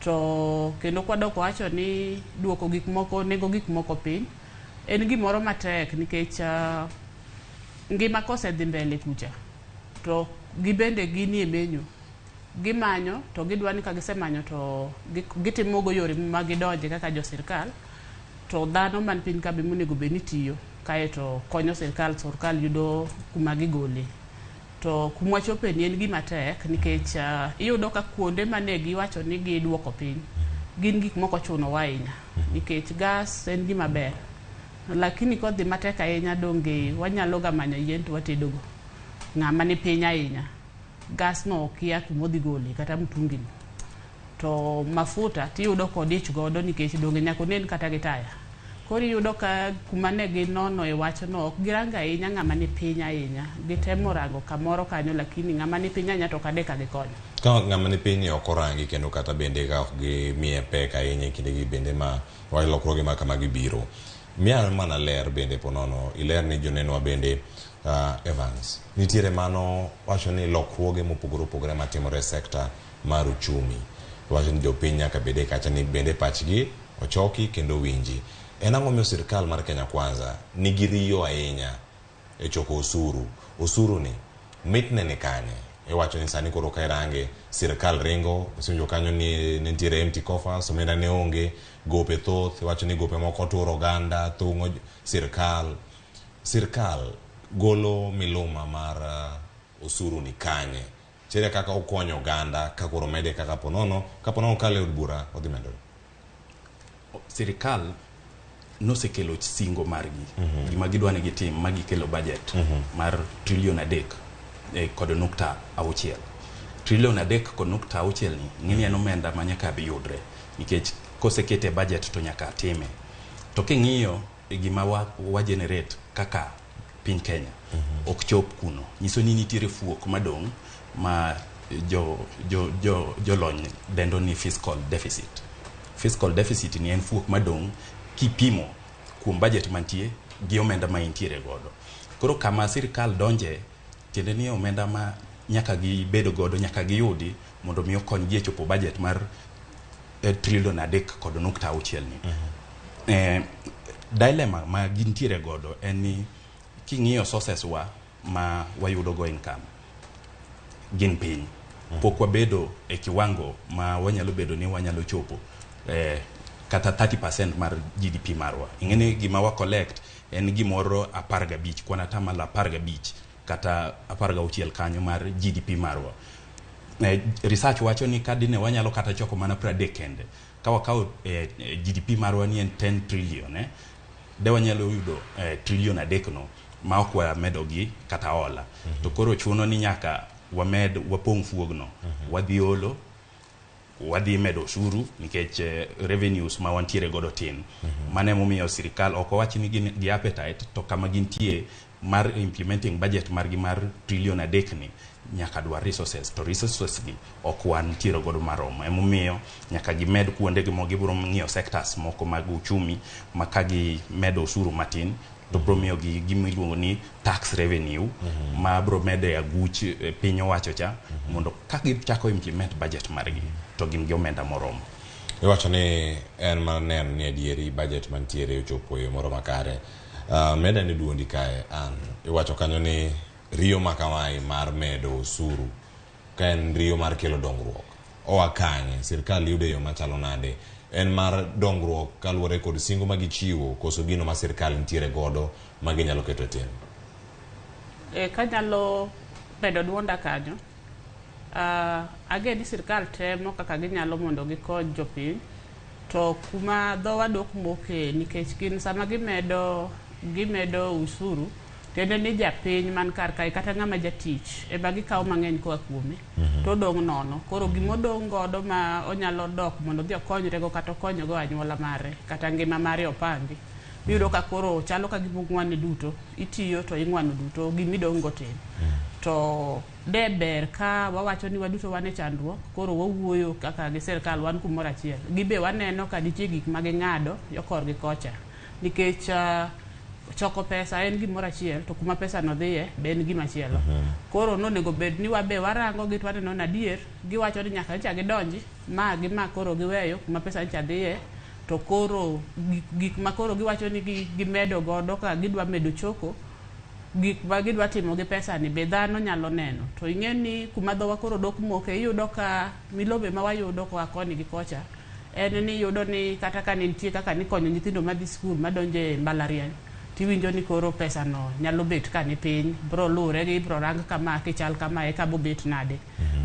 To kendo kwadok wacho ni duoko gik moko, nengo gik moko piny, en gimoro matek nikech ngima kosedhi mbele kucha, to gibende ginie menyo. Gimanyo to gidwa ni ka gisemanyo to gitimogo yore ma gidonje kaka jo sirkal, to dhano man piny ka be monego bed ni tiyo kaeto konyo sirkal, sirkal yudo kuma gigole. To kuma wachope ni en gima tek nikech iyudo ka kuonde mane giwacho ni giduoko piny gin gik moko ochunowa ahinya nikech gas en gima ber, lakini kodhi matek ahinya donge wanyalo ga manyo yien to watedogo. Ng'ama ni piny ahinya gas no okia kuma odhi gole kata mtungi no. To mafuta tiyudo kodich godo nikech donge nyaka onen kata gi taya. Koro iyudo ka kuma ne ginono e wachno ok girango ahinya ng'ama ni piny ahinya. Gitemo rango kamoro kanyo lakini ng'ama ni piny ahinya to ok ane ka gikonyo. Ka ng'ama ni piny ni ok orangi kendo kata bende ka ok gimiye pek ahinya e kindegi bende ma lokruoge ma kamagi biro. Miya mana ler bende ponono, iler ni jonenwa bende Evans. Nitiere mano wacho ni lokruoge mopogore opogore matimore e sekta mar uchumi. Wacho ni jopiny nyaka bede kacha ni bende pachgi ochoki kendo winji. En ang'o miyo sirkal mar Kenya Kwanza nigi riyo ahinya e choko osuru? Osuru ni mitne ni kanye? Iwacho ni sani koro ka irange sirkal ringo, iwinjo kanyo ni nitiere empty coffers, omenda ne onge, gope thoth, iwacho ni gope moko turo oganda, thung'o sirkal. Sirkal golo miluma mar osuru ni kanye? Chere kaka okonyo oganda ka koro mede kaka ponono kale od bura odhi medore. Sirkal nosekelo singo margi gima gidwa ni gitim ma gikelo budget mar trilion 3.6. Trilion 3.6 ni ng'eni en omenda ma nyaka bi yudre nikech kosekete budget to nyaka time. To king'iyo gima wa generate kaka piny Kenya ok chop kuno, nyiso ni nitiere fuok madong' ma jolony dendo ni fiscal deficit. Fiscal deficit ni en fuok madong' kipimo kuom budget mantie gi omenda ma intiere godo. Koro kama sirikal donje, tiende ni omenda ma nyaka gibedo godo nyaka giyudi mondo mi okonygi e chopo budget mar trilion 3.6 ni. Dilemma ma gintiere godo en ni king'iyo sources wa ma wayudo go income gin piny. Pok wabedo e kiwango ma wanyalo bedo ni wanyalo chopo kata 30% mar GDP marwa. Ing'eni gima wa collect en gimoro 15, kwan atamalo 15 kata 16 kanyo mar GDP marwa. Research wacho ni kadine wanyalo kata choko mana 30 kende. Ka wakawo GDP marwa ni en 10 trillion, de wanyalo yudo trilion 3 no ma ok wamedo gi kata hola. To koro chuno ni nyaka wamed wapong' fuogno. Wadhi olo, wadhi medo osuru nikech revenues ma wantiere godo tin. Mano emomiyo sirikal ok owach ni gin gi appetite, to kama gintie mar implementing budget margi mar trilion 3 ni nyaka dwar resources, to resources gi ok wantiere godo maromo. Emomiyo nyaka gimed kuonde gi gibiro ng'iyo sectors moko mag uchumi ma ka gimedo osuru matin to biro miyo gi gima iluongo ni tax revenue ma biro medo e aguch piny owacho cha mondo ka gichako implement budget margi to gin gi omenda moromo. Iwacho ni en mana neno ni adieri budget mantiere ochopo e yo moro makare. Meda ni duondi kae an iwacho kanyo ni riyo ma kamae mar medo osuru ka en riyo mar kelo dongruok oa kanye? Sirikal yude yo machalo nade? En mar dongruok kaluwore kod singo ma gichiwo koso gino ma sirikal nitiere godo ma ginyalo keto e tim? Kanyalo medo duonda kanyo, ageni sirikal temo kaka ginyalo mondo gikony jopiny, to kuma dhowa dok moke nikech gin sama gimedo usuru tiende ni japiny man kar kae kata ng'ama jatich ema gikawo mang'eny koa kuome to odong' nono. Koro gimodong' godo ma onyalo dok mondo odhi okonyrego kata okonygo anyuola mare kata ngima mare opangi, iyudo ka koro chalo ka gima ong'wane duto, itiyo to ing'wano duto, gimidong' go tin. To de ber ka wawacho ni waduto wan e chandruok, koro wawuoyo kaka gi sirikal wan kumoro achiel. Gibe waneno ka nitie gik ma ging'ado yo korgi kocha nikech choko pesa en gimoro achiel to kuma pesa no dhiye be en gima chielo. Koro nonego bed ni wabe warango gi to waneno ni adier giwacho ni nyaka ncha gidonji ma gi ma koro giweyo kuma pesa ncha dhiye, to koro gik ma koro giwacho ni gimedo godo ka gidwa medo choko gik ma gidwa timo gi pesa ni be dhano nyalo neno. To ing'e ni kuma dhowa koro dok moke iyudo ka milome ma wayudo koa koni gi kocha en ni iyudo ni kata ka nitie kaka nikonyo nyithindo madhi skul madonjo e mbalariany tiwinjo ni koro pesa no nyalo bet ka ni piny, bro luwre gi bro rang kama kichal kama eka bobet nade.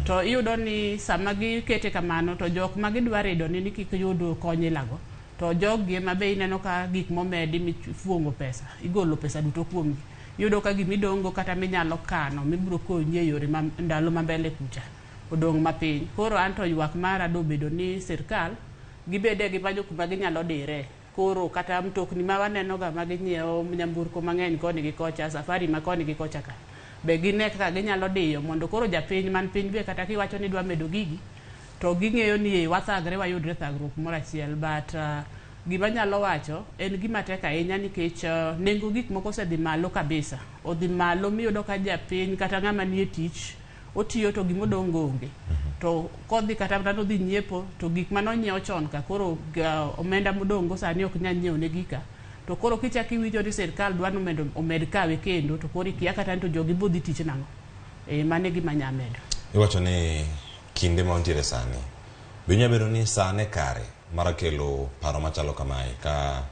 To iyudo ni sama gikete kamano to jok ma gidwa rido ni kik yud kony ilago, to jogi ema be ineno ka gik momedi mifuong'o pesa, igolo pesa duto kuomgi. Iyudo ka gimidong'go kata minyalo kano mibiro konyi e yore ma ndalo ma mbele kucha odong' mapiny. Koro anto ywak mara dobedo ni sirikal gibede gimanyo kuma ginyalo dire. Koro kata mtokni ma waneno ga ma ginyiewo nyamburko mang'eny koni gi kocha, safari ma koni gi kocha ka, be gine kaka ginyalo diyo mondo koro japiny man piny be kata kiwacho ni dwa medo gigi to ging'eyo ni wathagre wayudre thagruok moro achiel. But gima nyalo wacho en gima tek ahinya nikech nengo gik moko osedhi malo kabisa, odhi malo miyudo ka japiny kata ng'ama nie tich otiyo to gimodong' go onge. To kodhi kata mana nodhi nyiepo to gik manonyiewo chon ka koro omenda modong' go sani ok nyal nyiewo ne gika. To koro kichako iwinjo ni sirikal dwa ni omed kawe kendo to koro ikia kata ni to jogi bodhi tich nang'o. Mano e gima anya medo. Iwacho ni kinde ma wantiere sani be nyalo bedo ni sane kare mar kelo paro machalo kamae ka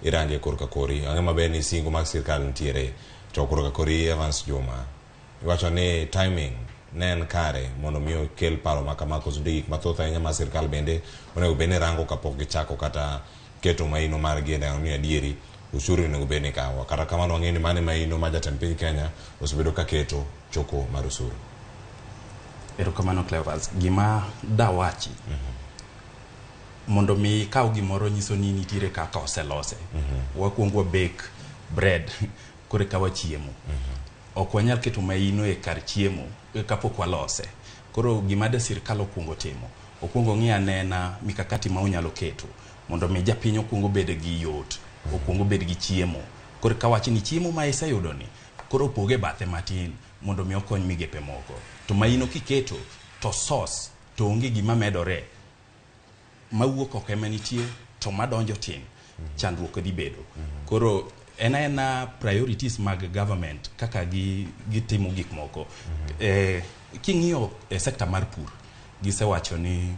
irange korka kori. Ang'e maber ni singo mag sirikal nitiere to korka kori Evans Juma iwacho ni timing ne en kare mondo mi okel paro ma kama, koso nitie gik mathoth ahinya ma sirikal bende onego bed ni rango kapok gichako kata keto maino margi e neno ni adieri osuru onego bed ni ikawo. Kata kamano wang'eyo ni mano e maino ma jatend piny Kenya osebedo ka keto choko mar osuru. Erokamano Cleophas. Gima dawachi mondo mi ikaw gimoro nyiso ni nitiere kaka oselose. Wakuongo wa bake bread koro eka wachiemo. Ok wanyal keto maino e kar chiemo kapok walose. Koro gima de sirkal okuongo timo, okuongo ng'i anena mikakati ma onyalo keto mondo mi japiny okuongo obed gi yot, okuongo obed gi chiemo. Koro kawach ni chiemo ma iseyudo ni, koro opoge e bathe matin mondo mi okony migepe moko. To maino kiketo to source to onge gima medore mawuok oko ema nitie to madonjo tin, chandruok dhi bedo. Koro en aena priorities mag government kaka gitimo gik moko. King'iyo e sector mar pur, gisewacho ni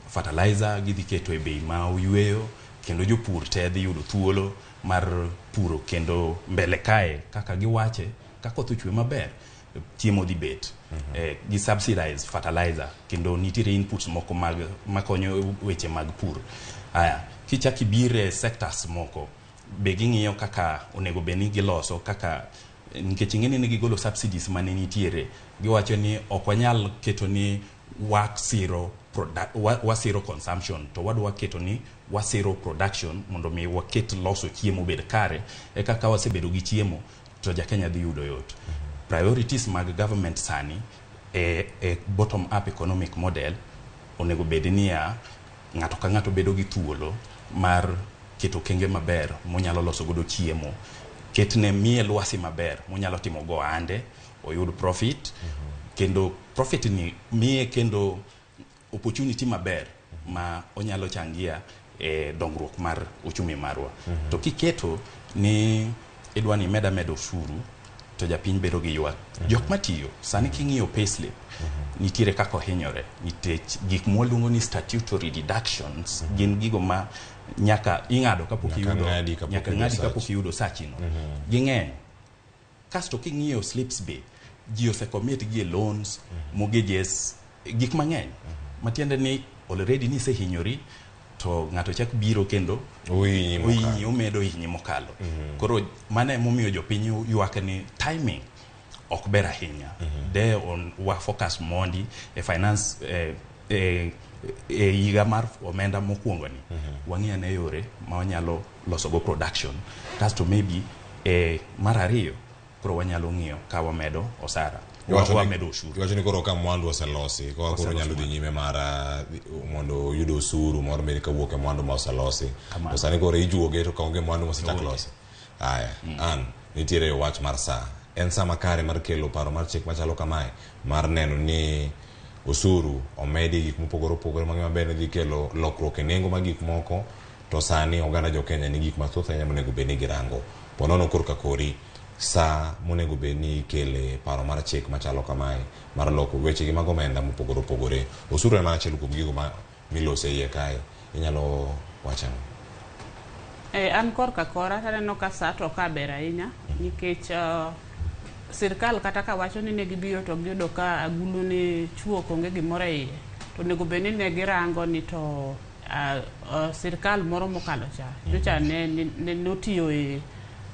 fertilizer gidhi keto e bei ma oyweyo kendo jopur te dhi yudo thuolo mar puro kendo mbele kae kaka giwache ka koth ochwe maber chiemo dhi bet. Gi subsidize fertilizer kendo nitiere inputs moko mag makonyo weche mag pur. Aya, kichak ibire sectors moko be ging'iyo kaka onego bed ni giloso kaka nikech ing'e ni gigolo subsidies mane nitiere giwacho ni ok wanyal keto ni wasiro wasiro consumption to wadwa keto ni wasiro production mondo mi waket loso chiemo bed kare eka ka wasebedo gi chiemo to jakenya dhi yudo yot. Priorities mag government sani e bottom up economic model onego bed niya ng'ato ka ng'ato bedo gi thuolo mar keto okenge maber monyalo loso godo chiemo, ketne miye lwasi maber monyalo timo go ohande oyud profit kendo profit ni miye kendo opportunity maber ma onyalo changia e dongruok mar uchumi marwa. To kiketo ni idwa ni imed ameda osuru to japiny bedo gi ywak. Jok matiyo sani king'iyo payslip nitiere kaka ohinyore nikech gik mwaluongo ni statutory deductions gin gigo ma nyaka ing'ado kapok iyudo nyaka ng'adi kapok iyudo sachino. Ging'eny. Kasto king'iyo slips be ji osecommit gi e loans, mortgages, gik mang'eny. Matiende ni already ni isehinyori to ng'ato chak biro kendo ohinyi omedo hinyi mokalo. Koro mano emomiyo jopiny ywak ni timing ok ber ahinya. De on wa focus mondi e finance e higa mar omenda mokwongo ni. Wang'i ane yore ma wanyalo loso go production. Kasto maybe mar ariyo koro wanyalo ng'iyo ka wamedo osara. Wamedo osuru. Iwacho ni koro ka mwandu oselosi, koka koro nyalo dhi nyime mar mondo oyud osuru moro bed kawuok e mwandu ma oselosi. To sani koro ijuoge to kaonge mwandu mosechak losi. Aya, an nitiere wach mar saa. En saa makare mar kelo paro mar chik machalo kamae mar neno ni osuru omedi gik mopogore opogore mang'eny maber ni dhi kelo lokruok e nengo mag gik moko to sani oganda jo Kenya ni gik mathoth ahinya monego bed ni girango. Ponono korka kori saa monego bed ni ikele paro mar chik machalo kamae mar loko weche gi mag omenda mopogore opogore. Osuru en mana achiel kuom gigo ma milose iye kae. Inyalo wacho ang'o? An korka kora taneno ka saa to ka ber ahinya nikech sirkal kata ka wacho ni ne gibiro to giyudo ka agulu ni chuok onge gimoro e iye to onego bed ni ne girango ni to sirkal moro mokalo cha nyocha ne notiyo e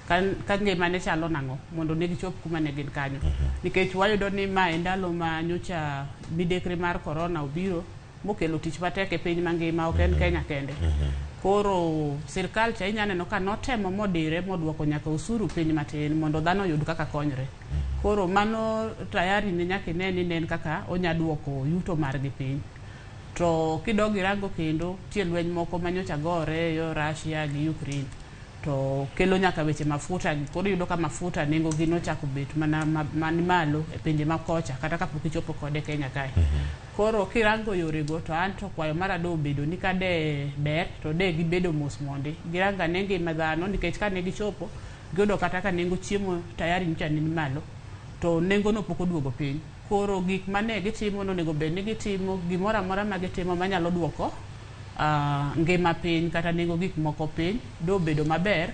ka ngima ne chalo nang'o mondo ne gichop kuma ne gin kanyo. Nikech wayudo ni ma e ndalo ma nyocha midekre mar corona obiro mokelo tich matek e piny mangima ok en Kenya kende. Koro sirkal cha inya neno ka notemo modire moduoko nyaka osuru piny matin mondo dhano oyud kaka konyre. Koro mano tayari ne nyaka ine ni ne en kaka onya duoko yuto margi piny. To kidog irango kendo nitie lweny moko manyocha gore yo Russia gi Ukraine to kelo nyaka weche mafuta gi. Koro iyudo ka mafuta nengo gi nochako bet mana man malo e pinje ma kocha kata kapok ichopo kode Kenya kae. Koro kirango yorego to an to kwayo mara do bedo ni ka de ber to de gibedo mos mondi. Girango ane ngima dhano nikech kane gichopo giyudo kata ka nengo chiemo tayari nyocha ni malo to nengo no pok oduogo piny. Koro gik mane gitimo nonego bed ni gitimo gimoro amora ma gitimo manyalo duoko ngima piny kata nengo gik moko piny do bedo maber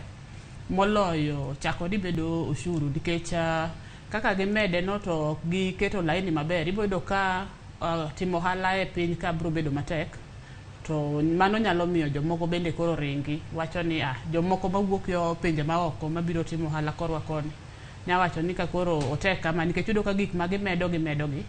moloyo chako ni bedo ushuru nikech kaka gimede no to ok giketo laini maber. Ibiro yudo ka timo ohala e piny ka biro bedo matek To mano nyalo miyo jomoko bende koro ringi wacho ni ah, jomoko mawuok yo pinje maoko mabiro timo ohala korwa koni nya wacho ni ka koro otek kama, nikech iyudo ka gik ma gimedo gimedo gi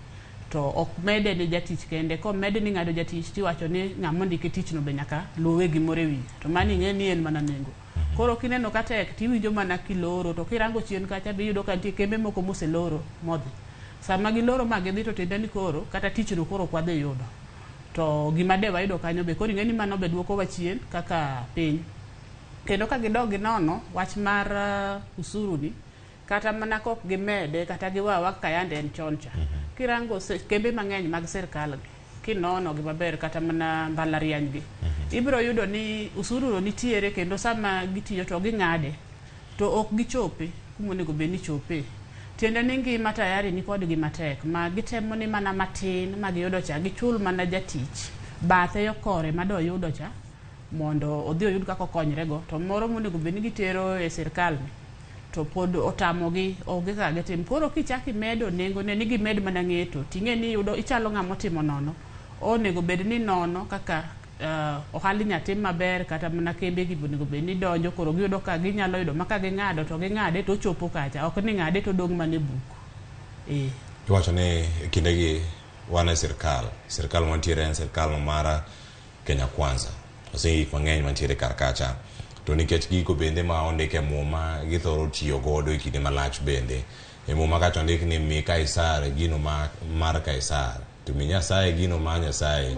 to ok mede ne jatich kende. Komed ni ng'ado jatich, tiwacho ni ng'ama ondiki tich no be nyaka luwe gimoro e wiye, to mano ing'e ni en mana nengo. Koro kineno ka tek tiwinjo mana kiloro, to kirango chien kacha be iyudo ka nitie kembe moko moseloro modhi. Sama giloro ma gidhi, to tiende ni koro kata tich no koro ok wadhi yudo. To gima de wayudo kanyo be koro ing'e ni mano be duokowa chien kaka piny. Kendo ka gidok ginono wach mar usuru ni, kata mana kok gimede kata giwawa kaka yande en chon cha, kirango kembe mang'eny mag sirkal gi, kinono gi maber, kata mana mbalariany gi, ibiro yudo ni usuru no nitiere, kendo sama gitiyo to ging'ade to ok gichope kuma onego bed ni chope. Tiende ni ngima tayari ni kodgi matek, ma gitemo ni mana matin ma giyudo cha gichul mana jatich bathe yo kore madoyudo cha mondo odhi oyud kaka okonyrego, to moro monego bed ni gitero e sirkal ni to pod otamogi, onge kaka gitim. Koro kichako imedo nengo ne ni gimed mana ng'eto, ting'e ni iyudo ichalo ng'ama otimo nono. Onego bed ni nono kaka ohala inya tim maber, kata mana kembe gi onego bed ni donjo, koro giyudo ka ginyalo yudo ma ka ging'ado to ging'ade to ochopo kacha, ok ni ng'ade to odong' mana e buk. Iwacho ni e kindegi wan e sirkal, sirkal mantiere en sirkal mar Kenya Kwanza. Oseng'i gik mang'eny mantiere kar kacha. To nikech gigo bende ma ondik e muma githoro tiyo godo e kinde malach bende. E muma kacha ondik ni mi Kaisar gino ma mar Kaisar, to mi Nyasaye gino mar Nyasaye.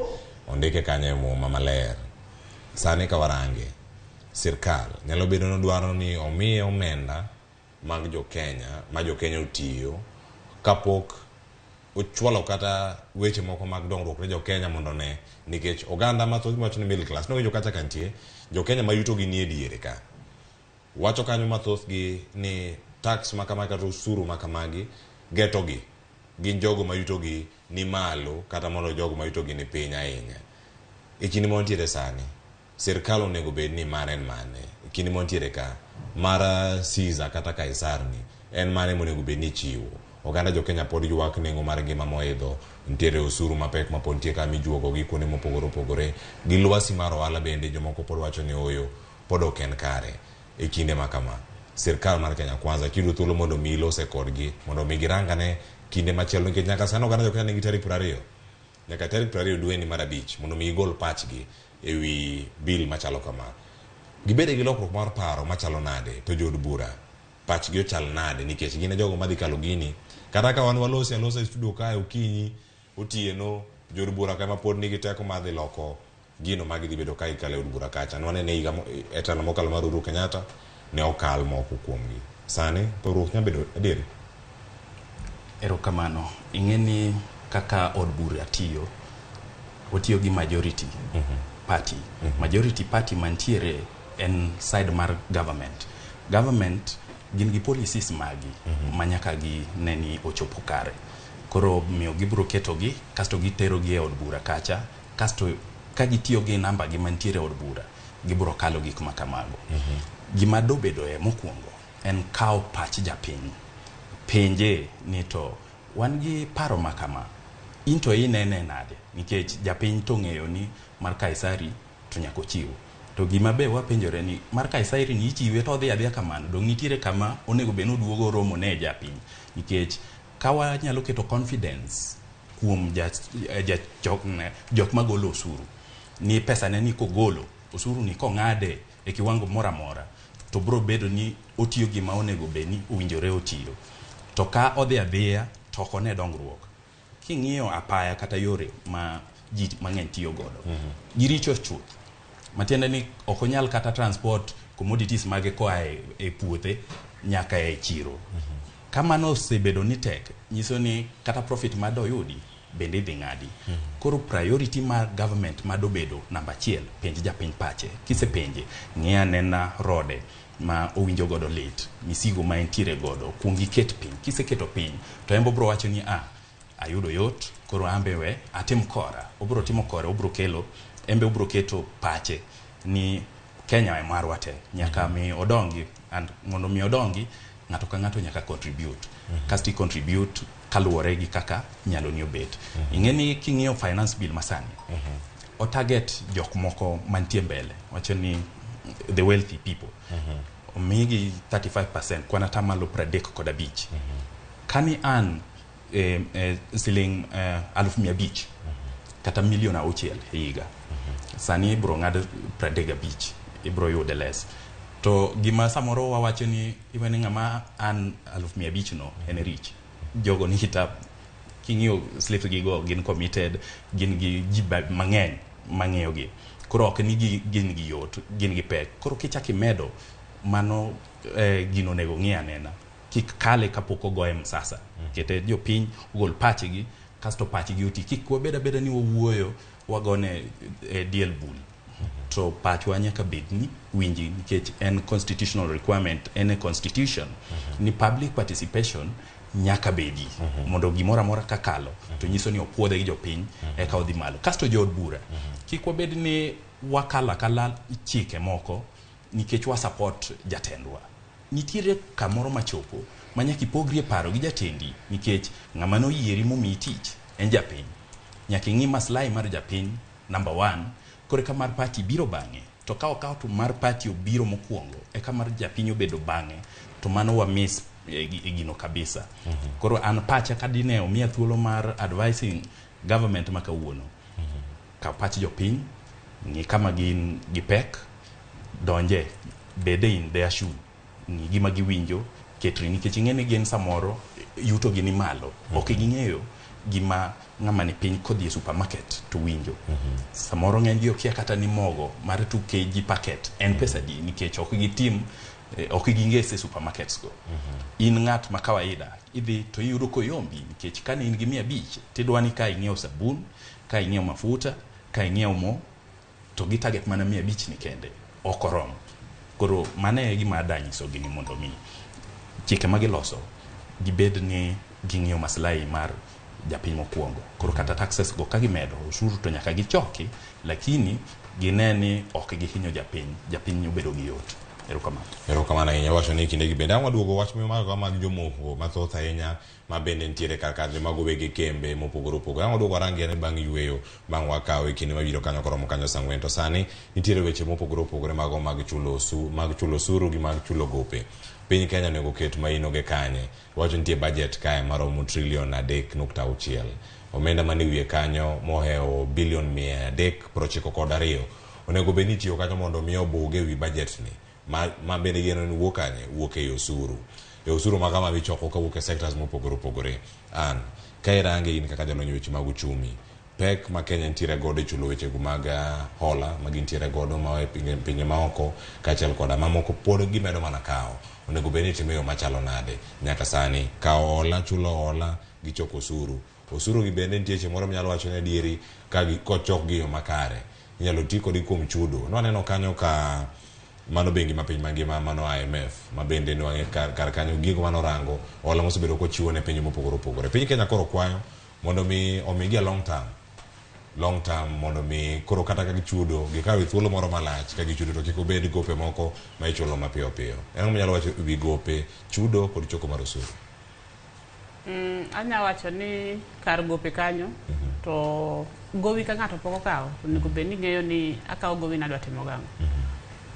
Ondike kanyo e muma maler. Sani ka warange, sirkal nyalo bedo ni dwaro ni omiye omenda mag jo Kenya ma jo Kenya otiyo kapok ochwalo kata weche moko mag dongruok ne jo Kenya mondo one, nikech oganda mathoth wacho ni middle class nowinjo kacha ka nitie jo Kenya ma yuto gi nie diere ka wacho kanyo mathoth gi ni tax ma kama kata osuru ma kamagi geto gi gin jogo ma yuto gi ni malo kata moloyo jogo ma yuto gi ni piny ahinya. E kinde ma wantiere sani, sirkal onego bed ni mare en mane? E kinde ma wantiere ka, mar Caesar kata Kaisar ni en mane monego bed ni ichiwo? Oganda jo Kenya pod ywak nengo mar ngima moidho, nitiere osuru mapek ma pod nitie ka mijuogo gi kuonde mopogore opogore, gi lwasi mar ohala bende jomoko pod wacho ni ooyo pod ok en kare. E kinde ma kama, sirkal mar Kenya Kwanza kiyudo thuolo mondo mi ilose kodgi, mondo mi girangane kinde machielo, nikech nyaka sani oganda jo Kenya nigi tarik 20 nyaka tarik 20 dweni mar abich mondo mi gigol pachgi ewi bill machalo kama. Gibede gi lokruok mar paro machalo nade, to jood bura pachgi ochal nade, nikech gin e jogo madhi kalo gini. Kata ka wan walosi alosa e studio kae okinyi, otieno, jood bura kama pod nigi teko mar dhi loko gino ma gidhi bedo ka gikalo e od bura kacha. Nwanene higa e telo mokalo mar Uhuru Kenyatta ne okal moko kuomgi. Sani pogruok nyalo bedo adieri. Erokamano. Ing'e ni kaka od bura tiyo, otiyo gi majority party. Majority party mantiere en side mar government. Government gin gi policies magi ma nyaka gi ne ni ochopo kare. Koro miyo gibiro ketogi kasto giterogi e od bura kacha, kasto ka gitiyo gi namba gi mantiere e od bura, gibiro kalo gik ma kamago. Gima dobedoe mokwongo en kawo pach japiny, penje ni to wan gi paro ma kama, in to inene nade? Nikech japiny to ng'eyo ni mar Kaisari to nyaka ochiw. To gima be wapenjore ni mar Kaisari ni ichiwe to odhi adhiya kamano, dong' nitiere kama onego bed ni oduogo oromo ne japiny. Nikech ka wanyalo keto confidence kuom jok magolo osuru ni pesa ne ni kogolo osuru ni kong'ade e kiwango moro amora to bro bedo ni otiyo gima onego bed ni owinjore otiyo. To ka odhi adhiya to ok one dongruok. King'iyo apaya kata yore ma ji mang'eny tiyo godo, giricho chuth. Matiende ni ok onyal kata transport commodities mage koa e puothe nyaka e chiro. Ka mano osebedo ni tek, nyiso ni kata profit madoyudi bende idhi ng'adi. Koro priority mar government madobedo namba achiel, penj japiny pache. Kisepenje, ng'i anena rode ma owinjo godo lit, misigo ma entiere godo, kuong iket piny. Kiseketo piny, to en obro wacho ni ah, ayudo yot, koro ambe we atim kora. Obro timo kore, obro kelo, embe obro keto pache ni Kenya e marwa te, nyaka mi odongi, and mondo mi odongi, ng'ato ka ng'ato nyaka contribute. Kasto i contribute kaluwore gi kaka nyaloni obet. Ing'e ni king'iyo finance bill masani, O target jok moko mantie mbele, wacho ni the wealthy people omigi 35%, kwan atamalo 35. Kani an siling 500,000 kata milion 6 e higa, sani ibro ng'ad 35, ibro yude less. To gima samoro wawacho ni iwe ni ng'ama an 500,000 no en rich, jogo ni kita king'iyo slips gigo gin committed, gin gi ji mang'eny mang'iyo gi. Koro ok ni gin gi yot, gin gi pek. Koro kichak imedo mano, gino onego ng'i anena kik kale kapok ogoye msasa. Kete jopiny ogol pachgi, kasto pachgi oti. Kik wabed abeda ni wawuoyo wagone diel bul, to pachwa nyaka bed ni winji, nikech en constitutional requirement, en e constitution ni public participation nyaka bedi mondo gimoro amora kakalo to nyiso ni opuodhe gi jopiny eka odhi malo. Kasto jood bura, kik wabed ni wakalo akala chike moko nikech wa support jatendwa. Nitiere kamoro machopo ma nyaka ipogri e paro gi jatendi, nikech ng'ama noyieri momiyi tich en japiny. Nyaka ing'i maslahi mar japiny number one, koro eka mar party biro bang'e. To ka okaw to mar party obiro mokwongo eka mar japiny obedo bang'e, to mano wa miss gino kabisa. Koro an pacha, ka dine omiya thuolo mar advising government ma kawuono, kaw pach jopiny, ng'i kama gin gi pek, donje bede in their shoe, ng'i gima giwinjo, ketri, nikech ing'e ni gin samoro yuto gi ni malo, ok ging'eyo gima ng'ama ni piny kodhi e supermarket to winjo. Samoro ng'eny gi okia kata ni mogo mar 2 kg packet en pesa di, nikech ok gitim ok gingese e supermarkets go. In ng'at ma kawaida idhi to iyudo koyombi, nikech kane in gi 500 tidwa ni ka ing'iewo sabun, ka ing'iewo mafuta, ka ing'iewo mo, to gi target mana 500 ni kende ok oromo. Koro mano e gima ada nyisogi, ni mondo mi chike ma giloso gibed ni ging'iyo maslahi mar japiny mokwongo. Koro kata taxes go ka gimedo osuru to nyaka gichoki, lakini gine ni ok gihinyo japiny, japiny obedo gi yot. Erokamano. Erokamano ahinya. Wacho ni kindegi bende ang' waduogo wach mago mag jomoko mathoth ahinya ma bende nitiere kar kar mago wege kembe mopogore opogore. Ang' waduogo warangi ane bang' yweyo, bang' wakawe kinde mabiro kanyo koromo kanyo saa 4. To sani nitiere weche mopogore opogore mago mag chulo osuru gi mag chulo gope. Piny Kenya onego ket maino ge kanye? Wacho nitie budget kae maromo trilion 3.6, omenda mane wiye kanyo mohewo bilion 392 onego bed ni itiyo kanyo mondo mi obuge wi budget ni ma bende geno ni wuok kanye? Wuok ei osuru, e osuru ma kama michoko kawuok e sectors mopogore opogore. An ka irange in kaka jalony e weche mag uchumi, pek ma Kenya nitiere godo e chulo wechego mag hola ma gintiere godo ma e pinje maoko kaachiel koda mamoko pod gimedo mana kawo, onego bed ni itimo e yo machalo nade nyaka sani kawo hola, chulo hola gi choko osuru? Osuru gi bende nitie chieng' moro minyalo wacho ni adieri ka kochok gi e yo makare inyalo ti kodgi kuom chudo. Nwaneno kanyo ka mano bengi ma piny mangima, mano IMF, ma bende nwang'e kar kanyo gigo manorango hola mosebedo kochiwo ne pinje mopogore opogore. Piny Kenya koro kwayo mondo mi omigi a long term mondo mi koro kata ka gichudo gikaw thuolo moro malach ka gichudo, to kik obed gope moko ma ichulo mapiyo piyo. En ang'o minyalo wacho ewi gope chudo kod choko mar osuru? Anya wacho ni kar gope kanyo to gowi ka ng'ato pok okawo, onego bed ni ng'eyo ni akawo gowi nadwa timo gang'o.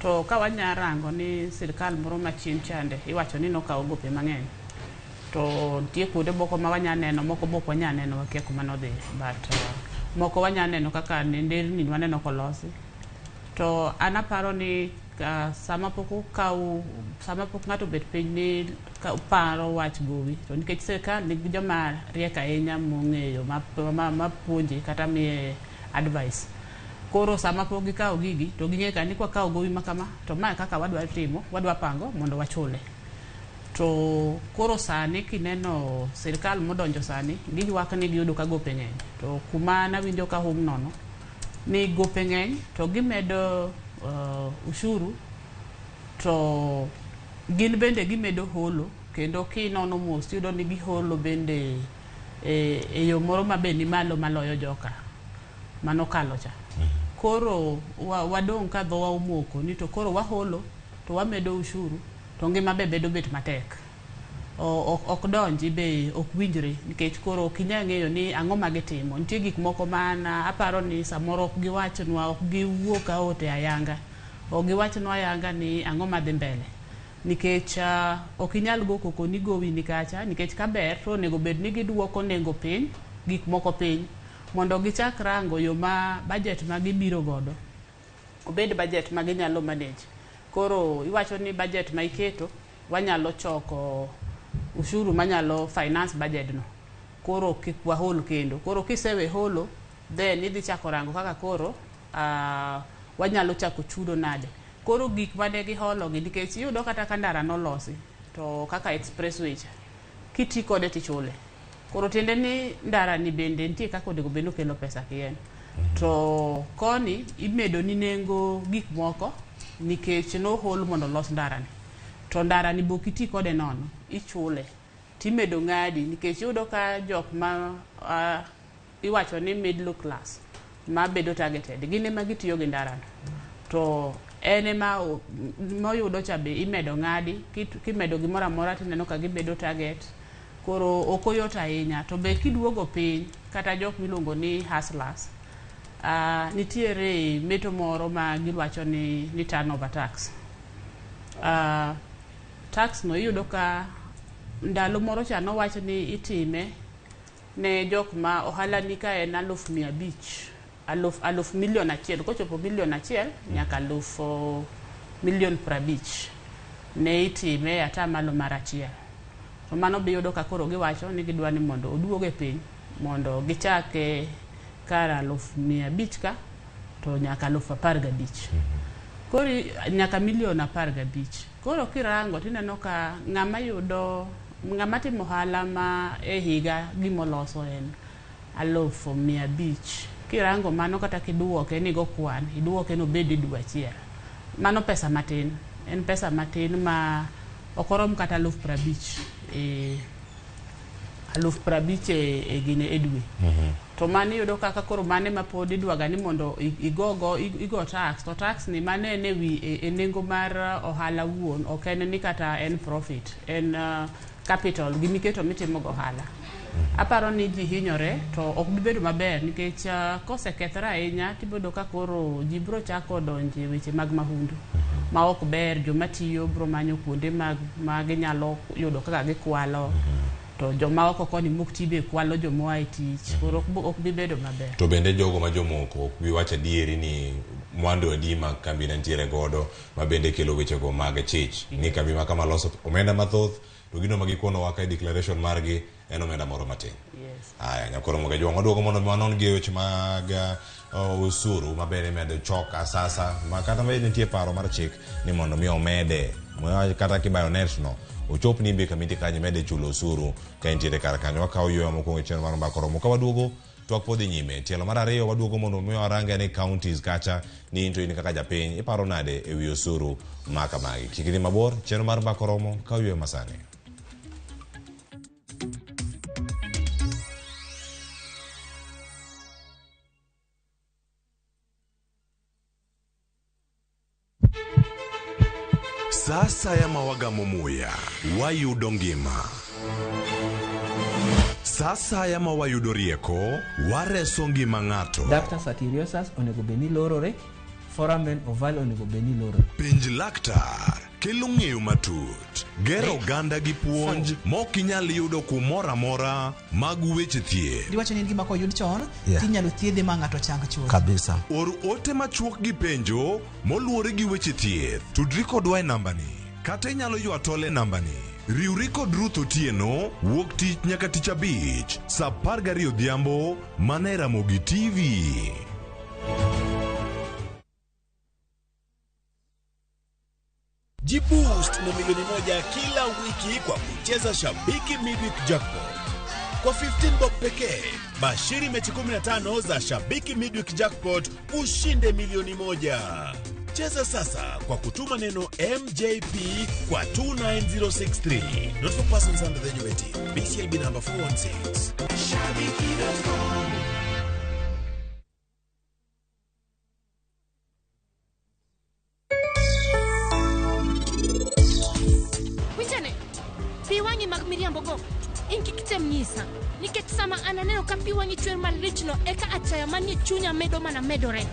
To ka wanya rango ni sirikal moro machien chande iwacho ni nokawo gope mang'eny, to nitie kuonde moko ma wanya neno, moko bok wanya neno, wakia kuma nodhi, but moko wanya neno kaka nderni waneno kolosi. To an aparo ni sama pok okaw, sama pok ng'ato obet piny ni paro wach gowi, to nikech sirikal nigi joma riek ahinya mong'eyo ma puonje kata miye advice. Koro sama pok gikawo gigi to ging'e ka ni kwakawo gowi ma kama to mae kaka wadwa timo, wadwa pango mondo wachule. To koro sani kineno sirikal modonjo sani, giywak ni giyudo ka gope ng'eny. To kuma nawinjo ka hum nono ni gope ng'eny to gimedo ushuru, to gin bende gimedo holo. Kendo kinono mos tiyudo ni giholo bende e yo moro ma be ni malo maloyo joka manokalo cha. Koro wadong' ka dhowa omoko ni to koro waholo to wamedo ushuru to ngima be bedo bet matek. Ok donji be ok winjre nikech koro ok inyal ng'eyo ni ang'o ma gitimo. Nitie gik moko ma an aparo ni samoro ok giwachnwa, ok giwuo ka ote ayanga. Ok giwachnwa ayanga ni ang'o madhi mbele. Nikech ok inyal go koko ni gowi ni kacha, nikech kaber to onego bed ni giduoko nengo piny, gik moko piny, mondo gichak rango yo ma budget ma gibiro godo. Obed budget ma ginyalo manage. Koro iwacho ni budget ma iketo, wanyalo choko ushuru manyalo finance budget no. Koro kik wahol kendo. Koro kisewe holo, then idhi chako rango kaka koro wanyalo chako chudo nade. Koro gik mane giholo gi nikech iyudo kata ka ndara nolosi to kaka expressway cha, kiti kode tichule. Koro tiende ni ndara ni bende nitie kaka onego bed ni okelo pesa kien. To koni imedo ni nengo gik moko nikech nohol mondo olos ndara ni. To ndara ni bok iti kode nono, ichule. Timedo ng'adi nikech iyudo ka jok ma iwacho ni middle class ma bedo targeted, gin ema gitiyo gi ndara no. To en ema moyudo cha be imedo ng'adi, kimedo gimoro amora tineno ka gibedo target. Koro ok oyot ahinya. To be kiduogo piny, kata jok miluongo ni hustlers, nitiere meto moro ma giwacho ni turnover tax. Tax no iyudo ka ndalo moro cha nowach ni itime ne jok ma ohala ni ka en 500,000, aluf 1,000,000, kochopo 1,000,000 nyaka 50,000,000 ne itime 1%. To mano be iyudo ka koro giwacho ni gidwa ni mondo oduoge piny mondo gichake kar 500,000 ka to nyaka 15,000. Koro nyaka 15,000,000. Koro kirango tineno ka ng'ama yudo, ng'ama timo ohala ma e higa gimoloso en 500,000. Kirango mano kata kiduoke ni go kwan, iduoke no obed dwe achiel. Mano pesa matin, en pesa matin ma ok orom kata 50,000 e 50,000 e gine e dwe. To mano iyudo kaka koro mane ma pod idwaga ni mondo igo tax, to tax ni mane en ewi e nengo mar ohala wuon, ok en ni kata en profit, en capital gimiketo mitimo go ohala. Aparo ni ji hinyore to ok bi bedo maber nikech kosekethore ahinya tibedo ka koro ji biro chako donje weche mag mahundu ma ok ber. Joma tiyo biro manyo kuonde ma ginyalo yudo kaka gikwalo, to joma oko koni mok ti be kwalo joma oa e tich. Koro ok bi bedo maber. To bende jogo ma jomoko ok bi wacho adieri ni mwandu adi ma kambi ne nitiere godo ma bende kelo wechego mag chich ni kambi ma kama loso omenda mathoth to gino ma gikonowa ka e declaration margi en omenda moro matin. Yes. Aya, nyakoro moga jwang' waduogo mondo wanon gi weche mag osuru ma bende imedo chok asasa ma kata bende nitie paro mar chik ni mondo mi omede kata kibayo net no ochop ni be kamiti kanyo mede chulo osuru ka intiere kar kanyo. Wakawo yueyo mokwongo e chenro mar Mbaka Oromo ka waduogo twak podhi nyime. Tielo mar ariyo waduogo mondo mi warange ni counties kacha ni in to in kaka japiny iparo nade ewi osuru ma kamagi. Kik idhi mabor, chenro mar Mbaka Oromo kawo yueyo masani. Sa asaya ma wagamo muya, wayudo ngima. Sa asaya ma wayudo rieko, wareso ngima ng'ato. Ductus arteriosus onego bed ni lorore, foramen ovale onego bed ni lorore. Penj laktar kelo ng'eyo matut, gero oganda gi puonj mok inyal yudo kumoro amora mag weche thieth. Diwacho ni en gima koyud chon, Yeah. tinyalo thiedhe ma ng'ato chang chuth. Kabisa. Or ote machuok gi penjo moluwore gi weche thieth. Tudri kodwa e nambani kata inyalo ywa tol e nambani. Riwri kod Ruth Otieno wuok tich nyaka tich abich saa 12 odhiambo mana e Ramogi TV. Jiboost na 1,000,000 kila wiki kwa kucheza Shabiki Midweek Jackpot. Kwa 15 bob pekee, bashiri mechi 15 za Shabiki Midweek Jackpot ushinde 1,000,000. Cheza sasa kwa kutuma neno MJP kwa 29063. Not for persons under the age of 18. BCLB number 416. Shabiki.com. Wichane, pi wang'i mag miriambogo. In kik item nyisa, nikech sama an aneno ka pi wang'i chwer malichno, eka achaya manie chunya medo mana medore.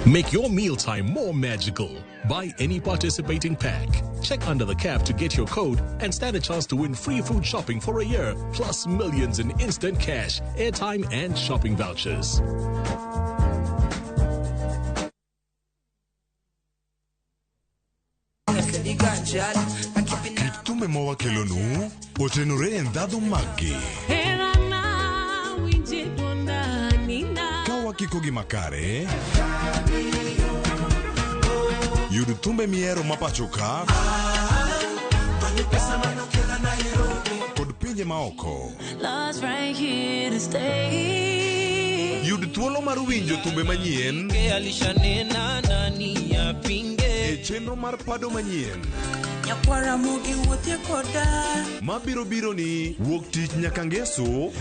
Make your mealtime more magical. Buy any participating pack. Check under the cap to get your code and stand a chance to win free food shopping for a year, plus millions in instant cash, airtime, and shopping vouchers. Kit thumbe ma wakelonu otenore e ndhadhu maggi. Ka wakikogi makare, yud thumbe mihero ma pacho ka kod pinje maoko. Love's right here to stay. Yud thuolo mar winjo thumbe manyien Alishanena nani apinge. e chenro mar pado manyien Nyakwara mugi wuothie koda. mabiro biro ni wuok tich nyaka ngeso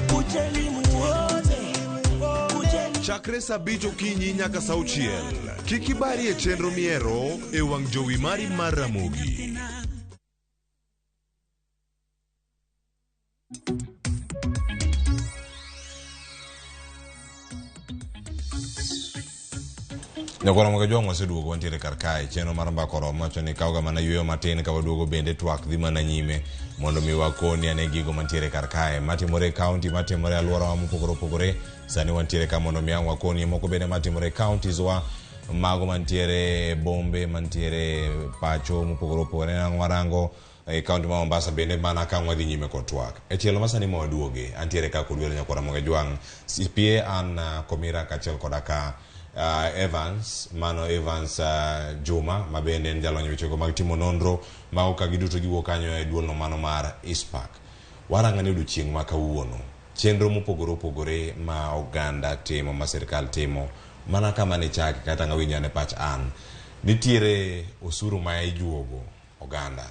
chakre saa abich okinyi nyaka saa auchiel. Kik ibari e chenro mihero e wang' jowi mari mar Ramogi. Nyakwara Moga Jwang' waseduogo wantiere kar kae chenro mar mbaka oromo wacho ni kawga mana yueyo matin ka waduogo bende twak dhi mana nyime mondo mi wakoni ane gigo mantiere kar kae matimore e kaunti matimore e alworawa mopogore opogore sani wantiere ka mondo mi ang' wakoni moko bende matimore e counties wa mago mantiere e bombe mantiere pacho mopogore opogore ang' warango e kaunti ma Mombasa bende mana ka wadhi nyime kod twak e tielo ma sani ma waduoge antiere ka kod welo nyakwara Moga Jwang' CPA Anna Komira kaachiel koda ka Evans mano Evans Juma ma bende en jalony e wechego mag timo nonro mago ka giduto giwuok kanyo e duolno mano mar ISPAC. Warang'o ni odiochieng' ma kawuono chenro mopogore opogore ma oganda timo ma sirkal timo mana kama ne chake kata ng'awinjo ane pach an nitiere osuru ma ijuogo oganda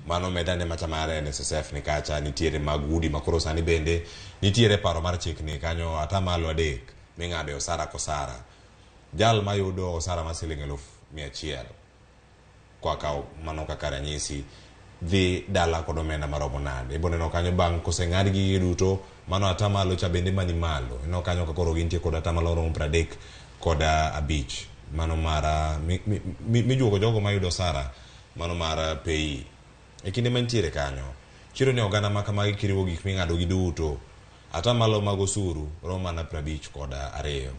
mano medane macha mar NSSF ni kacha nitiere mag udi ma koro sani bende nitiere paro mar chik ni kanyo atamalo 3 ming'ado e osara kosara jal mayudo osara mar siling 100,000 kwa kawo mano kaka ranyisi dhi dala kod omenda maromo nade ibo neno kanyo bang' koseng'ad gigi duto mano atamalo cha bende mani malo ineno kanyo ka koro gintie kod atamalo romo 35 mano mar mijuogo jogo mayudo osara mano mar PAYE e kinde mantiere kanyo chiro ni oganda ma kamagi kiriwo gik ming'ado gi duto atamalo mag osuru romo mana 52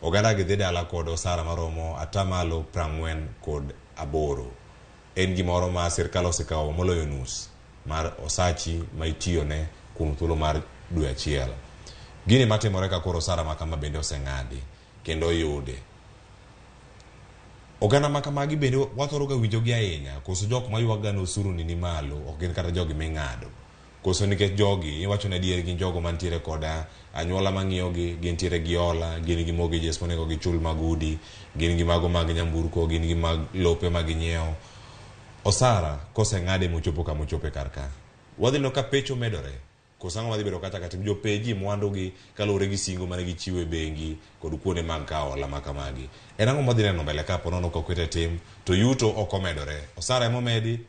oganda gi dhi dala kod osara maromo atamalo 48 en gimoro ma sirkal osekawo moloyo nus mar osachi ma itiyone kuom thuolo mar dwe achiel. Gini matimore ka koro osara ma kama bende oseng'adi kendo oyude. Oganda ma kamagi bende wathoro ga winjogi ahinya koso jok mayuak ga ni osuru ni malo ok gin kata jogi ming'ado. Koso nikech jogi iwacho ni adier gin jogo mantiere koda anyuola mang'iyogi, gintiere gi hola, gin gi mortgages monego gichul mag udi, gin gi mago mag nyamburko, gin gi mag lope ma ginyiewo. Osara koseng'ade mochopo kama ochope kar ka. Wadhi neno ka pecho medore. Koso ang'o madhi bedo kata katim jopeji mwandu gi kaluwore gi singo mane gichiwo e bengi kod kuonde mag kawo hola ma kamagi. En ang'o madhi neno mbele ka po nono ka oket e tim to yuto ok omedore. Osara emomedi,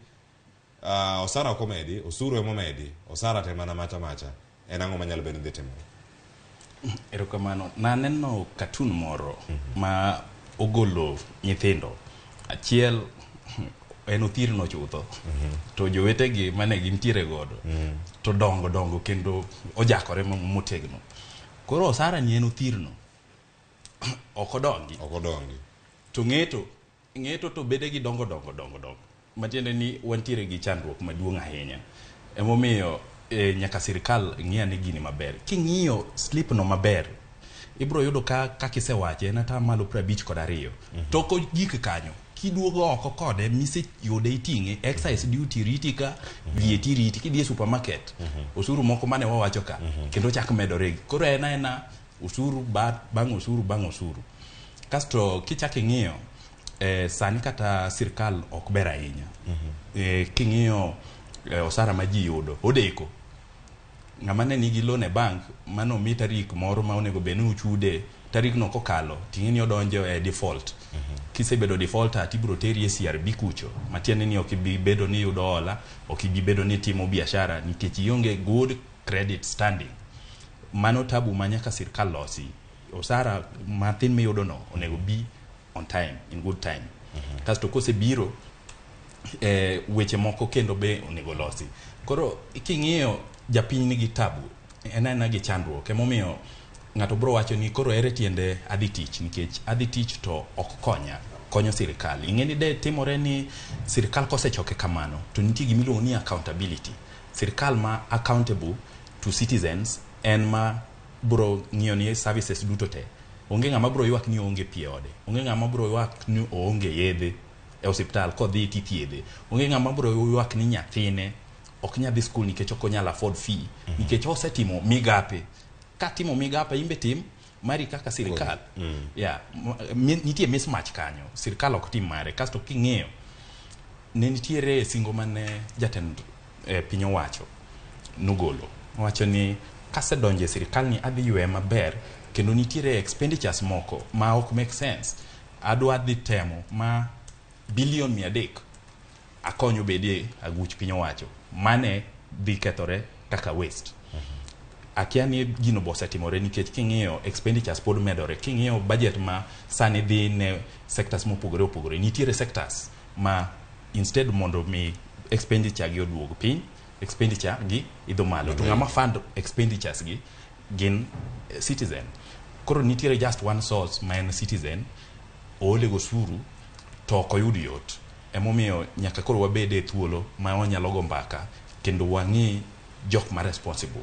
osara ok omedi, osuru emomedi, osara te mana macha macha. En ang'o manyalo bedo ni dhi timore? Erokamano. Naneno cartoon moro ma ogolo nyithindo. Achiel en othirno chutho. To jowetegi mane gintiere godo to dongo dongo kendo ojakore motegno. Koro osara ni en othirno. Ok odongi. Ok odongi. To ng'eto to bedegi dongo dongo dongo dongo. Matiende ni wantiere gi chandruok maduong' ahinya. Emomiyo nyaka sirkal ng'i ane gini maber. King'iyo slip no maber, ibro yudo ka kaka isewache en atamalo 52. To kogik kanyo, kiduogo oko kode miseyude iting'e, excise duty riti ka, VAT riti, kidhi e supermarket, osuru moko mane wawacho ka, kendo chak medore. Koro en aena osuru bang' osuru bang' osuru. Kasto kichak ing'iyo, sani kata sirkal ok ber ahinya. King'iyo osara ma ji yudo, odeko. Ng'ama ne nigi loan e bank, mano mi tarik moro ma onego bed ni uchude Tarigno kokalo ting'e ni odonjo e default. Kisebedo defaulter tibiro teri e CRB kucho, matiende ni ok ibi bedo ni iyudo hola, ok ibi bedo ni itimo biashara nikech ionge good credit standing. Mano tabu ma nyaka sirkal losi. Osara mathin miyudo no onego bi on time, in good time. Kasto kosebiro weche moko kendo be onego losi. Koro king'iyo japiny nigi tabu, en aena gi chandruok. Emomiyo ng'ato bro wacho ni koro ere tiende adhi tich, nikech adhi tich to ok konya, konyo sirikal. Ing'e ni de timore ni sirikal kosechoke kamano to nitie gimiluongo ni accountability. Sirikal ma accountable to citizens en ma bro ng'iyo ni services duto te. Onge ng'ama bro ywak ni oonge pi e ode. Onge ng'ama bro ywak ni oonge yedhe e osiptal kodhi tithiedhe. Onge ng'ama bro ywak ni nyathine ok nyal dhi skul nikech ok onyal afford fee, nikech osetimo migape. Katimo migape imbe tim mari kaka sirikal. Yeah, nitie mismatch kanyo. Sirikal ok tim mare. Kasto king'iyo ne nitiere singo mane jatend piny owacho nogolo. Owacho ni kasedonjo e sirikal ni adhi ywe maber, kendo nitiere expenditures moko ma ok make sense. Adwa dhi temo ma bilion 300 akonyo bedie aguch piny owacho. Mane dhi kethore kaka waste. Akia ni gino bo osetimore nikech king'iyo expenditures pod medore. King'iyo budget ma sani dhi ne sectors mopogore opogore, nitiere sectors ma instead mondo mi expenditure gi oduog piny, expenditure gi idho malo. To ng'ama fund expenditures gi gin citizen. Koro nitiere just one source ma en citizen, oole go osuru to ok oyud yot. Emomiyo nyaka koro wabed e thuolo ma wanyalo go mbaka kendo wang'i jok ma responsible.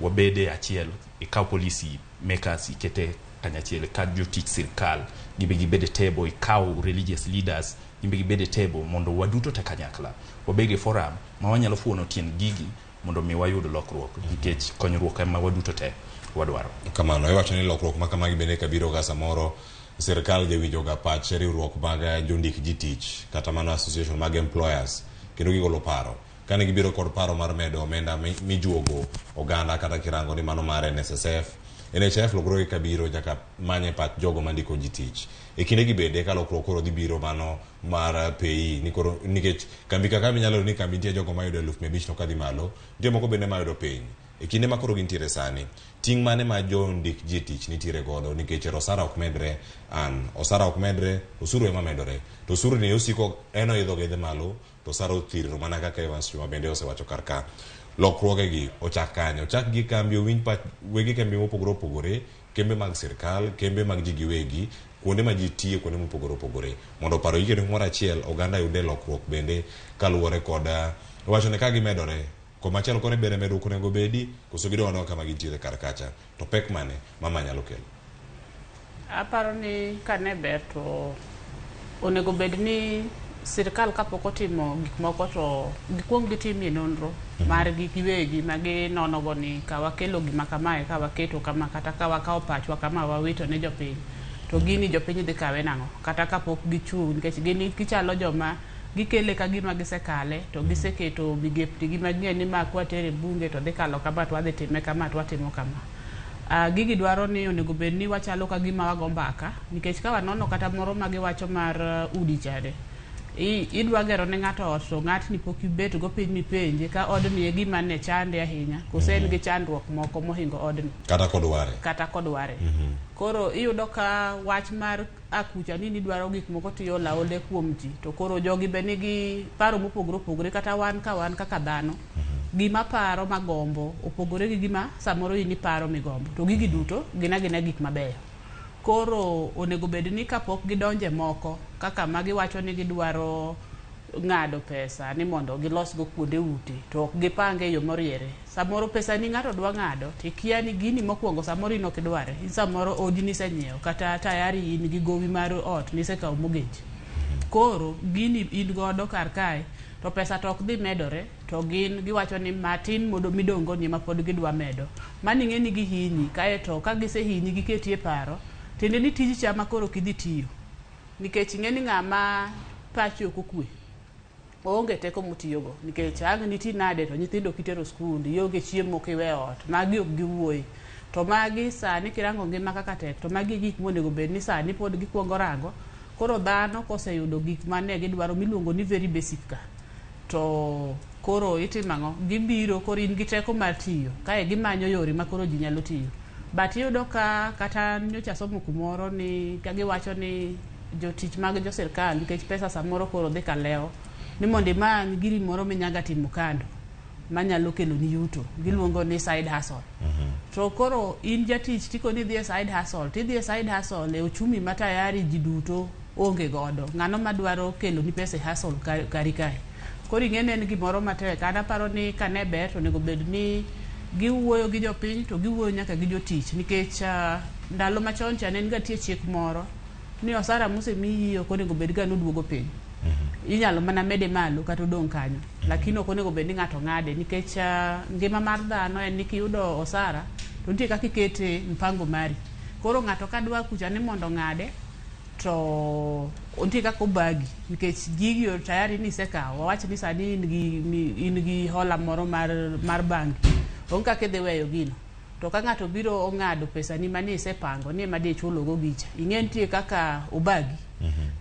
Wabede achiel, ikaw policy makers ikete kanyachiel, ikaw jotich sirkal gimbe gibed e table, ikaw religious leaders gimbe gibed e table, mondo waduto te kanyakla wabed gi forum ma wanyalo fuono tiend gigi mondo mi wayud lokruok, nikech konyruok ema waduto te wadwaro. Kamano, iwacho ni lokruok ma kamagi bende kabiro ga samoro sirkal jawinjo ga pach riwruok mag jondik ji tich kata mana association mag employers, kendo gigolo paro. Kane gibiro kod paro mar medo omenda mijuogo oganda, kata kirango ni mano mar NSSF, NHIF, lokruoge kabiro nyaka manye pach jogo mandiko ji tich. E kinde gi bende ka lokruok koro dhi biro mano mar PAYE ni koro, nikech kambi ka kambi nyalo yudo ni kambi nitie jogo mayudo 500,000 to kadhi malo, nitie moko bende mayudo piny. E kinde ma koro gintiere sani, ting' mane ma jondik ji e tich nitiere godo, nikech osara ok medre, an osara ok medre, osuru ema medore, to osuru ni osiko en oidho ga idhi malo, to osara othirno mana kaka Evans Juma bende osewacho kar ka. Lokruoge gi ochak kanye? Ochak gi kambi, owinj pach wegi kambi mopogore opogore, kembe mag sirkal, kembe mag ji giwegi, kuonde ma ji tiye, kuonde mopogore opogore, mondo paro gi kendo kumoro achiel oganda yude lokruok bende kaluwore kod wacho ni ka gimedore komachielo koni bende medruok onego bedi koso gidong' adong'a kama gintiere kar kacha, to pek mane mama nyalo kelo? Aparo ni kane ber to onego bed ni sirkal kapok otimo gik moko to gikuong gitimie nonro margi giwegi ma ginono go ni ka wakelo gima kamae, ka waketo kama, kata ka wakawo pachwa kama wawito ne jopiny, to gini jopiny dhi kawe nang'o? Kata kapok gichung', nikech gin gichalo joma gikele ka gima gisekale to giseketo migepni gi mang'eny ni ma kwatere e bunge to dhi kalo kama, to wadhi time kama, to watimo kama. Gigi dwaro ni onego bed ni wachalo ka gima wago mbaka, nikech ka wanono kata moro ma giwacho mar udi chande, idwa gero ne ng'ato ot to ng'atni pok ibet go piny mipenje ka odni e gima ne chande ahinya, kose en gi chandruok moko mohingo odni kata kodware, kata kodware. Koro iyudo ka wach mar akucha ni nidwaro gik moko tiolo aole kuom ji, to koro jogi be nigi paro mopogore opogore. Kata wan ka wan kaka dhano, gima paro magombo opogore gi gima samoro in iparo migombo, to gigi duto gin agina gik mabeyo. Koro onego bed ni kapok gidonje moko kaka magiwacho ni gidwaro ng'ado pesa ni mondo gilosgo kuonde ute, to ok gipange e yo moriere. Samoro pesa ni ng'ato dwa ng'ado to ikia ni gini mokwongo samoro in ok idware, in samoro odi nisenyiewo kata tayari in gi gowi mar ot nisekawo mortgage. Koro gini in godo kar kae to pesa to ok dhi medore, to gin giwacho ni matin modo midong'go ni ema pod gidwa medo. Mano ing'e ni gihinyi, kaeto ka gisehinyi giketi e paro, tiende ni tiji cha ma koro ok idhi tiyo. Nikech ing'e ni ng'ama pache ok okwe, oonge teko motiyogo, nikech ang' niti nade to nyithindo ok itero skul, ionge chiemo ok iwe ot, magi ok giwuoye. To magi sani kirango ngima kaka tek to magi e gik monego bed ni sani pod gikuongo rango. Koro dhano koseyudo gik mane gidwaro miluongo ni very basic ka to koro itimo ang'o? Gibiro koro in gi teko mar tiyo kae gimanyo yore ma koro ji nyalo tiyo. But iyudo ka kata nyocha asomo kumoro ni ka giwacho ni jotich mag jo sirkal nikech pesa samoro koro dhi kalewo ni mondo imany giri moro minyaga timo kando manyalo keloni yuto giluongo ni side hustle. To koro in jatich tikoni idhi e side hustle tidhi e side hustle e uchumi ma tayari ji duto onge godo. Ng'ano madwaro keloni pesa e hustle kari kae? Koro ing'e ni en gimoro matek. An aparo ni kane ber to onego bed ni giwuoyo gi jopiny to giwuoyo nyaka gi jotich nikech ndalo machon cha ne nitie chik moro ni osara mosemiyi ok onego bed ga noduogo piny. Inyalo mana mede malo kata odong' kanyo. Lakini ok onego bed ni ng'ato ng'ade nikech ngima mar dhano en ni kiyudo osara to nitie kaka ikete mpango mari. Koro ng'ato ka dwa kucha ni mondo ong'ade to nitie kaka obagi nikech gigi tayari ni isekawo. Wawach ni sani in gi hola moro mar bangi. Onge kaka idhi weyo gino. To ka ng'ato biro ong'ado pesani mane isepango ni ema dhi chulogo gicha. Ing'e nitie kaka obagi.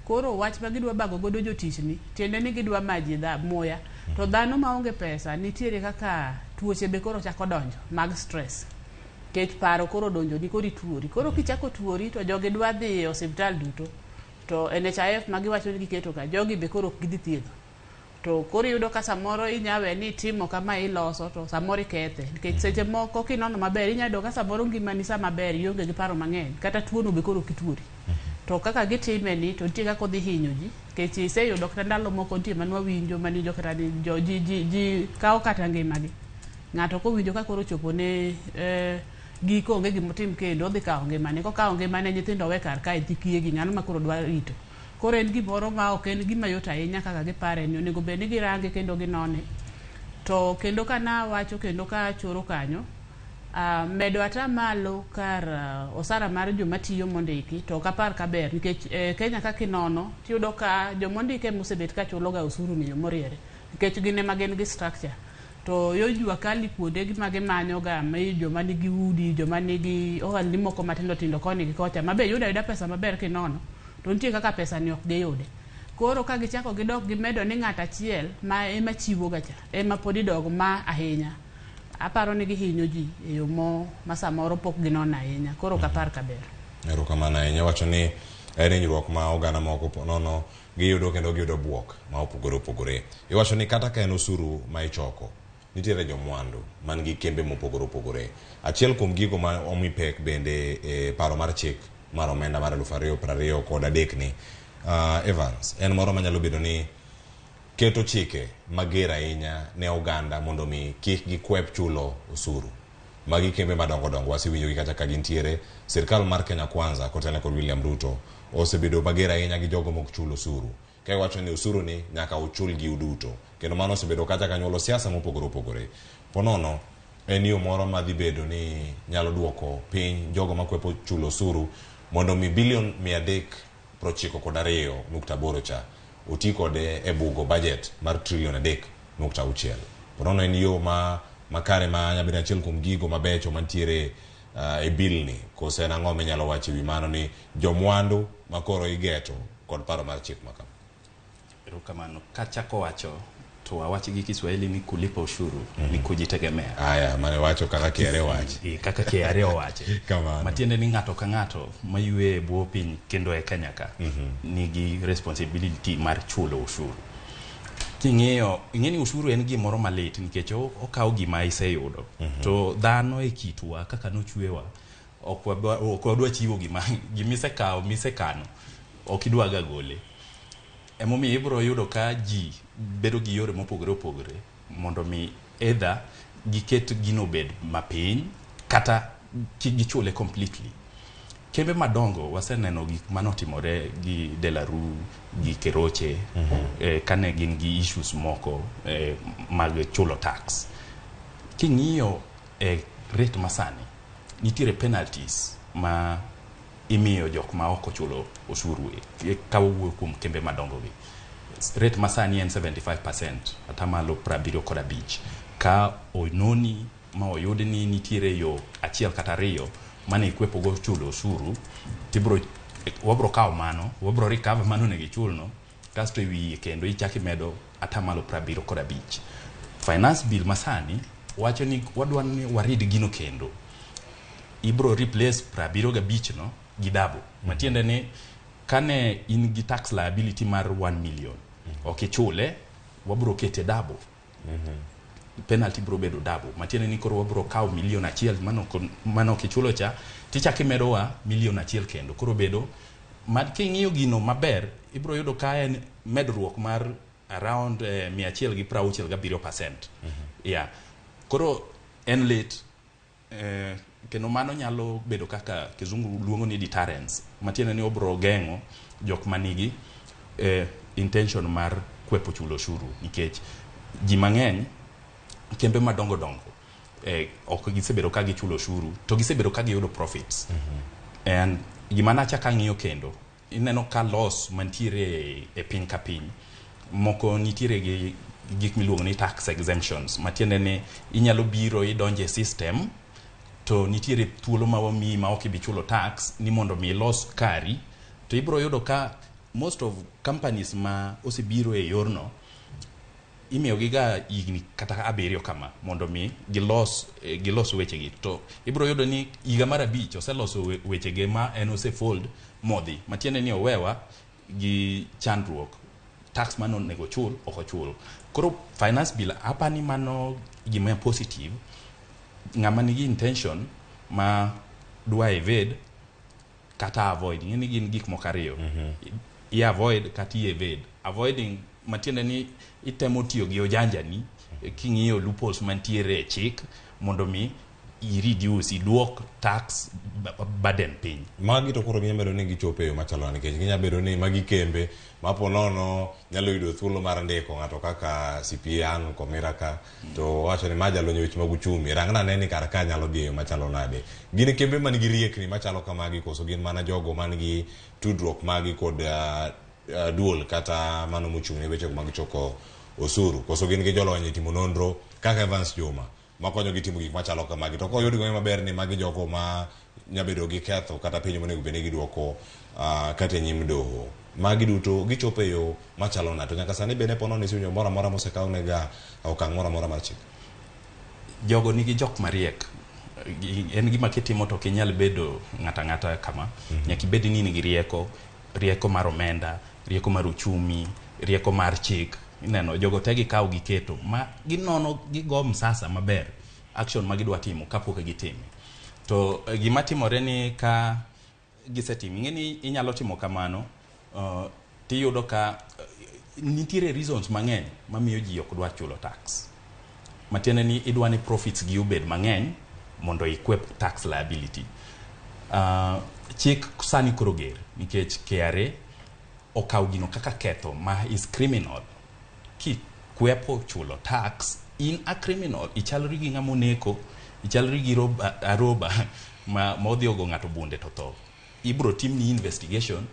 Koro wach ma gidwa bago godo jotich ni tiende ni gidwa maji muya. To dhano maonge pesa nitiere kaka tuoche be koro chako donjo mag stress. Nikech paro koro donjoni koro ituori. Koro kichako tuori to jogi dwa dhi e osiptal duto. To NHIF ma giwacho ni giketo ka jogi be koro ok gidhi thiedho. To koro iyudo ka samoro inya we ni itimo kama iloso to samoro ikethe. Nikech seche moko kinono maber inya yudo ka samoro ngimani sama ber ionge gi paro mang'eny kata tuono be koro ok ituori. To kaka gitime ni to nitie kaka odhi hinyo ji. Nikech iseyudo kata ndalo moko nitie manwawinjo maniwinjo kata ni ji kawo kata ngimagi. Ng'ato kowinjo ka koro ochopo ne giko onge gimotim kendo odhi kawo ngimane. Kokawo ngimane nyithindo we kar kae dhi kiye gi ng'ano ma koro dwa rito. Koro en gimoro ma ok en gima yot ahinya kaka gipare ni onego bed ni girange kendo ginone. To kendo ka nawacho kendo ka achoro kanyo, medo atamalo kar osara mar joma tiyo mondiki to ok apar kaber nikech Kenya ka kinono tiyudo ka jomondiki ema osebet ka chulo ga osuru ni e yo moriere nikech gin ema gin gi structure. To yo jua kali kuonde ma gimanyo ga joma nigi udi, joma nigi ohalni moko matindo tindo koni gi kocha mabe yudo ayuda pesa maber kinono to nitie kaka pesa ni ok giyude. Koro ka gichako gidok gimedo ni ng'ato achiel ma ema chiwo ga cha ema pod idog ma ahinya. Aparo ni gihinyo ji e yo ma samoro pok ginono ahinya. Koro ok apar kaber. Erokamano ahinya. Wacho ni en hinyruok ma oganda moko nono giyudo kendo giyudo buok ma opogore opogore. Iwacho ni kata ka en osuru ma ichoko, nitiere jomwandu man gi kembe mopogore opogore. Achiel kuom gigo ma omi pek bende e paro mar chik mar omenda mar 2023 ni Evans, en moro manyalo bedo ni keto chike mager ahinya ne oganda mondo mi kik gikwep chulo osuru. Magi kembe madongo dongo wasewinjogi kata ka gintiere. Sirkal mar Kenya Kwanza kotene kod William Ruto osebedo mager ahinya gi jogo mok chul osuru. Ka iwacho ni osuru ni nyaka uchul gi uduto. Kendo mano osebedo kata ka nyuolo siasa mopogore opogore. Ponono en yo moro madhi bedo ni nyalo duoko piny jogo makwepo chulo osuru mondo mi bilion 392.8 cha oti kode e bugo budget mar trilion 3.6. Ponono en yo ma makare ma nyalo bedo achiel kuom gigo mabecho mantiere e bill ni kose en ang'o minyalo wacho ewi mano ni jomwandu makoro igeto kod paro mar chik ma kama. Erokamano. Kachako wacho to wawach gi Kiswahili ni kulipa ushuru ni kujitegemea. Aya, mane wacho kaka KRA owache. Kaka KRA owache. Kamano. Matiende ni ng'ato ka ng'ato mayueyo e bwo piny kendo e Kenya ka nigi responsibility mar chulo ushuru. King'iyo, ing'e ni ushuru en gimoro malit nikech okawo gima iseyudo. To dhano e kitwa kaka nochwewa ok wadwa chiwo gima gimisekawo misekano ok idwa ga gole. Emomiyo ibiro yudo ka ji bedo gi yore mopogore opogore mondo mi either giket gino obed mapiny kata kik gichule completely. Kembe madongo waseneno gik manotimore gi Delaru gi Keroche kane gin gi issues moko mag chulo tax. King'iyo rate masani, nitiere penalties ma imiyo jok ma ok ochulo osuru ka wawuoyo kuom kembe madongo gi. Rate masani en 75%, atamalo 75. Ka ononi ma oyud ni nitiere yo achiel kata ariyo mane ikwepogo chulo osuru tibro wabro kawo mano wabro recover mano onego ichulno kasto e wiye kendo ichak imedo atamalo 75. Finance bill masani wacho ni wadwa ni warid gino kendo ibro replace 75 no gi double matiende ni kane in gi tax liability mar 1 million ok ichule wabro kete double penalty bro bedo double matiende ni koro wabro kawo milion achiel mano ok ichulo cha tichak imedowa milion achiel kendo koro bedo ma king'iyo gino maber ibro yudo ka en medruok mar around 167%. Yeah. Koro en late kendo mano nyalo bedo kaka kizungu luongo ni deterrence matiende ni obro geng'o jok manigi intention mar kwepo chulo osuru nikech ji mang'eny kembe madongo dongo ok gisebedo ka gichulo osuru to gisebedo ka giyudo profits. And gima nachako ang'iyo kendo ineno ka loss mantiere e piny ka piny moko nitiere gi gik miluongo ni tax exemptions matiende ni inyalo biro idonje e system to nitiere thuolo ma wamiyi ma ok ibi chulo tax ni mondo mi ilos kari to ibro yudo ka most of companies ma osebiro e yorno imiyogiga higni kata 7 kama mondo mi gilos wechegi to ibro yudo ni higa mar 5 oseloso wechege ma en osefold modhi matiende ni owewa gi chandruok tax mano onego chul ok ochul. Koro finance bill apani mano gima positive ng'ama nigi intention ma dwa evade kata avoid ing'e ni gin gik moko ariyo i avoid kata i evade. Avoiding matiende ni itemo tiyo gi ojanjani king'iyo loopholes mantiere e chik mondo mi i reduce iduok tax burden piny. Magi to koro ginya bedo ni gichopo e yo machalo nade nikech ginya bedo ni magi kembe ma po nono nyalo yudo thuolo mar ndiko ng'ato kaka CPA Ann Komira ka to wacho ni ma jalony e weche mag uchumi rangna ane ni kar ka nyalo dhi e yo machalo nade. Gin kembe man gi riekni machalo kamagi koso gin mana jogo man gi tudruok magi kod duol kata mano mochung' ne weche mag choko osuru koso gin gi jolony e timo nonro kaka Evans Juma makonyo gi timo gik machalo kamagi to koyud go maber ni magi jogo ma nyabedo gi ketho kata penjo monego bed ni giduoko kata e nyim doho magi duto gichopo e yo machalo nade to nyaka sani bende po nono isewinjo moro amora mosekaw nega okang' moro amora mar chik. Jogo nigi jok mariek en gima kitimo to ok inyal bedo ng'ata ng'ata kama. Nyaka ibed ni in gi rieko, rieko mar omenda, rieko mar uchumi, rieko mar chik. Ineno jogo te gikawo giketo ma ginono gigo msasa maber action ma gidwa timo kapok gitime. To gima timore ni ka gisetimo ing'e ni inyalo timo kamano tiyudo ka nitiere reasons mang'eny mamiyo ji ok dwa chulo tax. Matiende ni idwa ni profits gi obed mang'eny mondo ikwep tax liability. Chik sani koro ger nikech KRA okawo gino kaka ketho ma is criminal. Kikwepo chulo tax in a criminal, ichalri gi ng'ama oneko, ichalri gi aroba ma odhi ogo ng'ato bunde to tho. Ibro timni investigation,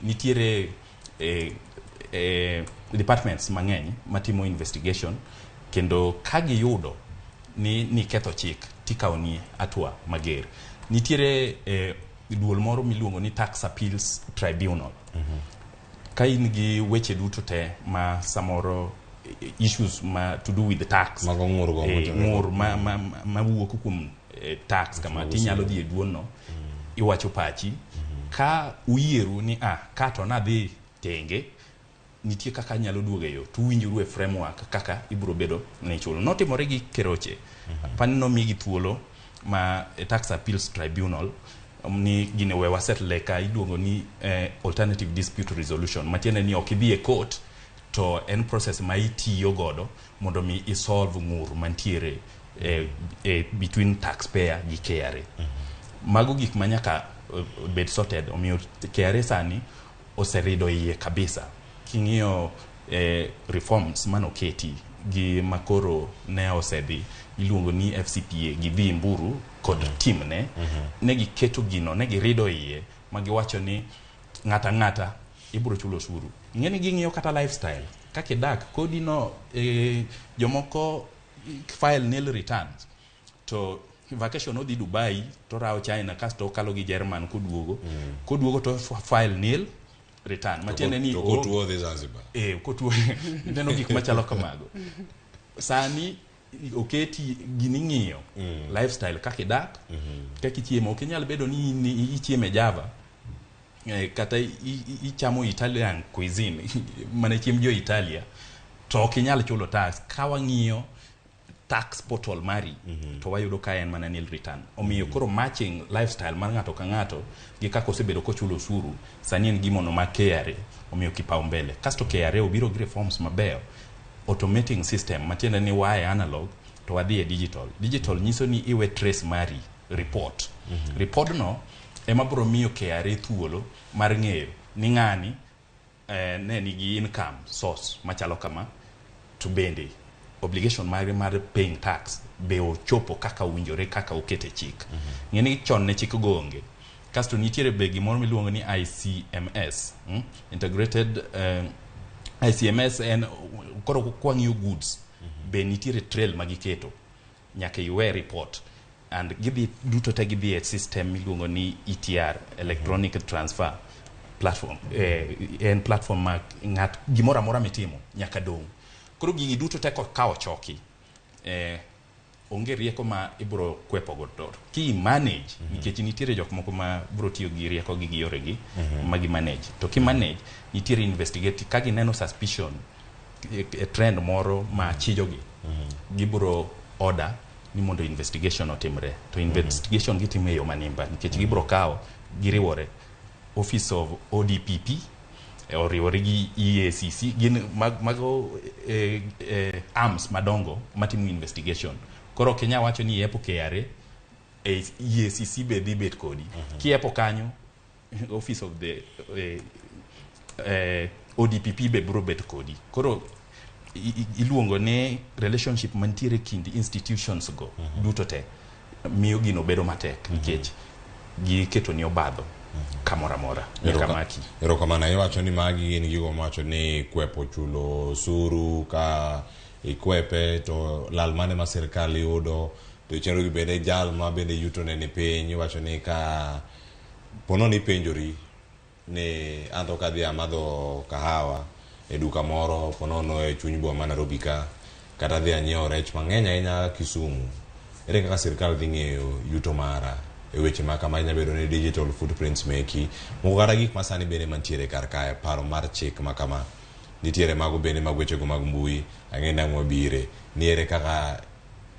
nitiere departments mang'eny matimo investigation kendo ka giyudo ni ketho chik tikawoni hatua mager. Nitiere duol moro miluongo ni Tax Appeals Tribunal. Ka in gi weche duto te ma samoro issues ma to do with the tax mago ng'ur go ng'ur ma wuok kuom tax kama tinyalo dhi e duolno iwacho pachi ka uyieru ni ka to nadhi tenge nitie kaka nyalo duogo e yo to uwinjoru e framework kaka ibiro bedo ni ichulo. Notimore gi Keroche. Pani nomigi thuolo ma Tax Appeals Tribunal ni gine we wasettle ka iluongo ni alternative dispute resolution matiende ni ok idhi e court to en process ma itiyo godo mondo mi isolve ng'ur mantiere between taxpayer gi KRA. Mago gik ma nyaka bed sorted omiyo KRA sani oserido iye kabisa. King'iyo reforms manoketi gi makoro ne osedhi iluongo ni FCPA gi dhi Mburu kod timne ne giketo gino ne girido iye ma giwacho ni ng'ata ng'ata ibiro chulo osuru. Ing'e ni ging'iyo kata lifestyle kaka idak kodi no jomoko file nil returns To vacation odhi Dubai to rawo China kasto okalo gi German koduogo. Koduogo to file nil return. Matiende ni To kotuo odhi Zanzibar. Eh, kotuo neno gik machalo kamago. Sani oketi gini ng'iyo lifestyle kaka idak, kaka ichiemo. Ok inyal bedo ni in ichiemo e Java kata ichamo Italian cuisine mana chiemb jo Italia to ok inyal chulo tax. Ka wang'iyo tax portal mari to wayudo ka en mana nil return. Omiyo koro matching lifestyle mar ng'ato ka ng'ato gi kaka osebedo kochulo osuru sani en gimono ma KRA omiyo kipaumbele. Kasto KRA obiro gi reforms mabeyo, automating system matiende ni wae analog to wadhi e digital. Digital nyiso ni iwe trace mari report. Report no ema biro miyo KRA thuolo mar ng'eyo ni ng'ani ne nigi income source machalo kama, to bende obligation mare mar paying tax be ochopo kaka owinjore kaka okete chik. Ng'e ni chon ne chik go onge. Kasto nitiere be gimoro miluongo ni ICMS, integrated ICMS en koro kwang'iyo goods be nitiere trail magiketo nyaka iwe report and gidhi duto te gidhi e system miluongo ni ETR, electronic transfer platform. En platform ma ng'at gimoro amora mitimo nyaka dong'. Koro gigi duto te ka ochoki, onge rieko ma ibiro kwepo godo ki manage, nikech nitiere jok moko ma biro tiyo gi rieko gi yoregi ma gi manage. To ki manage nitiere investigate ka gineno suspicion e trend moro ma chijogi, gibiro order ni mondo investigation otimre. To investigation gitimo e yo manimba nikech gibiro kawo giriwore office of ODPP oriwore gi EACC, gin mago arms madongo matimo investigation. Koro ok inyal wacho ni iepo KRA, EACC be dhi bet kodi. Kiepo kanyo office of the ODPP be biro bet kodi. Koro iluongo ni relationship mantiere kind institutions go duto te miyo gino bedo matek nikech giketo ni obadho kamoro amora nyaka maki. Erokamano. Iwacho ni magi gin gigo mawacho ni kwepo chulo osuru, ka ikwepe to lal mane ma sirkal yudo, to chenro gi bende jal ma bende yuto ne ni piny. Iwacho ni ka pono ni ipenjori ni anto kadhi amadho kahawa e duka moro ponono e chuny boma ma Nairobi ka, kata adhi anyiewo rech mang'eny ahinya Kisumu, ere kaka sirkal dhi ng'eyo yuto mara e weche ma kama? Inya bedo ni digital footprints meki moko kata gik masani bende mantiere kar kae, paro mar chik ma kama nitiere mago bende mag wechego mag mbui. Ang'e ni ang' wabire ni ere kaka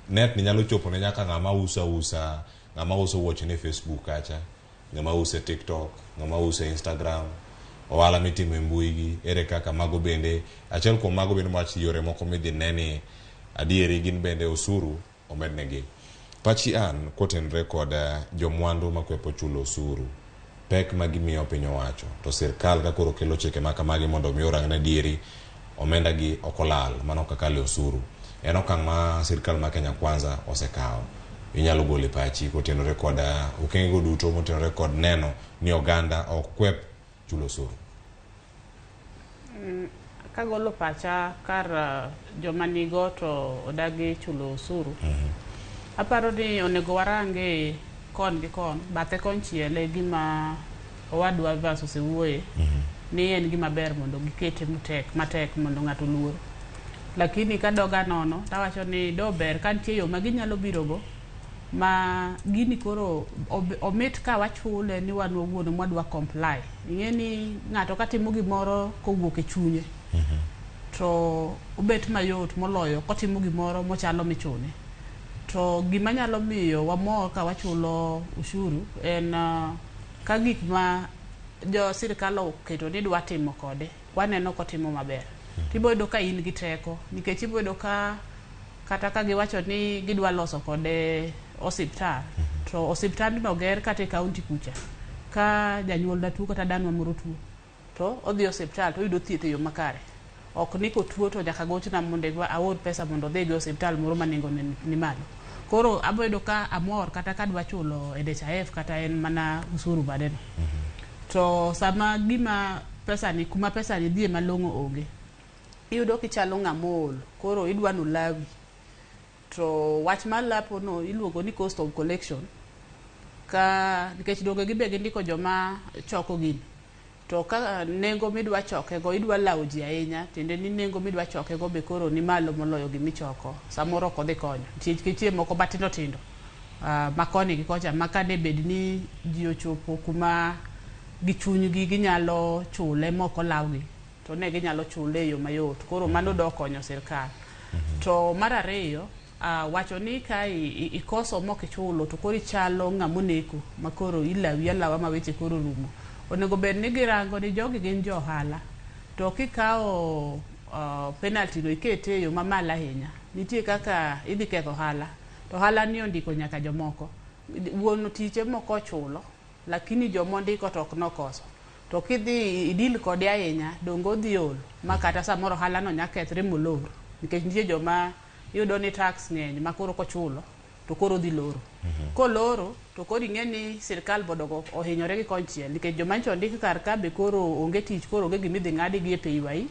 net ni nyalo chopo ne nyaka ng'ama uso ausa, ng'ama uso wuoche ne Facebook kacha, ng'ama uso e TikTok, ng'ama uso e Instagram, ohala mitimo e mbui gi, ere kaka mago bende achiel kuom mago bende mawach yore moko midhi ne ni adieri gin bende osuru omednegi. Pachi an kotenre kod jomwandu makwepo chulo osuru, pek ma gimiyo piny owacho to sirkal ka koro kelo chike ma kamagi mondo mi orang ne adieri omenda gi ok olal mano kaka le osuru en okang' ma sirkal ma Kenya Kwanza osekawo. Inyalo golo e pachi kotenore kod okenge go duto motenore kod neno ni oganda ok kwep chulo osuru. Kagolo pacha kar joma nigo to odagi chulo osuru, aparo ni onego warange kon gi kon bathe konchiel e gima owadwa Evans osewuoye ni en gima ber mondo gikete matek matek mondo ng'ato oluor. Lakini kadoga nono tawacho ni do ber ka nitie yo ma ginyalo birogo ma gini koro omit ka wachule ni wan wawuon mwadwa comply. Ing'e ni ng'ato katimo gimoro kowuok e chunye to obet mayot moloyo kotimo gimoro mochalo michune. To gima nyalo miyo wamor ka wachulo ushuru en ka gik ma jo sirikal oketo ni dwa timo kode waneno kotimo maber. Tibo yudo ka in gi teko nikech ibo yudo ka kata ka giwacho ni gidwa loso kode osiptal to osiptandno ger kata e kaunti kucha ka janyuolna tuo kata danwa moro tuo to odhi osiptal to oyudo thieth e yo makare. Ok ni kotuo to nyaka gochna mondo aor pesa mondo odhi go osiptal moro ma nengone ni malo. Koro abo yudo ka amor kata kadwa chulo NHIF kata en mana usuru badeno. To sama gima pesa ni kuma pesa ni dhiye malong'o onge, iyudo kichalo ng'ama ool, koro idwa nolawi. To wach mar lapo no iluongo ni cost of collection ka nikech donge gibe gindiko joma choko gini. To ka nengo midwa choke go idwa lawo ji ahinya, tiende ni nengo midwa choke go be koro ni malo moloyo gimichoko. Samoro ok odhi konyo. Nikech nitie moko matindo tindo ma koni gi kocha ma kane bed ni ji ochopo kuma gi chunygi ginyalo chule mok olawgi to ne ginyalo chule e yo mayot. Koro mano dok konyo sirkal. To mar ariyo, wacho ni ka ikoso mok ichulo to koro ichalo ng'ama oneko ma koro ilawi alawa ma weche koro rumo. Onego bed ni girango ni jogi gin jo ohala to kikawo penalty no ikete e yo mamalo ahinya, nitie kaka idhi ketho ohala to ohala ni ondiko nyaka jomoko. Wuon tich ema ok ochulo lakini jomondiko to ok nokoso. To kidhi idil kode ahinya donge odhi olo ma kata samoro ohala no nya kethre molor nikech nitie joma iyudo ni tax ng'eny ma koro kochulo to koro odhi loro. Koloro to koro ing'e ni sirkal bodogo ohinyore gi konchiel nikech joma nyocha ondik kar ka be koro onge tich, koro onge gima idhi ng'adi gi e PAYE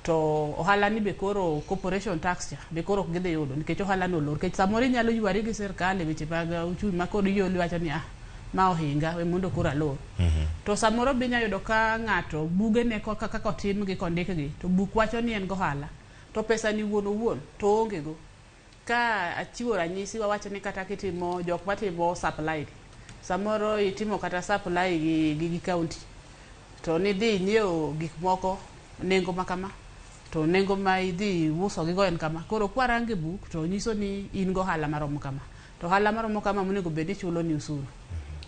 to ohala ni be koro corporation tax cha be koro ok gidhi yudo nikech ohala no olor. Nikech samoro inyalo ywari gi sirkal e weche mag uchumi ma koro iol iwacho ni ah ma ohinga we mondo koro alor. To samoro be inya yudo ka ng'ato bugene kaka otimgi kondikgi to buk wacho ni en gohala to pesa ni wuon owuon to oonge go. Ka achiwo ranyisi wawacho ni kata kitimo jok matimo supply samoro itimo kata supply gi county to nidhi inyiewo gik moko nengo ma kama to nengo ma idhi uso gigo en kama. Koro kwarango e buk to nyiso ni in gohala maromo kama to ohala maromo kama monego bed ni ichulo ni osuru.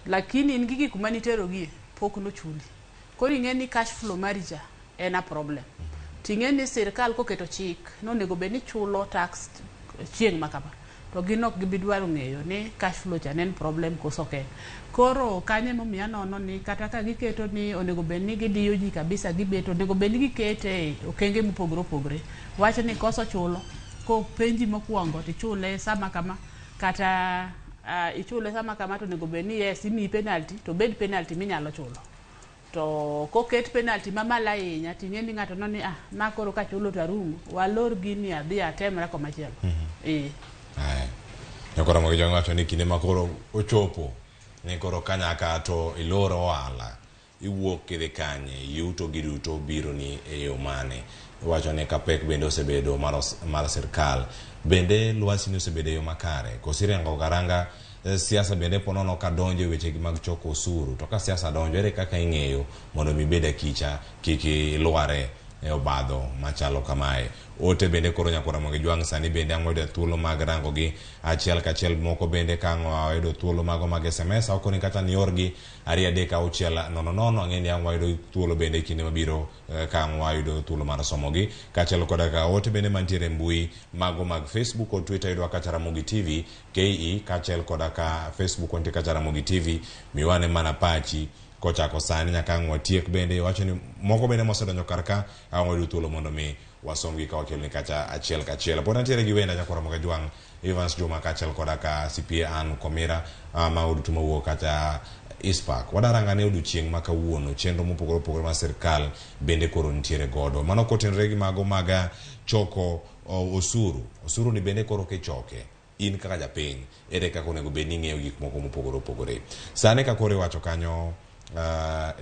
Lakini in gi gik maniterogie pok nochuli. Koro ing'e ni cash flow mari cha en a problem. Ting'e ni sirkal koketo chik nonego bed ni chulo tax chieng' ma kama to gin ok gibi dwaro ng'eyo ni cash flow cha ne en problem koso ok en. Koro kanyo emomiyo anono ni kata ka giketo ni onego bed ni gidiyo ji kabisa gibeto onego bed ni gikete e okenge mopogore opogore. Wach ni koso chulo kopenji mokwongo tichule sama kama kata ichule sama kama to onego bed ni yes imiyi penalty to bed penalty minyalo chulo. To koket penalty mamalo ahinya ting'e ni ng'ato noni ah ma koro kachulo to arumo walor gini adhi atemra komachielo. Nyakoro Ramogi Jwang' wacho ni kinde ma koro ochopo ni koro kanyaka to ilor ohala iwuok kidhi kanye yuto gi duto biro ni e yo mane. Iwacho ni ka pek bende osebedo mar sirkal bende lwasi ni osebedo e yo makare koso irango garanga siasa bende po nono ka donjo e weche mag choko osuru to ka siasa donjo ere kaka ing'eyo mondo mi ibed akicha kik ilware e obadho machalo kamae. Ote bende koro Nyakwar Ramogi Jwang' sani bende ang' wayudo thuolo mag rango gi achiel kachiel moko bende ka ang' wayudo thuolo mago mag SMS akoni kata niorgi 2 3 6 0 0 ang'e ni ang' wayudo thuolo bende kinde mabiro ka ang' wayudo thuolo mar somogi kaachiel koda ka ote bende mantiere e mbui mago mag Facebook kod Twitter yudowa kacha Ramogi TV KE kaachiel koda ka Facebook wantie kacha Ramogi TV miwane mana pachi kochako sani nyaka ang' watiek bende wacho ni moko bende mosedonjo kar ka ang' wayudo thuolo mondo mi wasomgi ka wakeloni kacha achiel kachiel. Pod antiere gi wenda Nyakwar Ramogi Jwang' Evans Juma kaachiel koda ka CPA Ann Komira ma oduto mawuok kacha ICPAK. Wadaranga ne odiochieng' ma kawuono chenro mopogore opogore mar sirkal bende koro nitiere godo. Mano kotenore gi mago mag choko osuru. Osuru ni bende koro kichoke in kaka japiny ere kaka onego bed ni ing'eyo gik moko mopogore opogore. Sani ka koro iwacho kanyo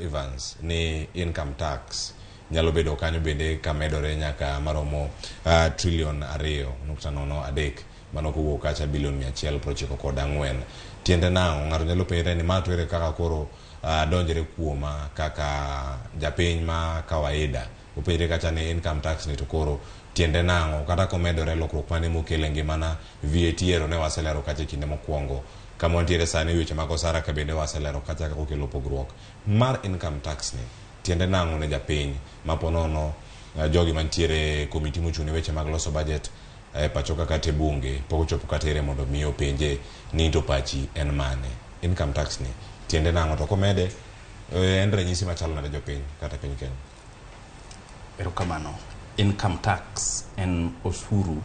Evans ni income tax nyalo bedo kanyo bende kamedore nyaka maromo trillion 2.03 mano kowuok kacha bilion 194. Tiende nang'o? Ng'ato nyalo penjre ni ma to ere kaka koro donjre kuoma kaka japiny ma kawaida. Openjre kacha ni income tax ni to koro tiende nang'o kata komedore lokruok mane mokelo e ngimana. VAT ero ne waselero kacha e kinde mokwongo. Kama wantiere sani weche mag osara ka bende waselero kacha kaka okelo pogruok mar income tax ni tiende nang'o ne japiny ma po nono jogi mantiere komiti mochung' ne weche mag loso budget e pacho ka kata e bunge pok ochopo kata ire mondo mi openje ni to pachi en mane. Income tax ni tiende nang'o to komede en ranyisi machalo nade jopiny kata piny Kenya? Erokamano. Income tax en osuru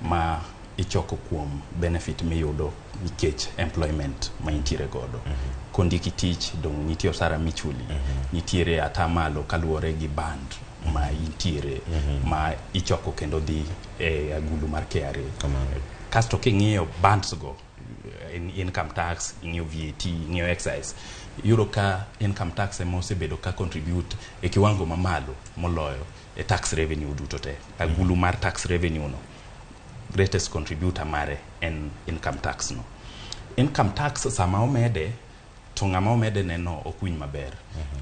ma ichoko kuom benefit miyudo nikech employment ma intiere godo. Kondiki tich dong nitie osara michuli. Nitiere atamalo kaluwore gi band ma intiere ma ichoko kendo dhi e agulu mar KRA. Kasto king'iyo bands go, income tax, ing'iyo VAT, ing'iyo excise, iyudo ka income tax ema osebedo ka contribute e kiwango mamalo moloyo e tax revenue duto te. Agulu mar tax revenue no, greatest contributor mare en income tax no. Income tax sama omede to ng'ama omede neno ok winj maber.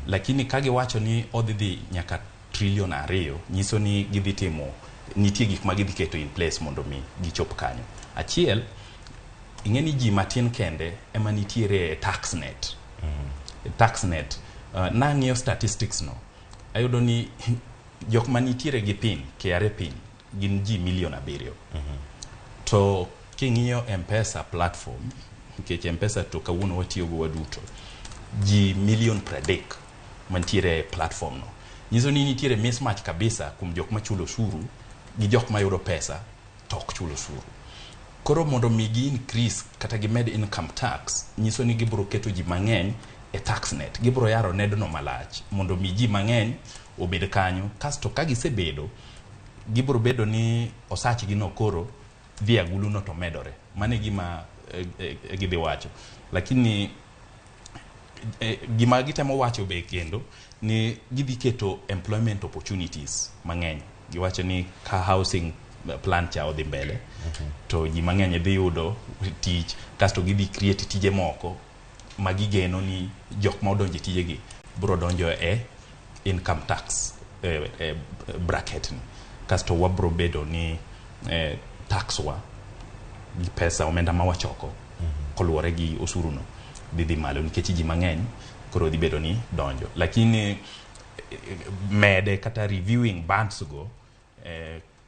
Lakini ka giwacho ni odhi dhi nyaka trillion 2, nyiso ni gidhi timo, nitie gik ma gidhi keto in place mondo mi gichop kanyo. Achiel, ing'e ni ji matin kende ema nitiere e tax net. E tax net, nang'iyo statistics no, ayudo ni jok ma nitiere gi PIN, KRA PIN, gin ji milion 7. To king'iyo M-Pesa platform, nikech M-Pesa to kawuono watiyogo waduto, ji milion 30 mantiere e platform no. Nyiso ni nitiere mismatch kabisa kuom jok machulo osuru gi jok mayudo pesa to ok chul osuru. Koro mondo mi gi increase kata gimed income tax, nyiso ni gibiro keto ji mang'eny e tax net. Gibiro yaro nedno malach mondo mi ji mang'eny obed kanyo. Kasto ka gisebedo, gibiro bedo ni osachgi no koro dhi agulu no to medore. Mano e gima gidhi wacho. Lakini gima gitemo wacho be kendo ni gidhi keto employment opportunities mang'eny. Giwacho ni ka housing plan cha odhi mbele, to ji mang'eny dhi yudo tich, kasto gidhi create tije moko ma gigeno ni jok ma odonjo e tijegi biro donjo e income tax bracket ni. Kasto wabro bedo ni tax wa gi pesa omenda ma wachoko koluwore gi osuru no dhi malo, nikech ji mang'eny koro dhi bedo ni donjo. Lakini mede kata reviewing bands go,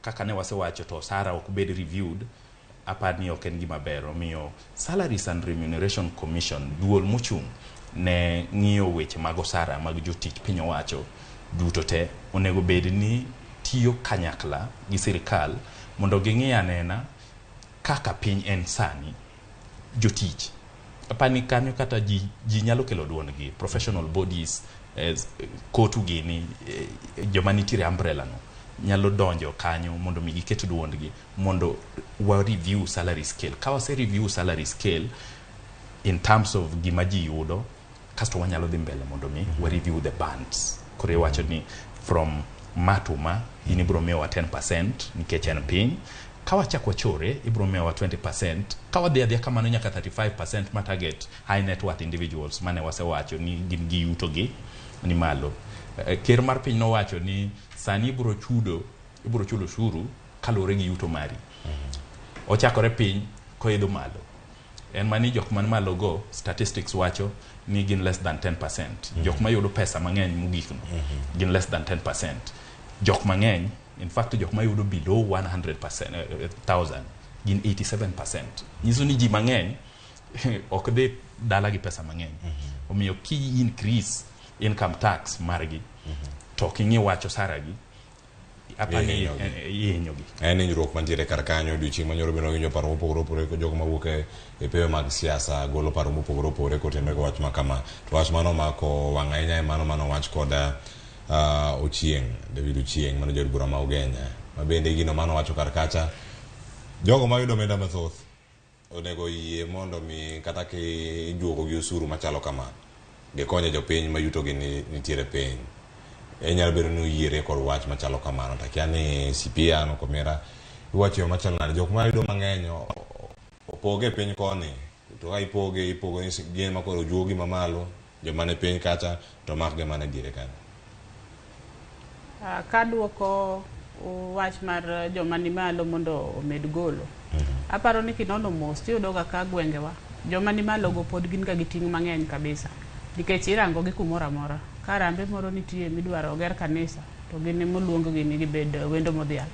kaka ne wasewacho, to osara ok bed reviewed, apar ni ok en gima ber. Omiyo Salaries and Remuneration Commission, duol mochung' ne ng'iyo weche mag osara mag jotich piny owacho duto te, onego bed ni tiyo kanyakla gi sirikal mondo ging'i anena kaka piny en sani. Jotich, apani kanyo kata ji nyalo kelo duondgi, professional bodies, kotu gini, joma nitiere umbrella no nyalo donjo kanyo mondo mi giket duondgi mondo wa review salary scale. Ka wase review salary scale in terms of gima ji yudo, kasto wanyalo dhi mbele mondo mi wa review the bands. Koro iwacho ni from ma to ma in ibiro miyowa 10% nikech en piny. Ka wachak wachore, ibiro miyowa 20%. Ka wadhi adhiya kamano nyaka 35% ma target high net worth individuals mane wasewacho ni gin gi yuto gi ni malo. Ker mar piny nowacho ni sani ibiro chudo, ibiro chulo osuru kaluwore gi yuto mari. Ochakore piny koidho malo. En mani jok man malo go, statistics wacho ni gin less than 10%. Jok mayudo pesa mang'eny mogik no gin less than 10%. Jok mang'eny, in fact jok mayudo below 100% thousand gin 87%. Nyiso ni ji mang'eny ok dhi dala gi pesa mang'eny. Omiyo ki increase income tax margi to ok ing'i wach osara gi, apani Ihinyogi. Ihinyogi. En hinyruok mantiere kar kanyo. Odiochieng' manyoro bende wawinjo paro mopogore opogore ko jogo mawuok e pewe mag siasa golo paro mopogore opogore kotenore gi wach ma kama. To wach mano omako wang' ahinya e mano manowach kod Ochieng', David Ochieng' mano jaod bura ma Ugenya, ma bende gino manowacho kar kacha, jogo mayudo omenda mathoth onego yie mondo mi kata kijuogo gi osuru machalo kama gikonye jopiny ma yuto gi nitiere piny. Inyalo bedo ni oyiere kod wach machalo kamano. To akia ni Sipiano Komera iwacho yo machalo nade? Jok mayudo mang'eny opoge e piny koni, to ka ipoge, ipogo ni gin ma koro ojuogi mamalo, joma ni piny kacha to mak gi mana e diere kanyo. Ah, kaduoko wach mar joma ni malo mondo omed golo, aparo ni kinono mos tiyudo ga ka gwengewa joma ni malo go pod gin ga gi ting' mang'eny kabisa, nikech irango gi kumoro amora. Ka harambee moro nitie midwaro oger kanisa, to gin emoluong gi ni gibed wendo modhial,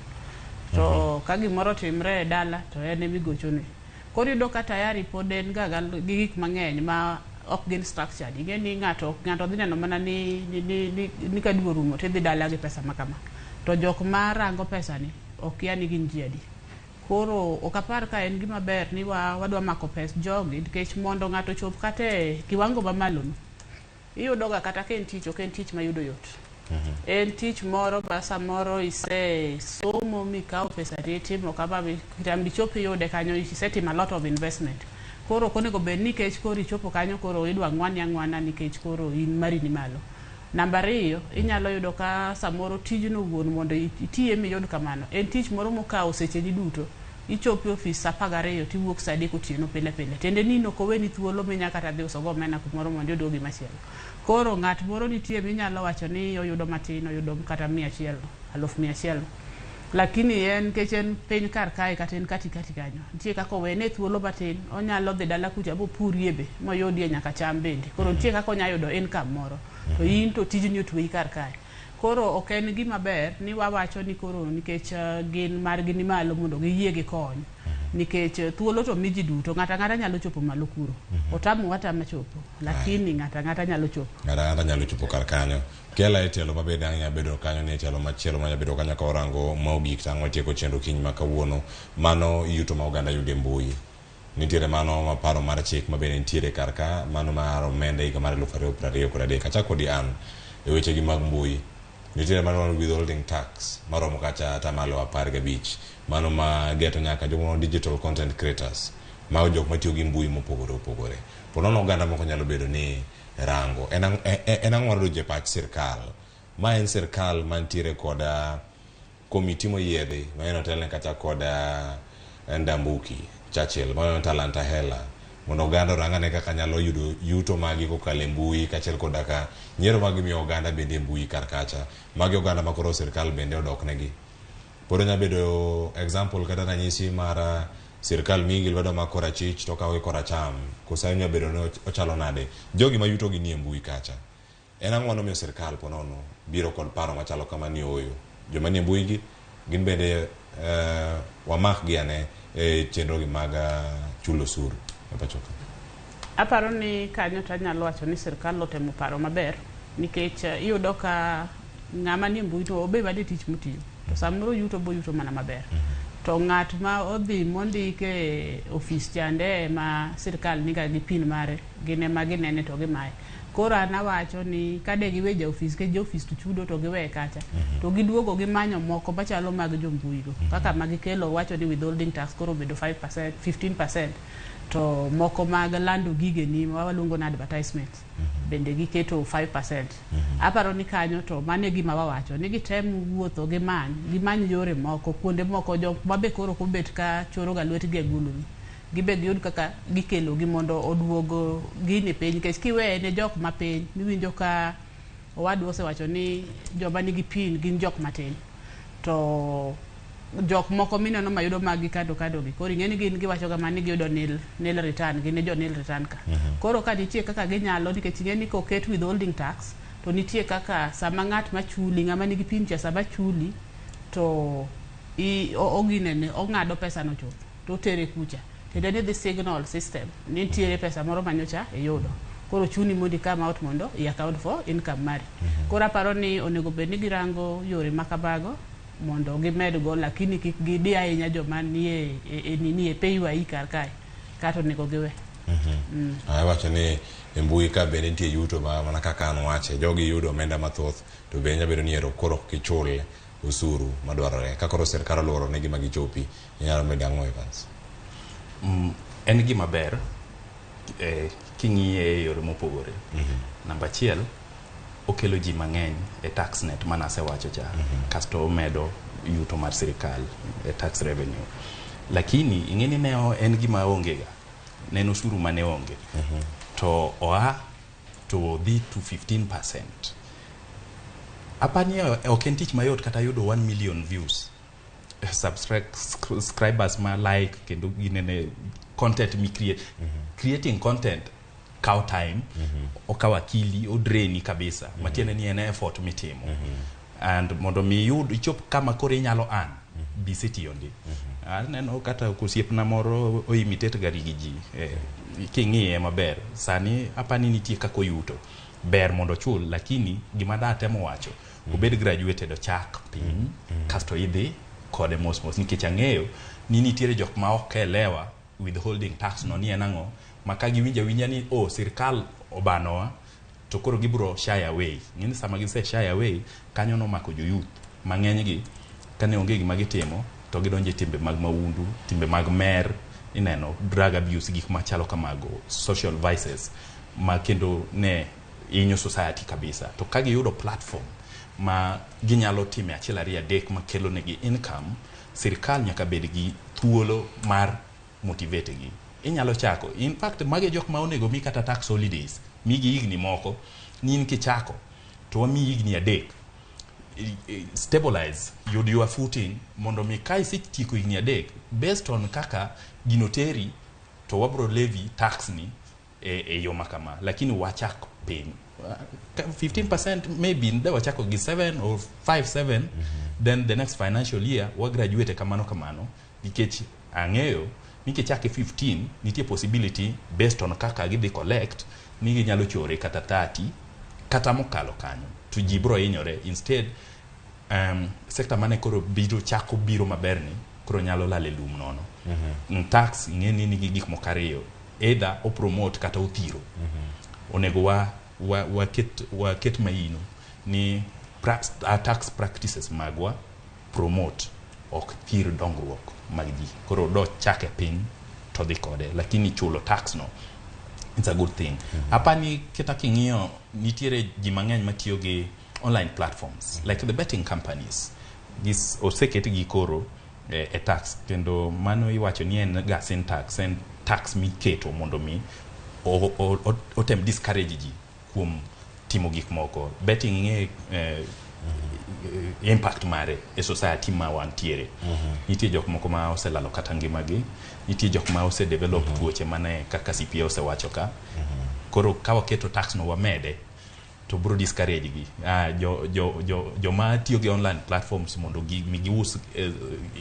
to ka gimoro otimre e dala to en emigochone. Koro iyudo ka tayari pod en ga gi gik mang'eny ma ok gin structured. Ing'e ni ng'ato dhi neno mana ni ka dwe orumo tidhi dala gi pesa ma kama, to jok ma rango pesa ni okia ni gin ji adi. Koro ok apar ka en gima ber ni wadwa mako pes jogi, nikech mondo ng'ato ochop kata e kiwango mamalo no, iyudo ga kata ka en tich, ok en tich mayudo yot. En tich moro ma samoro ise somo mikawo pesa ni itimo kama kitambo ichop iyude kanyo isetimo a lot of investment. Koro ok onego bed ni nikech koro ichopo kanyo koro idwa ng'wani ang'wana nikech koro in mari ni malo. Namba ariyo, inyalo yudo ka samoro tijno wuon mondo itiye miyud kamano, en tich moro mokawo secheni duto. Ichopo e ofis saa 12 tiwuok saa 3 otieno pile pile. Tiende ni in ok oweni thuolo minya kata dhi uso go omena kumoro mondo iyud go gimachielo. Koro ng'at moro nitie minyalo wacho ni oyudo matin, oyudo kata 100, 100,000. Lakini en nikech en piny kar kae kata en katikati kanyo, nitie kaka owene thuolo matin, onyalo dhi dala kucha bopurie be, moyudie nyaka cham bende. Koro nitie kaka onya yudo income moro. To in to tijni otweyi kar kae. Koro ok en gima ber ni wawacho ni koro nikech gin margi ni malo mondo giyie gikony. Nikech thuolo to mi ji duto, ng'ato ang'ata nyalo chopo malo kuro. Otamowa atama chopo, lakini ng'ato ang'ata nyalo chopo. Ng'ato ang'ata nyalo chopo kar kanyo. Kela e tielo mabende ang' nyalo bedo kanyo ni e tielo machielo manya bedo kanyo ka warango mogik to ang' watieko chenro kiny ma kawuono. Mano yuto ma oganda yudo e mbui. Nitiere mano ma paro mar chik ma bende nitiere kar ka, mano mar omenda higa mar 2023. Achak kodi an e weche gi mag mbui. Nitiere mano mar withholding tax maromo kacha atamalo 15. Mano ma geto nyaka jogo digital content creators. Mago jok matiyo gi mbui mopogore opogore. Po nono oganda moko nyalo bedo ni rango. En ang'o madonjo e pach sirkal? Ma en sirkal mantiere kod komiti moyiedhi ma en otelne kata kod Ndambuki Churchill, mano Talanta Hela, mondo oganda orang ane kaka nyalo yudo yuto magi kokalo e mbui kaachiel koda ka nyiero ma gimiyo oganda bende e mbui kar kacha. Magi oganda ma koro sirkal bende odok negi. Pod onya bedo example kata ranyisi mar sirkal miyi lwedo ma korachich to okawo gi koracham. Koso onya bedo ni ochalo nade? Jogi ma yuto gi nie mbui kacha. En ang'o manomiyo sirkal po nono biro kod paro machalo kama ni ooyo? Joma nie mbui gi gin bende wamak gi ane e chenro gi mag chulo osuru e pacho ka. Aparo ni kanyo to anyalo wacho ni sirkal otemo paro maber nikech iyudo ka ng'ama nie mbui to obe mana e tich motiyo to samoro yuto boyuto mana maber. To ng'at ma odhi mondike e ofis chande ema sirkal niga gi pin mare, gin ema ginene to gimaye. Koro an awacho ni kade giwe ja ofis, nikech ja ofis to chudo to giweye kacha. To giduogo gimanyo moko machalo mag jo mbui go. Kaka magikelo wacho ni withholding tax koro obedo 5%, 15%. To moko mag lando gigeni ma waluongo ni advertisement bende giketo 5%. Aparo ni kanyo to mano e gima wawacho ni gitem wuotho gimany yore moko kuonde moko jok mabe koro kobet ka choro ga lwetgi e guluni. Gibe giyud kaka gikelo gi mondo oduog gini piny nikech kiweye ne jok mapiny miwinjo ka owadwa osewacho ni joma nigi pin gin jok matin. To jok moko mineno mayudo mag gi kando kando gi koro ing'e ni gin giwacho ga mana ni giyudo nil return, gin e jo nil return ka. Koro ka nitie kaka ginyalo nikech ing'e ni koket withholding tax to nitie kaka sama ng'at machuli ng'ama nigi pin cha sama chuli to oginene ong'ado pesa no chuth to otere kucha. Tiende ni dhi signal system ni nitiere pesa moro manyocha iyudo. Koro chuni mondo i come out mondo i account for income mari. Koro aparo ni onego bed ni girango yore ma kamago mondo gimed go lakini kik gidi ahinya joma nie e PAYE kar kae kata onego giwe. Awacho ni e mbui ka bende nitie yuto ma mana kaka an wache jogi yudo omenda mathoth to be nyalo bedo ni ero koro ok gichul osuru madwarore. Ka koro sirkal oluoro negi ma gichopi, inyalo medo ang'o Evans? En gima ber king'iye e yore mopogore. Namba achiel, okelo ji mang'eny e tax net mane asewacho cha. Kasto omedo yuto mar sirikal e tax revenue. Lakini ing'e ni ne en gima onge ga. Ne en osuru mane onge. To oa to dhi to 15%. Apani ok en tich mayot kata yudo 1 million views. Subscribers ma like kendo ginene content mi create. Creating content kawo time, okawo akili, odraini kabisa. Matiende ni en effort mitimo. And mondo mi iyud ichop kama koro inyalo earn, bisetiyo ndi. Aneno kata osiepna moro oimitate ga gi ji. King'iye maber, sani apani nitie kaka oyuto. Ber mondo ochul, lakini gima da temo wacho, obed graduated ochak piny, kasto idhi kode mos mos nikech ang'eyo ni nitiere jok ma ok elewa withholding tax no ni en ang'o ma ka giwinjo awinja ni oh sirkal obanowa To koro gibiro shy away. Ng'eni sama gise shy away, kanyo nomako jo youth mang'eny gi kane onge gima gitimo to gidonjo e timbe mag maundu, timbe mag mer, ineno drug abuse, gik machalo kamago, social vices ma kendo ne hinyo society kabisa. To ka giyudo platform ma ginyalo time achiel ariyo adek makelo negi income, sirikal nyaka bed gi thuolo mar motivate gi. Inyalo chako, in fact magi jok ma onego mi kata tax holidays, migi higni moko ni in kichako to wamiyi higni 3, stabilize, yud your footing mondo mi ka isetieko higni 3 based on kaka gino teri to wabro levy tax ni e yo makama. Lakini wachak piny 15%, maybe nde wachako gi 7 or 5 7, then the next financial year wa graduate kamano kamano, nikech ang'eyo ni kichake 15 nitie possibility based on kaka gidhi collect ni ginyalo chore kata 30 kata mokalo kanyo, to ji bro hinyore. Instead sector mane koro biro chako biro maber ni koro nyalo lal e lum nono. Tax ing'e ni nigi gik moko ariyo, either o promote kata othiro. Onego waket maino ni tax practices magwa promote ok thir dongruok mag ji. Koro do chake piny to dhi kode, lakini chulo tax no it's a good thing. Apani kata king'iyo nitiere ji mang'eny matiyo gi online platforms like the betting companies, gis oseketgi koro e tax, kendo mano iwacho ni en ga sin tax, en tax miketo mondo mi otem discourage ji kuom timo gik moko. Betting ing'e impact mare e society ma wantiere. Nitie jok moko ma oselalo kata ngimagi, nitie jok ma ose develop tuoche mane kaka CPA osewacho ka. Koro ka waketo tax no wamede to bro discourage gi. Joma tiyo gi online platforms mondo mi gius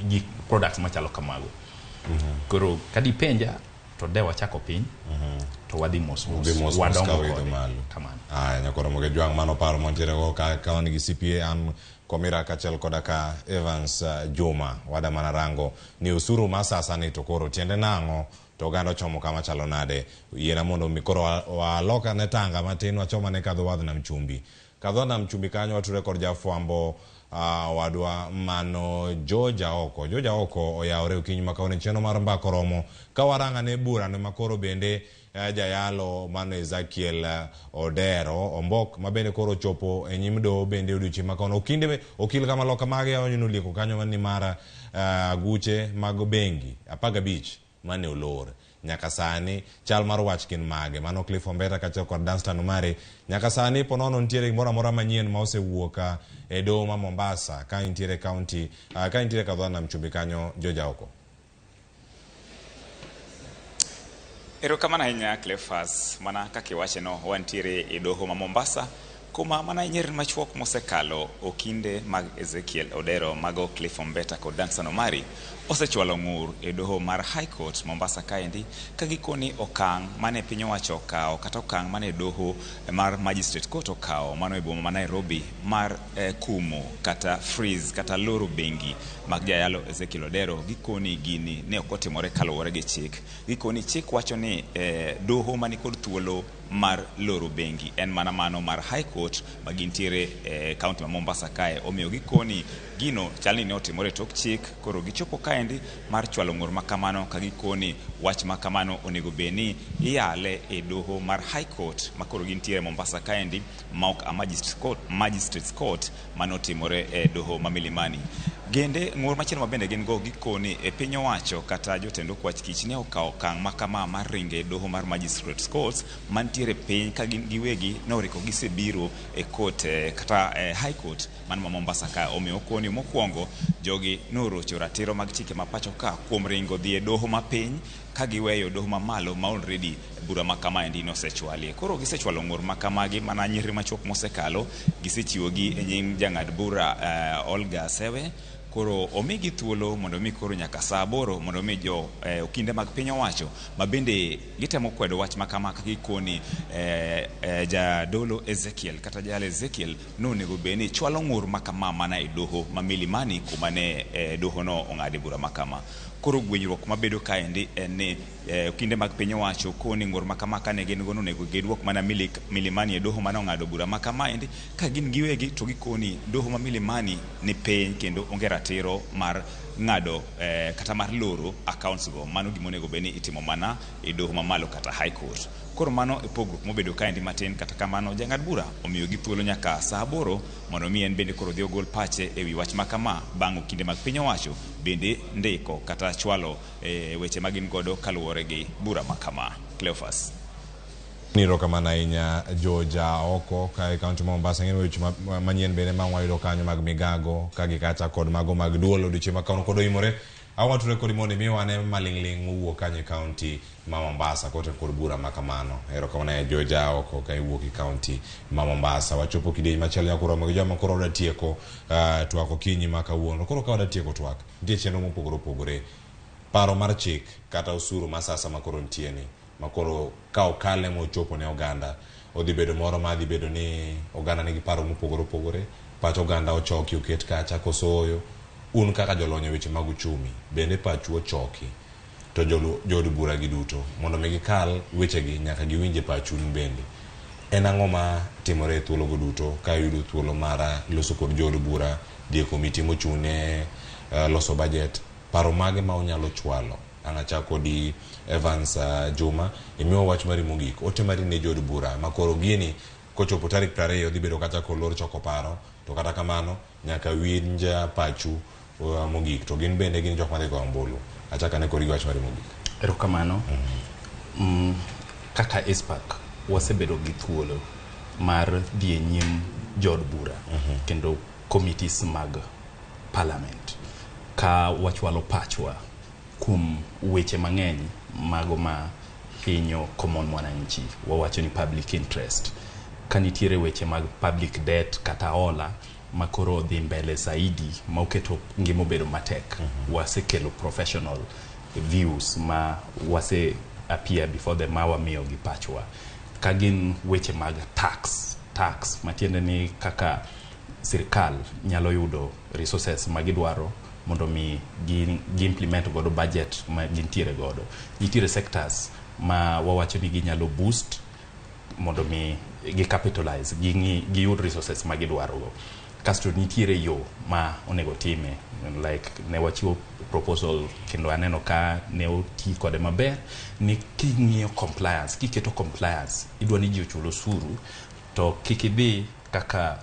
gik products machalo kamago. Koro kadipenja to de wachako piny to wadhi mos mos, Udhi mos mos wadongo ka waidho kode. malo. Kamano. Aya, nyakoro moge jwang' mano paro mantiere go ka wan gi CPA an Komira kaachiel koda ka Evans Juma wada mana rango ni osuru ma sasa ni to koro tiende nang'o to oganda ochomo kama chalo nade. Yiena mondo mi koro waloka ne tanga matin wachoma ne kadho wadh nam chumbi. Kadho wadh nam chumbi kanyo wature kod jafwambo wadwa mano George Aoko. George Aoko oyawore okinyi ma kawuono e chenro mar mbaka oromo ka warang'ane burano makoro bende jayalo mano Ezekiel Odero Ombok ma bende koro ochopo e nyim doho bende odiochieng' ma kawuono. Okinde okil kamaloka mage nolieko kanyo ni mar aguche mag bengi 15 mane olor nyaka sani chal mar wach gin mage. Mano Cliff Ombeta kaachiel kod Danstan Omari. Nyaka sani ponono nitiere gimoro amora manyien ma osewuok e doho ma Mombasa ka intiere county ka intiere kadho nam chumbi kanyo George Aoko. Erokamano ahinya Cleophas, mana kaka iwacheno wantiere e doho ma Mombasa kuma mana nyiriri machuok mosekalo okinde mag Ezekiel Odero mago Cliff Ombeta kod Danstan Omari osechwalo ng'ur e doho mar High Court Mombasa kaendi ka gikoni okang' mane piny owacho okawo kata okang' mane doho mar Magistrate Court okawo mano e boma ma Nairobi mar kumo kata freeze kata loro bengi mag jayalo Ezekiel Odero. Gikoni gini ne ok otimore kaluwore gi chik. Gikoni chik wacho ni doho manikod thuolo mar loro bengi en mana mano mar High Court ma gintiere e county ma Mombasa kae. Omiyo gikoni gino chal ni ne otimore tok chik, koro gichopo kaendi mar chwalo ng'ur ma kamano ka gikoni wach ma kamano onego bed ni iyale e doho mar High Court ma koro gintiere Mombasa kaendi ma ok a Magistrates Court manotimore e doho ma Milimani. Gende ng'ur machielo ma bende gin go gikoni e piny owacho kata jotend okwach kich ne okawo okang' ma kama mar ringo e doho mar Magistrates Court mantiere piny ka gin giwegi ne oriko gisebiro e court kata High Court man ma Mombasa ka. Omiyo okoni mokwongo jogi norocho ratiro mag chike ma pacho ka kuom ringo dhi e doho mapiny ka giweyo doho mamalo ma already bura ma kamaendi nosechwalie. Koro gisechwalo ng'ur ma kamagi mana nyiriri machuok mosekalo, gisechiwogi e nyim jang'ad bura Olga Sewe. Koro omigi thuolo mondo mi koro nyaka saa 8 mondo mi jo okinde mag piny owacho ma bende gitemo kwedo wach ma kama ka gikoni jadolo Ezekiel kata jayalo Ezekiel nonego bed ni chwalo ng'ur ma kama mana e doho ma Milimani kuma ne doho no ong'ade bura ma kama. Koro gwenyruok mabedo kaendi en ni okinde mag piny owacho koni ng'ur ma kama kane gin gono onego giduok mana Milimani e doho mane ong'ado bura ma kamaendi ka gin giwegi to gikoni doho ma Milimani ni piny kendo onge ratiro mar ng'ado kata mar loro accounts go. Mano gima onego bed ni itimo mana e doho mamalo kata High Court. Koro mano e pogruok mobedo kaendi matin. Kata kamano jang'ad bura omiyogi thuolo nyaka saa 8 mondo mi en bende koro odhi ogol pache ewi wach ma kama bang' okinde mag piny owacho bende ndiko kata chwalo weche ma gin godo kaluwore gi bura ma kama. Cleophas. Erokamano ahinya George Aoko ka e kaunti ma Mombasa. Ng'e weche manyien bende ma wayudo kanyo mag migago ka gi kacha kod mago mag duol odiochieng' ma kawuono kod oimore. Awatore kodi mondo imi wane maling'ling' mowuok kanyo e kaunti ma Mombasa kote kod bura ma kamano. Erokamano ahinya George Aoko ka iwuok e kaunti ma Mombasa. Wachopo kidieny machielo nyaka romo gi joma koro wadwa tieko twak okinyi ma kawuono. Koro ka wadwa tieko twak, nitie chenro mopogore opogore. Paro mar chik kata osuru ma sasa ma koro nitie ni ma koro ka okale mochopo ne oganda odhi bedo moro ma dhi bedo ni oganda nigi paro mopogore opogore, pach oganda ochoki oket kacha koso oyo. Un kaka jolony e weche mag uchumi bende pachu ochoki to jood bura gi duto mondo mi gikal wechegi nyaka giwinj e pachu un bende. En ang'o ma timore e thuologo duto ka yudo thuolo mar loso kod jood bura, dhi e komiti mochung' ne loso budget, paro mage ma unyalo chwalo? Ang' achak kodi Evans Juma, imiwa wach mari mogik, ote mari ne jood bura ma koro gini kochopo tarik 20 dhi bedo kata kolor choko paro, to kata kamano nyaka winj pachu mogik to gin bende gin jok madhi goyo ombulu. Achak ane kodi gi wach mari mogik. Erokamano. Kaka ICPAK wasebedo gi thuolo mar dhi e nyim jood bura kendo committees mag parliament ka wachwalo pachwa kuom weche mang'eny mago ma hinyo common mwananchi, wawacho ni public interest. Ka nitiere weche mag public debt kata hola ma koro dhi mbele zaidi ma oketo ngima obedo matek, wasekelo professional views ma wase appear before them ma wamiyo gi pachwa. Ka gin weche mag tax matiende ni kaka sirikal nyalo yudo resources ma gidwaro mondo mi gi implement godo budget ma gintiere godo. Nitiere sectors ma wawacho ni ginyalo boost mondo mi gi capitalize, giyud resources ma gidwaro go. Kasto nitiere yo ma onego time, like ne wachiwo proposal kendo aneno ka ne oti kode maber ni king'iyo compliance, kiketo compliance, idwa ni ji ochul osuru to kik idhi kaka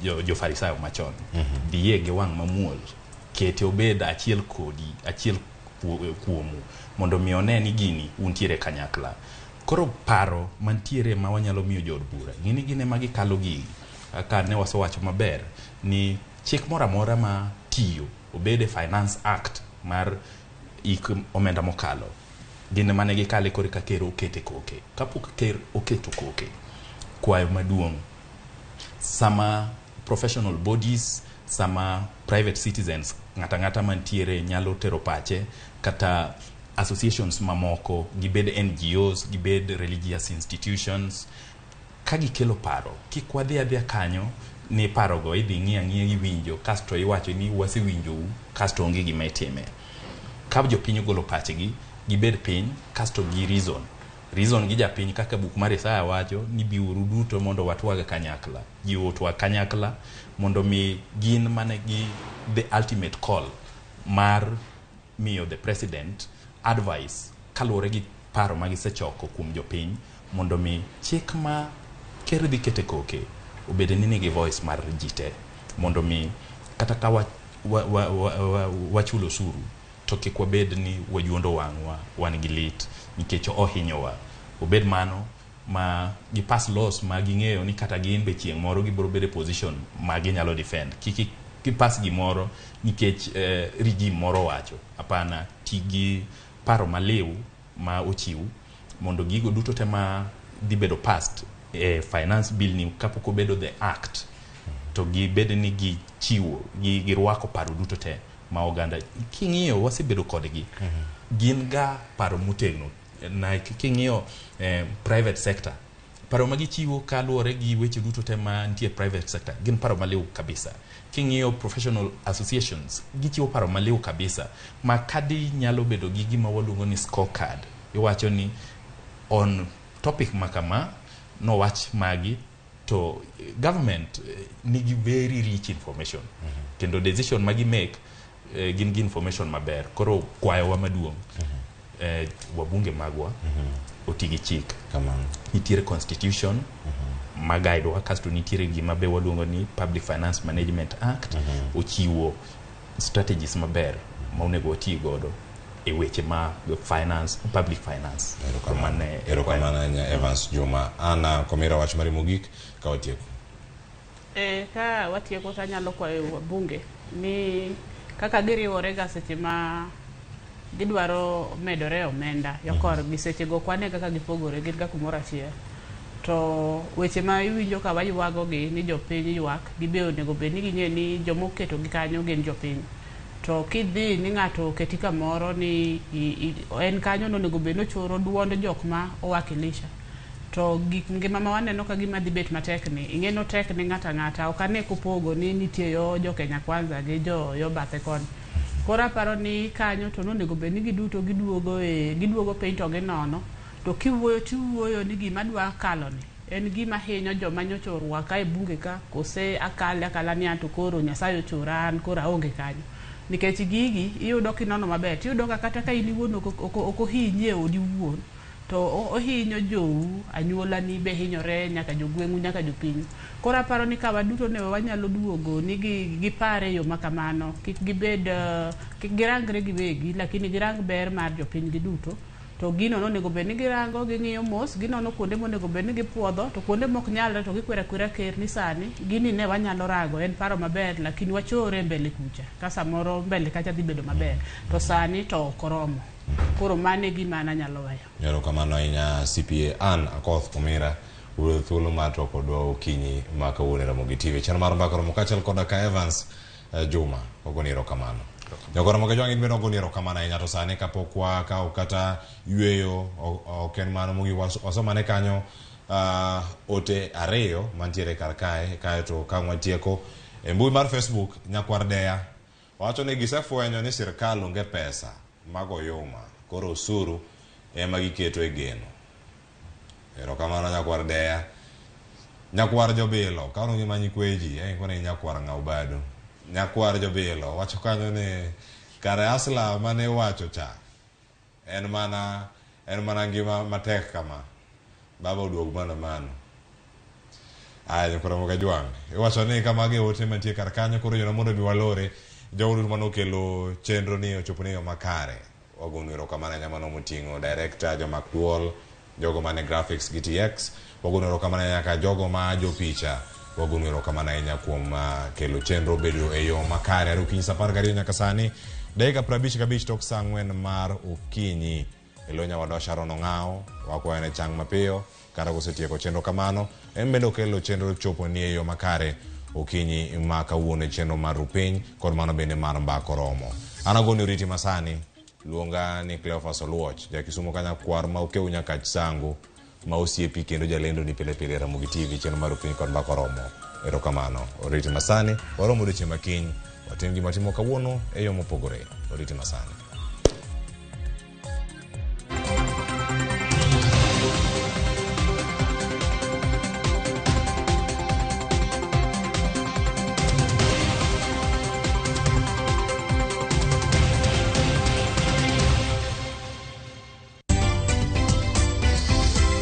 jo Farisayo machon. Dhiye gi wang' mamuol, kete obed achiel kodi, achiel kuomu mondo mi one ni gini untiere kanyakla. Koro paro mantiere ma wanyalo miyo jood bura ng'eni gin ema gikalo gigi. Kaka ne wasewacho maber ni chik moro amora ma tiyo obed e Finance Act mar hik omenda mokalo, gin mane gikale kore ka ker okete koke. Kapok ker oketo koke, kwayo maduong' sama professional bodies, sama private citizens, ng'ata ng'ata mantiere nyalo tero pache kata associations mamoko, gibed NGOs, gibed religious institutions, ka gikelo paro, kik wadhi adhiya kanyo ni parogo idhi ng'i ang'iya iwinjo kasto iwacho ni wasewinjou kasto onge gima itime. Ka jopiny ogolo pachgi, gibed piny kasto gi reason gi japiny kaka buk mar Isaya wacho ni biuru duto mondo watwag kanyakla. Ji otwag kanyakla mondo mi gin mane gi the ultimate call mar miyo the president advice kaluwore gi paro ma gisechoko kuom jopiny mondo mi chik ma ker dhi kete koke obed ni nigi voice mar ji te mondo mi kata ka wachulo osuru to kik wabed ni wajuondo wang'wa wan gi lit nikech ohinyowa. Obed mano ma gi pass laws ma ging'eyo ni kata gin be chieng' moro gibiro bedo e position ma ginyalo defend. Kik gipass gimoro nikech regime moro owacho. Hapana, ti gi paro maliw ma ochiw mondo gigo duto te ma dhi bedo passed e finance bill ni kapok obedo the act to gibed ni gichiwo girwako paro duto te ma oganda. King'iyo wasebedo kodgi, gin ga paro motegno. Like king'iyo private sector Paro ma gichiwo kaluwore gi weche duto te mantie private sector gin paro maliw kabisa. King'iyo professional associations, gichiwo paro maliw kabisa ma kadi nyalo bedo gi gima waluongo ni scorecard. Iwacho ni on topic ma kama nowach magi to government nigi very rich information kendo decision ma gi make gin gi information maber. Koro kwayowa maduong' wabunge magwa oti gi chik. Nitiere constitution ma guide wa, kasto nitiere gima be waluongo ni Public Finance Management Act. Ochiwo strategies maber ma onego wati godo e weche ma finance, public finance. Mane e Erokamano ahinya, Evans Juma. Ana Komira, wach mari mogik ka watieko. Ka watieko to anyalo kwayo wabunge ni kaka giriwore ga seche ma gidwaro medore omenda yokorgi, seche go ok wane kaka gipogore, gin ga kumoro achiel. To weche ma iwinjo ka waywago gi ni jopiny ywak, gibe onego bed ni ging'e ni jomoketogi kanyo gin jopiny. To kidhi ni ng'ato oketi kamoro ni en kanyo nonego bed ni ochoro duond jok ma owakilisha. To gik ngima ma waneno ka gima dhi bet matek ni, ing'e ni otek ni ng'ato ang'ata, ok ane kopogo ni nitie yo jo Kenya Kwanza gi jo yo bathe koni. Koro aparo ni kanyo to nonego bed ni giduto giduogo piny to ginono. To kiwuoyo tiwuoyo ni gima dwa kalo ni en gima hinyo joma nyocha orwaka e bunge ka, kose akale akala ni anto koro Nyasaye ochora, an koro aonge kanyo. Nikech gigi iyudo kinono maber, tiyudo ka kata ka in iwuon ok ohinyi e odi wuon, to ohinyo jou, anyuolani be hinyore, nyaka jogweng'u, nyaka jopinyu. Koro aparo ni ka waduto ne wanyalo duogo ni gipare e yo ma kamano, kik gibed kik girangre giwegi, lakini girang ber mar jopiny gi duto. To gino nonego bed ni girango, ging'iyo mos, ginono kuonde monego bed ni gipuodho, to kuonde mok nyalre to gikwero akwera ker ni sani gini ne wanyalo rago, en paro maber, lakini wachore mbele kucha, ka samoro mbele kacha dhi bedo maber, to sani to ok oromo. Koro mano e gima an anyalo weyo. Erokamano ahinya, CPA Ann Akoth Komira, wuod thuolo mar twak kodwa okinyi ma kawuono e Ramogi TV. Chenro mar Mbaka Romo kaachiel koda ka Evans Juma ogoni erokamano. Jogo Ramogi Jwang' in bende ogoni erokamano ahinya. To sani kapok wakawo kata yueyo, ok en mano mogik, wasomane kanyo ote ariyo mantiere kar kae, kaeto ka watieko e mbui mar Facebook. Nyakwar Deya wacho ni gisefwenyo ni sirkal onge pesa mag oyuma, koro osuru ema giketo e geno. Erokamano, nyakwar Deya. Nyakwar Jobilo ka onge ma nyikweji kone nyakwar ng'aw bado. Nyakwar Jobilo wacho kanyo ni kare asla mane iwacho cha en mana ngima matek kama baba oduog mano mano. Aya, nyakwar Ramogi Jwang' iwacho ni kamagi e ote mantie kar kanyo. Koro yona mondo mi walore jogo duto manokelo chenro ni ochopo ni e yo makare. Wagonu erokamano ahinya, mano moting'o director, jomak duol, jogo mane graphics gi TX. Wagonu erokamano ahinya nyaka jogo ma jopicha. Wagonu erokamano ahinya kuom kelo chenro bedo e yo makare. Are okinyi sa 12 nyaka sani dakika 55 tok sa 4 mar okinyi. E lo nyawadwa Sharon Ong'awo, wakwayo ne chang mapiyo kata kosetieko chenro kamano, en bende okelo chenro chopo ni e yo makare okinyi ma kawuono e chenro mar rupiny kod mano bende mar Mbaka Oromo. An agoni oriti masani, luonga ni Cleophas Oluoch, ja Kisumo kanyakwar ma okew nyakach sango ma osiepi kendo jalendo ni pile pile e Ramogi TV, chenro mar rupiny kod Mbaka Oromo. Erokamano. Oriti masani, waromo odiochieng' makiny, watim gima watimo kawuono e yo mopogore. Oriti masani.